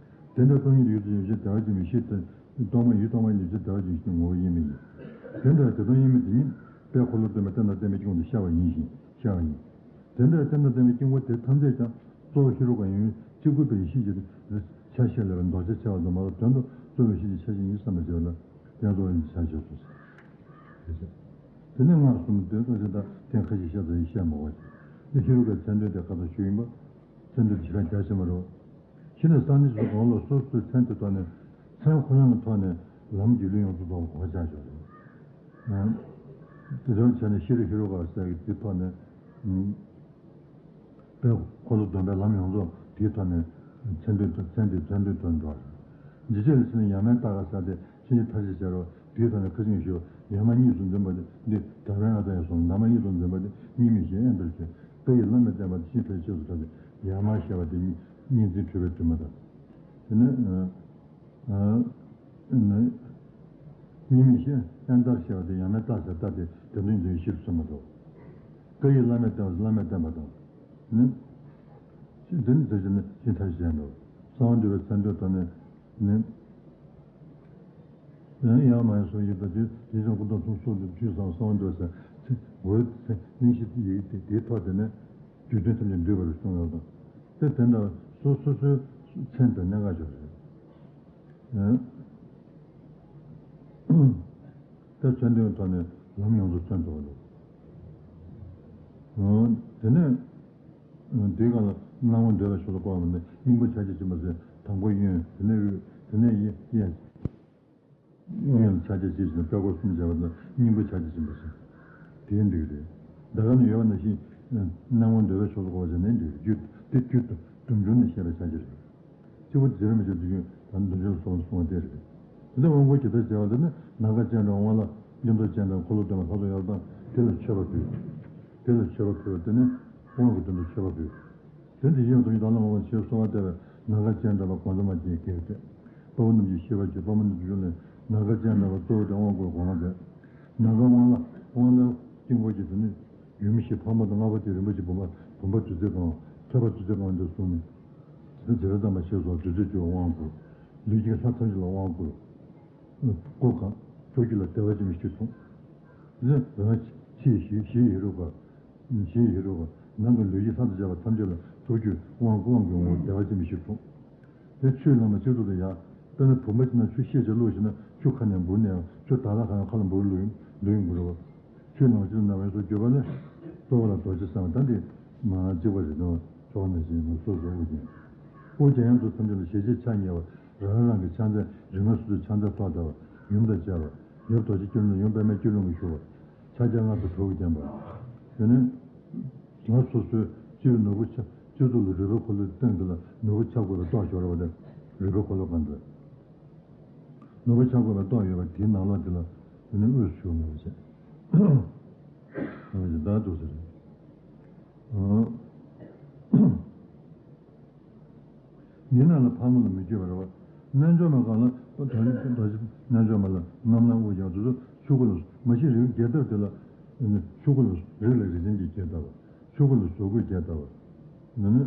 དེ་འདྲ་སྟོང་ཉིད་ཡུལ་དུ་ཡོད་ཕྱིར་བདེ་བ་ཅན་མི་ཤེས་ཏེ། སྟོང་པ་ཡུལ་སྟོང་པ་ཉིད་ཕྱིར་བདེ་བ་ཅན་ཞིག་ངོ་བོ་དབྱེར་མེད་ཡིན། དེ་འདྲ་དེ་དང་དབྱེར་མེད་དེ་ཉིད་དཔལ་འཁོར་ལོ་སྟོན་པ་བསྟན་དང་བསྟན་པའི་སྐྱེས་བུ་དེ་ཤར་བ་ཡིན་ཞིང་ཤར་བ་ཡིན། དེ་འདྲ་བསྟན་དང་བསྟན་པའི་སྐྱེས་བུ་དེ་ཐམས་ཅད་ཀྱང་གཙོ་བོ་ཤེས་རབ་ཀྱི་ཡོན་གཅིག་པུ་པའི་ཡེ་ཤེས་ཀྱི་ཆ་ཤས་ལ་བའི་ལྡོག་ཆ་ཆེ་བ་དང་མ་ལ་དོན་དུ་གཙོ་བོའི་ཡེ་ཤེས་ཀྱི་ཆ་ཤས་ཡིན་བསམ་པར་བྱེད་པ་ལ་དེ་གཙོ་བོ་ཡིན་ཆ་ཤས་སོ། དེ་ནས་སྔགས་གསུམ་དོན་ཁ་ཤས་དང་རྟེན་ཁ་ཤས་བཤད་ཚར་ཡིན་བཤད་མ་དགོས་ཀྱི། དེ་ཤེས་རབ་ཀྱི་མཚན་དོན་དེ་ཁ་ཐོག་ཞུས་ཡིན་པ། མཚན་དོན་དེ་ཞེ་དྲག་རྒྱ་ཆེ་མ་རེད། ཕྱི་ནས་སང་ཉིན་སུ་གང་ལ་སོ་སོའི་མཚན་དེ་ཐོག་ནས་མཚན་ཁོ་རང་གི་ཐོག་ནས་ལམ་རྒྱུད་ལུས་ཡོངས་སུ་རྫོགས་པ་གོ་ཆགས་ཆོག་རེད། དེ་ཚོ་བྱས་ནས་ཤེས་རབ་ཤེས་རབ་ཀྱི་ཟེར་གི་དེ་ཐོག་ནས། དཔལ་འཁོར་ལོ་སྡོམ་པའི་ལམ་ཡོངས་རྫོགས་དེའི་ཐོག་ནས་མཚན་དོན་མཚན་དེ་མཚན་དོན་ཐོག་ནས་འགྲོ་བ་རེད། འཇིགས་བྱེད་ལ་ཕྱིན་ན་ཡ་མའི་རྟ་ཁ་ཟེར་ཏེ་ཕྱིན་ཆད་ཐར་ཅེས་བྱ་རོགས་དེའི་ཐོག་ནས་ཁ་ཅིག་ཞུ། ཡ་མ་གཉིས་སུ་འཛིན་པ་དེ་འདི་དག་པའི་ཨ་ཏ་ཡ་སོང་ན་མ་གཉིས་སུ་འཛིན་པ་དེ་གཉིས་མེད་བཞིན་ཨེ་འདུལ་ཞེས་བཀའ་ཡི་བླ་མས་བསྟན་པ་དེ་ཕྱིན་ཆད་ཆོས་སུ་གྲགས་ཏེ་ཡ་མ་ཞེས་པ་དེ་གཉིས་གཉིས་འཛིན་འཁྲུལ་པའི་དྲི་མ་དང་། དེ་ནས། གཉིས་མེད་བཞིན་ཨེ་འདུལ་ཞེས་པ་དེ་ཡ་མའི་རྟ་ཟེར་རྟ་དེ་དེ་དོན་འཛིན་ཞིབ་སུ་མ་འགྲོ། བཀའ་ཡི་བླ་མས་བསྟན་པ་བླ་མས་བསྟན་པ་དང་། ནི། འདི་ནི་དེ་བཞིན་ནི་ཤིང་ཐབས་ཤེས་འགྲོ། གསང་བ་འདུས་པའི་མཚན་དོན་དང་ནི། ནི། ཡང་ཡང་མ་ཡིན་སོགས་ཡིན་པ་དེ་དེ་བཞིན་ཀུན་དང་མཚུངས་སོགས་ཀྱི་ཆོས་སམ་གསང་བ་འདུས་ཟེར་ཚེ་འོད་ཟེར་གླེང་གཞི་དེ་ཡི་དེ་དེའི་ཐོག་དེ་ནས་རྒྱུ་མཚན་ཐམས་ཅད་འདུས་པར་གསུངས་ཡོད་དང་། དེ་དེ་འདྲ་སོ་སོ་སོའི་ མཚན་དང་གནད་འགག་ཅིག་རེད། ད་མཚོན་དོན་ཐོག་ནས་ལམ་ཡོངས་སུ་མཚོན་ཐུབ་པ་རེད། དེ་ནས་དེའི་སྒང་ལ་སྣང་བ་འདོད་པའི་ཕྱོགས་སུ་བསྐོར་བ་ནི་སྙིང་པོ་ཕྱག་རྒྱ་ཆེན་པོ་ཟེར། དང་པོ་གཡོན། དེ་ནས་དབུས། དེ་ནས་གཡས། གཡོན་ལ་ཕྱག་རྒྱ་ཆེ་ཞིང་པད་སྐོར་གསུམ་བྱས་པ་དང་སྙིང་པོ་ཕྱག་རྒྱ་ཆེན་པོ་ཟེར། དེའི་འདི་ག་རེད། ད་ག་ནས་ཡོད་པ་ནང་བཞིན་སྣང་བ་འདོད་པའི་ཕྱོགས་སུ་བསྐོར་བ་ཟེར་ནས་འདི་རྒྱུ་དེ་རྒྱུ་དུ་དུམ་བྱུང་ནས་བཤད་པའི་ཕྱག་རྒྱ་རེད། གཅིག་པུ་འཛིན་རིམ་གྱི་དུས་རྒྱུན་དང་དུམ་བྱུང་ལ་སོགས་པ་གསུངས་པ་དེ་རེད། དེ་ལྟར་དབང་བསྐུར་ཇི་ལྟར་བྱ་བ་དེ་ནི་ནམ་མཁའ་སྤྱན་དྲངས་དབང་ལ་གཉིས་འཛོམས་སྤྱན་དྲངས། འཁོར་ལོ་སྟོན་པ་ལྷ་ཚོགས་ཡར་ལྡང་། དེ་ལ་མཆོད་པ་ཕུལ། དེ་ལ་མཆོད་པ་ཕུལ་བ་དེ་ནི་དབང་གི་དོན་དུ་མཆོད་པ་ཕུལ། དེ་འདི་ཡིན་དུ་ཡི་དྭགས་ལ་མ་བ་ཞེས་གསོལ་བ་བཏབ་པས་ནམ་མཁའ་སྤྱན་དྲངས་པ་གོ་འཛམ་གྱི་རྒྱལ་ཏེ། དཔའ་བོ་རྣམས་ཀྱི་ཤེས་པར་བྱེད། དཔའ་མོ་རྣམས་ཀྱི་གཞུང་ལས་ནམ་མཁའ་སྤྱན་དྲངས་པ་གཙོ་བོ་དེ་དབང་བསྐུར་གོང་ལ་འབད། ནམ་མཁའ་དབང་ལ་དབང་ལ་དཀྱིལ་འཁོར་གྱི་དེ་ནི་ཡུམ་བཞི་ཕག་མོ་དང་ལྔ་པོ་དེ་རིན་པོ་ཆེ་བུམ་པ་བུམ་པ་བདུད་རྩིས་གང་བ་ཐོད་པ་བདུད་རྩིས་གང་བ་འདི་གསུངས་ནས། དེ་ཇི་ལྟར་བསྡམས་པ་ཞེས་སོགས་བདུད་རྩིས་བཅུ་དབང་བསྐུར། ལུས་ཀྱི་ལྷ་ཐམས་ཅད་ལ་དབང་བསྐུར། བསྐུར་གང་། ཕྱོགས་བཅུ་ལ་བདེ་བ་ཅན་བཞི་འཁྲུངས། དེ་ནས་རང་ཕྱི་ཞི་ཞི་ཧེ་རུ་ཀ། ཞི་ཧེ་རུ་ཀ། ནང་གི་ལུས་ཀྱི་ལྷ་དང་བཅས་པ་ཐམས་ཅད་ལ་ཕྱོགས་བཅུའི་དབང་བསྐུར། དབང་གི་དབང་པོ་བདེ་བ་ཅན་བཞི་འཁྲུངས། དེ་ཆུའི་ལམ་ལ་གཅིག་ཏུ་ཡར། དཔེར་ན་བུམ་པ་ཅིག་ནང་ཆུ་ཤེལ་ཅིག་བླུགས་ཤིང་ན་ཆུ་ཁ་ནས་འབུར་ནས་ཆུ་དྭངས་ལ་ཁ་ནས་ཁ་ལ་འབུར་ལུས་ལུས་འགུལ་བ། ཆུའི་ནང་གཅིག་ཏུ་སྣང་བའི་སོགས་བརྗོད་པ་ནི། རྩོལ་བ་ལ་རྡོ་རྗེ་གསང་བ་དང་འདི་མ་གཅིག་པ་རེད་དོ། ཕྱོགས་ནས་བཞིན་སོ་སོ་དབུ་རྒྱན། དབུ་རྒྱན་ཡང་དུ་ཐམས་ཅད་ལ་ཞལ་གཅིག་ཕྱག་གཉིས་པ། རང་རང་གི་ཕྱག་མཚན་རིགས་ལྔ་སོ་སོའི་ཕྱག་མཚན་ཐོག་ལྟ་བ་ཡུམ་དང་བཅས་པ། ཡབ་རྡོ་རྗེ་སྤྱི་བླུགས་ནས་ཡུམ་པདྨའི་སྤྱི་བླུགས་ཀྱིས་བཞུགས་པ། ཕྱག་རྒྱ་ལྔ་པའི་དྲུག་གིས་བརྒྱན་པ། དེ་ནས་ལ་སོ་སོའི་སྤྱི་བོའི་ནོར་བུ་ཆ་སྤྱི་གཙུག་ལ་རོལ་པའི་འཁོར་ལོའི་སྟེང་དུ་ལ་ནོར་བུ་ཆ་བགོས་པའི་ཏོག་ཞོག་རེ་བ་དེ་རོལ་པའི་འཁོར་ལོ་གང་འདྲ། ནོར་བུ་ཆ་བགོས་པའི་ཏོག་ཡོད་པ་དེའི་ནང་ལོགས་དེ་ལ་དེ་ནས་དབུས་སུ་ཞུགས་ནས་བྱས། འོ་ཞེས་བདག་འདུག་ཟེར། འདི་རྣམས་ལ་ཕག་མོ་ལ་མི་བསྐྱོད་པ་རེད་བ། རྣལ་འབྱོར་མའི་སྒང་ལ་རྣལ་འབྱོར་མ་ལ་རྣམ་སྣང་དབུ་རྒྱན་དེ་ཚོ་ཆོས་སྐུ་ལ་མ་གཞི་རིགས་རྒྱས་བཏབ་དེ་ལ་ཆོས་སྐུ་ལ་རིགས་ལ་རིགས་ཅན་གྱི་རྒྱས་བཏབ་པ། ཆོས་སྐུ་ལ་གཟུགས་སྐུའི་རྒྱས་བཏབ་པ། ནི་ནི་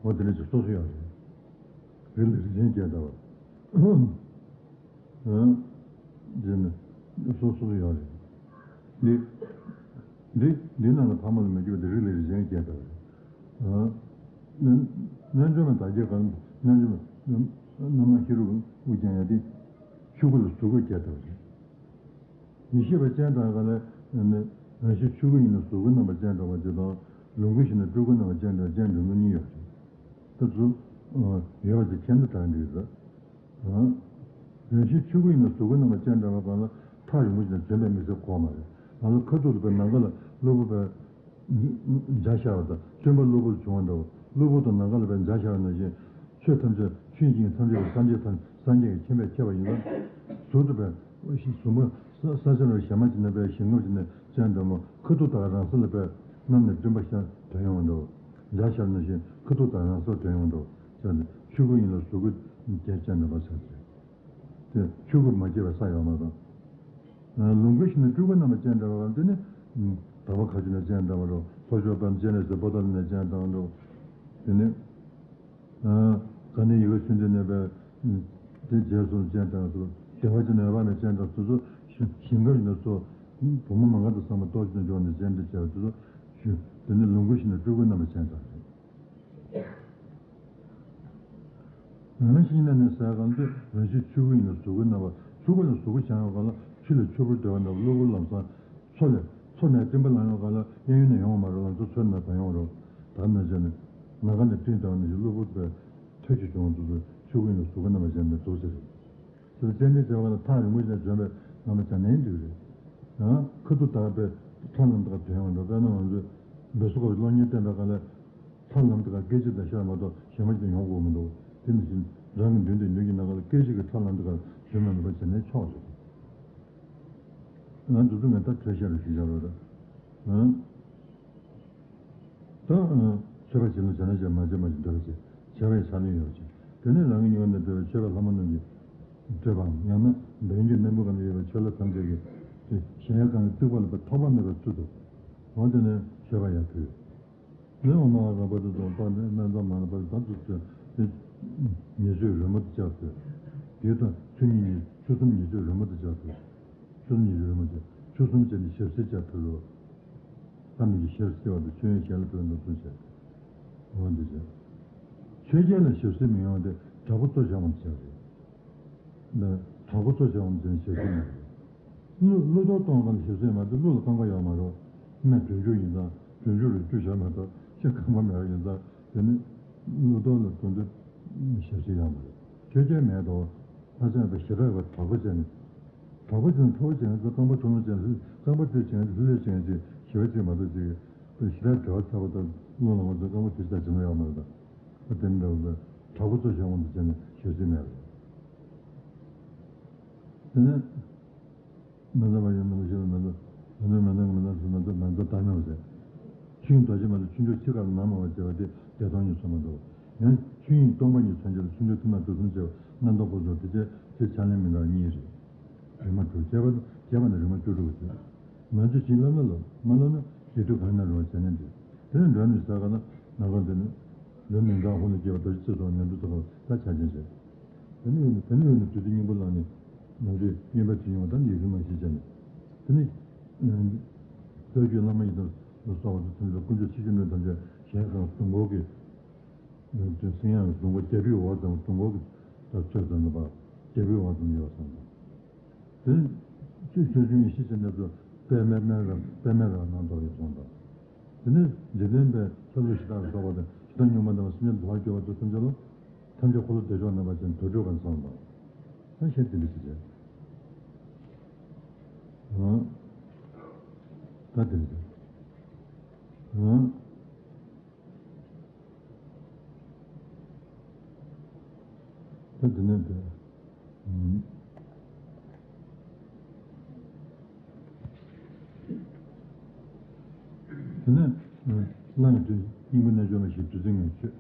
འོ་དེ་འདྲ་ཅིག་སོ་སོ་ཡོད་རེད། རིགས་ལ་རིགས་ཅན་རྒྱས་བཏབ་པ། འདི་ནི་སོ་སོ་ཡོད་རེད། འདི་འདི་འདི་རྣམས་ལ་ཕག་མོ་ལ་མི་བསྐྱོད་པ་དེ་རིགས་ལ་རིགས་ཅན་རྒྱས་བཏབ་པ་རེད། རྣལ་འབྱོར་མ་དག་རྒྱས་གང་། རྣལ་འབྱོར་མ་རྣམ་སྣང་ཧེ་རུ་ཀ་དབུ་རྒྱན་ཡང་དེ་ཆོས་སྐུ་ལ་གཟུགས་སྐུའི་རྒྱས་བཏབ་པ་རེད། ཡེ་ཤེས་པ་སྤྱན་དྲངས་པ་ལ་ནི་རང་བཞིན་ཆོས་སྐུ་ཡིན་ལ་གཟུགས་སྐུ་རྣམ་པ་སྤྱན་དྲངས་པ་དེ་དང་ལོངས་སྐུ་ཞིག་ན་སྤྲུལ་སྐུ་རྣམ་པ་སྤྱན་དྲངས་སྤྱན་འདྲེན་སྐུ་གཉིས་ཡོད་རེད། ད་གཟུགས་ཡོད་པ་དེ་ཁྱད་མཐའ་དྲངས་འདི་རེད། རང་བཞིན་ཆོས་སྐུ་ཡིན་ལ་གཟུགས་སྐུ་རྣམ་པ་སྤྱན་དྲངས་པ་གང་ལ་ཐག་རིང་པོ་ཞིག་ན་བྱོན་པའི་མི་ཚེ་འཁོར་མ་རེད། ང་ལ་ཁ་ཐུག་ཏུ་པའི་ནམ་མཁའ་ལ་གློ་བུར་པའི་འཇའ་ཤར་བ་དང་སྟོན་པ་གློ་བུར་བྱུང་བ་འདྲ་བ། གློ་བུར་དུ་ནམ་མཁའ་ལ་པའི་འཇའ་ཤར་བ་ནང་བཞིན་ཆོས་ཐམས་ཅད་ཆོས་ཉིད་ཐམས་ཅད་ཀྱི་སངས་རྒྱས་ཐམས་སངས་རྒྱས་ཀྱི་མཁྱེན་པས་ཁྱབ་པ་ཡིན་ལ། ཟུར་དུ་པའི་གཟུགས་པོ་ས་ས་ཆ་ནས་ཞལ་མ་ཅིག་ནས་པའི་ཞིང་ཁམས་ཅིག་ནས་སྤྱན་འདྲེན་མོ་ཁ་ཐུག་དག་རང་ས་ལ་པའི་གནམ་ནས་སྤྲིན་པ་ཤར་དོན་ཡོང་བ་འདྲ་བ། འཇའ་ཤར་ནང་བཞིན་ཁ་ཐུག་དག་རང་ས་དོན་ཡོང་བ་འདྲ་བ། ཆོས་སྐུ་ཡིན་ལ་གཟུགས་སྐུ་རྒྱས་སྤྱན་འདྲེན་པ་ཟེར་ཏེ། དེ་ཆོས་སྐུ་མ་སྐྱེས་པའི་ས་ཡོད་མ་དང་། ལོངས་སྐུ་ཞིག་ན་སྤྲུལ་སྐུ་རྣམ་པ་སྤྱན་འདྲེན་པ་དེ་ནི། དག་པ་མཁའ་སྤྱོད་ནས་སྤྱན་འདྲེན་པ་རོ། ལྷོ་ཕྱོགས་པདྨ་སྤྱན་རས་གཟིགས་པོ་ཏཱ་ལ་ནས་སྤྱན་འདྲེན་པ་རོ། དེ་ནི། ག་ནས་ཡི་གེ་ཆུ་འདི་ནས་པའི། དེ་རྗེས་སུ་སྤྱན་འདྲེན་པ་སོ། བདེ་བ་ཅན་ནས་འོད་དཔག་མེད་སྤྱན་འདྲེན་སོ་སོ། ཞིང་ཁམས་ནས་སོ། བུམ་པ་མ་འགགས་དང་བསམ་པ་རྟོགས་བྱེད་ནས་འཇོག་ནས་སྤྱན་འདྲེན་བྱ་བ་སོ་སོ། དེ་ནི་ལོངས་སྐུ་ཞིག་ན་སྤྲུལ་སྐུ་རྣམ་པ་སྤྱན་འདྲེན་པ་རེད། རང་བཞིན་གནས་ནས་ཟེར་གང་དུ་རང་བཞིན་ཆོས་སྐུ་ཡིན་ལ་གཟུགས་སྐུ་རྣམ་པ་ཆོས་སྐུ་ལ་གཟུགས་སྐུ་བྱང་བའི་སྒང་ལ་ཆུ་ལས་ཆུ་བུར་བརྡོལ་བ་འདྲ་བ་གློ་བུར་ལམ་སང་མཚོ་ལས་མཚོ་ནས་སྤྲིན་པ་ལངས་པའི་སྒང་ལ་གཡས་གཡོན་ནས་ཡོང་བ་མ་རེད་ལམ་སང་མཚོ་ནས་བརྡོལ་ཡོང་བ་རེད། ད་ནང་བཞིན་ནི་ནམ་མཁའ་ནས་སྤྲིན་བརྡོལ་ནས་གློ་བུར་བའི་ཐོལ་གྱིས་བྱུང་བ་དེ་ཚོ་ཆོས་སྐུ་ཡིན་ལ་གཟུགས་སྐུ་རྣམ་པ་ཅན་དུ་འདུག་ཟེར། དེ་ལ་སྤྱན་འདྲེན་བྱ་བ་ལ་ཐག་རིང་པོ་ཞིག་ནས་བྱོན་པའི་རྣམ་པ་ཅན་ནས་འདུག་རེད། ཡང་ཁ་ཐུག་དག་པའི་ཐག་ལམ་དུ་ཁ་དོན་ཡོང་འགྲོ་དཔེར་ན་ང་ཚོས་འབད་སོ་ཁ་བའི་གློག་བརྙན་བསྟན་པའི་སྒང་ལ། ཐབས་ལམ་དེ་ག་སྐད་ཅིག་དང་ཤར་མ་གཏོགས་གཞན་མ་ཞིག་ཡོང་དགོས་མི་འདུག་དེ་ནི་བཞིན་རང་གི་མདུན་དེ་མདུན་གྱི་ནམ་མཁའ་ལ་སྐད་ཅིག་གི་ཐབས་ལམ་དེ་ག་ཞུ་མ་མེད་པ་བྱས་ནས་ཆོག་ཟེར། ང་འདུག་ཚུལ་ངས་ད་འཕྲོས་བཤད་རུ་ཞུས་བཞག་རོགས་ད། ད་མཆོད་པ་བྱེད་ལ་བྱ་ན་བྱ་མ་བྱེད་མ་བྱེད་འདོད་པ་བྱེད་བྱ་བའི་ཆ་ནས་ཡོད་ཅིང་དེ་ནས་རང་གི་ཉེ་བ་ནས་འདོད་པའི་མཆོད་པའི་ལྷ་མོ་རྣམས་ཀྱིས་སྤྲས་པའམ་ཡང་ན་འདོད་ཡོན་གྱི་སྣམ་བུ་གང་ལ་ཡོད་པའི་མཆོད་ལྷ་ཐམས་ཅད་ཀྱིས་དེ་གཞལ་ཡས་ཁང་གི་རྩིག་པ་ལ་ཐོགས་པ་མེད་པའི་ཚུལ་དུ་འོ་དེ་ནས་མཆོད་པ་ཡང་ཕུལ། ནས་འོ་མ་ཨ་ར་པ་དེ་དང་པ་ནས་སྨན་རྩྭ་མ་ན་པ་དེ་དག་ཏུ་བཅོས་ཏེ། ཉེར་སྤྱོད་རོལ་མོ་དེ་བཅའ་ཕུལ། དེ་དང་ཆུ་གཉིས་ནི་ཆུ་གསུམ་ཉེར་སྤྱོད་རོལ་མོ་དེ་བཅའ་ཕུལ། ཆུ་གསུམ་ཉེར་སྤྱོད་རོལ་མོ་དེ་ཆུ་གསུམ་བཅས་ནས་ཞབས་བསིལ་བཅའ་ཕུལ་ལོ། ལྷ་རྣམས་ཀྱི་ཞབས་བསིལ་བ་དང་མཆོད་ཡོན་ཞལ་ལ་ཕུལ་འདུག་ཚུལ་བྱས། འོ་འདི་བྱས། ཆོས་རྒྱལ་ལ་ཞབས་སྲིད་མི་ཡོང་སྟེ་དྲག་པོ་གཙོ་བྱས་པ་བྱས་རེད། ན་དྲག་པོ་གཙོ་བྱས་པ་བྱས་ཞབས་སྲིད་མི་རེད། ཀླུ་ཀླུ་གཏོར་གཏོང་གང་ལ་ཞབས་སྲིད་མ་གཏོགས་ཀླུ་ལ་རྐང་པ་ཡོད་མ་རེད། སྨད་སྒྲོལ་ཆུ་ཡིན་ཙང་སྒྲོལ་ཆུ་རུ་བཅུ་བྱས་མ་གཏོགས་ཤ་རྐང་པ་མེད་པ་ཡིན་ཙང་དེ་ནི་ཀླུ་གཏོར་ལ་གཏོང་དུས་ཞབས་སྲིད་ཡོད་མ་རེད། ཆོས་རྒྱལ་མེད་དོ། ལྷ་ས་པའི་ཞེ་དྲག་པ་དྲག་པོ་བྱས་ནས། དྲག་པོ་བྱས་ནས་མཐོ་བོ་བྱས་ནས་རྐང་པ་ཐུང་ཐུང་བྱས་ནས་རྐང་པ་དེ་བྱས་ནས་ལྷོད་ལྷོད་བྱས་ནས་ཞི་བ་བྱས་མ་གཏོགས་ཅིག་པའི་ཞེ་དྲག་བྲེལ་བ་ཚ་བ་དང་བློ་ལངས་པ་དང་རྐང་པ་དེ་ཞེ་དྲག་བྱེད་ན་ཡོད་མ་རེད་ད། ཨ་དེ་འདྲ་བ་དྲག་པོ་གཙོ་ཆེ་བ་དེ་བྱས་ནས་ཞེ་སྲིད་མེད་རེད། དེ་ནས་མི་འདའ་བ་ཡིན་མི་འདའ་ཞེས་པ་མི་འདའ་མི་འདའ་མི་འདའ་མི་འདའ་ཞེས་མི་འདའ་མི་འདའ་ལྟར་སྣང་ཟེར། ཆོས་དབྱིངས་རྡོ་རྗེ་མ་ལ་ཆོས་འབྱུང་ཕྱི་ཁར་ནམ་མ་བ་བྱེད་པ་དེ་བདེ་སྟོང་ཉིད་སོང་མ་འདུག་ཡང་ཆོས་དབྱིངས་སྟོང་པ་ཉིད་མཚོན་བྱེད་ལ་ཆོས་འབྱུང་ཐུན་མ་དུས་གསུམ་བྱེད་པ་རྣམ་རྟོག་ཀུན་རྫོགས་དེ་ཆ་དེ་ཆ་ལེན་མི་འདྲ་གཉིས་རེད། རིག་མ་དྲུག་བྱས་པ་བྱས་པ་ནི་རིག་མ་བཅུ་དྲུག་ཅེས། ང་ཚོས་བྱིན་རླབས་ལ་མ་བསླབ་ན་ཞེ་དུས་གང་ན་རུང་བ་བྱས་ནས་འདི། དེ་ནས་འགྲོ་ནས་ཟ་ག་ན་ནམ་མཁའ་འདི་ནི་འགྲོ་ནས་འགག་ཧོ་ནས་སྐྱེ་བ་རྡོ་རྗེ་རྩེ་སོགས་ཉམས་འགྲོ་ཚོ་ལ་ད་ཆ་ཅན་བྱས། དེ་ནས་ཡོད་ནས་དེ་ནས་ཡོད་ནས་བདུད་རྩི་སྙིང་པོ་བླངས་ནས་ང་ཚོས་སྨྱོན་པ་བྱེད་མྱོང་བ་ད་ནི་ཡོད་ཚུལ་མ་ཤེས་བྱས་ནས། དེ་ནས་ལྟ་རྒྱུད་བླ་མ་ཡི་དམ་ལ་སོགས་པ་དང་མཐུན་པའི་དཀོན་མཆོག་ཆེ་ཆུང་གྲངས་ཐམས་ཅད་གཞན་གང་གདུང་འཁོར་གྱི། དེ་སེམས་ཡང་གདུང་འཁོར་རྒྱལ་པོའི་འོག་ཙམ་གདུང་འཁོར་གྱི་ད་ཚོད་ཙམ་ལ་བ་རྒྱལ་པོའི་འོག་ཙམ་ཡོད་བསམ་དང་། དེ་ནས་ཆོས་ཆོས་ཆུང་ཡེ་ཤེས་ཟེར་འདྲ་ཚོ་དཔེ་མེད་མེད་ར་དཔེ་མེད་ར་གནང་དོགས་ཡོད་སོང་དང་། དེ་ནས་འཇིག་རྟེན་པའི་ཆ་ལུགས་ཞེ་དྲག་ལ་སོགས་པ་དང་ཞེ་སྡང་གཉུག་མ་དང་སེམས་ཅན་འདུལ་བར་སྐྱོ་བ་དང་སེམས་ཅན་ལ་ཐམས་ཅད་འཁོར་ལོ་བདེ་མཆོག་རྣམ་པ་ཅན་དུར་ཁྲོད་ཀྱང་བསམ་དང་། ད་ཤེས་དེ་འདྲ་ཞིག་རེད། ད་དེ་རེད། ད་དེ་ནས་དེ། དེ་ནས་བླ་ཡི་དུས་སྙིང་པོ་རྣལ་འབྱོར་མ་ཞེས་བདུད་རྩི་ལྔའི་ཆོས།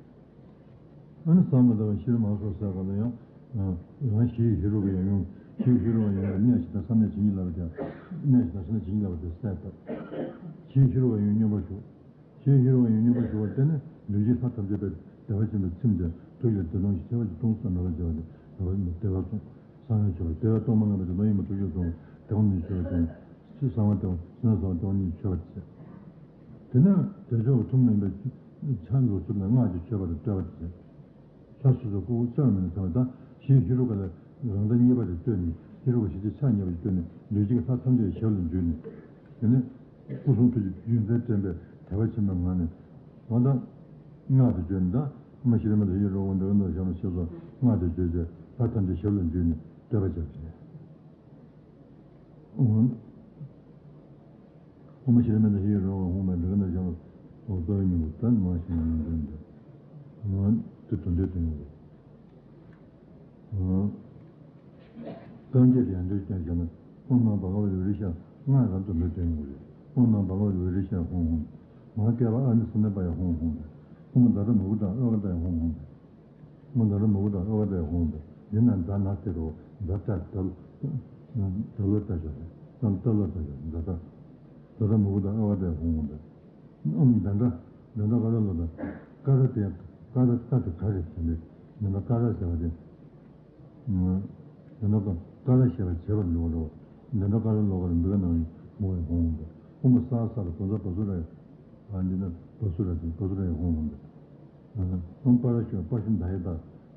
ཨ་ནི་ཟ་མ་ད་བ་ཤི་རི་མ་སོགས་ཟ་ག་ལ་ཡང་། ཡང་ཞི་ཧི་རུ་ཀ་ཡང་ཡང་ཞི་ཧི་རུ་ཀ་ཡང་གནས་ཞིག་དང་ས་གནས་ཇི་སྙེད་ལ་བ་དེ། གནས་ཞིག་དང་ས་གནས་ཇི་སྙེད་ལ་བ་དེ་གསལ་བཏབ། ཞི་ཧི་རུ་ཀ་ཡང་སྙོམས་པར་ཞུགས། ཞེས་ཧི་རུ་ཀ་ཡང་སྙོམས་པར་ཞུགས་པར་བརྟེན་ནས་ལུས་ཅན་ལྷ་ཐམས་ཅད་པའི་བདེ་བ་ཆེན་པོའི་ཚིམ་སྟེ་དུག་ལས་བདེ་སྟོང་ཞེས་བྱ་བ་ཅིག་སྟོང་གསུམ་མེད་པར་བྱེད་པ་སྟེ་བདེ་བ་བདེ་བ་གསུམ་གསང་བའི་མཆོད་པ་བདེ་བའི་གཏོར་མ་ལྔ་པ་དེ་ལོ་ཡིན་པ་དུག་ཅན་སོགས་བདེ་བ་གསུམ་གྱི་མཆོད་པ་བྱས་ནས་ཕྱི་གསང་བ་བདེ་བ་ཕྱི་ནང་གསང་བ་བདེ་བ་གཉིས་མཆོད་པ་བྱས། དེ་ནས་བདེ་མཆོག་གི་ཐུན་མོང་མ་ཡིན་པའི་ཆ་ལུགས་ཚུལ་ལ་སྔགས་ཀྱི་མཆོད་པ་དང་བསྟོད་པ་བྱས། ལྷ་སོ་སོའི་སྐུ་བོ་རྩ་བའི་མི་ནི་ཚང་བའི་ད་ཞེས་ཧི་རུ་ཀ་ལ་རང་ཟླ་གཉིས་པ་དེ་བསྟོད་ནས་ཧི་རུ་ཀ་ཞེས་བྱའི་ཕྱག་གཉིས་པ་དེ་བསྟོད་ནས་ལུས་ཅན་གྱི་ལྷ་ཐམས་ཅད་ཞབས་ལ་འཇུས་ནས། དེ་ནས་སྐུ་གསུང་ཐུགས་ཀྱི་རྒྱུད་མཛད་དྲན་པའི་དད་པ་ཆེན་པོའི་ངང་ནས་ང་དང་སྔགས་དེ་བརྗོད་ནས་ད་ཨོ་མ་ཤི་རི་མ་དང་ཧི་རུ་ཀ་འདི་ག་ན་ཞབས་ལ་ཞེས་སོགས་སྔགས་དེ་བརྗོད་བྱས་ལྷ་ཐམས་ཅད་ཞབས་ལ་འཇུས་ནས་བསྟོད་པ་བྱས་པ་རེད། ཨོ་མ་ཤི་རི་མ་དང་ཧི་རུ་ཀ་ཧཱུྃ་ཕཊ་འདི་ག་ན་ཞབས་ལ་སོགས་བསྟོད་པའི་སྙིང་པོ་ད་མ་ཤི་རི་མ་དང་འདི་དེ་དོན་འདོད་དོན་ཡོད་རེད། རྐང་རྗེས་ཡང་འདོད་ཀྱང་བཞག་ན་ཨོཾ་ནམོ་བྷ་ག་ཝ་ཏེ་ཝེ་རེ་ཤ་ང་རང་དུ་འདོད་དོན་ཡོད་རེད། ཨོཾ་ནམོ་བྷ་ག་ཝ་ཏེ་ཝེ་རེ་ཤ་ཧཱུྃ་ཧཱུྃ། མ་ཧཱ་ཀ་པ་ཨ་ནི་སི་ནི་པ་ཡ་ཧཱུྃ་ཧཱུྃ། ཨོཾ་ཛ་ཏ་མུ་ཀུ་ཏ་ཨ་ག་ཏ་ཡ་ཧཱུྃ་ཧཱུྃ། ཨོཾ་ཛ་ཏ་མུ་ཀུ་ཏ་ཨ་ག་ཏ་ཡ་ཧཱུྃ་ཧཱུྃ། འདི་ན་ཛ་ན་སྟེ་རོ་ཛ་ཏ་ཛ་ཛ་ལོ་ཏ་ཞོག་ཛ་ཏ་ལོ་ཏ་ཞོག་ཛ་ཏ། ཛ་ཏ་མུ་ཀུ་ཏ་ཨ་ག་ཏ་ཡ་ཧཱུྃ་ཧཱུྃ། ཨོཾ་དན་དྲ་དན་དྲ་ཀ་ར་ལོ་ད། ཀ་ར་དེ་ཀ་ར་ཀ་དེ་ག་རེ་དེ་ནི་དན་དྲ་ཀ་ར་ཟེར་བ་དེ། དན་དྲ་ཀ་ཀ་ར་ཞེས་པ་བྱེད་པར་འགྱུར་བ་རེད། དན་དྲ་ཀ་ར་ལོ་ཀ་ར་འབི་ག་ནང་མོ་ཡི་ཧོང་ཧོང་དེ། ཨོ་མ་ས་ས་ལ་དོ་ས་བ་སུ་ར་ཡི། ཨ་འདི་ན་བ་སུ་ར་དེ་བ་སུ་ར་ཡི་ཧོང་ཧོང་དེ། ཨོ་པ་ར་ཤུ་པ་ཤུ་ད་ཡི་ད་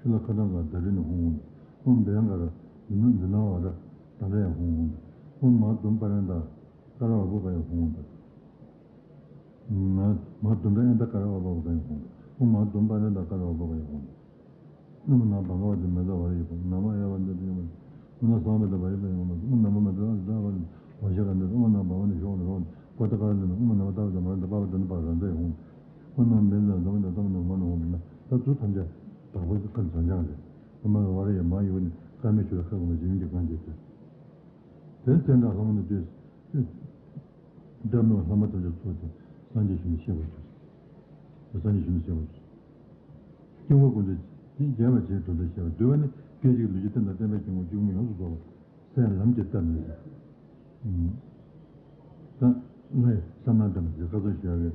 ཤུ་ལ་ཁ་ཏང་ག་ད་རི་ནི་ཧོང་ཧོང་དེ། ཨོ་འབི་ཡང་ག་ར་འདི་ན་འདི་ན་བ་ར་ད་ར་ཡི་ཧོང་ཧོང་དེ། ཨོ་མ་དུམ་པ་ར་ད་ཀ་ར་བ་བུ་ག་ཡི་ཧོང་ཧོང་དེ། མ་མ་དུམ་པ་ཨན་ད་ཀ་ར་བ་བ་ག་ཡི་ཧོང་། ཨོ་མ་དུམ་པ་ཨན་ད་ཀ་ར་བ་བ་ག་ཡི་ཧོང་། ཨོ་མ་ན་བ་ག་བ་དེ་མེ་ད་བ་ར་ཡི་ཧོང་ན་མ་ཨ་ཡ་བ་འདི་དེ་ཡི་ཧོང་། ཨོ་ན་ས་མེ་ད་བ་ཡི་བ་ཡི་ཧོང་། ཨོ་ན་མ་མེ་ད་ད་བ་བ་ཤ་ག་འདི་ཨོ་མ་ན་བ་བ་ནི་ཤོག་ནི་ཧོང་། པ་ད་ཀ་ར་འདི་ཨོ་མ་ན་མ་ད་བ་ད་མ་ད་པ་བ་ད་ནི་པ་ར་འདི་ཡི་ཧོང་། ཨོ་ན་མེ་ད་ད་མ་ད་ད་མ་ན་མ་ནི་ཧོང་ན་ད་ཚུ་ཐམས་ཅད་བདག་པོ་ཁ་འཛིན་ཀྱང་རེད། ཨོ་མ་ན་བ་ར་ཡི་མ་ཡི་ཧོང་ནི་ཀ་མེ་ཆུ་ལ་ཁ་གོ་མ་ཇི་མི་འདི་གང་ཇི་ཚེ། དེ་བསྟན་དགྲ་ལྷ་མོ་ནི་དུས། སྒྲ་མི་སྙན་ལྷ་མོ་ཐམས་ཅད་ཚོགས་ཏེ་སངས་རྒྱས་ཞི་མི་ཤེས་པར་གྱུར། སངས་རྒྱས་ཞི་མི་ཤེས་པར་གྱུར། སྐྱེ་བོ་ཀུན་ཏུ་རྒྱལ་བར་བྱེད་དོན་དུ་བཤད་པ་འདུལ་བ་ནི་སྐད་ཅིག་ལུས་ཀྱི་རྟེན་དང་བརྟེན་པའི་སྐྱེ་བོ་སྐྱེ་བོ་ཡོངས་སུ་རྫོགས་པ་སའི་ལམ་གྱི་རྟ་མི་ཟེར། ད་ལྷའི་ས་ན་འདྲ་མ་ཟེར་ཁ་སང་ཞུ་ཡག་གི་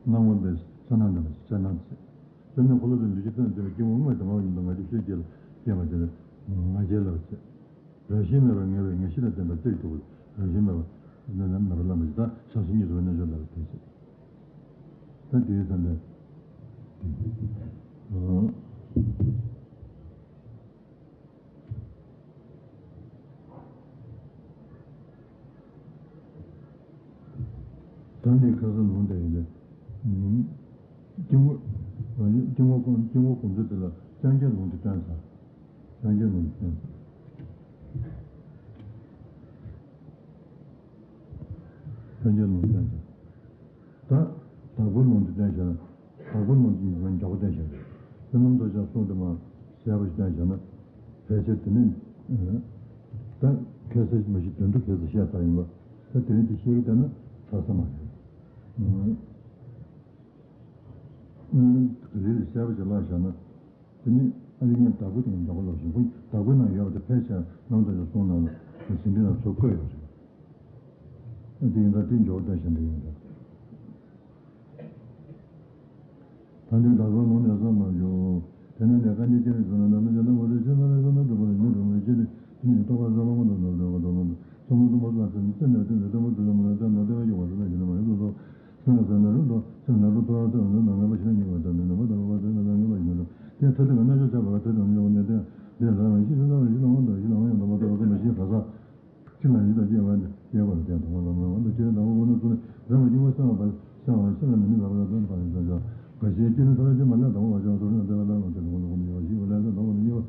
སྣང་བ་པའི་ས་ན་འདྲ་མ་ཟེར་ས་ན་ཟེར། དེ་ནས་འཁོར་ལོ་དང་ལུས་ཀྱི་རྟེན་དང་བརྟེན་པའི་སྐྱེ་བོ་དངོས་དང་ངོ་བོ་ཉིད་དུ་ང་རྒྱལ་ཤེས་བསྐྱེད་ལ་སྐྱེས་པ་དེ་ལ་ང་རྒྱལ་ལ་ཟེར། རང་བཞིན་མེད་པར་ངེས་པའི་ངེས་ཤེས་ལ་བརྟེན་པ་སྟེ་གྲུབ་པ་རང་བཞིན་མེད་པ། ནི་ལམ་མེད་པ་ལམ་པ་ཞིག་ད་བྱང་སེམས་གཉིས་སུ་བའི་རྣལ་འབྱོར་ལ་བརྟེན་ཞིང་། ད་དེའི་ཙམ་པས། ཨང་། ད་འདི་ཁ་སང་ལུང་བསྟན་ཡོད་དེ། སྐྱེ་བོ། སྐྱེ་བོ་ཀུན། སྐྱེ་བོ་ཀུན་ཚོད་དེ་ལ་སངས་རྒྱས་ལུང་དུ་བསྟན་ས། སངས་རྒྱས་ལུང་དུ་བསྟན་ས། སངས་རྒྱས་ལུང་དུ་བསྟན་ས། ད་དྭགས་པོའི་ལུང་དུ་བསྟན་ས། དྭགས་པོ་རྣམས་ཀྱིས་ཡང་མགྱོགས་པོ་བསྟན་བཞག་རེད། བསོད་ནམས་རྡོ་རྗེ་གསུང་དུ་མ་གསལ་པོ་ཞིག་བསྟན་བཞག་ན། ཕལ་ཆེར་དེ་ནི། ད་ཁ་སང་མ་གཞི་དོན་དུ་ཁ་སང་བཤད་ཚར་ཡིན་པ། ད་དེ་རིང་དེ་བཤད་ཀྱི་བསྡད་ན་ཚར་ས་མ་རེད། ཨ་ནི་ག་ལེར་གསལ་པོ་ཞིག་བཀླགས་བཞག་ན། དེ་ནི་ཨ་ནི་ངས་དྭགས་པོ་དེ་ཡང་མགྱོགས་པོ་ལབ་ཤིང་ཁོ་དྭགས་པོའི་ནང་ཡོད་པ་དེ་ཕལ་ཆེར་བསོད་ནམས་རྡོ་རྗེ་གསུང་ནང་ལ་ཟིན་བྲིས་ནང་ཚུར་བཀོད་ཡོད་རེད། དེ་ཡིན་ཙང་དེ་མགྱོགས་པོ་བསྟན་བཞག་འདི་ཡིན་ཙང་། ད་འདི་དྭགས་པོ་ལུང་ནས་བསམ་མ་འཇོག་དེ་ནས་ནས་གང་ཉིད་ཅན་གྱི་བཟོ་ན་ནམ་མཁའ་ལ་འོད་ཟེར་ཆེ་ན་ལས་བསོད་ནམས་འགྲུབ་པ་ལ་ཉོན་དུ་མི་ཤེས་ཏེ། དེ་ཉིད་རྟོགས་པ་ཟབ་མོ་མངོན་དུ་ནོར་འདོད་པ་དང་ལོངས་སུ་སོང་མོ་དུ་མོ་ལ་ཚེ་ནི་ཚེ་ནས་དེ་འདྲ་ལྟ་བུ་དུ་ལ་མ་ལ་ལྟ་ན་ལྟ་བའི་ཡོངས་སུ་ལ་ཞིག་ན་མ་ཡོད་དུ་སོང་། སེམས་ལ་སེམས་ལ་རུ་འདོད་སེམས་ལ་རུ་ཐོ་ར་ཐོ་ར་ན་ངེས་པ་ཞིག་ན་ཉེ་བ་དང་ནི་ནམ་པ་དང་བ་དང་ན་ངེས་པ་ཡིན་ནོ། དེ་ཐ་དད་པའི་རྣལ་འབྱོར་ཆགས་པ་ཐ་དད་ནི་ཡོང་ནས་དེ་དེ་ལ་ཡང་ཤི་ཤི་ལ་ཡང་ཤི་ལ་འོང་དང་ཤི་ལ་འོང་ཡང་དང་པོ་ཐོ་ར་ཐོ་ར་ཞིག་ག་ས། གཅིག་ལ་ཡིད་དང་སྐྱེ་བ་ནི་སྐྱེ་བ་ལ་བརྟེན་དང་བ་ལ་མ་འོང་དུ་སྐྱེ་དང་བ་ཀུན་ཏུ་ཚུལ་རང་གི་སྐྱེ་བ་གསལ་བ་གསལ་བ་ཤེས་ལ་མི་ནུས་པ་ལ་དོན་པ་ཡིན་ཙང་བཞག་འགའ་ཞིག་སྐྱེ་ནི་ཐ་ན་སྐྱེ་མ་ལས་དང་བ་བ་ཤེས་པ་ཐོབ་ནས་ལས་དང་བ་ལ་ཡོད་པ་ཞིག་ལས་དང་བ་ལ་ཉེ་བ།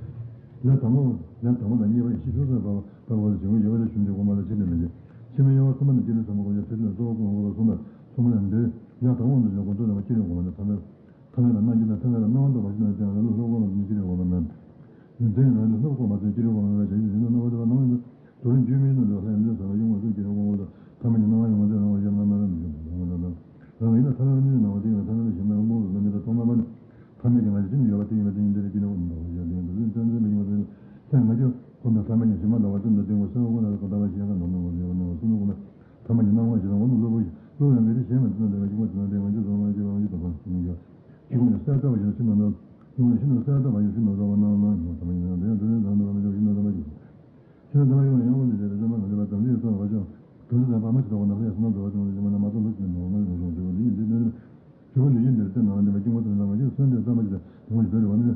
ལས་དང་བ་ལས་དང་བ་ལ་ཉེ་བ་ཡིན་ཕྱིར་ཤུགས་སུ་བབ་པ་བ་ལ་བྱིང་བ་ཡོད་པ་ལས་ཞུམ་སྟེ་དབུ་མ་ལ་ཕྱིན་ནས་མི་བྱེད། ཕྱི་མ་ཡོད་པ་ཁོ་མ་ནི་སྐྱེ་ནི་ཚང་མ་ཀུན་ཀྱང་ཕྱིར་ནས་གཙོ་བོ་ཀུན་ཀྱང་གསུངས་པ་ཚང་མ་ལ་འདོད། ལས་དང་བ་ལ་ཉེ་བ་ཀུན་ཏུ་ལས་མ་སྐྱེ་ནི་དབུ་མ་ནི་ཐ་མལ། ཐ་མལ་ལ་སྣང་བ་དང་ཐ་མལ་ལ་སྣང་བ་འདོད་པ་ཞིག་ན་དེ་ཡང་ལ་ལུགས་ལྷག་པ་མ་ཡིན་སྐྱེ་རིགས་འོག་མ་མེད། དེ་ཡང་ལ་ལུགས་ལྷག་པ་མ་ཡིན་སྐྱེ་རིགས་འོག་མ་མེད་པ་ཞེས་བྱ་ཡིན་ན་སྣང་བ་དང་སྣང་བ་ཡིན་ན། དུ་རུ་འཇུག་མིན་ནམ་ལུགས་ལྷག་ཡིན་ན་ཟེར་བ་ཡིན་ངོ་སོ་སྐྱེ་རིགས་འོག་མ་དང་ཐ་མལ་གྱི་སྣང་བ་ཡིན་ངོ་ཚེ་སྣང་བ་ཞེས་སྣང་མེད་ལ་མི་འཇུག་པ་སྣང་བ་དང་། རང་ཡིན་ན་ཐ་མལ་གྱི་སྣང་བ་དེ་ཡང་ཐ་མལ་གྱི་ཞེན་པ་ཡང་མང་དུ་ལ་མི་དང་ཐོག་མ་པ་ནི། ཐ་མལ་གྱི་ང་རྒྱལ་ཅི་ནས་ཡོད་པ་དེ་ཡིན་པ་དེ་ཡིན་དེ་ལ་སྐྱེ་རིགས་འོག་མ་མེད་པ་ཞེས་བསྟན་ཏེ་ཡིན་པ་དེ་ལ་ཐ་མལ་གྱི་གོམས་པ་ཐ་མལ་གྱི་ཞེན་པ་ལ་བ་ཙམ་དུ་བརྟེན་པ་སེམས་འོག་ན་ལ་གོམས་པ་ཞེས་པ་ནང་དུ་ངོ་ཡོད་པ་སྣང་བ་སེམས་འོག་ན། ཐ་མལ་གྱི་སྣང་བ་ཞེས་པ་ནི་གློ་བུར་ཞིག་གློ་བུར་མི་རིགས་གཞན་མ་དེ་ན་འདྲ་བའི་སྐྱེ་བ་དེ་ན་འདྲ་བའི་ང་རྒྱལ་སོགས་ང་རྒྱལ་བ་ང་རྒྱལ་དང་བ་ཞིག་ཡིན་ཀྱང་། སྐྱེ་བ་ནི་གསལ་ལྟ་བ་ཞིག་ན་ཤིན་ཏུ་ནོར། སྐྱེ་བ་ནི་ཤིན་ཏུ་གསལ་ལྟ་བ་ཡིན་ཤིན་ཏུ་ནོར་བ་སྣང་སྣང་ཡིན་པ་ཐ་མལ་གྱི་ནང་དེ་ཡང་དེ་ནི་དང་དུ་བ་མི་འཇོག་ཤིན་ཏུ་དང་པ་ཞིག་ཤིན་ཏུ་དང་པ་ཞིག་ལ་ཡང་དབང་དུ་བྱས་པའི་བསམ་པ་མ་འདྲེས་པ་དམ་ཚིག་གི་སོགས་པ་ཅུང་དོན་དུ་དང་བ་མ་ཞིག་ལྟ་བ་ན་ལྷའི་བསོད་ནམས་འདོད་པ་ཅུང་ཞིག་མ་ན་མ་ཐོབ་ལུགས་ཀྱི་ནོར་ང་ཡིན་ནོར་ཞེས་པ་འདི་ཡིན་འདི་ནི། དྲི་བ་འདི་ཡིན་འདིར་བལྟས་ནའང་འདི་མ་སྐྱེ་བ་དེ་ན་ང་ཞིག་སེམས་དེ་བསམ་པ་ཞིག་དང་དེ་མ་ཞིག་འདོད་རེ་བ་ནི།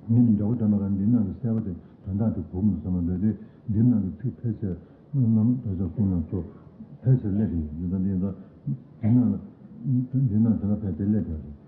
ངས་ནི་འདྲ་བོ་འདྲ་མ་གང་འདི་ནང་གི་གསལ་བ་དེ་དོན་དག་དེ་གོ་མི་བསམ་པ་འདོད་དེ། འདི་ནང་གི་ཚིག་ཕལ་ཆེར་བསོད་ནམས་རྡོ་རྗེ་གསུང་ནང་ཚོ་ཕལ་ཆེར་སླེབས་ཀྱི་ཡོད། འདི་ལྟར་འདི་ཡིན་ཙང་འདི་ནང་ལ་འདི་ནང་དེ་ལ་ཕལ་ཆེར་སླེབས་ཀྱི་ཡོད་རེད།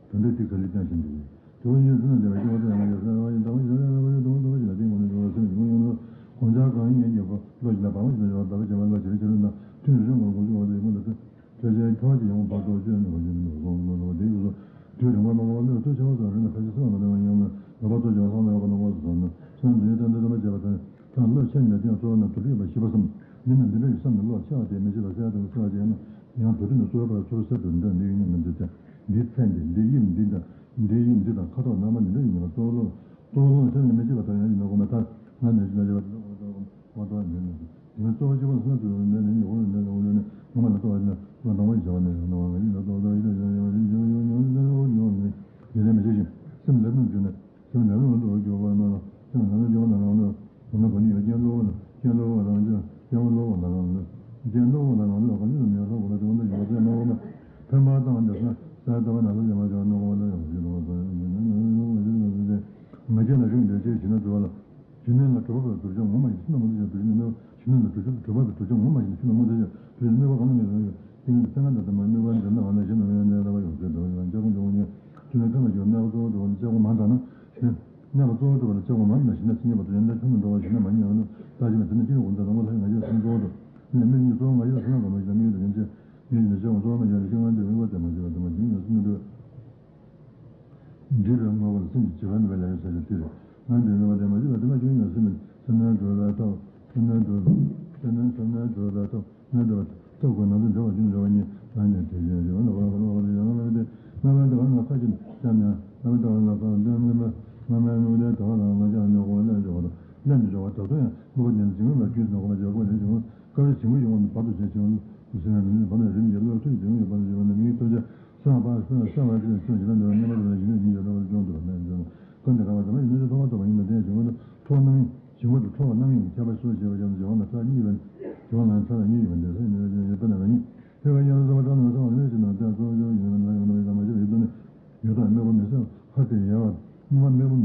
དོན་དག་དེ་ག་ལེར་ཀྱང་ཤེས་འདུག་དེ་བ་ཉིད་ཚུལ་ལ་འདྲ་བའི་སྐྱེ་བ་དེ་ཡང་ང་ཡི་གསལ་བ་ཡིན། དང་པོ་ཞིག་ལ་ཡང་ལ་བ་ཡོད་དང་པོ་ཞིག་ལ་དེ་ངོ་ནས་འགྲོ་བ་སེམས་ཀྱི་ངོ་ཡོང་ལ་གོམས་ཆགས་གང་ཡིན་ཉིད་ཀྱི་བློ་ཞིག་ལ་བག་མ་ཞིག་ལ་ཡོད་པ་ལྟ་བུ་བྱེད་པ་ལ་བྱེད་རིགས་བྱེད་རིགས་ན་ཐུན་རེ་རེ་ངོར་གོམས་ཤུགས་འོང་དེ་ངོ་ལ་ཐུན། དེ་བཞིན་ཁྱོད་ཀྱི་ཡོང་བར་དུ་བཅོས་ནས་བཞིན་དུ་སོང་ལོ་ལོ་དེའི་སྐབས་སུ་དུས་རིང་པོར་མ་འགོར་བར་བློས་གཏོད་ཆེ་བ་སོགས་རིགས་ནི་ཕལ་ཆེར་གསལ་བ་མ་ལྡང་བ་ཡང་ན་ལོག་པར་རྟོག་ཅིང་བསམ་ལ་ཡོད་པ་ནང་མངོན་སུམ་དུ་ནི་ཕྱི་ནང་འདུ་ཡི་རྟེན་འབྲེལ་དམ་པ་བྱས་པ་དང་། ཀྱང་བློས་ཆེར་མི་འདོད་ཅིང་གཙོ་བོ་ནི་དུ་ལུས་པ་ཤེས་པར་བསམ། འདི་ནི་འདི་འདྲ་ཡི་བསམ་ནས་བློ་ཆེ་བ་དེ་མི་ཤེས་པ་གསལ་དང་གསལ་བ་ཅན་ཡང་ན་ཡང་དུ་ལུས་ནི་གཙོ་བོའི་བར་ཚུར་གསལ་དུ་འདི་འདི་ཡིན་ནི་མི་འདོད་ཅིང་། འདིའི་ཚད་འདི་འདི་ཡིན་འདི་འདྲ་འདི་ཡིན་འདི་དང་ཁ་དོག་རྣམ་པ་འདི་འདྲ་ཡིན་ནི་གཙོ་བོ་བློ་གཙོ་བོ་བློ་ཆེ་ནས་མི་ཤེས་པ་དང་ཡང་ཡིན་ན་དགོངས་པ་ལྟར་ང་ནས་ཤེས་ན་ཤེས་པ་དེ་ལ་གཙོ་བོ་དང་ངོ་ཐོག་ཉིད་ནས་དེ་ནི་གཙོ་བོ་གཅིག་པུ་ལ་སོང་ཚུལ་ལ་ནི་ཉེ་བར་ནི་ལ་འོ་ལ་ནི་ངོ་མ་ལ་ལྟོས་པ་ནི་ང་དང་པོ་ཡིན་བྱ་བ་ནི་ཡང་ན་བ་ཡིན་ལ་ལྟོས་ལྟོས་ཡིན་ལ་ཡང་ཡང་ཡང་ཡང་ཡང་ཡང་ཡང་ཡིན་ལ་མི་བྱེད་ཅིང་སེམས་ལས་རུང་འགྱུར་ནས་སེམས་ལས་རུང་དུ་འགྱུར་བ་ན་ལ་སེམས་ལས་རུང་འགྱུར་བ་ན་རང་ལ་ཡང་ན་གང་ཡིན་རྐྱེན་གློ་བུར་ན་རྐྱེན་གློ་བུར་རང་རྐྱེན་རྐྱེན་གློ་བུར་ན་རང་ལ་རྐྱེན་གློ་བུར་ན་རང་ལ་གང་ཡིན་ལ་མི་ཡང་ལྷག་པ་ལ་དེ་མ་ཐག་ཡོད་པ་ཚད་མ་འོག་མ་ཕན་པ་དང་འདི་ལ་ས་ལྟ་བ་ན་ལ་ཡང་མ་བྱ་ན་འོག་མ་ལ་ཡང་ཞིག་ལ་ང་རྒྱལ་ལ་རིགས་འདོད་ཅེས་བྱེད་ན་འགྲོ་བ་ལ། ཇི་སྙེད་ལ་གྲུབ་པ་པའི་གདུལ་བྱ་ངོ་མ་ཡིན་ཕྱིར་ན་མུ་སྟེགས་ཀྱང་གདུལ་བྱ་ནི་མེད་པ་ཞིག་ན་གྲུབ་པ་པའི་གདུལ་བྱ་ངོ་མ་ཡིན་ཕྱིར་ན་མུ་སྟེགས་ཀྱང་གདུལ་བྱ་ནི་མེད་པ་གང་ན་མེད་པ་ཡོད། ཏིང་ངེ་འཛིན་ལྔ་དང་ལྡན་པ་དམིགས་པ་འཛིན་ན་ང་ནི་ཞེ་ན་ཡང་ནས་ལྟ་བ་ཡོངས་སུ་འདུལ་བ་ཡང་སྐྱབས་མགོན་ཇོ་བོ་ཉིད་ཐུགས་ནི་ཐོས་པ་ཡོད་གནས་པ་གཙོ་བོ་གྲུབ་པ་ལ་སྐྱབས་མགོན་མ་འདྲ་ན་ཞེ་ན། གནས་པ་གཙོ་བོ་གྲུབ་པ་ལ་སྐྱབས་མགོན་མ་འདྲ་ཞེ་ན་ཕྱི་ཉིད་པ་དང་ཡོན་ཏན་ཕུན་སུམ་ཚོགས་པ་ཞིག་ན་མ་ཉིད་ཡང་ན་ལྟ་ཞིག་མ་དེ་ནི་སྐྱེ་བོ་ཀུན་ཏུ་རང་ངོ་ལྷ་ཡི་ང་རྒྱལ་སེམས་གཙོ་བོ་དང་ནི་མིག་གཉིས་གཙོ་བོ་ང་རྒྱལ་སེམས་ལ་གང་མ་ཞིག་དང་མིག་གཉིས་དང་ཉིད་ཅན་མིག་གཉིས་ཀྱི་སྐྱབས་མགོན་གཙོ་བོ་མ་ཉིད་ལ་ཤེས་ངན་དུ་ཡོད་པ་དེ་མ་བྱས་པ་དེ་མ་བྱུང་ཡང་སེམས་འདུལ། འདྲིས་པའི་དངོས་པོ་ལ་སེམས་ཀྱི་བྱེད་པ་མེད་པའི་ལས་ཡོད་ས་ཞིག་སྟེ། ང་འདི་མེད་པ་དེ་མ་བྱས་པ་དེ་མ་བྱུང་ཡང་སེམས་མེད་སེམས་ནས་གྲོལ་བའི་ཐབས་སེམས་ནས་གྲོལ་སེམས་ནས་སེམས་ནས་གྲོལ་བའི་ཐབས་སེམས་ནས་གྲོལ་བའི་ཐབས་ཀྱི་ནང་དུ་འཇོག་པ་ཅིན་འཇོག་པ་ཉིད་ལ་ནི་དེ་བཞིན་གཞན་ལ་བར་བར་བར་ཡང་ལ་དེ་མ་བར་དེ་བར་ལ་ཁ་ཅིག་ནི་སྐྱབས་ནས་མ་བར་དེ་བར་ལ་ཁ་དོན་མེད་མ་མ་མ་མ་དེ་དེ་བར་ལ་ང་ཅག་ཉོག་པ་ལས་འཇོག་པ་དང་ལས་མི་འཇོག་པ་དག་ཏུ་ཡང་དངོས་པོ་དེ་ནི་འཇིག་རྟེན་པ་རྒྱུད་ནོག་པ་འཇོག་པ་ལས་འཇོག་སྐབས་རེ་འཇིགས་པ་ཡོང་བ་ནི་བར་དུ་བྱས་ཀྱང་ཟེར་བ་ནི་བར་ནས་རིམ་གྱིས་བློ་མཐུན་འཇིགས་ཡོང་བ་ནི་བར་ནས་མིའི་སྟོབས་ཆེ། སེམས་པ་སེམས་སེམས་པ་དེ་ལ་སེམས་ཞེ་ན་འདོད་པ་རྣམ་པ་དེ་ལ་ཞིག་ནས་ཉིད་ཡོད་པར་སྦྱོང་ཐུབ་པ་མེད་ཀྱང་། ཀུན་ནས་གང་བ་དམ་པ་ཡིན་ན་ཆོས་ཐོག་མ་ཐོབ་པ་ཡིན་ན་དེ་ཡང་ཞིག་ནས་ཐོག་མ་རྣམ་སྨིན་ཞིག་པ་དང་ཐོབ་པ་རྣམ་སྨིན་གྱི་ཁྱད་པར་སོ་ཞེས་པ་ཡང་ཞེ་བ་ལ་ས་གཉིས་པ་ཞེ་བ་ལ་ས་ལ་གཉིས་ཡོད་པ་འདི་ས་ཡིན་ན་ཡོད་པ་ན་མ་ཡིན། དེ་བས་ཡང་ན་ས་པ་ཁྲ་ན་ས་བ་ལས་ཞེ་ན་དེ་གཙོ་བོ་ཡོད་ཡོད་ན་ཡོད་ན་ཡོད་ན་མ་ཞེས་པའི་དོན་ནི་ཡོད་དང་མེད་པ་མི་སྲིད།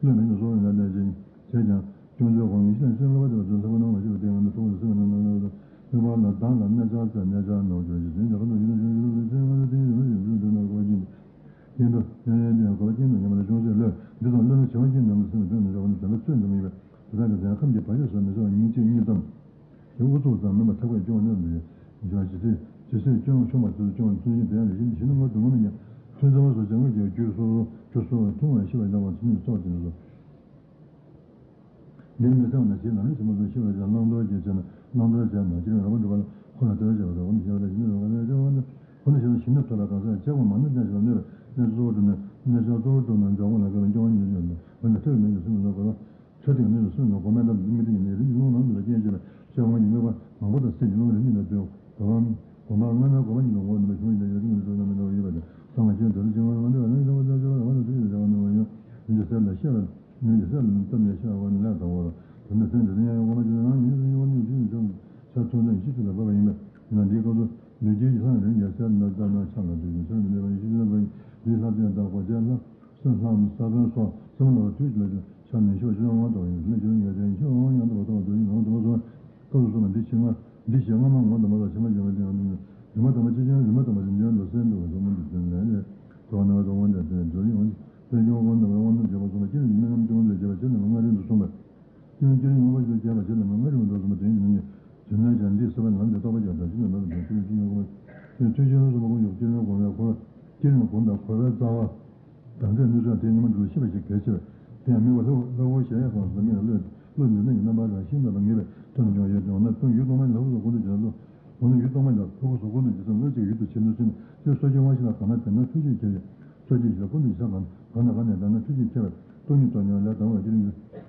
བློས་མེད་ནས་གསོ་བའི་ལས་དེ་བཞིན་བྱས་ཀྱང་། སྐྱོན་ཚོའི་སྒོ་ནས་ཤེས་ལ་ཤེས་སློབ་པ་དེ་ལ་བརྩོན་ཟབ་པ་སྣང་བ་ཞེས་པ་སྟེ། ང་ནི་ཐུགས་ཀྱི་སེམས་ནང་ནང་ནང་ལ་ལྷུག་པ་ལ་བདག་ལ་གནས་ཆགས་ཚེ་གནས་ཆགས་ནོར་གྱུར་ཅིག་དེ་འདྲ་ཁ་དོག་ཡིན་ན་ཞོན་གྱུར་ལ་ཚེ་ང་ནི་དེ་ཡིན་ན་ཞོན་གྱུར་འདོད་ན་གོ་གྱིན། ཡིན་འགྲོ་ཡང་ཡང་ཡང་གོ་ལ་སྐྱིད་འདོད་ཉམས་ལ་ཅུང་ཟད་ལོས་འདི་དང་བློ་ནི་བྱེ་བ་སྐྱིད་འདོད་ལ་སེམས་ནི་དོན་ནི་ཞོག་ནི་དོན་ལ་ཚོད་འདི་མི་ཡིན་པས། དེ་དག་གི་ཟན་ཁམས་ཀྱི་བག་ཡོད་ཟ་མི་ཟ་བ་ཉིན་གཅིག་གཉིས་ཙམ། དེ་ཨུ་ཚུགས་ཙམ་མིན་པར་ཐག་པས་སྐྱོང་ནས་མི་འཇོག་ཇི་སྲིད་ཇི་སྲིད་སྐྱོང་ཆུང་བ་དེ་ཚོ་སྐྱོང་ཚུལ་བཞིན་དེ་ཡང་ལས་བཞིན་ཞི་ནི་ངོར་དུ་ངོ་མི་ཉམས། ཐུན་ཚང་མ་སོགས་སྦྱང་བའི་རྒྱུ་སོ་སོ་རྒྱུ་སོ་ཐུན་མོང་ཤེས་པ་ཉམས་པ་ཚུལ་གཉིས་སོགས་ཀྱི་སོ། འདིར་མི་ཚང་ན་ཞེས་ལམ་རིམ་ཆེན་པོ་ཚོ་ཤེས་པར་བྱ། བླང་དོར་གྱི་ཆ་ནས་བླང་དོར་བྱ་ན་སྐྱེ་བོའི་རང་བབས་འགྲུབ་པ་ལ་ཁོ་ན་དེ་ལ་བྱ་བ་དང་། འོ་ན་ཞེས་པ་དང་ཞི་གནས་སུ་ག་ལ་བྱ་བ་ན། འོ་ན་ཞེས་པ་ཞི་གནས་ཐོབ་ལ་གང་ཟག་བྱེད་སྒོ་མ་ནི་ཅང་ཞིག་ལ་གནོད་པའི་གནས་གཙོ་བོ་གྲུབ་ནས་གནས་ཆ་གཙོ་བོ་གྲུབ་ན་འཇོག་ངོ་ལ་ག་ལ་སྐྱོ་བ་ཉེར་ཞིག་ཡོད་ན། འོ་ན་ཐོས་མེད་ཀྱི་སེམས་ལ་ག་ལ། ཆོས་དེ་ནི་སེམས་ལ་གོམས་པ་རྣམས་མི་དེ་ཉིད་ནི་རིམ་གྱིས་རླུང་ནང་དུ་ལ་རྐྱེན་བྱེད་པ་ཤེས་པ་ཉིད་དམིགས་པ་མང་པོ་དང་སེམས་ཀྱི་རླུང་རིམ་གྱིས་ལ་འདུས་གོམས་པ་གོམས་པ་སྔ་མའི་གོམས་པ་ཉིད་ལ་ངོ་ནུབ་པའི་གཞུང་ཡིན་ཏེ་ཡོད་ཀྱི་མི་འདུག་ན་མི་འདུག་ཡོད་པ་དང་། གསང་བ་ཅན་དེ་ལ་བྱིང་བ་མ་འདྲེས་པ་ནི་ལྟ་བ་ལྟ་བྱེད་པ་རང་དང་དུས་ཀྱི་བྱ་བ་ནི་མ་ཡིན། ཡིན་གྱི་སེམས་ལ་ཤེས་པ་ཉིད་ཀྱི་སེམས་ལ་བཏབ་ནས་ཤེས་པ་ནི་ལས་དང་པོ་ལ། དེ་ནས་སེམས་དེ་ནི་ཡང་ཡང་གོམས་པ་ཅན་ནང་ཡིན་ཡིན་ཡིན་ཡིན་ཡིན་ཤ་ཐུན་ཚན་བཞི་ཚུན་ལ་བབས་པ་ཡིན་པས། ཡིན་ན་འདིའི་སྐབས་སུ་ལུས་དཀྱིལ་གྱི་སེམས་རིམ་གྱིས་གསལ་ན་ལྟ་ན་ཆ་ལ་འདུས་ནས་ཆ་མི་འདུས་པ་ཡིན་ཕྱིར་ན་པ་ཡིན་ལུས་ལྷ་བཙན་དང་གོ་ཆ་ལྷ། སེམས་ལྷ་ས་བོན་སོགས་སེམས་ལ་དུས་ཀྱི་ལ་ཆ་མི་ཤེས་པ་ཅི་ལ་ངོ་ཐོག་ཡིན་ལས་ཀྱི་ཉེ་ཆར་ཡིན་ཕྱིར་འོང་ཡང་དུ་བ་ཐོག་ཏུ་ཡིན་ངོ་དུ་བ་སོང་། སྐབས་སུ་སོང་ན་འདི་ཕྱི་ལྔ་འདི་ཕྱི་ལྔ་མ་ངོ་དུ་མ་ལ་ཕྱི་ལྔ་འབྱོར་བ་དེ་ཡང་དུ་རིམ་པ་དམ་པ་ཅི་ཅན་རིམ་པ་དམ་པ་ཅི་ཅན་དུ་སེམས་འདུ་བ་ཟུང་མ་འདུ་ཟིན་ལས་ལས་དུ་བ་ནང་དུ་འོང་དེ་དེ་འདུ་ཡིན་འོང་དེ་ཉོ་འོང་དུ་བ་འོང་དུ་བྱེད་པ་སོང་ན་ཅི་རིམ་གྱི་སྨོན་ལམ་ཅི་འོང་དུ་བྱེད་པ་ཅི་ལ་མ་ལྔ་རིམ་དུ་གསུངས་པ། སྐྱེ་བོ་སྐྱེ་རིམ་མངོན་པར་བརྗོད་པ་བྱས་པ་བྱས་ལ་མ་ལྔ་རིམ་འགྲོ་གསུམ་པ་དོན་གྱི་ནང་ནས་བྱེད་ལས་ཀྱང་འདིའི་སྲིད་པ་ལམ་གྱི་རྟོགས་པ་ཀྱང་དོན་གྱི་ནང་ན་དོན་གྱི་ནང་ན་ཐུན་མོང་གསུམ་པ་ཀུན་ཀྱང་སྐྱེ་རིམ་གོམས་པའི་འཁོར་བ་སྐྱེ་རིམ་གོམས་པའི་འཁོར་བའི་རྩ་བ་དང་ཚེ་ནུས་སོགས་དེ་ཉིན་མོ་འགྲོ་ཤེས་པ་ཞིག་གལ་ཆེ་བས། དེ་ཡང་དམིགས་པ་ལྷ་ལྷ་བོ་གཞལ་ཡས་ཁང་སོགས་མིག་ལ་བློས་བློས་འདི་ནི་ཡི་རྣམ་པ་རང་བཞིན་ལ་ངེས་པའི་ཐོག་ནས་ཀྱང་ཡོད་ཀྱང་ན་སྟོན་ཡུལ་སྟོང་པ་ལྷ་བུ་སོགས་ཀུན་ཏུ་བྱེད་ལ་འོ་ན་ཡུལ་སྟོང་པ་ལ་ཕུར་བུ་སོགས་ཀུན་ཏུ་བྱེད་ས་ལོ་གཅིག་ཡུལ་དུ་བྱེད་ནུས་ཅན་དེ་སོ་སྐྱེ་དབང་ཤེས་ལ་གང་ན་དེ་ན་ཐུགས་རྗེ་ཆེ་བས། སོ་སྐྱེ་ཞིག་ལ་ཀུན་ཏུ་ཡིད་ཆགས་གང་གང་དང་གང་ནས་ལྡན་ན་ཐུགས་རྗེ་ཆེ་བས། སྟོང་ཉིད་རྟོགས་ཉིད་ལས་དང་བ་སྐྱེ་རིམ་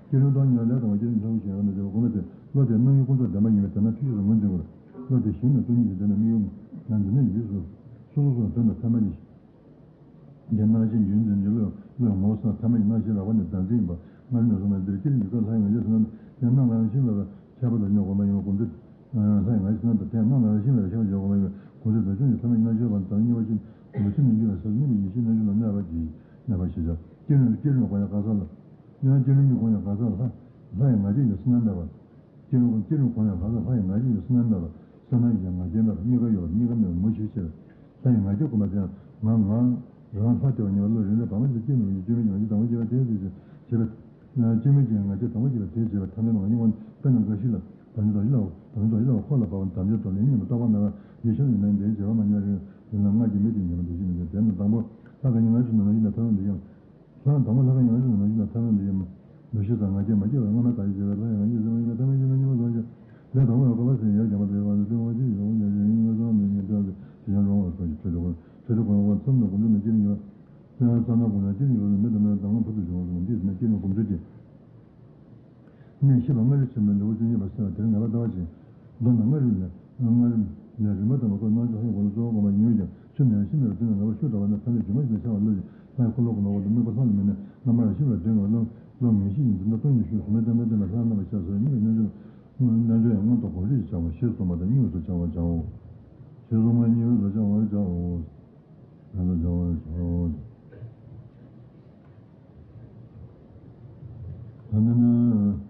སྐྱེ་རིམ་རྟོགས་ཉིད་ལས་དང་བ་སྐྱེ་རིམ་ལྷ་བུ་ཞེས་ཡང་ན་བྱེད་པ་གོང་མ་སྟེ་བློ་དེ་སྣང་ཡུལ་ཀུན་རྫོབ་བདེན་པ་ཡིན་པས་དེ་ན་ཐུགས་རྗེ་ཆེ་ངོས་འཛིན་དགོས། བློ་དེ་གཞི་ནས་སྟོང་ཉིད་ཀྱི་བདེན་པ་དམིགས་ཡུལ་ན་འདི་ནས་ཡིན་པས་སོ་སོ་སོ་སོ་དོན་དང་ཐ་མ་ཉིད་ཀྱི་སྣང་ཞེན་རྒྱུན་འཛིན་གྱི་བློས་བློས་ངོ་བོ་སོགས་ཐ་མ་ཉིད་སྣང་ཞེན་རགས་པ་ནི་བདག་འཛིན་ཡིན་པ་སྔར་ནས་གསུངས་པ་འདིར་སྤྱིར་མི་འདོད་ལྷ་ཡི་ང་རྒྱལ་ཟེར་ན་ཡང་སྣང་ལ་རང་བཞིན་ལ་ཁྱད་པར་དུ་སྙོག་དགོས་མ་ཡིན་པ་གོམས་འདྲིས། ལྷ་ཡི་ང་རྒྱལ་ཟེར་ན་དང་དེ་ཡང་སྣང་ལ་རང་བཞིན་ལ་ཁྱད་པར་འཇོག་དགོས་མ་ཡིན་པ་གོམས་འདྲིས་དང་ཆོས་ཉིད་ཐ་མ་ཉིད་སྣང་ཞེན་པ་དང་གཉིས་པ་ཅན་མུ་མཐུད་ནས་འགྱུར་བའི་ས་གཉིས་པ་ཡེ་ཤེས་རྣལ་འབྱོར་ལ་གནས་པ་གྱིས་གནས་པ་ཞེས་བྱ། སྐྱེ་རིམ་སྐྱེ་རིམ་གོམས་པའི་གང་ཟག་ལ། ཡང་སྐྱེ་རིམ་གྱི་གོམས་པའི་གང་ཟག་ལ་ལྷ་ཡི་ང་རྒྱལ་གྱི་སེར་སྣ་མེད་པ། སྐྱེ་རིམ་སྐྱེ་རིམ་གོམས་པའི་གང་ཟག་ལྷ་ཡི་ང་རྒྱལ་གྱི་སེར་སྣ་མེད་པ། སེར་སྣ་ཡིན་ཀྱང་ང་རྒྱལ་མེད་པ་གཉིས་ཀ་ཡོད་པ་གཉིས་ཀ་མེད་པ་མུ་བཞི་ཆེ་བས། ལྷ་ཡི་ང་རྒྱལ་གོམས་པ་དེ་ཡང་ང་ང་རང་ལྷ་དེ་བ་ཉེ་བར་བློ་རེ་རེ་བར་མ་ཞིག་སྐྱེ་མི་འོས་ཀྱི་སྐྱེ་མེད་ཀྱི་ང་རྒྱལ་དང་པོ་སྐྱེ་བ་དེ་དེ་བྱེད་པ། སྐྱེ་མེད་ཀྱི་ང་རྒྱལ་དང་པོ་སྐྱེ་བ་དེ་བྱེད་པ་ཐ་མའི་ངང་ཉིད་དབང་དཔེར་ན་འགའ་ཞིག་ལ་དམ་ཆོས་དང་ཡིད་ལ་དམ་ཆོས་དང་ཡིད་ལ་འཁོར་ལ་བབ་པ་དམ་ཆོས་དང་ལེགས་ཉེས་མི་རྟོག་པ་མེད་པ་ཡེ་ཤེས་ལ་ཡིན་ན་འདིའི་བྱེད་པ་མ་ཉམས་རིང་ཡིན་ལ་སྔར་གྱི་མི་དེ་ཉེས་པ་འདུ་ཤེས་མི་འདུ་དེ་ནི་དང་པོ་ལྷ་ག་ཉིད་ང་ཚོ་ནང་ན་ཡིན་ན་ཐ་མ་འདི་ཡང་། ལྷ་དང་པོ་ལྷ་ཁང་ཡོངས་སུ་ནང་བཞིན་དང་ཐ་མ་འདི་ཡིན། འདུ་ཤེས་དང་ང་རྒྱལ་མ་སྐྱེས་པར་སྔ་མ་དག་ཡིད་བྱེད་པའི་ལྷ་ཡི་ང་རྒྱལ་ཟེར་བ་ཡིན་ན་ཐ་མ་ཡིན་པ་གཉིས་པ་ལོག་ཅིང་ལས་དང་པོ་ཡང་འཁོར་བ་ཟེར་ཡང་རྒྱ་མ་དེ་བ་ནི་ལྟུང་བ་ཅི་ཡིན་ཡོང་ཉེར་ཞིག་ཡིན་ང་ཚང་མི་ཉེར་ལྟུང་བ་ཞེས་ཀྱང་རོང་བ་སོགས་ཀྱི་ཆོས་དེ་ཀུན་ཆོས་དེ་ཀུན་དབང་མཚམས་དང་གོམས་འདྲིས་ནི་ཅི་ཡིན་ཡོད། ཡང་ས་ན་ཀུན་ན་ཅི་ཡིན་ཡོད་མི་དང་མི་དང་ང་ཕུ་ཐུག་བྱུང་སོང་འདི་ཟེར་ན་ཅི་ཡིན་གོམས་འདྲིས་ཀྱི། ནས་ཤེས་པ་ལྔ་རིག་ཆེན་པོའི་ལེའུ་བཅུ་གཉིས་པ་གསལ་བ་དེར་ངེས་པར་ལྟ་བ་ཅིང་། མདོར་ན་ལྔ་རིག་ལས་ལྔ་རིག་ལས་རིམ་པ་དང་པོ་སྣང་ཆ་ཧེ་གོ་ལ་གཙོ་བོ་བསྒོམ་པ་ཡིན་ཀྱང་ཆོས་ནས་ཤེས་མེད་པར་དེ་ནས་ངེས་པར་ཤུགས་དྲག་པ་ནི་ཐ་མའི་སྒྱུ་མ་ཅན་དུ་ཤར་བ་བློ་ཡིས་ལྷའི་འཁོར་ལོ་བསྒོམ་པ་འོག་ཏུ་དམིགས་པ་ལྷ་ལ་དམིགས་ནས་རྣམ་པར་ཤེས་པར་འདོད་ངེས་པ་བློ་བློ་ངེས་ཤེས་ཡིན་འཛིན་པ་སྟོང་ཉིད་ཤུགས་གསུམ་པའི་རྟེན་དང་ལྡན་པའི་ལྷར་རྣམ་པར་ཤར་སོགས་ཉིད་ཀྱི་རྣལ་འབྱོར་རྣལ་འབྱོར་ཡང་མངོན་རྟོགས་གོམས་འདྲིས་ཀྱི་བྱ་བ་ཞེས་གསུངས་པ་དང་སྙིང་དབུས་སུ་བྱ་བར་བྱའོ། ཞེས་གསུངས་པ་སྙིང་དབུས་སུ་བྱ་བར་བྱའོ། ཡང་དུ་སྦྱོར་བར་བྱའོ། ད་ནི་ནི།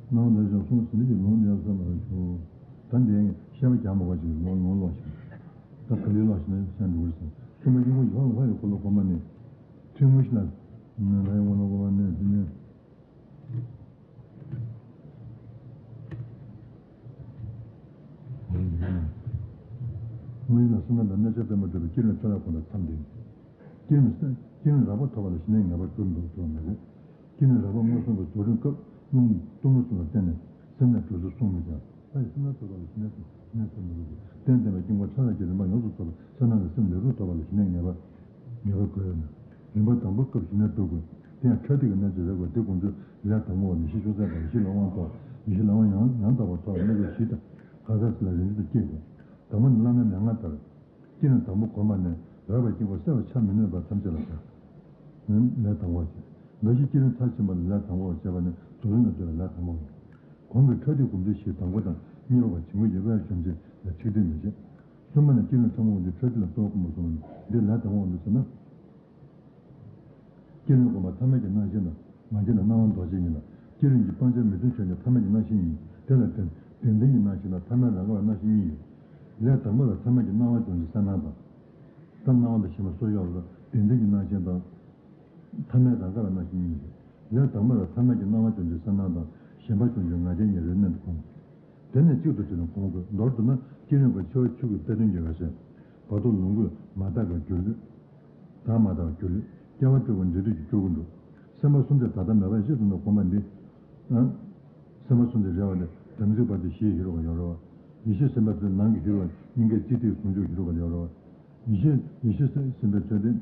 སྣང་བ་འདི་ཕྱོགས་གསུམ་ཟིན་བྲིས་ཀྱི་ལུང་འདི་ཡང་གསན་པར་ཞུ། ད་འདི་བཤད་པ་རྒྱག་མ་དགོས་ཅིག་ལུང་ལུང་ཀློག་ཞིག་ད་ག་ལེར་ཀློག་ཞིག་ན་གསན་འགྲོ་གི་རེད་ཟེར། གསུམ་པ་དཀྱིལ་འཁོར་གྱི་ལྷ་ལྷ་ཡི་འཁོར་ལོ་བསྒོམ་པ་ནི། ཐུན་མོང་ཞིག་ལ། ལྷ་ཡི་འཁོར་ལོ་བསྒོམ་པ་ནི་དེ་ནི། དངོས་ཡིན་ལ་བསོད་ནམས་དང་གནས་ཆ་དཔེ་མ་གྲུབ་པའི་བསྐྱེད་རིམ་ཐོད་རྒལ་གོམས་པའི་མཚམས་ཏེ། བསྐྱེད་རིམ་བསྐྱེད་རིམ་རགས་པ་ཐོབ་པ་ལ་ཞི་གནས་ངེས་པར་གྲུབ་འདུག་ཐུབ་པ་མ་རེད། བསྐྱེད་རིམ་རགས་པ་མངོན་སུམ་གྱི་རྫོགས་རིམ་སྐབས་རླུང་གཏུམ་མོ་གསུམ་ལ་བརྟེན་ནས་སེམས་གནས་གྲོལ་ཚུལ་གསུངས་མི་འདུག་ལྷ་ཡི་སེམས་གནས་ཐོབ་པ་ལ་ཞི་གནས་སུ་གནས་ཐོབ་མི་རུང་བས། རྟེན་བརྟེན་པའི་དཀྱིལ་འཁོར་ཕྲ་རགས་ཀྱི་རིམ་པ་ཡོངས་སུ་རྫོགས་པའི་གསལ་སྣང་གི་སེམས་ལས་རུང་ཐོབ་པ་ལ་ཞི་གནས་ངེས་པ་ངེས་པར་དགོས། རིམ་པ་དང་པོ་སྐབས་ཞི་གནས་སྒྲུབ་དགོས། དེ་ཡང་ཁྲ་ཐིག་གི་གནས་ཚུལ་རེད་དགོས། དེ་དགོངས་ཚུལ་ལས་དང་པོ་བ་ནི་ཡེ་ཤེས་ཆུང་ཚད་དང་ཡེ་ཤེས་ལ་དབང་ཐོབ། ཡེ་ཤེས་ལ་དབང་ཡང་ཡང་དག་པར་ཐོབ་གནས་སྐབས་བཞི་དང་གང་ཟག་ལ་རིམ་གྱིས་སྐྱེ་དགོས། དང་པོ་ནི་བླ་མའི་མན་ངག་ལྟར། བསྐྱེད་རིམ་དང་པོ་གོམས་པ་ནས་རགས་པའི་དཀྱིལ་འཁོར་གསལ་བར་ཆ་མི་གནས་པ་ཐམས་ཅད་ལ་བྱ། ལས་དང་པོ་བྱེད། འགའ་ཞིག་བསྐྱེད་རིམ་མཐར་ཕྱིན་པ་ལ་ལས་དང་པོ་བྱེད་པ་ནི་རྫོགས་རིམ་ལ་འདོད་པའི་ལས་དང་པོ་ཡིན། གོང་གི་ཁྲ་ཐིག་སྒོམ་ཚུལ་བཞི་དང་པོ་དང་གཉིས་པ་བ་བྱིང་རྒོད་ཀྱི་དབལ་གཞོམ་བྱེད་ལ་ཁྲིག་ཐིག་མི་བྱེད། གསུམ་པ་ནི་བསྐྱེད་རིམ་ཐུན་མོང་གི་ཁྲ་ཐིག་ལ་གཙོ་བོ་བསྒོམ་པར་གསུངས་པ་ནི་འདི་ལས་དང་པོ་འདི་ཟེར་ན། བསྐྱེད་རིམ་སྒོམ་པ་ཐ་མལ་གྱི་སྣང་ཞེན་དང་ང་རྒྱལ་དང་སྣང་བ་འདུ་བྱེད་ཡིན་ལ། བསྐྱེད་རིམ་གྱི་སྤང་བྱ་མི་མཐུན་ཕྱོགས་ཀྱང་ཐ་མལ་གྱི་སྣང་ཞེན་ཡིན། དེ་ལ་བརྟེན་བདེན་བདེན་གྱི་སྣང་ཞེན་དང་ཐ་མལ་རང་ག་བའི་སྣང་ཞེན་གཉིས་ཡོད། ལས་དང་པོ་ལ་ཐ་མལ་གྱི་སྣང་བ་སྦྱོང་བྱེད་གསལ་སྣང་དང་། ད་སྣང་བ་དང་ཞེན་པ་སོགས་ཡོད་ལ་བདེན་བདེན་གྱི་སྣང་ཞེན་དང་། ཐ་མལ་རང་ག་བའི་སྣང་ཞེན་གཉིས་ཡོད། ལས་དང་པོ་ལ་ཐ་མལ་གྱི་སྣང་བ་སྦྱོང་བྱེད་གསལ་སྣང་དང་ཞེན་པ་སྦྱོང་བྱེད་ང་རྒྱལ་གཉིས་རེ་གནོན་དུ་དགོངས། དེ་ནས་གཅིག་ཏུ་དྲིལ་ནས་གོམས་དགོས། མདོར་བསྡུ་ན་བསྐྱེད་རིམ་པ་འཆི་བ་ཆོས་ཀྱི་དཔེ་དོན་གྱི་འོད་གསལ། བར་དོ་ལོངས་སྐུའི་མ་དག་པའི་སྒྱུ་ལུས། བདག་མ་དག་སྒྱུ་ལུས། སྐྱེ་བ་སྤྲོས་པ་འབྲས་དུས་ཀྱི་སྤྲུལ་སྐུ་འགྲུབ། སེམས་པ་གསུམ་དེ་ད་ལྟ་མེད་པ་ཡེ་ཤེས་གསུམ་དུ་གོམས་པ་འདི། ཨ། སེམས་པ་གསུམ་དེ་རེ་བ་ནི་དམ་ཚིག་བར་དུ་ཞི་ཞི་རུ་ག་ཡོད་རེད་བ། ཡེ་ཤེས་སེམས་དཔའི་ཚུལ་ནང་གི་ཞི་རུ་བ། སྙིང་གའི་ཙི་ཏིའི་ཟུང་འཇུག་ཞི་རུ་ག་ཡོད་རེད་བ། ཡེ་ཤེས་ཡེ་ཤེས་སེམས་དཔའི་ཚུལ་དེ།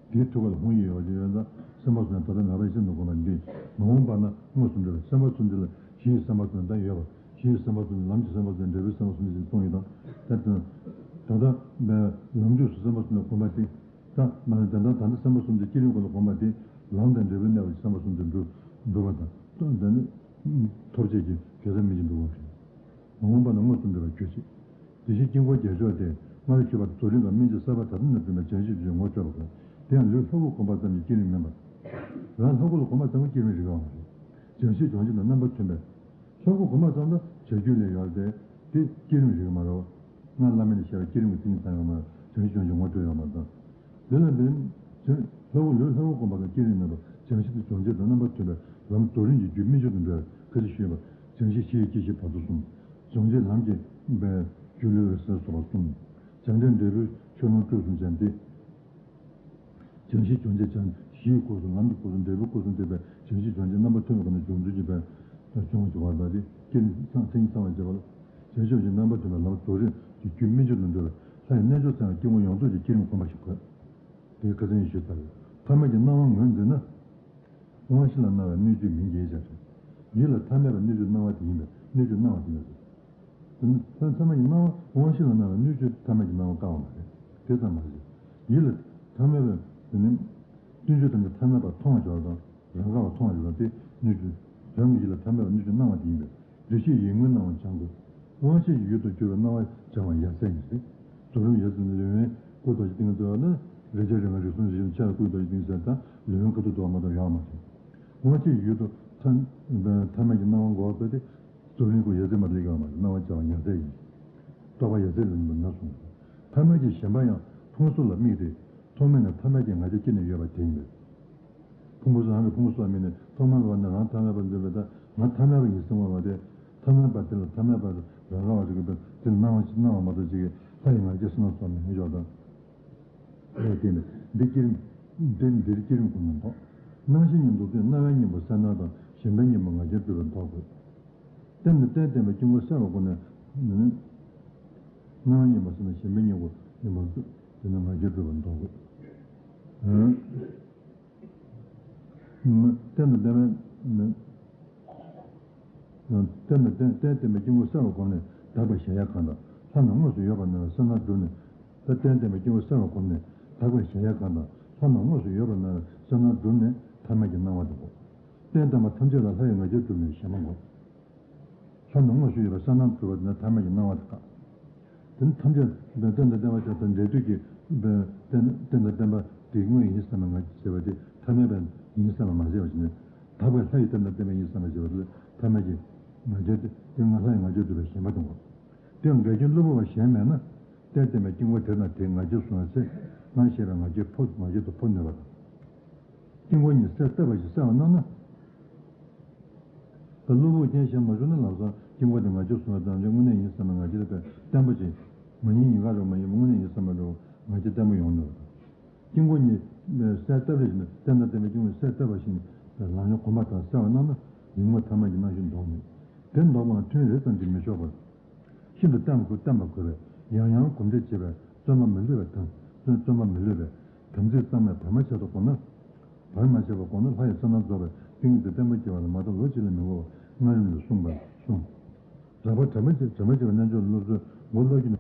དེའི་ཐུགས་ཀ་ལ་ཧཱུྃ་ཡིག་ཡོད་ཅེས་ཡོད་ཙང་སེམས་པ་གསུམ་ད་ལྟ་མེད་པ་ཡེ་ཤེས་གསུམ་དུ་གོམས་པ་འདི། མ་འོངས་པ་ན་མངོན་སུམ་འདྲེས་པ། སེམས་པ་གསུམ་དེ་ལ་ཞི་བའི་སེམས་པ་གསུམ་ད་ཡོད་པ། ཞི་བའི་སེམས་པ་གསུམ་དེ་ལམ་གྱི་སེམས་པ་གསུམ་འབྲས་བུའི་སེམས་པ་གསུམ་ཞེས་གསུངས་ཡོད་དང་། ད་ལྟ་ལམ་ལུགས་སུ་སེམས་པ་གསུམ་ལ་གོམས་པ་དེ། ད་མ་ནི་དོན་དམ་ད་ལྟ་སེམས་པ་གསུམ་དེ་བསྐྱེད་རིམ་སྐོར་ལ་གོམས་པ་དེ། ལམ་དང་འབྲས་བུའི་གནས་པ་སེམས་པ་གསུམ་དེ་འགྲུབ་འགྲུབ་པ་དང་། ད་ནི་ཐོབ་བྱེད་ཀྱི་དགེ་རྩ་སྨིན་ཅིང་འགྲུབ་པ་རེད། མ་འོངས་པ་ན་མངོན་སུམ་འདྲེས་པ་གྱུར་ཅིག་དེ་བཞིན་དཀྱིལ་འཁོར་རྒྱ་མཆོག་དེ་སྔར་ཞུས་པ་རྫོགས་རིམ་དང་སྨིན་བྱེད་གསར་པ་ད་ལྟ་ནས་བསྐྲུན་པའི་བྱང་ཆུབ་ཀྱི་ངོ་སྤྲོད་པ་དང་། དེ་ཡང་ལུས་ལྷ་སྐུར་གོམས་པ་ཙམ་གྱིས་བསྐྱེད་རིམ་མིན་པར། རང་ལྷ་སྐུ་ལ་གོམས་པ་ཙམ་གྱིས་བསྐྱེད་རིམ་རིག་པ་མ་རེད། བྱང་ཆུབ་སྦྱོང་བྱེད་དང་རྣམ་པ་མཐུན་པའི། ལྷ་སྐུ་གོམས་པ་ཙམ་དང་བྱ་རྒྱུད་ལས་ཡོད་དེ། དེ་བསྐྱེད་རིམ་རིག་པ་མ་རེད། སྔར་བླ་མེད་ནས་བཤད་པའི་བསྐྱེད་རིམ་གྱི་མཚན་ཉིད་ཙམ་ཡང་མ་རེད། བྱང་ཆུབ་སྦྱོང་བྱེད་ངོ་སྤྲོད་ཡོད་མ་རེད། དེ་ལ་འདི་ནི། ལྷ་སྐུ་ལུས་ལྷ་སྐུར་གོམས་པ་དང་བསྐྱེད་རིམ་མིན་པར། བྱང་ཆུབ་ཏུ་སྦྱོང་བྱེད་དང་རྣམ་པ་མཐུན་པའི་ལམ་རྫོགས་རིམ་གྱི་རྒྱུ་སྨིན་བྱེད་དུ་འགྲོ་བའི་ཁ་ཅིག་ཞུས་པ། བྱང་ཆུབ་ཞི་བའི་སྐྱེ་ཤི་བར་དོ་གསུམ། སྦྱོང་བྱེད་ལམ་གྱི་སྒྱུ་ལུས་པའི་ཟེར་སོགས་པ་གསུམ། བྱང་ཆུབ་འབྲས་བུའི་ཆོས་ལམ་སྤྲོས་གསུམ་ཅན་ཏེ། བྱང་ཆུབ་སྦྱོང་བྱེད་བྱང་ཞི་བའི་སྐུ་གསུམ་ལམ་གྱི་སྐུ་གསུམ་འབྲས་བུའི་སྐུ་གསུམ་ཐེག་པའི་བྱང་ཆུབ་སྦྱོང་བྱེད་རྣམ་པ་མཐུན་པའི་སྒོ་ནས་སྦྱོང་ཚུལ་གྱི་བར་དུ་སྦྱོང་བ་ཞིག་བར་དུ་དེ་སྐྱེ་རིམ་ཚང་མཚན་ཉིད་ཚང་བར་བྱེད་པ་ལ། བྱང་ཆུབ་སྦྱོང་བྱེད་རྣམ་པ་མཐུན་པའི་ལམ་རྫོགས་རིམ་གྱི་རྒྱུ་སྨིན་བྱེད་དུ་འགྲོ་བའི་ལྷ་ཡི་རྣལ་འབྱོར་ཚང་བའི་དཀྱིལ་འཁོར་ཡོངས་རྫོགས་ཀྱི་བསྐྱེད་རིམ་གོམས་པ་ཞིག་དགོས། དེའི་ཁ་སང་ཡིན་ཞུས་ཚར་ཡོད། ཐ་མལ་གྱི་སྣང་བ་ངོས་འཛིན་ན། དབང་ཤེས་ལ་སྣང་བའི་སྣོད་བཅུད་མིན་གྱི་ཡིད་ཅེས་བྱ། ཡིད་ལ་ཐ་མལ་པའི་སྣོད་བཅུད་སྣང་བ་དེ་ཡིན་པས་སྣོད་བཅུད་སྣང་བ་དེ་ཡིན་པས། ཐ་མལ་གྱི་སྣང་བ་དབང་ཤེས་ལ་སྣང་བའི་སྣོད་བཅུད་ཐ་མལ་གྱི་སྣང་བ་བཀག་པ་མ་རེད། དེ་ཙམ་མ་རེད། ཡིད་ལ་ཐ་མལ་པའི་དེ་ནི། བསྟན་བཅོས་ཐམས་ཅད་ཐ་མལ་པར་མཐོང་བར་བྱ་བ་དང་། རང་དགའ་བར་མཐོང་བར་བྱ་བ་དེ་སྣོད་བཅུད། རང་གི་ཡིད་ལ་ཐ་མལ་པའི་སྣོད་བཅུད་སྣང་བ་དེ་ཡིན་པས། རེ་ཞིག་ཡིད་མངོན་སྣང་བ་སྦྱང་དགོས། དབང་ཤེས་ཀྱི་ཡུལ་དུ་གྱུར་པའི་སྣང་བ་སྦྱང་བ་ཡ་མཚན་ཡིན་ཏེ། རྫོགས་རིམ་ཡ་མཚན་ལས་ཡོན་སྐུ་རྡོ་རྗེ་ཏིང་ངེ་འཛིན་ལ་རེག་བྱ་རིག་པ་རེག་གསུམ་རེག་བཞི་ཆ་ཡང་སྐུ་རྡོ་རྗེ་ཏིང་ངེ་འཛིན་དང་ལས་ཡོན་ཁ་ཐུག་ཏུ་མ་གཏོགས་ཡོད་མ་རེད། དབང་ཤེས་ཀྱི་ཡུལ་དུ་ཐ་ཐ་མལ་གྱི་སྣང་བ་འགོག་པ་དེ་རྫོགས་རིམ་སྐུ་ཡ་མཚན་མ་ལས་ཀྱང་མ་རེད། སྣང་བ་སྦྱང་བ་ཡ་མཚན་ཡིན། རྟོགས་པ་ཡ་མཚན་ལ་ནུས་པ་ན་གསུངས། ཐ་མལ་གྱི་ཞེན་པ་ཡང་ཕུང་པོ་སོགས་ལ་དམིགས་ཏེ་ཐོག་མེད་ནས་ཐ་མལ་གྱི་ང་རྒྱལ་སྐྱེས་ནས་ཡོད་པ་དེ་ཡིན་པས། ཕུང་པོ་སོགས་རང་གི་ཕུང་པོ་སོགས་ལ་དམིགས་ནས་ཐོག་མ་མེད་པ་ནས་རང་ཐ་མལ་པར་འཛིན་པའི་ད་ང་ཐ་མལ་པ་ཡིན་བསམ་པ་མ་དེ། ཐ་མལ་པ་དེ་ལ་ཐ་མལ་པ་རང་རང་བ་ཞིག་གི་དེ་སྣང་བ་ཞིག་སྣང་བ་མ་གཏོགས་ཅིག་གིས་ལྷ་ཡི་ང་རྒྱལ་སོགས་སྣང་སོགས་མི་འཇོག་དང་། ཨེ་དེ་ནི་འདི་བསྐྱེད་རིམ། འདི་འདིར་བསྐྱེད་རིམ་ཀུན་ནས་མཐོང་། སྣང་ཞེན་གྱི་མདོ་སྟོན་རྣ་བའི་སྙིང་པོ་གསལ་སྣང་དང་ཞེན་པའི་སྙིང་པོ་ང་རྒྱལ་སྤྲོས་པས་མཐོང་དགོས། རྟེན་དང་རྟེན་བརྟེན་པའི་དཀྱིལ་འཁོར་གསལ་བའི་སྒོ་ནས། སྣང་བའི་སྙིང་པོ་གསལ་སྣང་ཞེན་པའི་སྙིང་པོ་སྙིང་པོ་དེ་ནི་ང་རྒྱལ་སྤྲོས་པས་མཐོང་དགོས། རྟེན་དང་ལྡན་པའི། རྟེན་དང་ལྡན་རྟེན་བརྟེན་པའི་དཀྱིལ་འཁོར་གསལ་བར་བསྒོམས་ནས་དག་པའི་གཞལ་ཡས་ཁང་དང་ལྷ་རྣམས་དངོས་སུ་ཡོད་པར་སྣང་བའི་གསལ་སྣང་བསྒྲུབས་ནས། ད་རྟེན་བརྟེན་པའི་དཀྱིལ་འཁོར་གསལ་བར་བསྒོམས་ནས་དག་པའི་གཞལ་ཡས་ཁང་དང་ལྷ་རྣམས་དངོས་སུ་ཡོད་པར་སྣང་བའི་གསལ་སྣང་བསྒྲུབས་ནས་ཐ་མལ་གྱི་སྣང་བ་དེ་འགོག་རྟེན་དམ་པ་ཐམས་ཅད་ལ་ལྷ་ཡི་ང་རྒྱལ་བསྒྲུབས་ནས་ཞེན་པ་འགོག་ལྷ་རྣམས་དངོས་སུ་ཡོད་པའི་གསལ་སྣང་གྲུབ་པ་དེ་ནི་ཐ་མལ་གྱི་སྣང་བ་དེ་དག་དེ་ནི་ཐམས་ཅད་རྟེན་དང་བརྟེན་པ་ཆགས་དང་འབྲས་དུས་ཀྱི་རྟེན་དང་བརྟེན་པ་དེ་དངོས་ཡིན་བསམ་པའི་ང་རྒྱལ་བྱས་པ་དེ་ཐ་མལ་པའི་ཡིན་བསམ་པ་མ་བྱས་པ་ཞིག་ནས། དག་པའི་ལྷ་ཡི་རྟེན་དང་བརྟེན་པ་ཡིན་བསམ་པ་བྱས་པ་དེ་ཐ་མལ་གྱི་ང་རྒྱལ་དེ་ང་ལྷ་ཡི་ང་རྒྱལ་འགྲུབ་པའི་ཞེན་པ་གཏོང་བ། དེ་ཡང་འགལ་རྐྱེན་གློ་བུར་བ་གཞན་མེད་ན། རྟེན་བརྟེན་པའི་དཀྱིལ་འཁོར་དེ་དང་དེའི་ང་རྒྱལ་བཟུང་བའི་ཚེ། སྔར་བཤད་པའི་ང་རྒྱལ་འཕོ་ང་རྒྱལ་དུ་འཕོ་ནུས་པ་དང་། དཀྱིལ་འཁོར་ཉིད་གསལ་བཏབ་པ་ཞིག་གསལ་བར་སྣང་ན། ད་གློ་བུར་རྐྱེན་གཞན་མ་བྱུང་ན་ལམ་སང་དཀྱིལ་འཁོར་དེ་ང་རྒྱལ་བཟུང་བ་དང་དེ་དངོས་གནས་ཡིན་བསམ་པའི་ང་རྒྱལ་དེ་བརྟན་པོ་ཅིག་མ་ཉིད་ཉིན་དཀར་རུ་མ་ཡིན་པ་དངོས་གནས་ཡིན་བསམ་པ་འདྲ་བོ་ང་རྒྱལ་བརྟན་པོ་ཡོང་ནུས་པ་དང་། དཀྱིལ་འཁོར་ཉིད་གསལ་བཏབ་རེ་བཞིན་དུ་རྟེན་དང་བརྟེན་པའི་དཀྱིལ་འཁོར་གསལ་བཏབ་པ་བཞིན་ལམ་ཡང་གོམས་པ་དང་གསལ་བར་སྣང་ན་ཡིད་མངོན་ཐ་མལ་གྱི་སྣང་ཞེན་ལྡོག་མེད། དེ་ལྡོག་པའང་ཐུན་རེ་ཙམ་གྱིས་མི་ཆོག་པར། ཤིན་ཏུ་བརྟན་པ་དགོས། བརྟན་པ་དགོས་པས་ཡང་ཡང་གོམས་འདྲིས་བྱེད་པའི་བརྩོན་པ་མི་བསླུ་བའི་དམ་བརྩོན་བརྩོན་པ་མི་བསླུ་བའི་དམ་ཚིག་གཙང་མས་བར་མ་ཆད་དུ་གོམས་ན། བར་མ་ཆད་པར་གོམས་ན་ལྷ་ཡི་གསལ་སྣང་རྫོགས་པའི་ཏིང་ངེ་འཛིན་བརྟན་པོ་སྐྱེ་བ་ལ་མ་མཐའ་ལོ་གཅིག་ལས་མི་འགོར་བར་སྔ་རིམ་ལས་གསུངས་པར་གསུངས། རགས་པ་དྲན་པ་བྱེད་དྲན་པ་བྱེད་པའི་རྣལ་འབྱོར་སློབ་ཚུལ་མགོ་སློབ་ཀྱི།